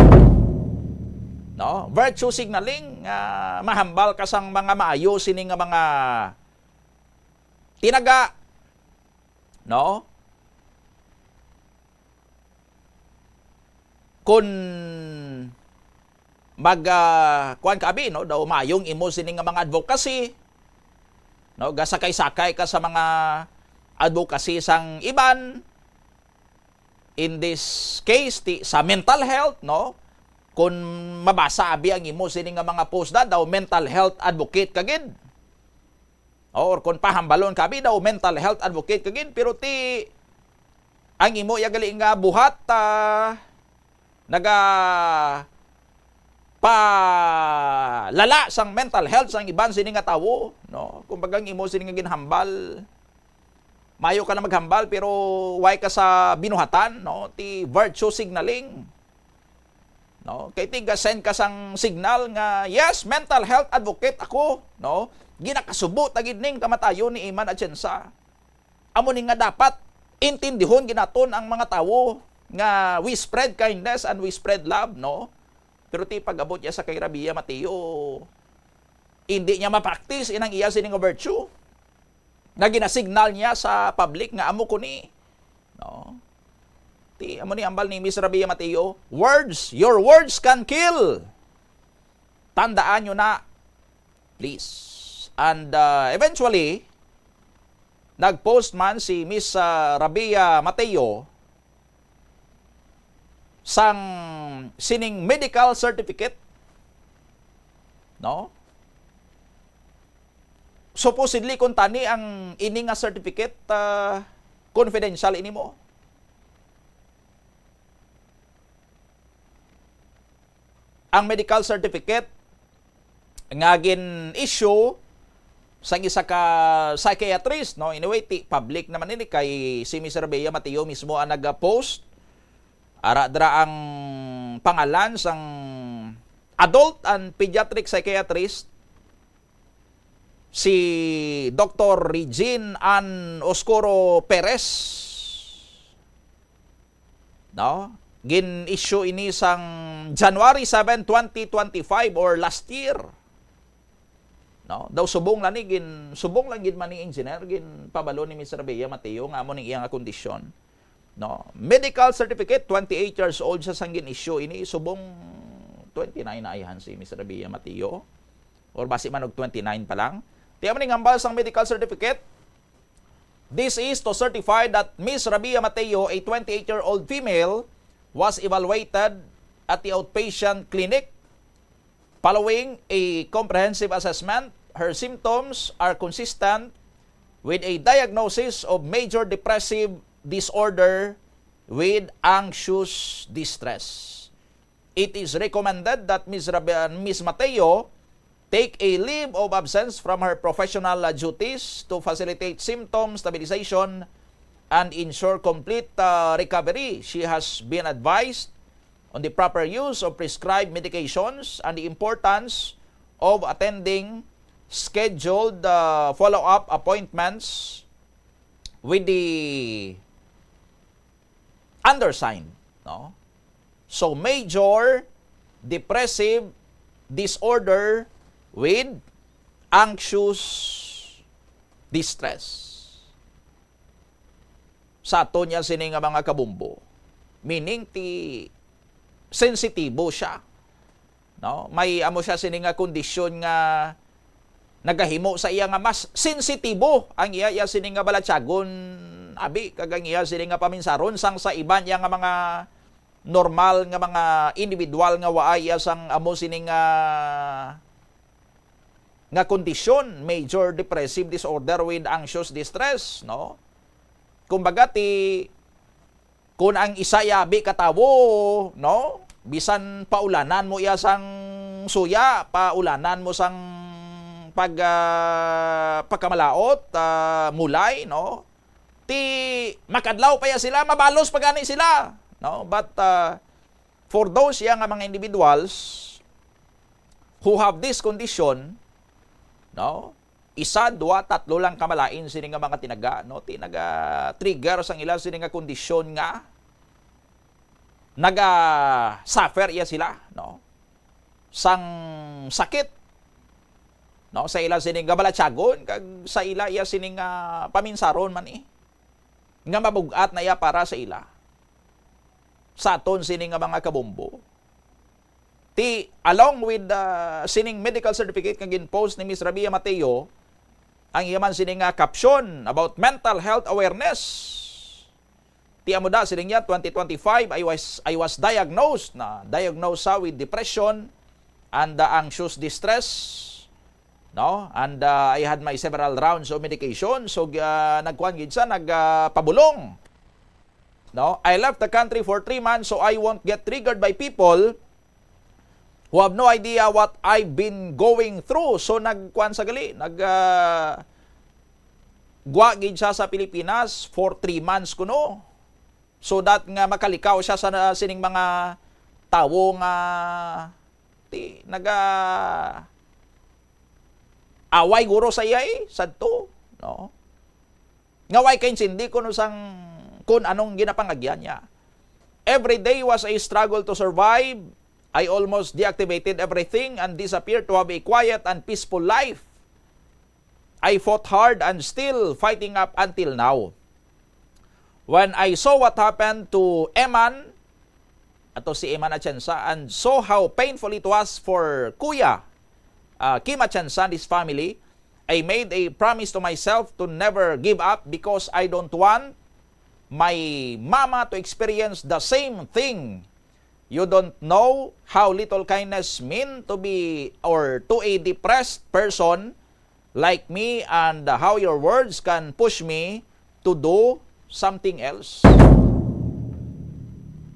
No? Virtue signaling, nga mahambal ka sang mga maayo sini nga mga tinaga, no? Kun mag, ah, kuwan ka abi, no, daw mayong imo sini nga mga advocacy, no, gasakay-sakay ka sa mga advocacy sang iban. In this case, ti, sa mental health, no, kun mabasa abi ang imo sini nga mga post da, daw mental health advocate ka gid. Or kung pahambalon ka, abi daw mental health advocate ka gid, pero ti ang imo ya gali nga buhat, ah, naga palala sang mental health sang iban sini nga tawo, no? Kumbaga, ang imo sini nga ginhambal, mayo ka na maghambal, pero way ka sa binuhatan, no? Ti virtue signaling. No? Kay tiga-send ka sang signal nga, "Yes, mental health advocate ako," no? Ginakasubo ta gid ning kamatayon ni Iman Atienza. Amo ni nga dapat intindihon gid naton ang mga tawo nga we spread kindness and we spread love, no? Pero ti pag-abot niya sa kay Rabia Mateo, hindi niya ma-practice inang iya sini nga virtue nga ginasignal niya sa public nga amo ko ni, no? Ti, amo ni ambal ni Miss Rabia Mateo, "Words, your words can kill." Tandaan nyo na, please. And, uh, eventually, nag-post man si Miss, uh, Rabia Mateo sang sining medical certificate, no? Supposedly, kung tani ang ini nga certificate, ah, confidential ini mo. Ang medical certificate nga gin-issue sang isa ka psychiatrist, no? Anyway, ti public naman ini kay si Miss Rabia Mateo mismo ang nag-post. Ara dira ang pangalan sang adult and pediatric psychiatrist, si Doktor Regine Ann Oscuro Perez. No? Gin-issue ini sang January seven, twenty twenty-five or last year. No? Daw subong lang ni gin-, subong lang gid man ni engineer, ginpabalo ni Miss Rabia Mateo nga amo ning iya nga kondisyon. No? Medical certificate, twenty-eight years old siya sang gin-issue ini, subong twenty-nine na ayhan si Miss Rabia Mateo. or basi man og twenty-nine pa lang. Ti amo ning hambal sang medical certificate. This is to certify that Miss Rabia Mateo, a twenty-eight-year-old female, was evaluated at the outpatient clinic. Following a comprehensive assessment, her symptoms are consistent with a diagnosis of major depressive disorder with anxious distress. It is recommended that Miss Rabe-, Miss Mateo take a leave of absence from her professional, uh, duties to facilitate symptom stabilization and ensure complete, uh, recovery. She has been advised on the proper use of prescribed medications and the importance of attending scheduled, uh, follow-up appointments with the undersigned, no? So, major depressive disorder with anxious distress. Sa aton niya sini nga mga kabumbo, meaning ti sensitibo siya, no? May amo siya sini nga kondisyon nga nagahimo sa iya nga mas sensitibo ang iya, iya sini nga balatyagon, abi, kag ang iya sini nga paminsaron sang sa iban iya nga mga normal nga mga individual nga waay iya sang amo sini nga, nga kondisyon, major depressive disorder with anxious distress, no? Kumbaga, ti, kun ang isa yabi ka tawo, no? Bisan paulanan mo iya sang suya, paulanan mo sang pag, ah, pagkamalaot, ah, mulay, no? Ti makadlaw pa ya sila, mabalos pa gani sila, no? But, ah, for those ya nga mga individuals who have this condition, no? Isa, dua, tatlo lang kamalain sini nga mga tinaga, no? Ti naga-trigger sang ila sini nga kondisyon nga naga-suffer iya sila, no? Sang sakit, no? Sa ila sini nga balatyagon kag sa ila iya sini nga paminsaron man, eh, nga mabug-at na iya para sa ila. Sa aton sini nga mga kabombo, ti, along with the sining medical certificate nga gin-post ni Miss Rabia Mateo, ang iya man sini nga caption about mental health awareness. Ti amo da, siling niya, "Twenty twenty-five, I was, I was diagnosed," na diagnosed sa with depression and, uh, anxious distress, no? And, uh, I had my several rounds of medication. So, uh, nagkuan gid sa, nag, uh, pabulong, no? "I left the country for three months so I won't get triggered by people who have no idea what I've been going through." So, nagkuan sa gali, nag, ah, gwa gid siya sa Pilipinas for three months kuno. So that nga makalikaw siya sa na-, sining mga tawo nga ti-, naga-, away guro sa iya, eh, sadto, no? Nga way kaintindi kuno sang kun anong ginapangagyan niya. "Every day was a struggle to survive. I almost deactivated everything and disappeared to have a quiet and peaceful life. I fought hard and still fighting up until now. When I saw what happened to Eman," ato si Eman Atienza, "and saw how painful it was for Kuya, uh, Kim Atienza and his family, I made a promise to myself to never give up because I don't want my mama to experience the same thing. You don't know how little kindness mean to be or to a depressed person like me and how your words can push me to do something else."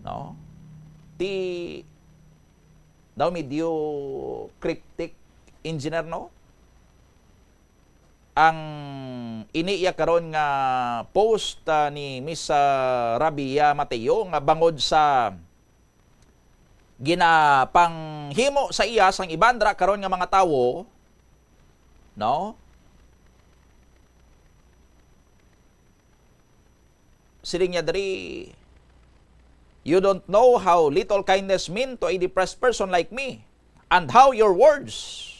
No? Ti daw medyo cryptic, engineer, no? Ang ini iya karon nga post, ah, ni Miss, ah, Rabia Mateo nga bangod sa ginapanghimo sa iya sang iban dira karon nga mga tawo, no? Siling niya diri, "You don't know how little kindness mean to a depressed person like me, and how your words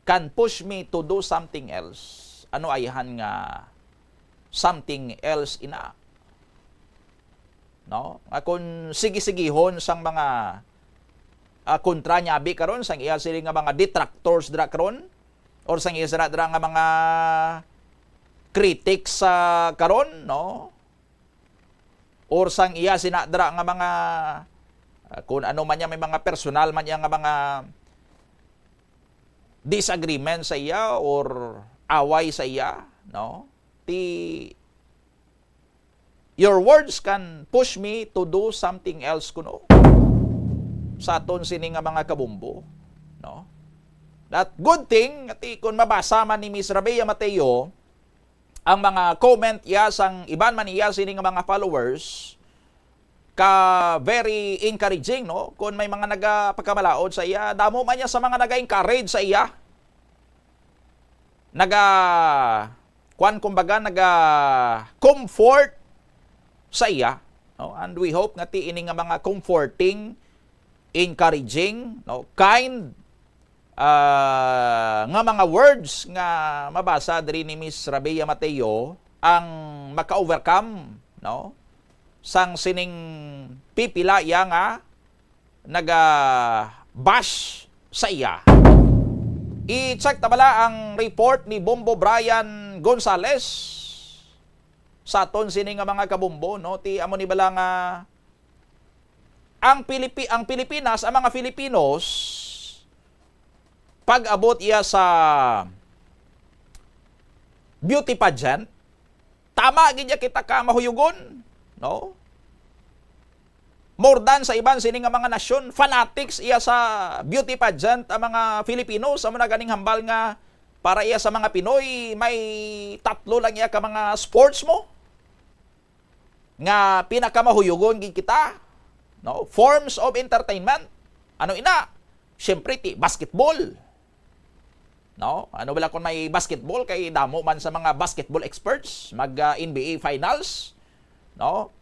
can push me to do something else." Ano ayhan nga something else ina? No? Nga kung sige-sigihon sang mga, ah, kontra niya abi karon, sang iya sini nga mga detractors dira karon, or sang iya sira dira nga mga critics sa karon, no? Or sang iya sina dira nga mga, ah, kung ano man niya, may mga personal man niya nga mga disagreement sa iya or away sa iya, no? Ti, your words can push me to do something else kuno sa aton sini nga mga kabumbo, no? That good thing, ti, kung mabasa man ni Miss Rabia Mateo ang mga comment iya sang iban man iya sini nga mga followers, ka very encouraging, no? Kung may mga nagapagkamalaod sa iya, damo man niya sa mga naga-encourage sa iya. Naga, kwan, kumbaga, naga-comfort sa iya, no? And we hope nga ti ini nga mga comforting, encouraging, no, kind, ah, nga mga words nga mabasa diri ni Miss Rabia Mateo ang maka-overcome, no, sang sining pipila iya nga naga-bash sa iya. I-check ta bala ang report ni Bombo Brian Gonzales sa aton sini nga mga kabumbo, no? Ti amo ni bala nga ang Pilipi-, ang Pilipinas, ang mga Filipinos, pag-abot iya sa beauty pageant, tama gid ya kita ka mahuyugon, no? More than sa iban sini nga mga nasyon, fanatics iya sa beauty pageant ang mga Filipinos. Amo na ganing hambal nga para iya sa mga Pinoy, may tatlo lang iya ka mga sports mo nga pinakamahuyugon gid kita, no? Forms of entertainment. Ano ina? Siyempre, ti basketball. No? Ano bala kung may basketball, kay damo man sa mga basketball experts, mag, ah, N B A finals, no?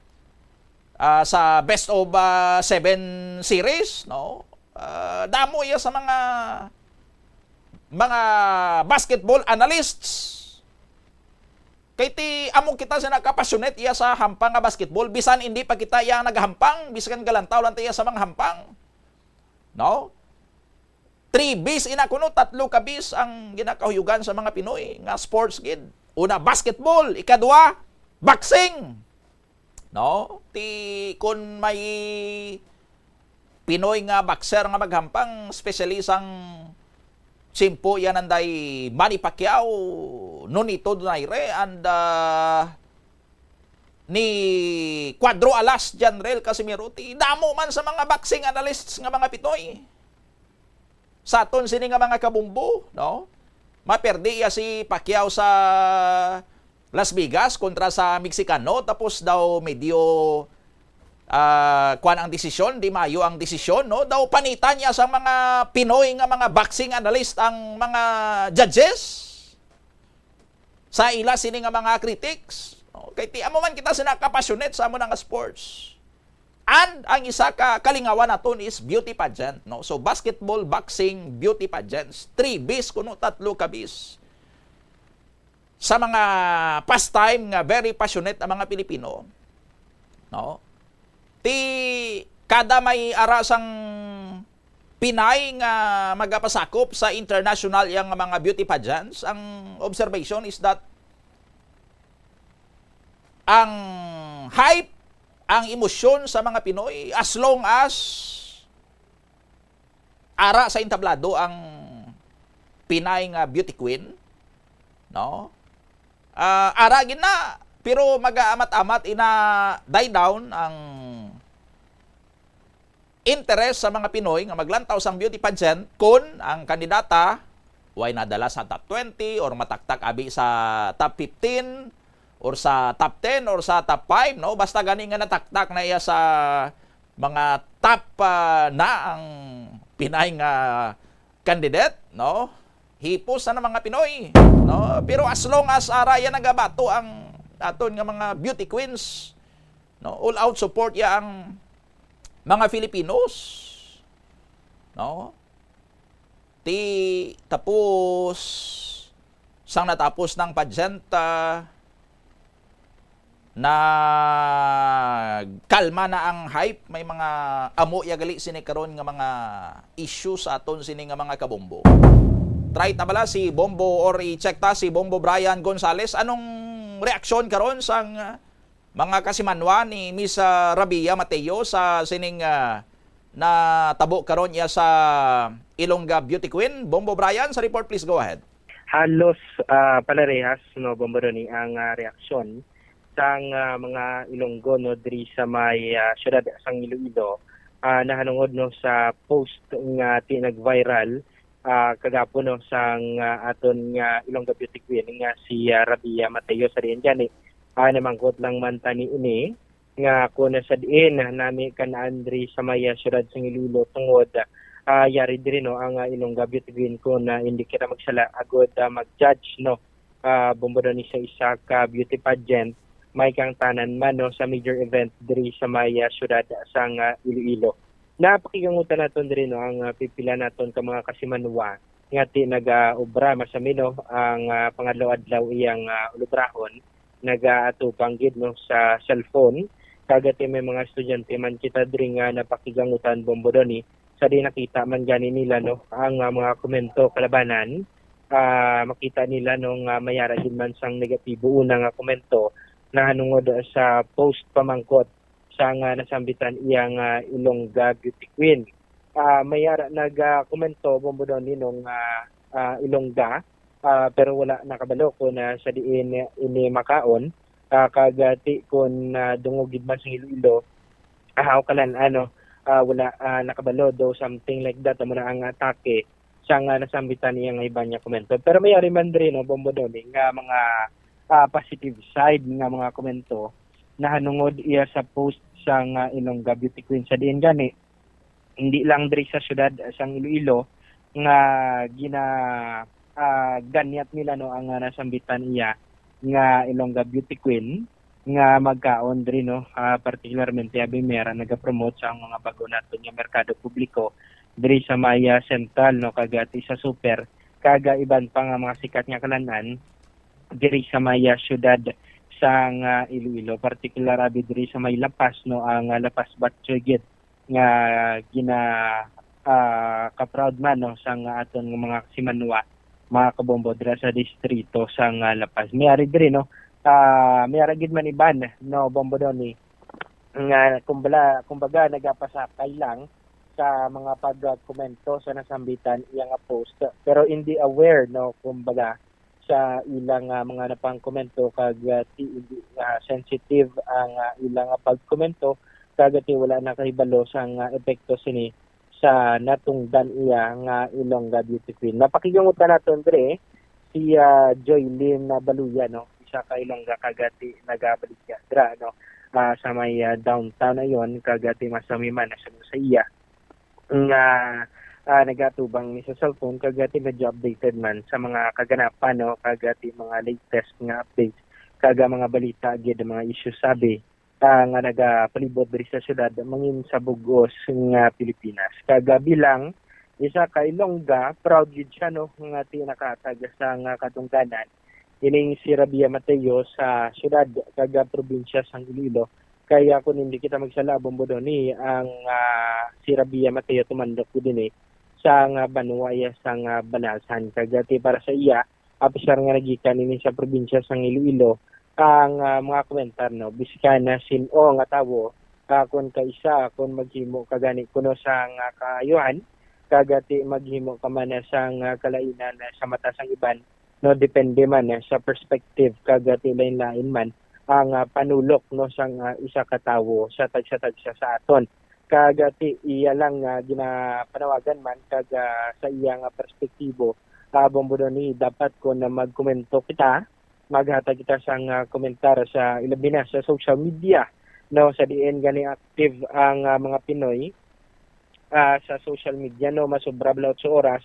Ah, sa best of, ah, seven series, no? Ah, damo iya sa mga, mga basketball analysts. Kay ti amo kita sa nagka-passionate iya sa hampang nga basketball, bisan hindi pa kita iya nagahampang, bisan galantaw lang ta iya sa mga hampang. No? Three Bs ina kuno, tatlo ka Bs ang ginakahuyugan sa mga Pinoy nga sports gid. Una, basketball. Ikadua, boxing. No? Ti kun may Pinoy nga boxer nga maghampang, especially sang tiyempo yan anday Manny Pacquiao, Nonito Donaire, and, ah, ni Cuadro Alas, Janrel Casimiro, ti damo man sa mga boxing analysts nga mga Pinoy. Sa aton sini nga mga kabumbo, no? Maperdi iya si Pacquiao sa Las Vegas kontra sa Mexicano, tapos daw medyo, ah, kwan ang desisyon, di maayo ang desisyon, no? Daw panitan niya sa mga Pinoy nga mga boxing analyst ang mga judges sa ila sini nga mga critics, no? Kay ti amo man kita sina ka-passionate sa amo na nga sports. And ang isa ka kalingawan naton is beauty pageant, no? So, basketball, boxing, beauty pageants, three Bs kuno, tatlo ka Bs sa mga pastime nga very passionate ang mga Pilipino, no? Ti kada may ara sang Pinay nga magapasakop sa international yang mga beauty pageants, ang observation is that ang hype, ang emosyon sa mga Pinoy, as long as ara sa entablado ang Pinay nga beauty queen, no? Ah, ara gid na, pero magaamat-amat ina die down ang interes sa mga Pinoy nga maglantaw sang beauty pageant kon ang kandidata way nadala sa top twenty or mataktak abi sa top fifteen or sa top ten or sa top five, no? Basta gani nga nataktak na iya sa mga top, ah, na ang Pinay nga candidate, no? Hipos na ang mga Pinoy, no? Pero as long as ara yan nagabato ang aton nga mga beauty queens, no? All out support ya ang mga Filipinos, no? Ti tapos sang natapos ng pageant, ah, na kalma na ang hype, may mga amo ya gali sini karon nga mga issues sa aton sini nga mga kabombo. Try ta bala si Bombo or i-check ta si Bombo Brian Gonzales. Anong reaksyon karon sang, ah, mga kasimanwa ni Miss, ah, Rabia Mateo sa sining, ah, natabo karon iya sa Ilongga Beauty Queen? Bombo Brian, sa report, please go ahead. Halos, ah, palarehas, no, Bombo Donny, ang, ah, reaksyon sang, ah, mga Ilonggo, no, diri sa may, ah, siyudad sang Iloilo, ah, nahanungod, no, sa post nga ti-, nag-viral, ah, kagapon, no, sang, ah, aton nga Ilongga Beauty Queen nga si, ah, Rabia Mateo. Sa diin gani, ah, namangkot lang man ta niini nga kung sa diin nami kan-an diri sa may, ah, siyudad sang Iloilo tungod, ah, yari diri, no, ang, ah, Ilongga Beauty Queen, kung, ah, hindi kita magsala agud, ah, mag-judge, no, ah, Bombo Donny, sa isa ka beauty pageant, may kangtanan man, no, sa major event diri sa may, ah, siyudad sang, ah, Iloilo. Napakigangutan naton diri, no, ang, ah, pipila naton ka mga kasimanwa nga ti nagaobra masami, no, ang, ah, pangadlaw-adlaw iyang, ah, ulubrahon, nagaatupang gid, no, sa cellphone. Kag ti may mga estudyante man kita diri nga napakigangutan, Bombo Donny, sa di nakita man gani nila, no, ang, ah, mga komento kalabanan. Ah, makita nila, no, nga may ara gid man sang negatibo una nga komento nahanungod sa post pamangkot sang, ah, nasambitan iya nga Ilongga Beauty Queen. Ah, may ara nag, ah, komento, Bombo Donny, no, nga, ah, Ilongga, ah, pero wala nakabalo kung, ah, sa diin ini makaon, ah, kag, ah, ti kun, ah, dungog gid man sa Iloilo, ah, o kalan-an, no, ah, wala, ah, nakabalo daw, something like that, amo na ang atake sang, ah, nasambitan niya nga iban nga komento. Pero may ari man diri, no, Bombo Donny, nga mga, ah, positive side nga mga komento nahanungod iya sa post sang, ah, Ilongga Beauty Queen. Sa diin gani, hindi lang diri sa siyudad sang Iloilo nga gina, ah, ganyat nila, no, ang, ah, nasambitan iya nga Ilongga Beauty Queen nga magkaon diri, no, ah, particularmente abi may ara nagapromote sa mga bag-o naton nga merkado publiko diri sa may, ah, sentral, no, kag ti sa super, kag, ah, iban pa nga mga sikat nga kalan-an diri sa may, ah, siyudad sang, ah, Iloilo, partikular abi diri sa may La Paz, no, ang, ah, La Paz Batchoy gid nga gina, ah, ka-proud man, no, sang aton nga mga simanwa, mga kabombo, dira sa distrito sang, ah, La Paz. May ari diri, no, ah, may ara gid man iban, no, Bombo Donny, nga kumbala, kumbaga nagapasakay lang sa mga pagkomento sa nasambitan iya nga post, pero hindi aware, no, kumbaga, sa ilang, ah, mga napangkomento kag, ah, ti-, hindi, ah, sensitive ang, ah, ilang, ah, pagkomento kag ti wala nakahibalo sang, ah, epekto sini sa natungdan iya nga Ilongga Beauty Queen. Mapakigangutan naton diri si, ah, Joylene Baluya, no, isa ka Ilongga kag ti nagabaligya dira, no, ah, sa may, ah, downtown ayon kag ti masami man sa, sa iya nga, ah, nagatubang ni sa cellphone kag ti medyo updated man sa mga kaganapan, no, kag ti mga latest nga updates kag mga balita gid, mga issues sabi, ah, nga nagapalibot diri sa syudad mangin sa bug-os nga Pilipinas. Kag, ah, bilang isa ka Ilongga, proud gid siya, no, nga ti nakahatag sa nga katungdanan ining si Rabia Mateo sa syudad kag probinsya sang Iloilo. Kaya kung hindi kita magsala, Bombo Donny, ang, ah, si Rabia Mateo tumandok ko din eh sa nga banwa iya sa nga Banasan. Kag ti para sa iya, apisar nga nagikan ini sa probinsya sang Iloilo, ang, ah, mga komentar, no, biskan na sin-o nga tawo, ah, kun kaisa, kun maghimo ka gani kuno sa nga kaayuhan, kag ti maghimo ka man sa nga kalainan sa mata sang iban, no, depende man, eh, sa perspective kag, ah, ti lain-lain man ang, ah, panulok, no, sang, ah, isa ka tawo sa tagsa-tagsa sa aton. Kag, ah, ti iya lang nga ginapanawagan man kag, ah, sa iya nga perspektibo, ah, Bombo Donny, dapat kon magkomento kita, maghatag kita sang, ah, komentar sa ilabi na sa social media, no, sa diin gani active ang, ah, mga Pinoy, ah, sa social media, no, masobra bala otso oras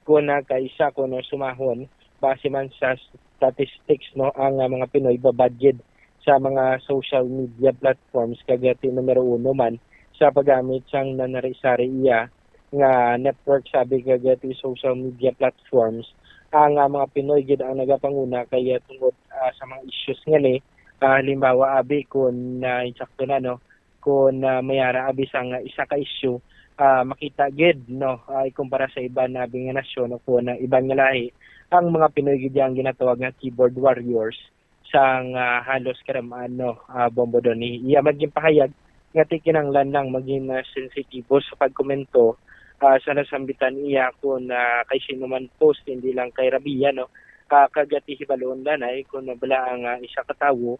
kon, ah, kaisa kon, ah, sumahon base man sa statistics, no, ang, ah, mga Pinoy babad gid sa mga social media platforms kag ti numero uno man sa paggamit sang nanari-sari iya nga network sabi kag ti social media platforms. Ang, ah, mga Pinoy gid ang nagapanguna kay, ah, tungod, ah, sa mga issues ngani Ah, halimbawa, abi, kung, ah, insakto na, no, kung, ah, may ara, abi, sang, ah, isa ka issue, ah, makita gid, no, ah, ikumpara sa iban, abi, nga nasyon o kung, ah, iban nga lahi, ang mga Pinoy gid ang ginatawag nga keyboard warriors sang, ah, halos karam-an, no, ah, Bombo Donny. Iya man ginpahayag nga ti kinahanglan lang maging, ah, sensitibo sa pagkomento, ah, sa nasambitan iya kung, ah, kay sino man post, hindi lang kay Rabia, no, ah, kag ti hibaluon lang ay kung bala ang, ah, isa ka tawo,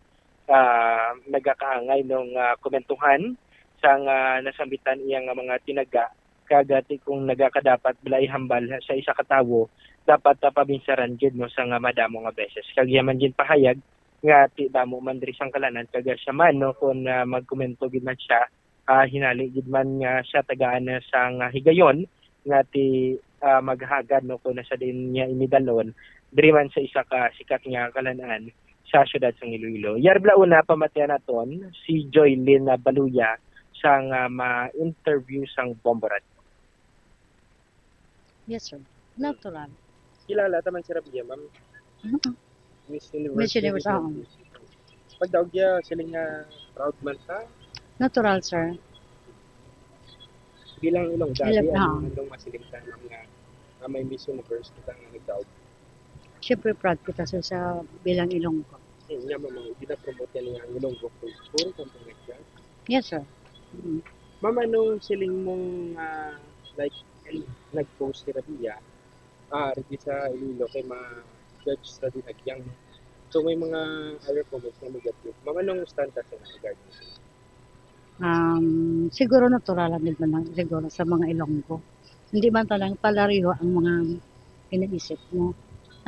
ah, nagakaangay nung, ah, komentuhan sang, ah, nasambitan iya nga mga tinaga, kag ti kung nagakadapat bala ihambal sa isa ka tawo, dapat, ah, pabinsaran gid, no, sa nga madamo nga beses. Kag iya man gid pahayag nga ti damo man diri sang kalanan, kag, ah, siya man, no, kung, ah, magkomento gid man siya, ah, hinali gid man nga siya tagaan na sang higayon nga ti, ah, maghagad, no, kung nasa din niya inidalon diri man sa isa ka sikat nga kalanan sa siyudad sang Iloilo. Yari bala una, pamatian naton si Joylyn Baluya sang, ah, ma-interview sang Bombo Radio. Yes, sir. Natural. Kilala ta man si Rabia, ma'am. Mhm. Miss Universe. Miss Universe, oo. Pagdaog niya, siling nga proud man ta. Natural, sir. Bilang Ilongga, Ilong-, di ah. Ano, anong masiling ta, ma'am, nga, nga may Miss Universe kita nga nagdaog? Siyempre, proud kita, sir, sa bilang Ilonggo. Hmm, nga, ma'am, gina-promote yan nga ang Ilonggo culture, something like that. Yes, sir. Mm. Ma'am, anong siling mong, ah, like, nag-post si Rabia, ah, rigi sa Iloilo kay ma-judge sa dinagyang, no? So, may mga other comments na negative. Ma'am, anong stand ka sa regarding sa Um, siguro natural lang din man lang siguro sa mga Ilonggo. Hindi man talagang palariho ang mga iniisip mo.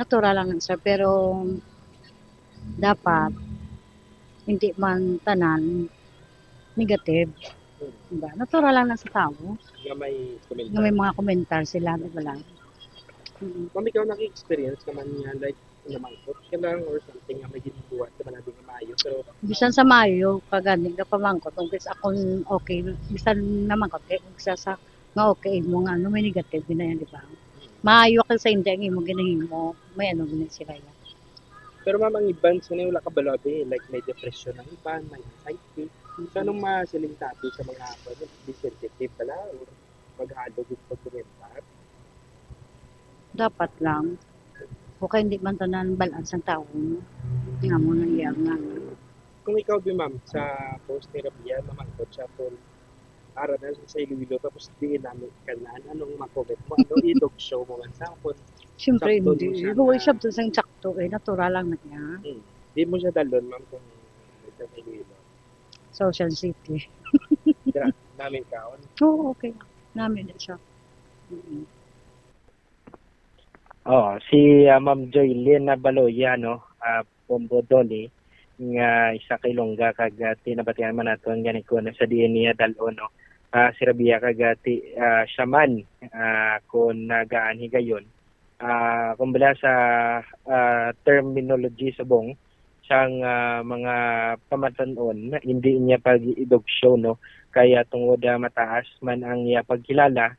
Natural lang, sir, pero dapat hindi man tanan negative. Diba? Natural lang na sa tao. Nga may komentar. Nga may mga komentar sila, di ba lang? Mm. Ma'am, ikaw naki-experience naman nga, like, namangkot ka lang or something nga may ginbuhat ka man nga maayo, pero Bisan sa maayo, kagani, nga pamangkot, kung bis akong okay, bisan namangkot, kay kung sa, sa, nga okay mo nga, ano, may negative na yan, di ba? Maayo ka sa hindi ang imo ginahimo, may ano gina sila yan. Pero ma'am, ang iban sa wala kabalo, abi, like, may depression ang iban, may anxiety. So, anong masiling ta abi sa mga, ano, di sensitive pala or maghalo gid pagkomentar? Dapat lang. O kaya hindi man tanan balaan sang tao, no? Nga mo nang iya nga. Kung ikaw, bi, ma'am, sa post ni Rabia, namangkot siya kung ara na sa Iloilo, tapos di namin kanaan, anong ma-comment mo? Ano, i-dog show mo man sa kung Siyempre, Sakto hindi. mo siya Ikaw, na- isab to sang sakto, eh. Natural lang na niya. Hmm. Di mo siya dalon, ma'am, kung sa Iloilo. Social city. Dira, namin kaon. Oo, okay. Namin na siya. Mm. Oh, si, ah, Ma'am Joylyn na Baloya, no, ah, Bombo Donny, nga isa ka Ilongga, kag, ah, tinabatian man naton gani ko na sa diin niya dal-on, no. Ah, si Rabia kag, ah, ti, ah, siya man, ah, kung nagaan higayon, ah, kung bala sa, ah, terminology subong sang, ah, mga pamatan-on, hindi niya pag-idog show, no, kaya tungod, ah, mataas man ang iya pagkilala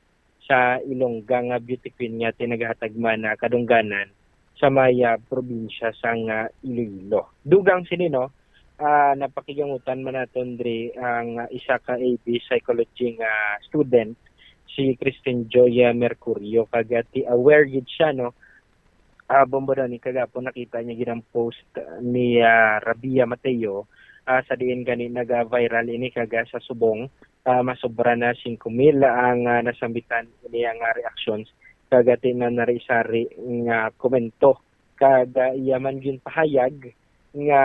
sa Ilongga nga beauty queen nga tinagahatag man, ah, kadungganan sa may, ah, probinsya sang, ah, Iloilo. Dugang sini, no, ah, napakigangutan man naton diri ang, ah, isa ka A B psychology nga student, si Kristen Joy, ah, Mercurio, kag, ah, ti aware gid siya, no, ah, Bombo Donny, kagapon nakita niya gid ang post, ah, ni, ah, Rabia Mateo, ah, sa diin gani naga-viral ini, kag, ah, sa subong, ah, masobra na singko mil ang, ah, nasambitan niya nga reactions, kag, ah, ti na nari-sari nga komento, kag, ah, iya man ginpahayag nga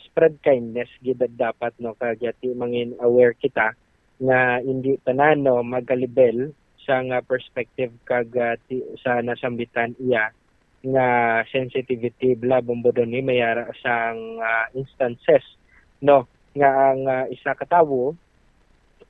spread kindness gid dapat, no, kag, ah, ti mangin aware kita nga hindi tanan, no, magalibel sa nga perspective kag, ah, ti, sa nasambitan iya nga sensitivity bala, Bombo Donny, may ara sang, ah, instances, no, nga ang, ah, isa ka tawo,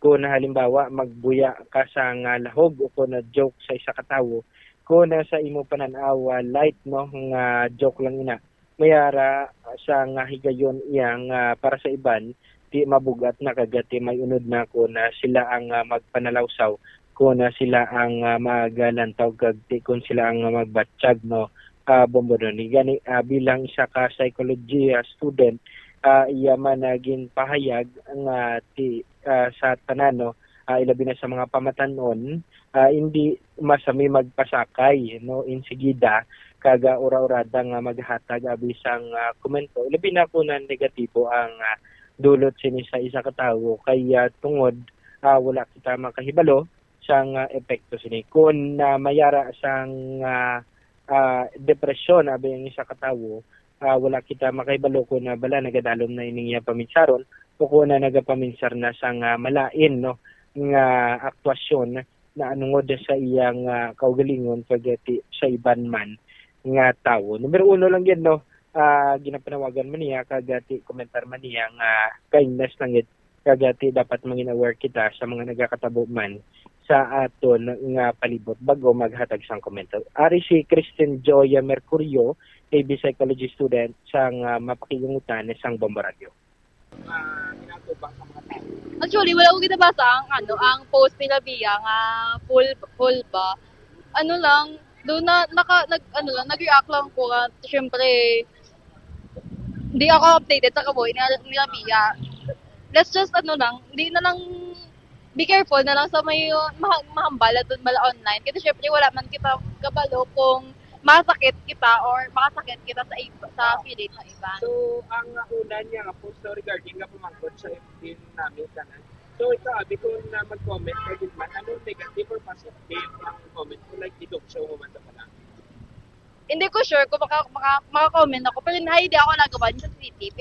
kung halimbawa magbuya ka sa nga lahog o kung na joke sa isa ka tawo, kung na sa imo panan-aw, ah, light, no, nga joke lang ina, may ara sa nga higayon iya nga para sa iban, ti mabugat na kag ti may unod na kung na sila ang, ah, magpanalawsaw, kung na sila ang, ah, maglantaw kag ti kung sila ang, ah, magbatyag, no, ah, Bombo Donny. Gani, ah, bilang isa ka psychology, ah, student, ah, iya man na ginpahayag nga ti, ah, sa tanan, no, ah, ilabi na sa mga pamatan-on, ah, hindi masami magpasakay, no, insigida kag, ah, ura-urada nga maghatag abi sang, ah, komento, ilabi na kon negatibo ang, ah, dulot sini sa isa ka tawo kay, ah, tungod, ah, wala kita makahibalo sang, ah, epekto sini. Kon, ah, mayara sang, ah, ah, depresyon abi ang isa ka tawo, ah, wala kita makahibalo kon, ah, bala nagadalom na ining iya paminsaron o kon, ah, nagapaminsar na sang, ah, malain, no, nga aktwasyon naanungod sa iyang, ah, kaugalingon kag ti sa iban man nga tawo. Number uno lang gid, no, ah, ginapanawagan man niya kag, ah, ti komentar man niya nga kindness lang gid kag, ah, ti dapat mangin aware kita sa mga nagakatabo man sa aton nga palibot bag-o maghatag sang komento. Ari si Kristen Joya Mercurio, A B psychology student sang, ah, mapakigungutan sang Bombo Radio. Ah, ginatubang sa mga tao. Actually, wala ko ginabasa ang, ano, ang post ni Rabia nga full, full ba. Ano lang, doon na, naka, nag, ano lang, nag-react lang ko nga, syempre, di ako updated sa kabuhi ni, ni Rabia. Let's just, ano lang, di na lang, be careful na lang sa may, uh, maha-, mahambal at doon bala online. Kasi syempre, wala man kita kabalo kung masakit kita or makasakit kita sa iba, sa feeling ng iba. So, ang una niya nga post daw regarding nga pamangkot sa F B namin tanan. So, ikaw, abi, kung na mag-comment ka gid man, ano negative or positive ang comment mo? Like, idukso mo man sa pala. Hindi ko sure kung maka, maka, maka-comment ako, pero hindi, ako nagawa sa C C T V.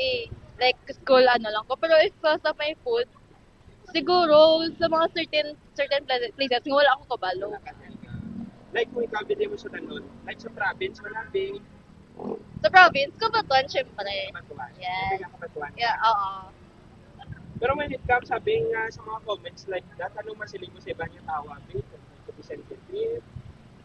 Like, school, ano lang ko. Pero if uh, sa may food, siguro sa mga certain certain pla- places nga wala ako kabalo. Like, kung ikaw, pwede mo sa tanon, like, sa province, wala, be. Sa province, Cotabato, syempre. Cotabato. Yes. Cotabato. Yeah, oo. Pero when it comes, sabi nga sa mga comments like that, anong masiling mo sa iba nga tao, abi? Kung be sensitive?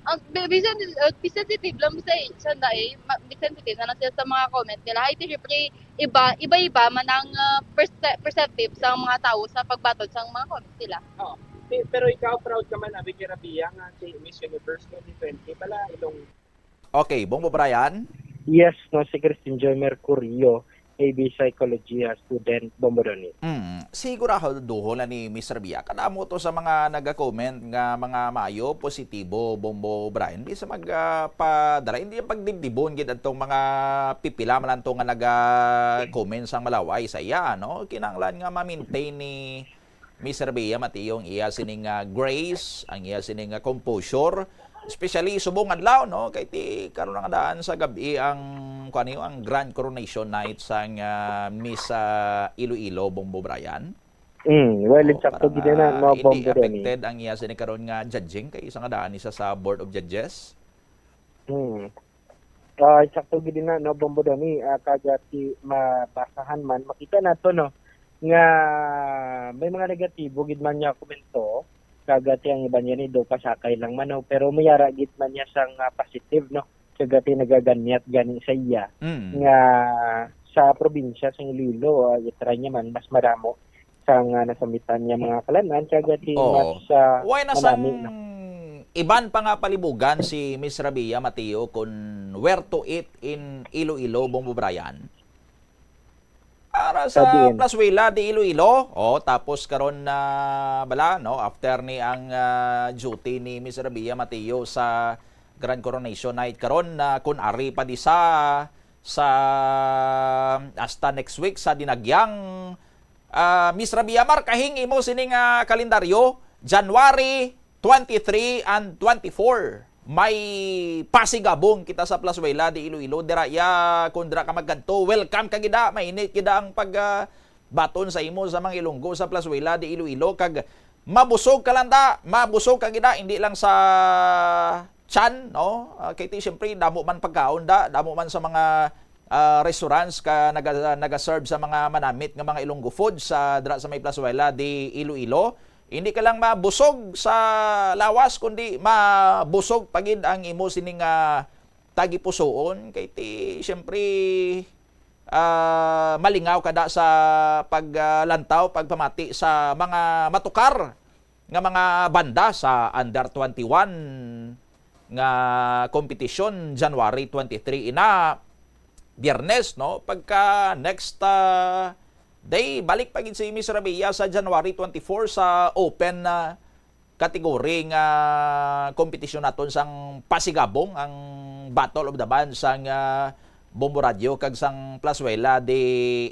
Ang be, be, sensi- uh, be sensitive lang sa, sa dai, ma- be sensitive na lang sila sa mga comment nila. Ay, syempre, iba, iba-iba man ang, uh, perse- perceptive sa mga tao sa pagbatod sa mga comments nila. Oo. Pe- Pero ikaw, proud ka man, abi, kay Rabia, nga si Miss Universe twenty twenty pala, ilong Okay, Bongbong Brian? Yes, no, si Christine Joy Mercurio, A B Psychology, ah, student, Bombo Donny. Mm, siguraduhon na ni Miss Rabia. Kadamo to sa mga naga-comment nga mga maayo, positibo, Bombo Brian. Bisan mag, ah, padala, hindi ang pagdibdibon gid adtong mga pipila man lang to nga naga-comment sang malaway sa iya, no? Kinahanglan nga ma-maintain ni Miss Rabia Mateo ang iya sining, ah, grace, ang iya sining, ah, composure, especially subong adlaw, no? Kay ti karon nga daan sa gab-i ang, kuwan niyo, ang Grand Coronation Night sang, ah, Miss, ah, Iloilo, Bombo Brian. Mm, well, oh, insakto gid na, ah, no, hindi Bombo Donny. Affected ang iya sini karon nga judging kay isa nga daan isa sa Board of Judges. Mm. Ah, insakto gid na, no, Bombo Donny, ah, kag ti mabasahan man, makita nato, no, nga may mga negatibo gid man nga komento, kag ti ang iban niya ni do pasakay lang man, no, pero mayara gid man niya sang, ah, positive, no, kag ti nagaganyat gani sa iya Mm. nga sa probinsya sa Iloilo, ah, i-try niya man mas madamo sang, ah, nasambitan niya mga kalan-an, kag ti Oo. Mas, ah, Why na sang manami, no? Iban pa nga palibugan si Miss Rabia Mateo kung where to eat in Iloilo, Bombo Brian? Para sa Sabihin. Plazuela de Iloilo. Oh, tapos karon na bala, no, after ni ang, ah, duty ni Miss Rabia Mateo sa Grand Coronation Night karon, na kun ari pa di sa, sa hasta next week sa Dinagyang, ah, Miss Rabia, markahing imo sining, ah, kalendaryo, January twenty-three and twenty-four. May pasigabong kita sa Plazuela de Iloilo. Dira ya, kung dira ka magkadto, welcome ka gida. Mainit gida ang pag, ah, baton sa imo sa mga Ilonggo sa Plazuela de Iloilo. Kag mabusog ka lang da, mabusog ka gida, hindi lang sa tiyan, no? Ah, kay ti, siyempre, damo man pagkaon da, damo man sa mga, ah, restaurants ka naga-, nagaserve sa mga manamit nga mga Ilonggo food sa dira sa may Plazuela de Iloilo. Hindi ka lang mabusog sa lawas, kundi mabusog pa gid ang imo sining, ah, tagipusoon. Kay ti, siyempre, ah, malingaw ka da sa pag, ah, lantaw, pagpamati sa mga matukar nga mga banda sa under twenty-one nga kompetisyon, January twenty-three ina. Biyernes, no? Pagka next, ah, day, balik pa gid si Miss Rabia sa January twenty-four sa open, ah, category nga kompetisyon naton sang Pasigabong, ang Battle of the Band sang, ah, Bombo Radio kag sang Plazuela de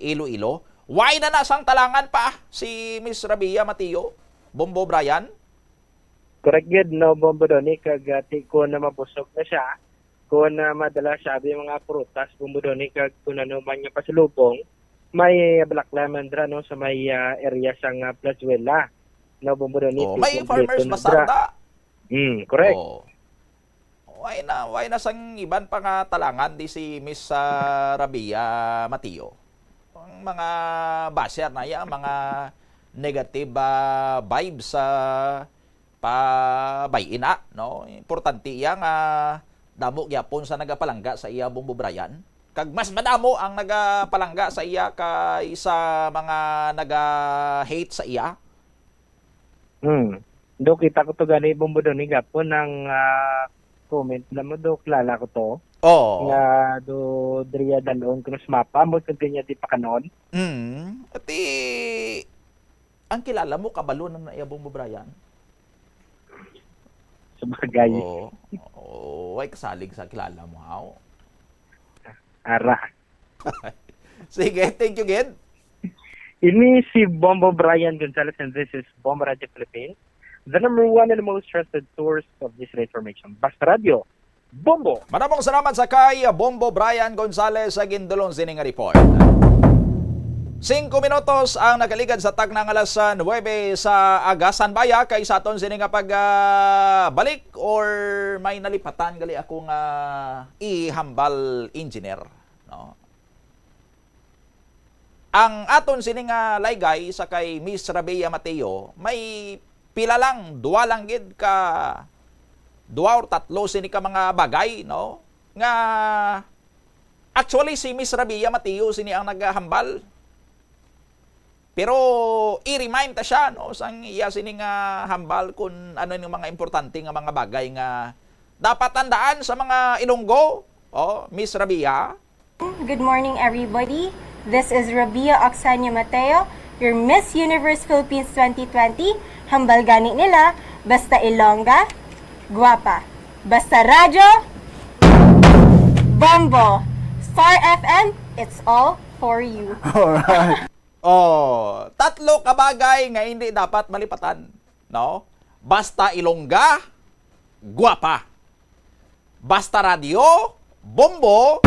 Iloilo. Wala na sang talangan pa si Miss Rabia Mateo, Bombo Brian? Correct gid, no, Bombo Donny, kag, ah, ti-, kung na mabusog na siya, kung na madala siya abi mga prutas, Bombo Donny, kag kung ano man nga pasalubong, may black lemon dra, no, sa may, ah, area sang, ah, Plazuela, no, Bombo Donny, Oh, ti-, may kompleto farmers na bazar dra. Da. Mm, correct. Oh. Wala na, wala na sang iban pa nga talangan di si Miss, ah, Rabia Mateo. Ang mga basher na iya, mga negative, ah, vibes sa pabay-i na, no? Importante iya nga damo gyapon sa nagapalangga sa iya, Bombo Brian. Kag mas madamo ang nagapalangga sa iya kaysa mga naga-hate sa iya. Hmm. Do, kita ko to gani, Bombo Donny, gapon ang, ah, comment na mo, do, kilala ko to. Oo. Nga do, diriya dalon kuno sa mapa, mo kag kanya di pa kanon. Mm. Ati, ang kilala mo, kabalo na na iya, Bombo Brian. Sabagay. Oo. Oo, ay kasalig sa kilala mo, haw. Ara. Sige, thank you, Gid. Ini si Bombo Brian Gonzalez, and this is Bombo Radio Philippines, the number one and the most trusted source of digital information. Basta Radio, Bombo! Maramong salamat sa kay Bombo Brian Gonzalez sa gindulong sini nga report. Singko minutos ang nakaligad sa takna nga alas nuwebe sa aga. Standby kay sa aton sini nga pag, ah, balik or may nalipatan gali ako nga ihambal, engineer, no? Ang aton sini nga laygay sa kay Miss Rabia Mateo, may pila lang, duha lang gid ka, duha or tatlo sini ka mga bagay, no? Nga, actually, si Miss Rabia Mateo sini ang naghambal. Pero i-remind ta siya, no, sang iya sini nga hambal kung ano yung mga importante nga mga bagay nga dapat tandaan sa mga Ilonggo. Oh, Miss Rabia. Good morning, everybody. This is Rabia Oxania Mateo, your Miss Universe Philippines twenty twenty. Hambal gani nila, basta Ilongga, guwapa. Basta radyo, bombo. Star F M, it's all for you. Alright. Oh, tatlo ka bagay nga hindi dapat malipatan, no? Basta Ilongga, guwapa. Basta Radyo, Bombo,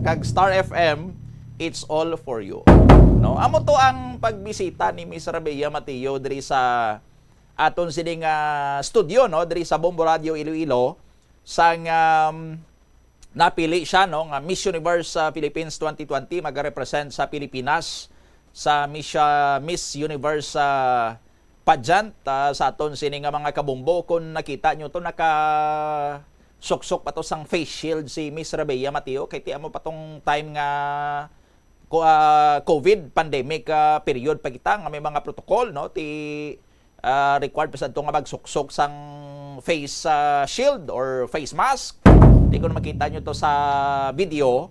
kag Star F M, it's all for you. No? Amo to ang pagbisita ni Miss Rabia Mateo diri sa aton sining, ah, studio, no, diri sa Bombo Radio Iloilo, sang, um, napili siya, no, nga Miss Universe, ah, Philippines twenty twenty, magarepresent sa Pilipinas sa Miss, ah, Miss Universe, ah, pageant, ah, sa aton sini nga mga kabombo. Kung nakita nyo to, naka suksok pa to sang face shield si Miss Rabia Mateo, kay ti amo pa tong time nga ko-, ah, COVID pandemic, ah, period pa kita nga may mga protocol, no? Ti, ah, required pa sad to nga magsuksok sang face, ah, shield or face mask. Di ko na makita nyo to sa video,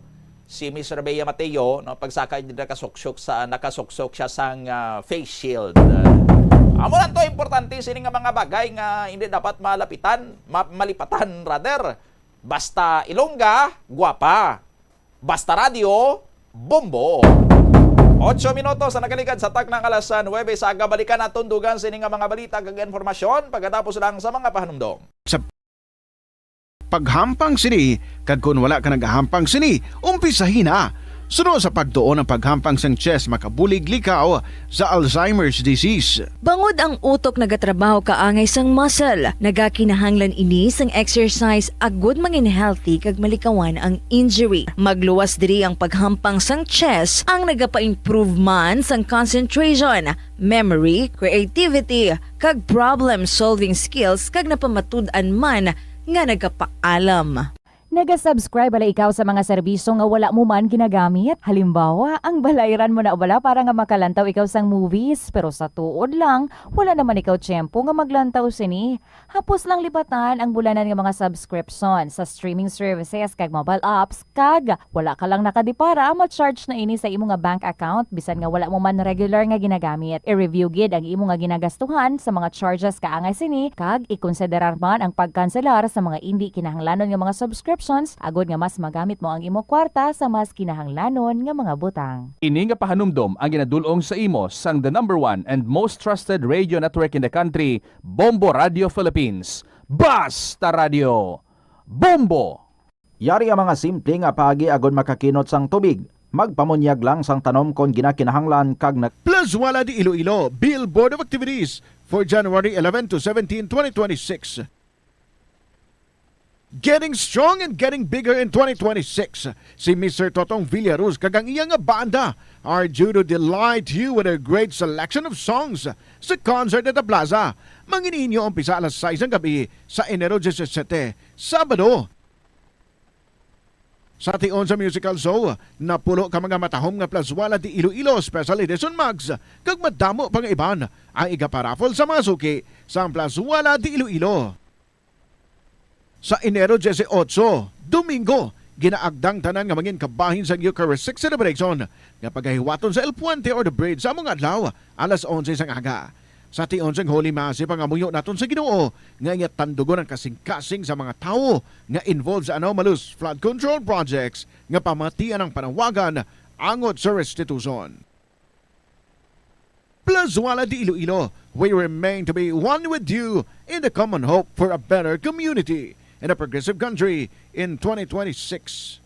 si Miss Rabia Mateo, no, pagsakay dira nakasuksok sa, nakasuksok siya sang, ah, face shield. Amo lang to, importante sini nga mga bagay nga hindi dapat malapitan, ma-, malipatan rather. Basta Ilongga, guwapa. Basta Radyo, bombo. Otso minutos ang nakaligad sa taknang alas nuwebe sa aga. Balikan naton dugang sini nga mga balita kag impormasyon pagkatapos lang sa mga pahanumdom. Sa paghampang sini, kag kon wala ka nagahampang sini, umpisahi na. Suno sa pagtuon ang paghampang sang chess makabulig likaw sa Alzheimer's disease. Bangod ang utok nagatrabaho kaangay sang muscle, nagakinahanglan ini sang exercise agud mangin healthy kag malikawan ang injury. Magluwas diri ang paghampang sang chess, ang nagapa-improve man sang concentration, memory, creativity, kag problem-solving skills, kag napamatud-an man nga nagapaalam. Naga-subscribe bala ikaw sa mga serbisyo nga wala mo man ginagamit? Halimbawa, ang balayran mo na bala para nga makalantaw ikaw sang movies, pero sa tuod lang, wala naman ikaw tiyempo nga maglantaw sini. Hapos lang lipatan ang bulanan nga mga subscription sa streaming services kag mobile apps, kag wala ka lang nakadipara, ma-charge na ini sa imo nga bank account bisan nga wala mo man regular nga ginagamit. I-review gid ang imo nga ginagastuhan sa mga charges kaangay sini, kag ikonsiderar man ang pagkanselar sa mga indi kinahanglanon nga mga subscriptions agod nga mas magamit mo ang imo kwarta sa mas kinahanglanon nga mga butang. Ini nga pahanumdom ang ginadul-ong sa imo sang the number one and most trusted radio network in the country, Bombo Radio Philippines. Basta Radio, Bombo! Yari ang mga simple nga paagi agod makakinot sang tubig. Magpamunyag lang sang tanom kon ginakinahanglan kag nag- Plazuela de Iloilo, Bill Board of Activities for January eleven to seventeen, twenty twenty-six. Getting strong and getting bigger in twenty twenty-six. Si Mister Totong Villaruz kag ang iya nga banda are due to delight you with a great selection of songs sa concert at the plaza. Mangin-inyo umpisa alas sais ng gabi sa Enero disisiete, Sabado. Sa tion sa musical show, napulo ka mga matahom nga Plazuela de Iloilo Special Edition Mugs kag madamo pa nga iban ang igaparaffle sa mga suki sang Plazuela de Iloilo. Sa Enero dieciocho, Domingo, ginaagdang tanan nga mangin kabahin sang Eucharistic celebration nga pagahiwaton sa El Puente or the Bridge sa among adlaw, alas onse sang aga. Sa tion sang Holy Mass, ipangamuyo naton sa Ginoo nga iya tandugon ang kasing-kasing sa mga tawo nga involved sa anomalous flood control projects nga pamatian ang panawagan angot sa restitution. Plazuela de Iloilo, we remain to be one with you in the common hope for a better community and a progressive country in twenty twenty-six.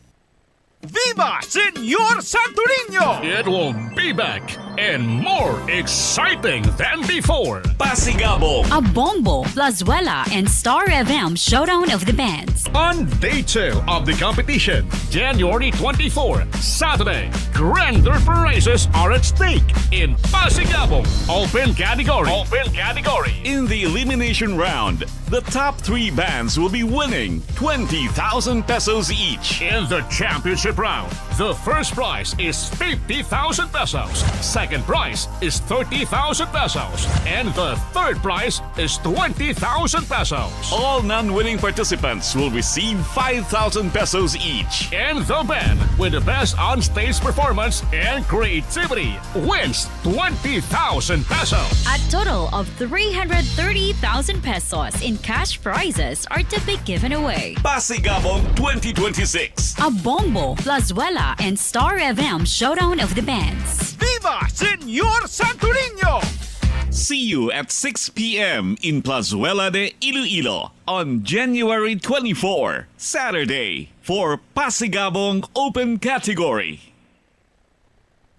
Viva Señor Santo Niño! It will be back and more exciting than before. Pasigabong, Abombo, Plazuela, and Star F M Showdown of the Bands. On day two of the competition, January twenty-four, Saturday, grander prizes are at stake in Pasigabong Open Category. Open Category. In the elimination round, the top three bands will be winning twenty thousand pesos each. In the championship round, the first prize is fifty thousand pesos, second prize is thirty thousand pesos, and the third prize is twenty thousand pesos. All non-winning participants will receive five thousand pesos each. And the band with the best on-stage performance and creativity wins twenty thousand pesos. A total of three hundred thirty thousand pesos in cash prizes are to be given away. Pasigabong twenty twenty-six. Abombo, Plazuela, and Star F M Showdown of the Bands. Viva Señor Santo Niño! See you at six p.m. in Plazuela de Iloilo on January twenty-four, Saturday, for Pasigabong Open Category.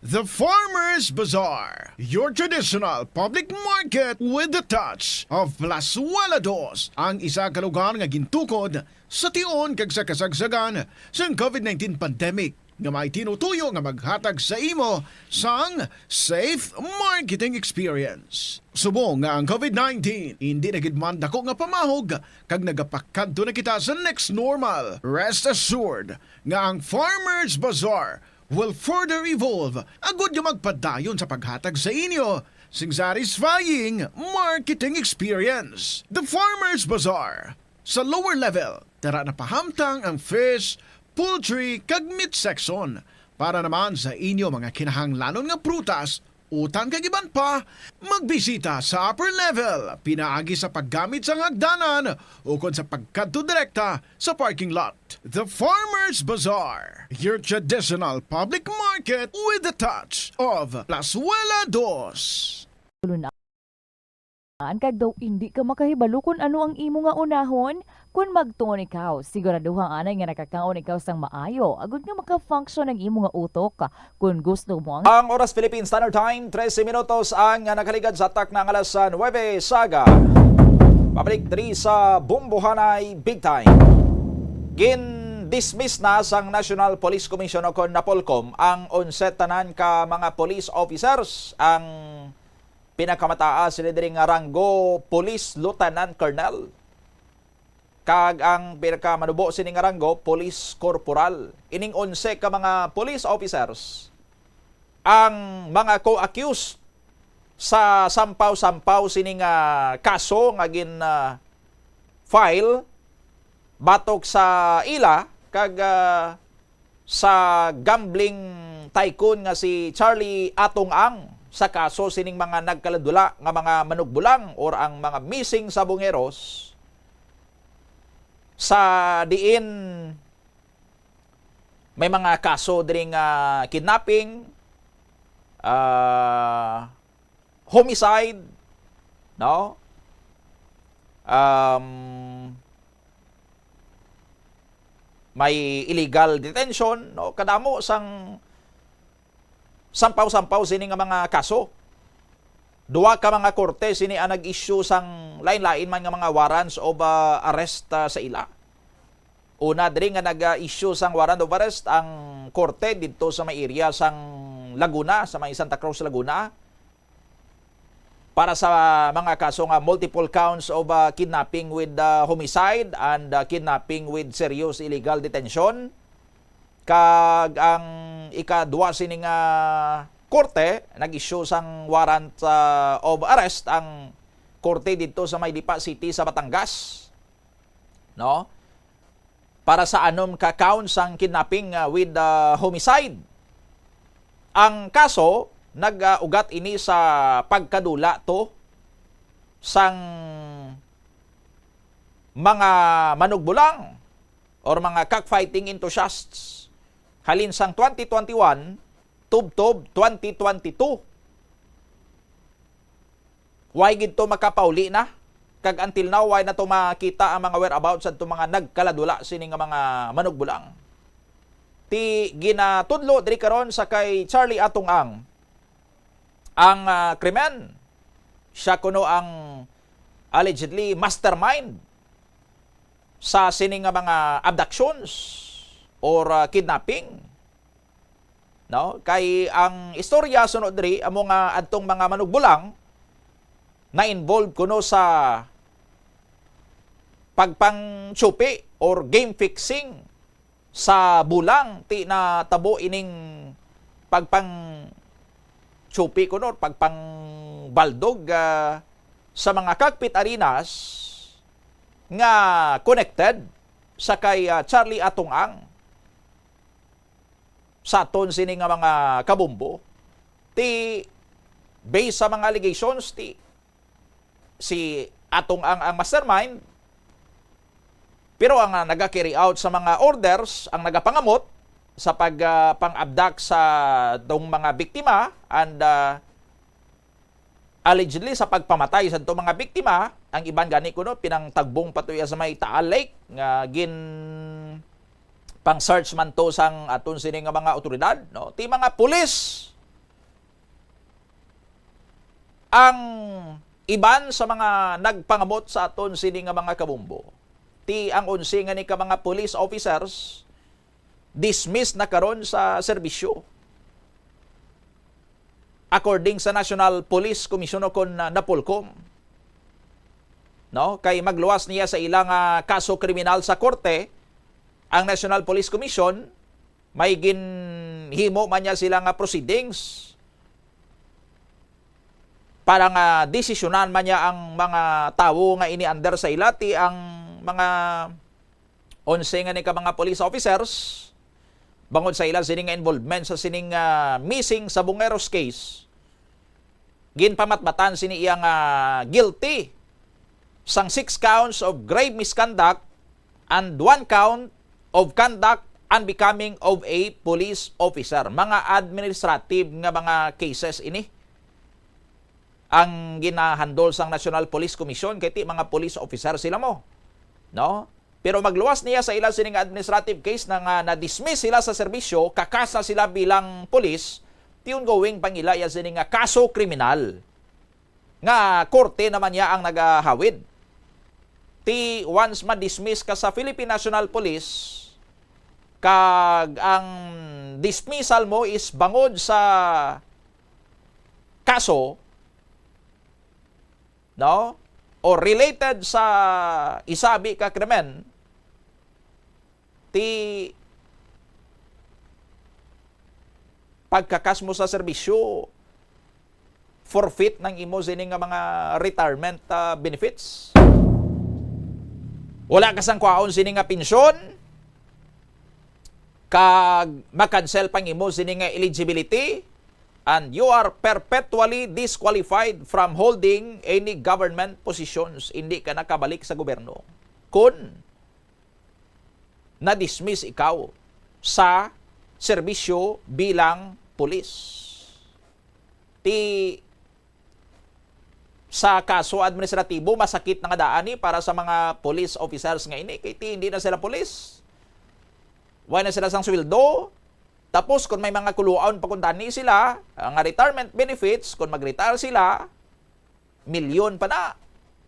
The Farmers Bazaar, your traditional public market with the touch of Plazuela Dos, ang isa ka lugar nga gintukod sa tion kag sa kasagsagan sang COVID nineteen pandemic, nga may tinutuyo nga maghatag sa imo sang safe marketing experience. Subong nga ang COVID nineteen indi na gid man dako nga pamahog kag nagapakadto na kita sa next normal, rest assured nga ang Farmers Bazaar will further evolve agud nga magpadayon sa paghatag sa inyo sing satisfying marketing experience. The Farmers Bazaar. Sa lower level, tara na pahamtang ang fish, poultry, kag meat section. Para naman sa inyo mga kinahanglanon nga prutas, utan kag iban pa, magbisita sa upper level pinaagi sa paggamit sang hagdanan ukon sa pagkadto direkta sa parking lot. The Farmers Bazaar, your traditional public market with the touch of Plazuela Dos. Tulunan, kag daw indi ka makahibalo kon ano ang imo nga unahon. Kon magtuon ikaw, siguraduha anay nga nakakaon ikaw sang maayo agud nga maka-function ang imo nga utok. Kon gusto mo ang Ang oras, Philippine Standard Time, trese minutos ang nakaligad sa takna nga alas nuebe sa aga. Pabalik diri sa Bombohanay Big Time. Gin-dismiss na sang National Police Commission o kon NAPOLCOM ang onse tanan ka mga police officers. Ang pinakamataas sila diri nga ranggo, Police Lieutenant Colonel. kag ang pinakamanubo sini nga ranggo, police corporal. Ining onse ka mga police officers ang mga co-accused sa sampaw-sampaw sini nga kaso nga gin, ah, file batok sa ila kag, ah, sa gambling tycoon nga si Charlie Atong Ang sa kaso sining mga nagkaladula nga mga manugbulang or ang mga missing sabongeros sa diin may mga kaso diri nga kidnapping, ah, homicide, no? Um, may illegal detention, no? Kadamo sang sampaw-sampaw sini nga mga kaso. Duha ka mga korte sini ang nag-issue sang lain-lain man nga mga warrants of, ah, arrest, ah, sa ila. Una diri nga nag-issue sang warrant of arrest ang korte didto sa may area sang Laguna, sa may Santa Cruz, Laguna, para sa mga kaso nga multiple counts of, ah, kidnapping with, ah, homicide and, ah, kidnapping with serious illegal detention. Kag ang ikadua sini nga korte, nag-issue sang warrant, ah, of arrest ang korte didto sa may Lipa City sa Batangas, no? Para sa anom ka count sang kidnapping, ah, with, ah, homicide. Ang kaso nag-ugat ini sa pagkadula to sang mga manugbulang or mga cockfighting enthusiasts halin sang twenty twenty-one tubtob twenty twenty-two. Way gid to makapauli na, kag until now, way na to makita ang mga whereabouts adto mga nagkaladula sini nga mga manugbulang. Ti ginatudlo diri karon sa kay Charlie Atong Ang ang, ah, krimen. Siya kuno ang allegedly mastermind sa sini nga mga abductions or, ah, kidnapping. No? Kay ang istorya sunod diri, amo nga adtong mga manugbulang na-involved kuno sa pagpangtsupi or game fixing sa bulang, ti natabo ining pagpangtsupi kuno or pagpangbaldog, ah, sa mga cockpit arenas nga connected sa kay, ah, Charlie Atong Ang. Sa aton sini nga mga kabombo, ti based sa mga allegations, ti si Atong Ang ang mastermind, pero ang, ah, naga-carry out sa mga orders, ang nagapangamot sa pag, ah, pang-abduct sa tong mga biktima and, ah, allegedly sa pagpamatay sa to mga biktima, ang iban gani kuno pinangtagbong pa to iya sa may Taal Lake nga gin pang-search man to sang aton sini nga mga otoridad, no? Ti mga pulis ang iban sa mga nagpangamot sa aton sini nga mga kabombo. Ti ang onse nga ni ka mga police officers dismissed na karon sa serbisyo. According sa National Police Commission o kon, ah, NAPOLCOM, no, kay magluwas niya sa ila nga kaso kriminal sa korte ang National Police Commission, may ginhimo man niya sila nga proceedings para nga desisyonan man niya ang mga tawo nga ini under sa ila, ti ang mga onse nga ni ka mga police officers, bangod sa ila sini nga involvement sa sining, ah, missing sa Bungeros case, ginpamatbatan sini iya nga guilty sang six counts of grave misconduct and one count of conduct unbecoming of a police officer. Mga administrative nga mga cases ini ang ginahandle sang National Police Commission, kay ti mga police officer sila mo, no? Pero magluwas niya sa ila sini nga administrative case na nga na-dismiss sila sa serbisyo, kakasa sila bilang pulis, ti ongoing pangila iya sini nga kaso kriminal nga korte naman niya ang nagahawid. Ti once ma-dismiss ka sa Philippine National Police, kag ang dismissal mo is bangod sa kaso, no? o related sa isabi ka krimen, ti pagkakas mo sa serbisyo, forfeit nang imo sini nga mga retirement, ah, benefits. Wala ka sang kwaon sini nga pensyon, kag makansel pang imo sini nga eligibility, and you are perpetually disqualified from holding any government positions. Hindi ka nakabalik sa gobyerno kun na-dismiss ikaw sa serbisyo bilang pulis. Ti sa kaso administratibo, masakit na nga daan ni para sa mga police officers nga ini, kay ti hindi na sila pulis. Wala na sila sang sweldo. Tapos, kung may mga kuluaon pa kuntani sila, ah, nga retirement benefits, kung mag-retire sila, milyon pa na.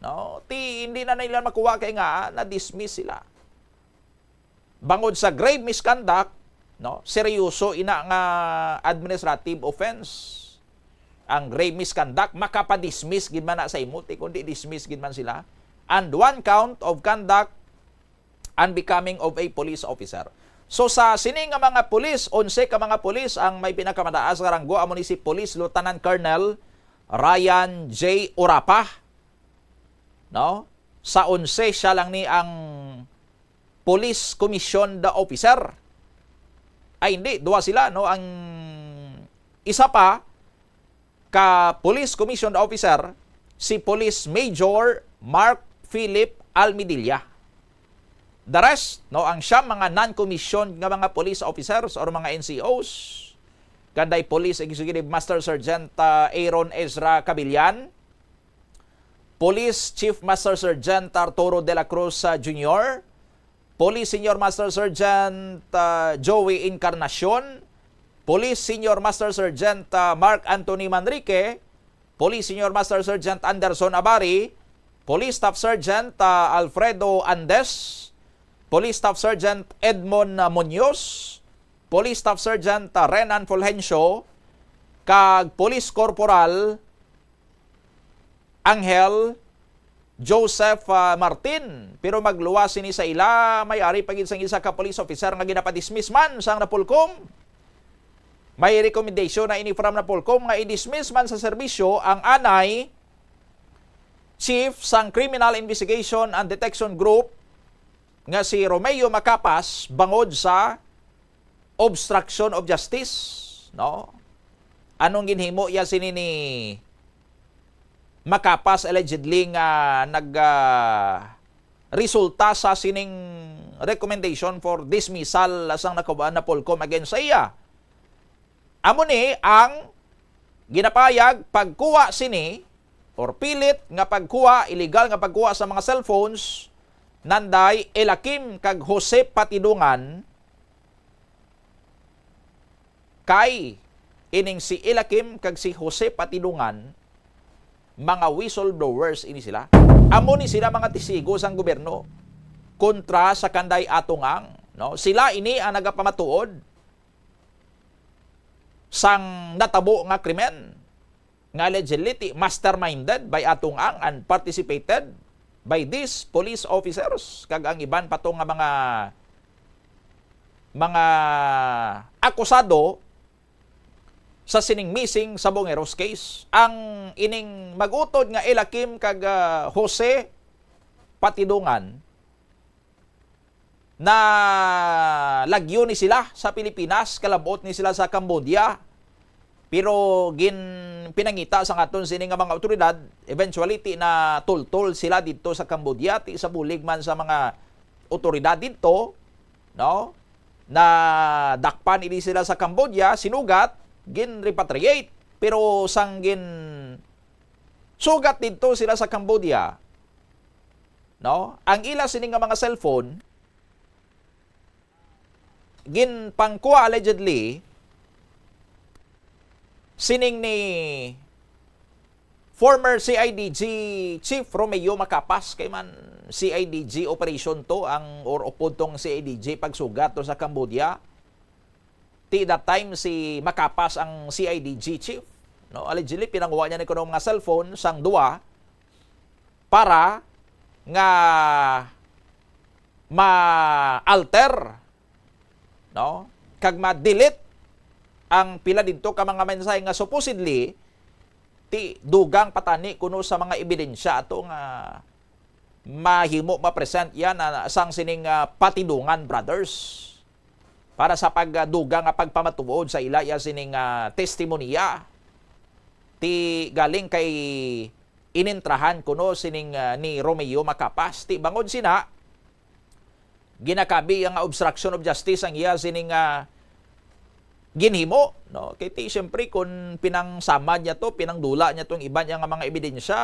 No? Ti, hindi na nila makuha kay nga, ah, na-dismiss sila. Bangod sa grave misconduct, no? Seryoso ina nga administrative offense. Ang grave misconduct, makapa-dismiss gid man na sa imo, ti kundi dismiss gid man sila. And one count of conduct unbecoming of a police officer. So, sa sini nga mga pulis, onse ka mga pulis ang may pinakamataas nga ranggo, amo ni si Police Lieutenant Colonel Ryan J Orapa, no? Sa onse, siya lang ni ang police commissioned officer. Ay, hindi, duha sila, no? Ang isa pa ka police commissioned officer, si Police Major Mark Philip Almedilla. The rest, no, ang siyam mga non-commissioned nga mga police officers or mga N C Os, kanday Police Executive Master Sergeant, ah, Aaron Ezra Cabillan, Police Chief Master Sergeant Arturo de la Cruz, ah, Junior, Police Senior Master Sergeant, ah, Joey Encarnacion, Police Senior Master Sergeant, ah, Mark Anthony Manrique, Police Senior Master Sergeant Anderson Abari, Police Staff Sergeant, ah, Alfredo Andes, Police Staff Sergeant Edmond, ah, Muñoz, Police Staff Sergeant, ah, Renan Fulgencio, kag Police Corporal Angel Joseph, ah, Martin. Pero magluwas sini sa ila, may ari pa gid sang isa ka police officer nga ginapadismiss man sang Napolcom. May recommendation na ini from Napolcom nga i-dismiss man sa serbisyo ang anay chief sang Criminal Investigation and Detection Group nga si Romeo Macapas bangod sa obstruction of justice, no? Anong ginhimo iya sini ni Macapas allegedly nga nag, ah, resulta sa sining recommendation for dismissal sang nakuhaan na Napolcom against sa iya? Amo ni ang ginapahayag, pagkuha sini or pilit nga pagkuha, illegal nga pagkuha sa mga cellphones nanday Elakim kag Jose Patidongan, kay ining si Elakim kag si Jose Patidongan, mga whistleblowers ini sila. Amo ni sila mga testigo sang gobyerno kontra sa kanday Atong Ang, no? Sila ini ang nagapamatuod sang natabo nga krimen nga allegedly masterminded by Atong Ang and participated by these police officers kag ang iban pa to nga mga, mga akusado sa sining missing sa Bongeros case. Ang ining mag-utod nga Elakim kag, ah, Jose Patidongan, na lagyo ni sila sa Pilipinas, kalabot ni sila sa Cambodia. Pero gin pinangita sa aton sini nga mga awtoridad, eventually ti na tultol sila didto sa Cambodia, ti sa bulig man sa mga awtoridad didto, no? Na dakpan ini sila sa Cambodia, sinugat, gin repatriate. Pero sang gin sugat didto sila sa Cambodia, no? Ang ila sini nga mga cellphone, ginpangkuha allegedly sining ni former C I D G Chief Romeo Macapas, kay man C I D G operation to ang, or upod tong C I D G pagsugat to sa Cambodia. Ti that time si Macapas ang C I D G chief, no? Allegedly, pinanguha niya ni kuno mga cellphone sang duwa para nga ma-alter, no, kag ma-delete ang pila didto ka mga mensahe nga supposedly ti dugang pa tani kuno sa mga ebidensya ato nga mahimo ma-present yan, ah, sang sining, ah, Patidongan Brothers para sa pagdugang nga pagpamatuod sa ila iya sining, ah, testimonya ti galing kay inintrahan kuno sining, ah, ni Romeo Macapas. Ti bangod sina, ginakabi iya nga obstruction of justice ang iya sining, ah, ginhimo, no? Kay ti, siyempre, kung pinangsamad niya to, pinangdula niya tong iban niya nga mga ebidensya,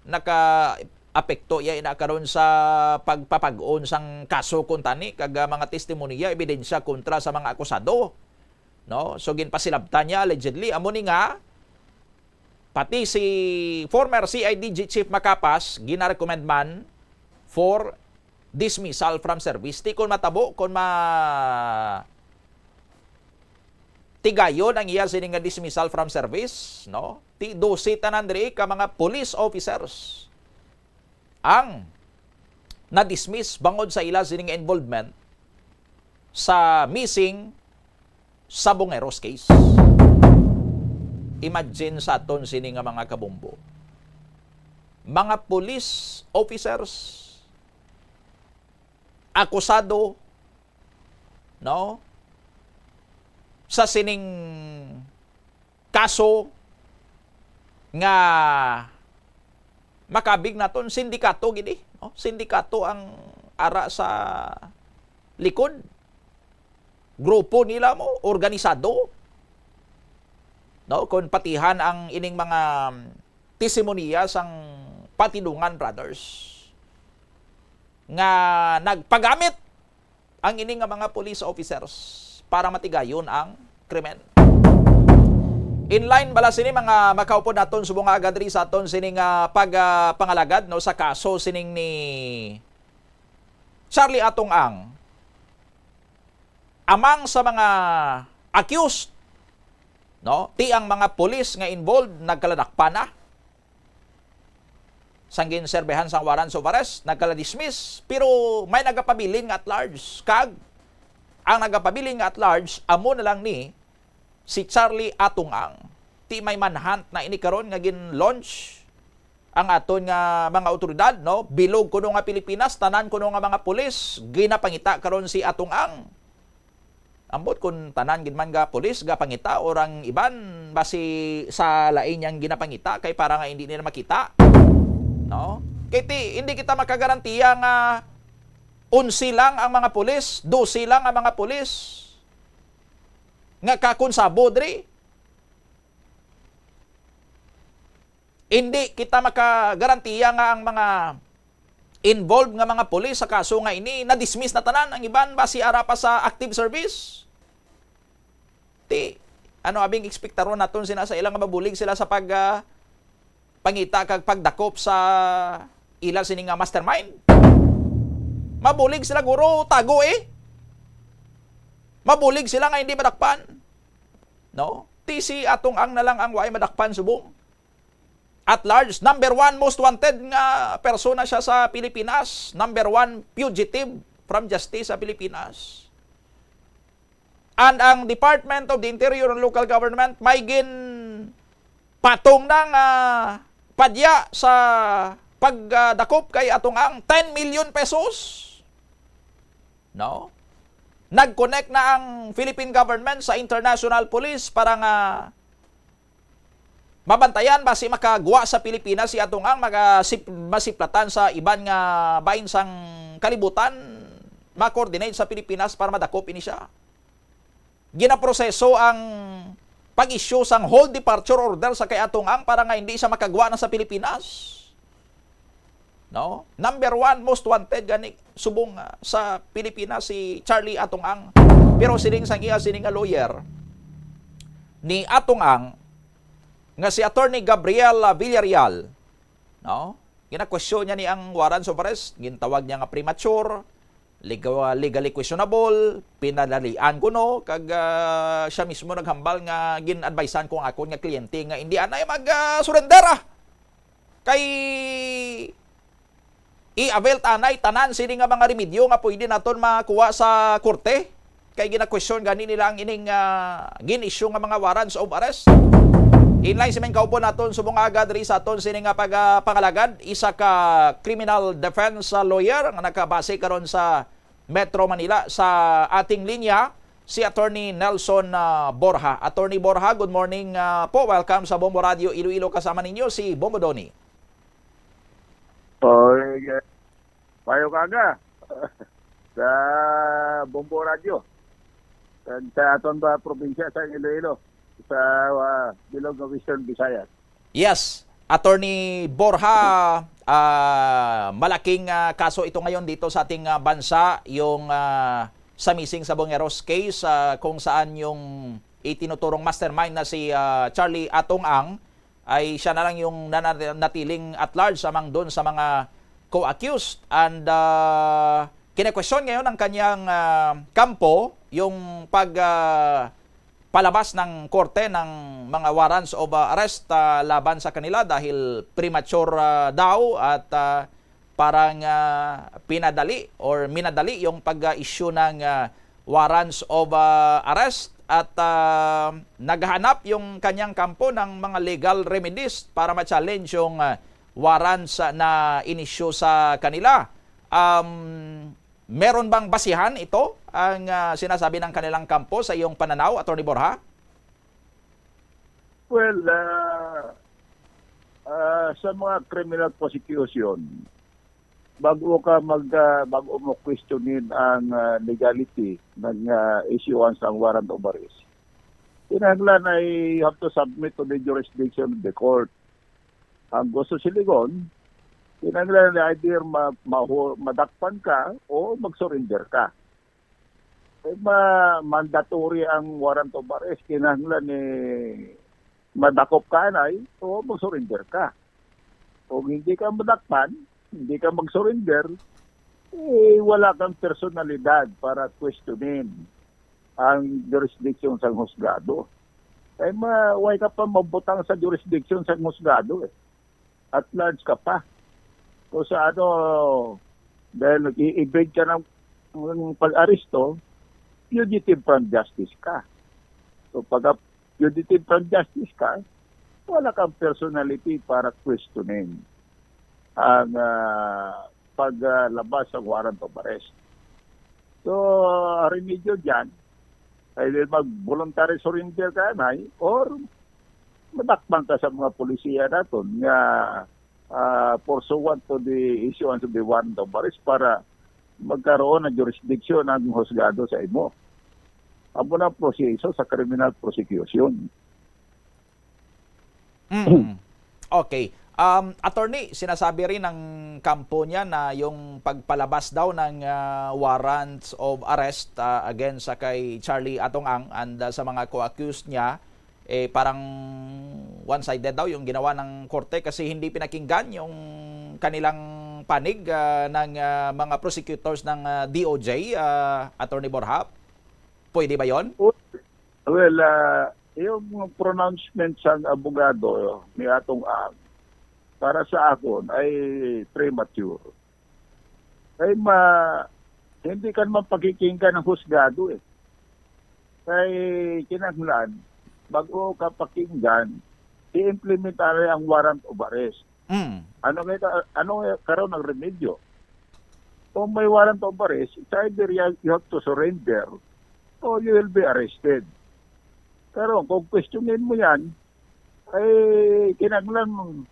naka-apekto iya ina karon sa pagpapag-on sang kaso kuntani kag, ah, mga testimonya, ebidensya kontra sa mga akusado, no? So, ginpasilabtan niya, allegedly, amo ni nga pati si former C I D G Chief Macapas ginarecommend man for dismissal from service. Ti kon matabo, kon ma-, tigayon ang iya sini nga dismissal from service, no? Ti dose tanan diri ka mga police officers ang na-dismiss bangod sa ila sini nga involvement sa missing sa Bongeros case. Imagine sa aton sini nga mga kabombo. Mga police officers akusado, no, sa sining kaso nga makabig naton sindikato gid, eh, no? Sindikato ang ara sa likod. Grupo nila mo, organisado. No? Kung patihan ang ining mga testimonya sang Patidongan Brothers nga nagpagamit ang ini nga mga police officers para matigayon ang krimen. In line bala sini, mga makaupod naton subong nga aga diri sa aton sini nga pag, ah, pangalagad, no, sa kaso sining ni Charlie Atong Ang, amang sa mga accused, no, ti ang mga pulis nga involved nagkaladakpan na. Sang ginserbehan sang warrants of arrest, nagkala-dismiss, pero may nagapabilin nga at large. Kag ang nagapabilin nga at large, amo na lang ni si Charlie Atungang. Ti may manhunt na ini karon nga gin-launch ang aton nga mga awtoridad, no? Bilog kuno nga Pilipinas, tanan kuno nga mga pulis, ginapangita karon si Atungang. Ambot kung tanan gid man ga pulis gapangita, or ang iban basi sa lain yang ginapangita kay para nga hindi nila makita, no? Kay ti, hindi kita makagarantiya nga onse lang ang mga pulis, dose lang ang mga pulis nga kakonsabo diri. Hindi kita makagarantiya nga ang mga involved nga mga pulis sa kaso nga ini na-dismiss na tanan. Ang iban basi ara pa sa active service. Ti, ano abing ekspektaron naton sina sa ilang mabulig sila sa pag, ah, pangita kag pagdakop sa ila sini nga mastermind? Mabulig sila, guro, tago, eh. Mabulig sila nga hindi madakpan. No? Ti si Atungang na lang ang way madakpan subong at large. Number one most wanted nga persona siya sa Pilipinas. Number one fugitive from justice sa Pilipinas. And ang Department of the Interior and Local Government may ginpatong na nga padya sa pagdakop kay Atungang, ten million pesos. No? Nag-connect na ang Philippine government sa international police para nga mabantayan basi makagwa sa Pilipinas si Atungang, magasip-, masiplatan sa iban nga bahin sang kalibutan, ma-coordinate sa Pilipinas para madakop ini siya. Ginaproseso ang pag-issue sang hold departure order sa kay Atungang para nga hindi siya makagwa na sa Pilipinas. No? Number one most wanted gani subong, ah, sa Pilipinas si Charlie Atungang. Pero siling sang iya sini nga lawyer ni Atungang nga si Attorney Gabriel, ah, Villarreal, no? Ginakwestiyon niya ni ang warrants of arrest, gintawag niya nga premature, legal, legally questionable, pinadalian kuno, kag, ah, siya mismo naghambal nga gin-advisean ko ang akon nga kliyente nga hindi anay mag, ah, surrender, ah. Kay i-avail ta anay tanan sini nga mga remedyo nga pwede naton makuha sa korte. Kay gina-question gani nila ang ining, ah, gin-issue nga mga warrants of arrest. Inline si main kaupo naton subong aga diri sa aton sini nga pag, ah, pangalagad, isa ka criminal defense, ah, lawyer nga nakabase karon sa Metro Manila. Sa ating linya, si Attorney Nelson, ah, Borja. Attorney Borja, good morning, ah, po. Welcome sa Bombo Radio Iloilo. Kasama ninyo si Bombo Donny. Oh, eh, maayong aga sa Bombo Radio. Kag sa aton ba probinsya sa Iloilo, sa, ah, bilog nga Western Visayas. Yes, Attorney Borja, ah, malaking, ah, kaso ito ngayon dito sa ating, ah, bansa, yung, ah, sa missing sa Bongeros case, ah, kung saan yung itinuturong mastermind na si, ah, Charlie Atong Ang ay siya na lang yung nanatiling at large amang doon sa mga co-accused. And, ah, kine-question ngayon ng kanyang, ah, kampo yung pag, ah, palabas ng korte ng mga warrants of, ah, arrest, ah, laban sa kanila dahil premature, ah, daw at, ah, parang, ah, pinadali or minadali yung pag-issue ng, ah, warrants of, ah, arrest at, ah, naghahanap yung kanyang kampo ng mga legal remedies para ma-challenge yung, ah, warrants na in-issue sa kanila. Um, meron bang basihan ito, ang, ah, sinasabi ng kanilang kampo sa iyong pananaw, Attorney Borja? Well, ah, ah, sa mga criminal prosecution, bago ka mag, ah, bago mo questionin ang, ah, legality ng, ah, issuance ng warrant of arrest, kinahanglan ay you have to submit to the jurisdiction of the court. Ang gusto siligon, kinahanglan na either ma-, mahu-, madakpan ka o mag-surrender ka. Eh, ma-, mandatory ang warrant of arrest. Kinahanglan, eh, madakop ka anay o mag-surrender ka. Kung hindi ka madakpan, hindi ka mag-surrender, eh, wala kang personalidad para questionin ang jurisdiction sang husgado. Kay ma-, way ka pa mabutang sa jurisdiction sang husgado, eh. At large ka pa. Kung sa ano, dahil nag-i-evade ka ng, ng pag-aresto, fugitive from justice ka. So, pag fugitive from justice ka, wala kang personality para questionin ang, ah, paglabas sa warrant of arrest. So, ang remedyo dyan, ay mag-voluntary surrender ka anay, or madakpan ka sa mga polisiya naton nga, ah, pursuant to the issuance of the warrant of arrest para magkaroon ng jurisdiction ang husgado sa imo. Amo na ang proseso sa criminal prosecution. Mm. Okay. Um, attorney, sinasabi rin ng kampo niya na yung pagpalabas daw ng, ah, warrants of arrest, ah, against sa kay Charlie Atong Ang and, ah, sa mga co-accused niya, eh, parang one-sided daw yung ginawa ng korte kasi hindi pinakinggan yung kanilang panig, ah, ng, ah, mga prosecutors ng, ah, D O J, ah, Attorney Borja. Pwede ba yon? Well, ah, yung pronouncement sang abogado ni Atong Ang, para sa akon, ay premature. Kay ma-, hindi ka naman pakikinggan ng husgado, eh. Kay kinahanglan, bago ka pakinggan, i-implement na ang warrant of arrest. Mm. Ano nga, ano nga karon ang remedyo? Kung may warrant of arrest, it's either you, you have to surrender or you will be arrested. Pero kung questionin mo yan, ay kinahanglan,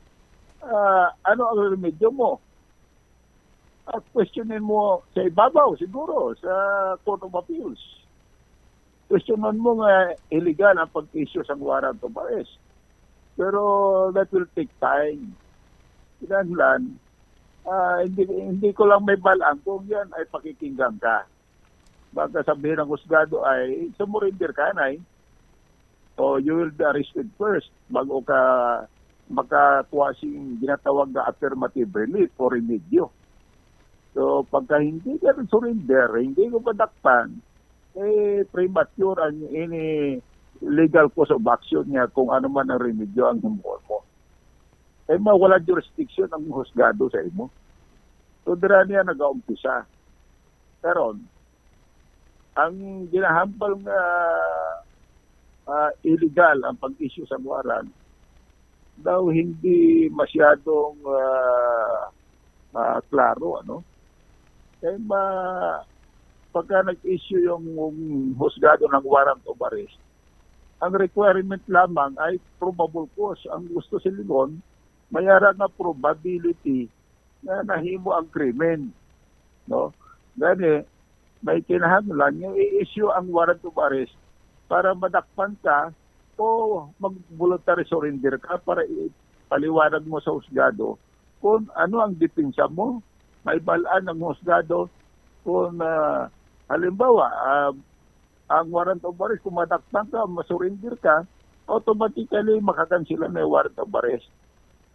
ah, ano ang remedyo mo? Ah, questionin mo sa ibabaw siguro, sa Court of Appeals. Questionan mo nga illegal ang pag-issue sang warrant of arrest. Pero that will take time. Kinahanglan, ah, hindi, hindi ko lang mabal-an kung yan ay pakikinggan ka. Baka sabihin ng husgado ay, "Sumurrender ka anay, o you will be arrested first bago ka makakuha sing ginatawag na affirmative relief o remedyo." So, pagka hindi ka surrender, hindi ko madakpan, eh, premature ang any legal cause of action niya kung ano man ang remedyo ang himuon mo. Kay mawala jurisdiction ang husgado sa imo. So, dira niya nagaumpisa. Karon, ang ginahambal nga, ah, illegal ang pag-issue sa warrant daw hindi masyadong, ah, ah, klaro, ano? Kay ma-, pagka nag-issue yung husgado ng warrant of arrest, ang requirement lamang ay probable cause. Ang gusto silingon, may ara nga probability na nahimo ang krimen, no? Gani, may kinahanglan nga i-issue ang warrant of arrest para madakpan ka o mag-voluntary surrender ka para ipaliwanag mo sa husgado kung ano ang depensa mo. May balaan ang husgado kung, ah, halimbawa, ah, ang warrant of arrest, kung madakpan ka, masurrender ka, automatically makakansila na yung warrant of arrest.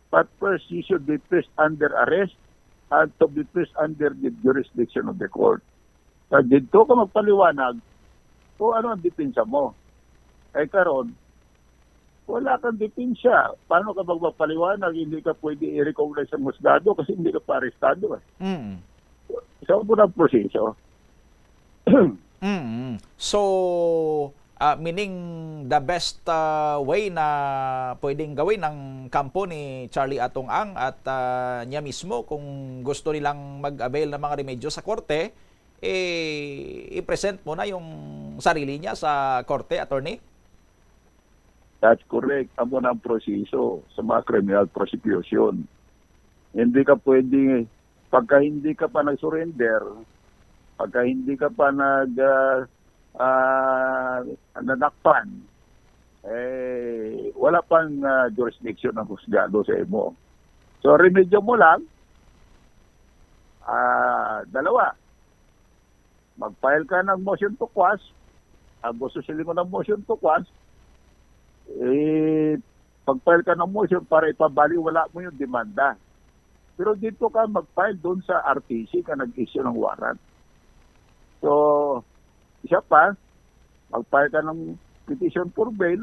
But first, you should be placed under arrest and to be placed under the jurisdiction of the court. Pag dito ka magpaliwanag kung ano ang depensa mo. Ay karon, wala kang depensa. Paano ka magpapaliwanag? Hindi ka pwede i-recognize sa husgado kasi hindi ka pa arestado. Eh. Mm. Sa so, unang proseso. Mm. So, ah, meaning the best ah, way na pwedeng gawin ng kampo ni Charlie Atong Ang at ah, niya mismo kung gusto nilang mag-avail ng mga remedyo sa korte, eh, i-present mo na yung sarili niya sa korte, attorney? That's correct. Amo na ang proseso sa mga criminal prosecution. Hindi ka pwede, pagka hindi ka pa nag-surrender, pagka hindi ka pa nag, ah, ah, nadakpan, eh, wala pang ah, jurisdiction ng husgado sa imo. So, remedyo mo lang, ah, dalawa. Mag-file ka ng motion to quash. Ang gusto silingon ng motion to quash, eh, pag-file ka ng motion para ipabaliwala mo yung demanda. Pero dito ka mag-file doon sa R T C ka nag-issue ng warrant. So, isa pa, mag-file ka ng petition for bail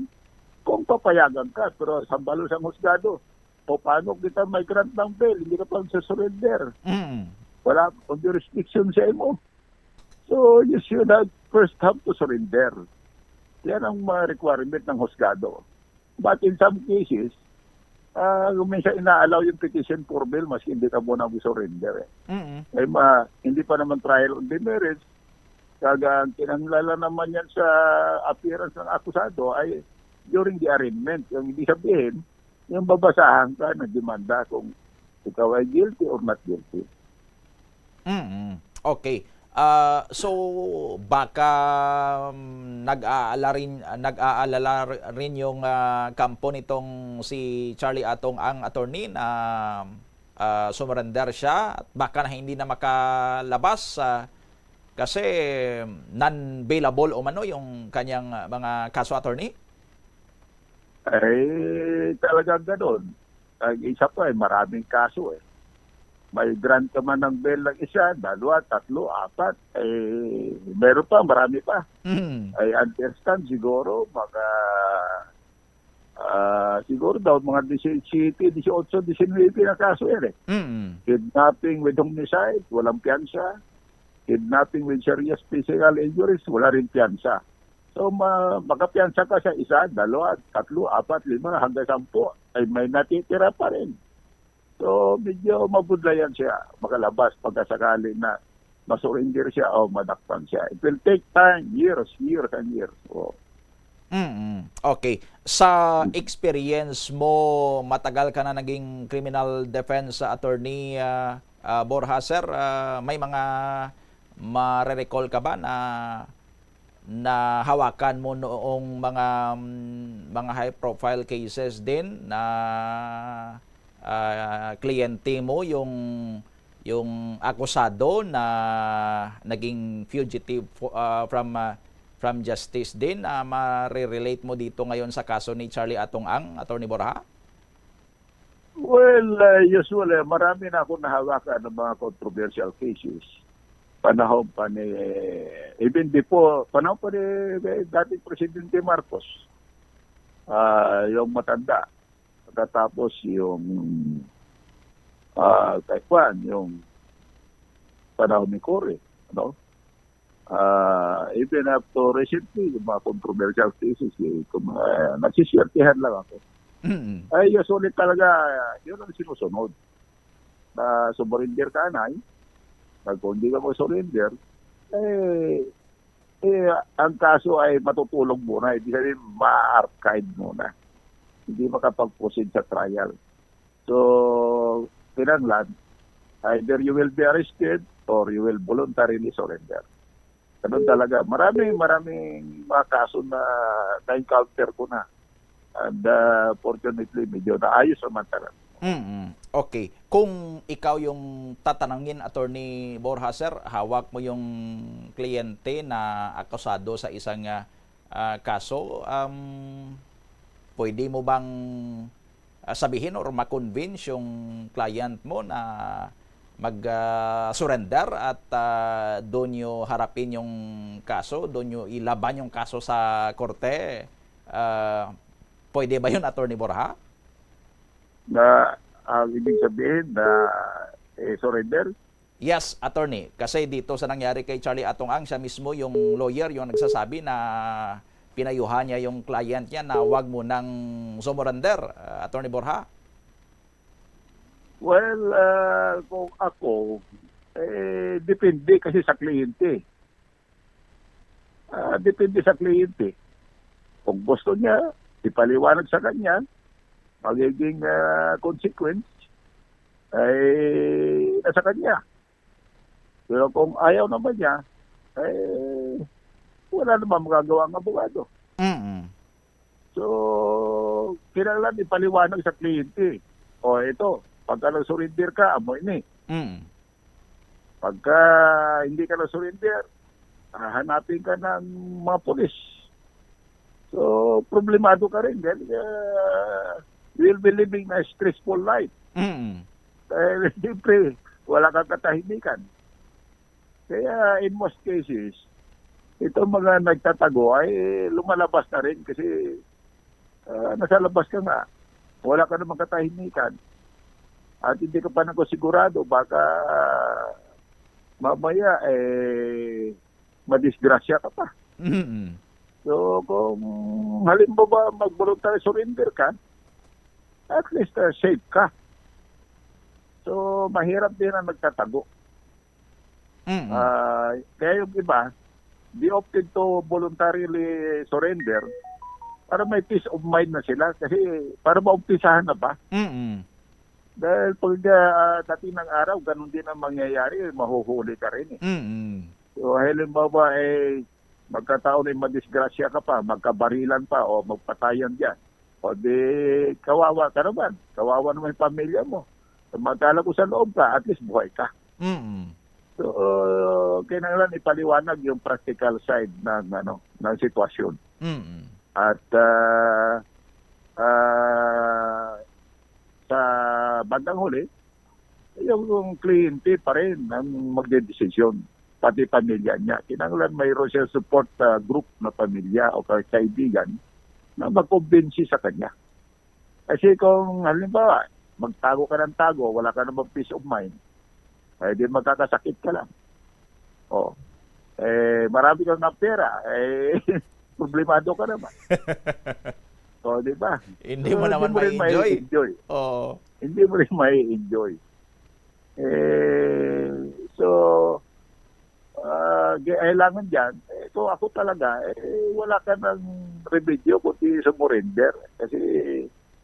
kung papayagan ka, pero sambalo sa husgado. O paano kita may grant ng bail, hindi ka pa surrender. Mm. Wala akong jurisdiction sa imo. So, you should have first have to surrender. Yan ang mga requirement ng husgado. But in some cases, ah, minsan ina-allow yung petition for bail maski hindi ka muna mag-surrender. Eh. Mm. Eh, ma, hindi pa naman trial on the merits. Kag ang kinahanglan naman yan sa appearance ng akusado ay during the arraignment. Yung ibig sabihin, yung babasahan ka na demanda kung ikaw ay guilty or not guilty. Mm. Okay. Ah, so baka mm, nag-aalala rin nag-aalala rin yung ah, kampo nitong si Charlie Atong Ang, attorney, na ah, sumurrender siya at baka na hindi na makalabas ah, kasi non-bailable umano yung kanyang ah, mga kaso, attorney? Eh, talagang ganun. Ang isa pa, eh, maraming kaso eh. May grant ka man ng bail ng isa, dalawa, tatlo, apat. Eh, meron pa, marami pa. Mm. I understand siguro, mga, ah, siguro daw mga disisiete, dieciocho, diecinuebe na kaso yan eh. Mm. Kidnapping with homicide, walang piyansa. Kidnapping with serious physical injuries, wala rin piyansa. So, ma makapiyansa ka sa isa, dalawa, tatlo, apat, lima, hanggang sampu, ay may natitira pa rin. So, medyo mabudlayan siya makalabas pagkasakali na masurrender siya o madakpan siya. It will take time, years, years and years. Oh. Mm. Okay. Sa experience mo, matagal ka na naging criminal defense attorney, ah, ah, Borja, sir, ah, may mga mare-recall ka ba na nahawakan mo noong mga mm, mga high profile cases din na ah, kliyente mo yung yung akusado na naging fugitive fo- ah, from ah, from justice din, ah, mare-relate mo dito ngayon sa kaso ni Charlie Atong Ang, Attorney Borja? Well, uh, usually, marami na akong nahawakan ng mga controversial cases. Panahon pa ni, even before, panahon pa ni dating Presidente Marcos, ah, yung matanda, katapos yung, ah, kay Kwan, yung panahon ni Cory, ano? Ah, even up to recently, yung mga controversial cases, eh, kung, ah, nasiswertihan lang ako. Mm. Ay, usually talaga, yun ang sinusunod. Na sumurrender ka, anay. Pag kung hindi ka mo surrender, eh, eh, ang kaso ay matutulog muna. Ibig sabihin, ma-archive muna. Hindi makapag-proceed sa trial. So, kinahanglan, either you will be arrested or you will voluntarily surrender. Ganun talaga. Marami, maraming mga kaso na na-encounter ko na. And, ah, fortunately, medyo naayos naman talaga. Mm. Okay. Kung ikaw yung tatanungin, Attorney Borja, sir, hawak mo yung kliyente na akusado sa isang, ah, ah, kaso, um, pwede mo bang, ah, sabihin or ma-convince yung client mo na mag, ah, surrender at, ah, doon nyo harapin yung kaso, doon nyo ilaban yung kaso sa korte? Ah, pwede ba yun, Attorney Borja? Na ang ibig sabihin na, eh, surrender? Yes, attorney. Kasi dito sa nangyari kay Charlie Atong Ang, siya mismo yung lawyer, yung nagsasabi na pinayuhan niya yung client niya na wag mo nang sumurrender, uh, Attorney Borja. Well, ah, kung ako, eh, depende kasi sa kliyente. Ah, depende sa kliyente. Kung gusto niya, ipaliwanag sa kanya, magiging, ah, consequence ay nasa kanya. Pero kung ayaw naman niya, eh, wala naman magagawa ang abogado. Mm. So, kinahanglan ipaliwanag sa kliyente. O, ito, pagka nag-surrender ka, amo ini. Mm. Pagka hindi ka nag-surrender, hahanapin ka ng mga pulis. So, problemado ka rin dahil, ah, you will be living a stressful life. Mm. Dahil, siyempre, wala kang katahimikan. Kaya, in most cases, itong mga nagtatago ay lumalabas na rin kasi, ah, nasa labas ka nga. Wala ka namang katahimikan. At hindi ka pa nagkasigurado, baka, ah, mamaya, eh, madisgrasya ka pa. Mm. So, kung halimbawa mag-voluntary surrender ka, at least, uh, safe ka. So, mahirap din ang nagtatago. Mm. Ah, kaya yung iba, they opted to voluntarily surrender para may peace of mind na sila kasi para maumpisahan na ba? Mm. Dahil pag, ah, dating ng araw, ganun din ang mangyayari, mahuhuli ka rin eh. Mm. So, halimbawa, eh, magkataon ay madisgrasya ka pa, magkabarilan pa, o magpatayan diyan. O di, kawawa ka naman. Kawawa naman yung pamilya mo. Samantala kung sa loob ka, at least buhay ka. Mm. So, kinahanglan ipaliwanag yung practical side ng, ano, ng sitwasyon. Mm. At, ah, ah, sa bandang huli, yung kliyente pa rin ang magdedesisyon, pati pamilya niya. Kinahanglan mayroon siya support, ah, group na pamilya o ka-, kaibigan na magkumbinsi sa kanya. Kasi kung halimbawa, magtago ka ng tago, wala ka namang peace of mind, eh, di magkakasakit ka lang. Oh. Eh, marami kang pera, eh, problemado ka naman. Oh, di ba? Hindi mo So, naman hindi mo rin ma-enjoy. Maienjoy. Oo. Hindi mo rin maienjoy. Eh, so, ah, gi-, kailangan dyan, eh, kung ako talaga, eh, wala ka ng remedyo kundi sumurrender. Kasi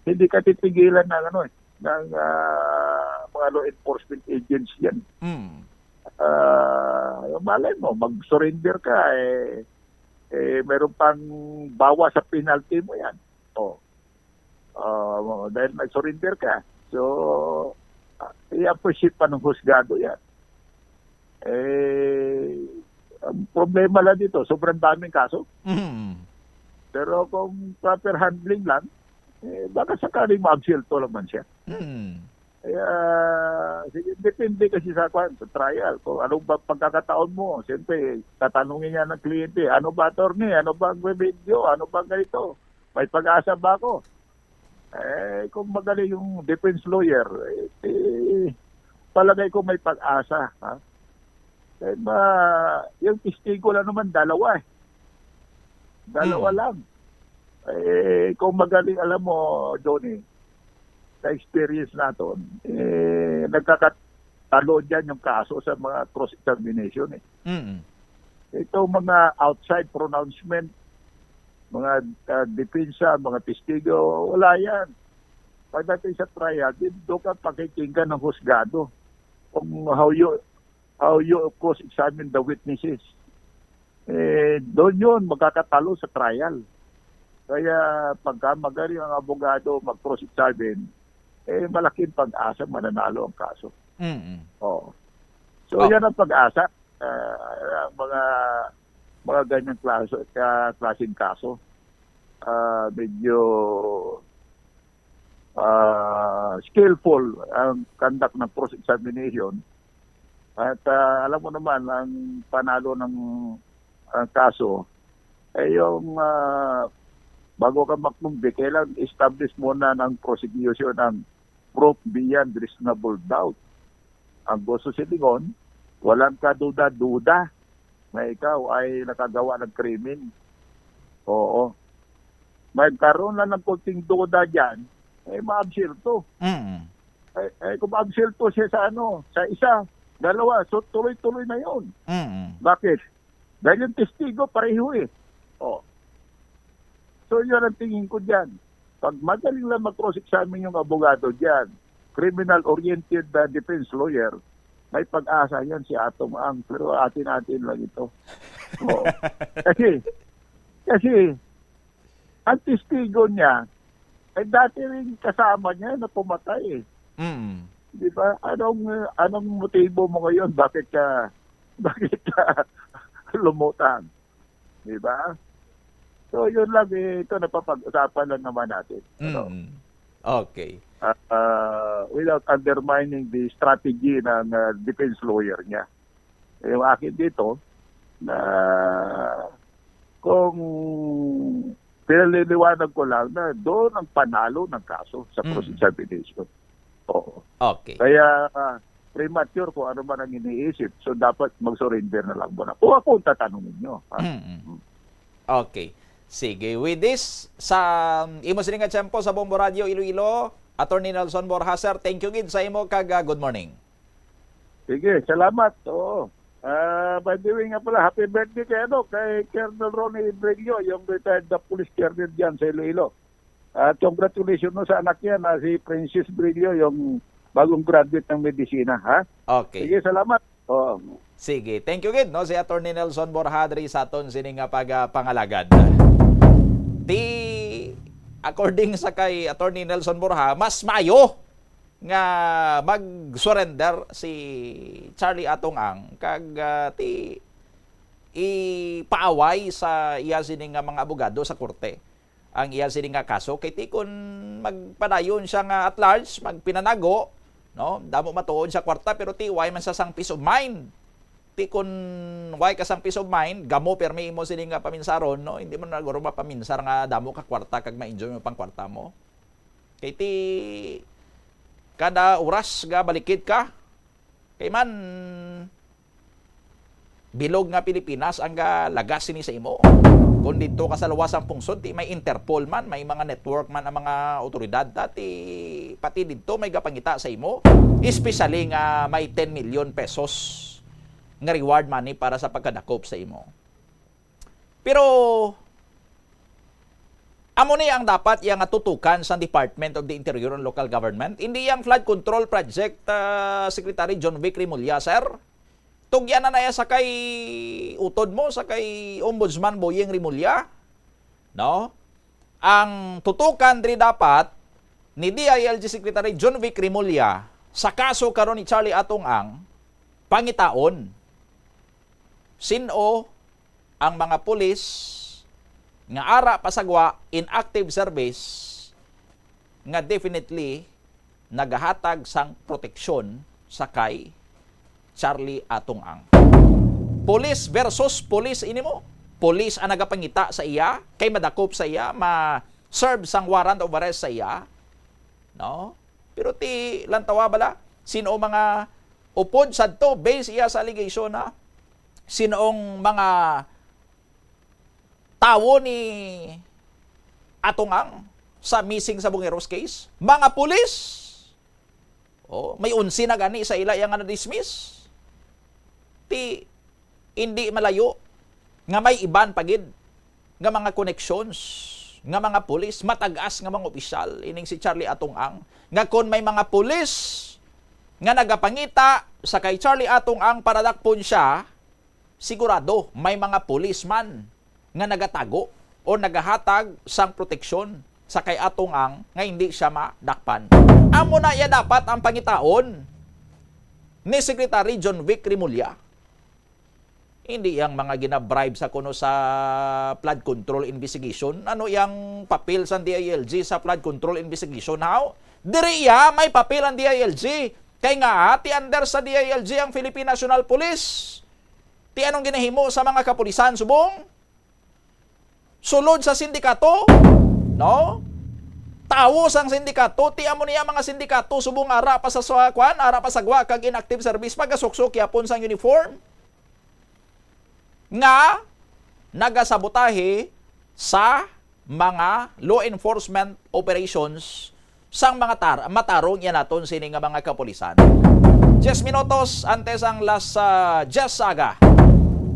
hindi ka titigilan ng, ano, eh, ng, ah, mga law enforcement agents dyan. Mm. Ah, malay mo, mag-surrender ka, eh, eh, meron pang bawas sa penalty mo yan. Oh. Ah, dahil nag-surrender ka. So, ah, i-appreciate pa ng husgado yan. Eh, ang problema lang dito, sobrang daming kaso. Mm. Pero kung proper handling lang, eh, baka sakaling maabsuelto naman siya. Mm. Kaya, sige, depende kasi sa, kwan, sa trial, kung anong ba pagkakataon mo. Siyempre, tatanungin niya ng kliyente, "Ano ba, attorney? Ano ba ang remedyo? Ano ba ganito? May pag-asa ba ako?" Eh, kung magaling yung defense lawyer, eh, eh, palagay ko may pag-asa, ha? Eh, ma-, yung testigo lang naman, dalawa eh. Dalawa Mm. lang. Eh, kung magaling, alam mo, Johnny, sa experience naton, eh, nagkakatalo dyan yung kaso sa mga cross-examination eh. Mm. Itong mga outside pronouncement, mga, ah, depensa, mga testigo, wala yan. Pagdating sa trial, di, doon ka pakikinggan ng husgado kung how you, how you cross-examine the witnesses. Eh, doon yun, magkakatalo sa trial. Kaya pagka magaling ang abogado mag-cross-examine, eh, malaking pag-asa mananalo ang kaso. Mm-mm. Oo. So, Oh. yan ang pag-asa. Ah, mga, mga ganyang klase, ka-, klaseng kaso. Ah, medyo, ah, skillful ang conduct ng cross-examination. At, ah, alam mo naman, ang panalo ng, ah, kaso ay yung, ah, bago ka mag-convict, kailangan establish muna ng prosecution ang proof beyond reasonable doubt. Ang gusto silingon, walang kaduda-duda na ikaw ay nakagawa ng krimen. Oo. Magkaroon lang ng konting duda dyan, eh, maabsuelto. Mm. Eh, eh, kung maabsuelto siya sa ano, sa isa, dalawa, so tuloy-tuloy na yun. Mm. Bakit? Dahil yung testigo, pareho eh. Oh. So, yun ang tingin ko dyan. Pag magaling lang mag-cross-examine yung abogado dyan, criminal-oriented na defense lawyer, may pag-asa yan si Atong Ang. Pero atin-atin lang ito. Oo. Kasi, kasi, ang testigo niya, ay dati rin kasama niya na pumatay eh. Mm. Di ba? Anong, anong motibo mo ngayon? Bakit ka, bakit ka lumutang? Di ba? So, yun lang eh. Ito, napapag-usapan lang naman natin. Ano? Mm. Okay. Ah, ah, without undermining the strategy ng, ah, defense lawyer niya. Eh, yung akin dito, na kung pinaliliwanag ko lang na doon ang panalo ng kaso sa Mm. cross-examination. Oo. Okay. Kaya, ah, premature kung ano man ang iniisip. So, dapat mag-surrender na lang muna. Kung ako ang tatanungin nyo, ha? Mm-mm. Okay. Sige. With this, sa imo sini nga tiyempo sa Bombo Radio Iloilo, Attorney Nelson Borja, sir, thank you gid sa imo kag, ah, good morning. Sige, salamat. Oo. Ah, by the way nga pala, happy birthday kay, ano, kay Colonel Ronnie Brillo, yung retired na police colonel dyan sa Iloilo. At congratulations, no, sa anak niya na si Princess Brillo, yung bagong graduate ng medisina, ha? Okay. Sige, salamat. Oo. Sige. Thank you gid, no, si Attorney Nelson Borja diri sa aton sini nga pagapangalagad. Di, according sa kay Attorney Nelson Borja, mas maayo nga mag-surrender si Charlie Atong Ang kag, ah, ti ipaaway sa iya sini nga mga abogado sa korte ang iya sini nga kaso, kay ti kon magpadayon siya nga at large, magpinanago, no? Damo matuod sa kwarta, pero ti way man sa sang peace of mind. Ti kon way ka sang peace of mind, gamo pirmi imo sini nga paminsaron, no? Hindi mo na guro mapaminsar nga damo ka kwarta kag ma-enjoy mo pang kwarta mo. Kay ti kada oras nga balikid ka, kay man bilog nga Pilipinas ang galagas sini sa imo. Kung didto ka sa luwas sang pungsod, ti may Interpol man, may mga network man ang mga awtoridad ta, ti pati didto may gapangita sa imo, especially nga may ten million pesos nga reward money para sa pagkadakop sa imo. Pero amo ni ang dapat iya nga tutukan sang Department of the Interior and Local Government, hindi ang flood control project, ah, Secretary John Vic Remulla, sir. Tugyan na na iya sa kay utod mo, sa kay Ombudsman Boying Remulla, no? Ang tutukan diri dapat ni D I L G Secretary John Vic Remulla sa kaso karon ni Charlie Atong Ang, pangitaon sin-o ang mga pulis nga ara pa sa gwa in active service nga definitely nagahatag sang proteksyon sa kay Charlie Atong Ang. Police versus police ini mo. Police ang nagapangita sa iya, kay madakop sa iya, ma-serve sang warrant of arrest sa iya, No? Pero ti lantawa bala, sino mga upod sadto, base iya sa allegation, ha? Sinong mga tawo ni Atong Ang sa missing sa Bungeros case? Mga pulis. Oh, may onse na gani sa ila iya nga na-dismiss. Ti, hindi malayo nga may iban pa gid nga mga connections nga mga pulis, matag-as nga mga opisyal, ining si Charlie Atong Ang, nga kon may mga pulis nga nagapangita sa kay Charlie Atong Ang para dakpon siya, sigurado may mga pulis man nga nagatago o nagahatag sang proteksyon sa kay Atong Ang nga hindi siya madakpan. Amo na iya dapat ang pangitaon ni Secretary John Vic Remulla. Hindi yang mga ginabribe sa kuno sa flood control investigation. Ano yang papel sang D I L G sa flood control investigation? How? Diri iya may papel ang D I L G. Kay nga, ti under sa D I L G ang Philippine National Police. Ti anong ginahimo sa mga kapulisan subong? Sulod sa sindikato, no? Tawo sang sindikato, ti amo niya mga sindikato subong ara pa sa, sa kwan, ara pa sa gwa kag inactive service, pagasuksok yapon sang uniform nga nagasabotahe sa mga law enforcement operations sang mga tar-, matarong iya naton sini nga mga kapulisan. Diyes minutos antes ang las, ah, diyes sa aga.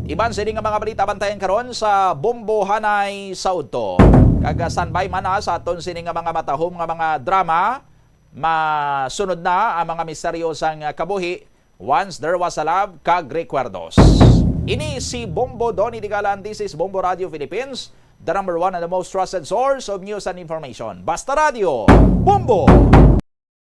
Iban sini nga mga balita bantayan karon sa Bombo Hanay sa Udto. Kag, ah, standby man, ah, sa aton sini nga mga matahom nga mga drama. Masunod na ang mga misteryo sang, ah, kabuhi. Once There Was a Love kag Recuerdos. Ini si Bombo Donny Digalan. This is Bombo Radio Philippines, the number one and the most trusted source of news and information. Basta Radio, Bombo!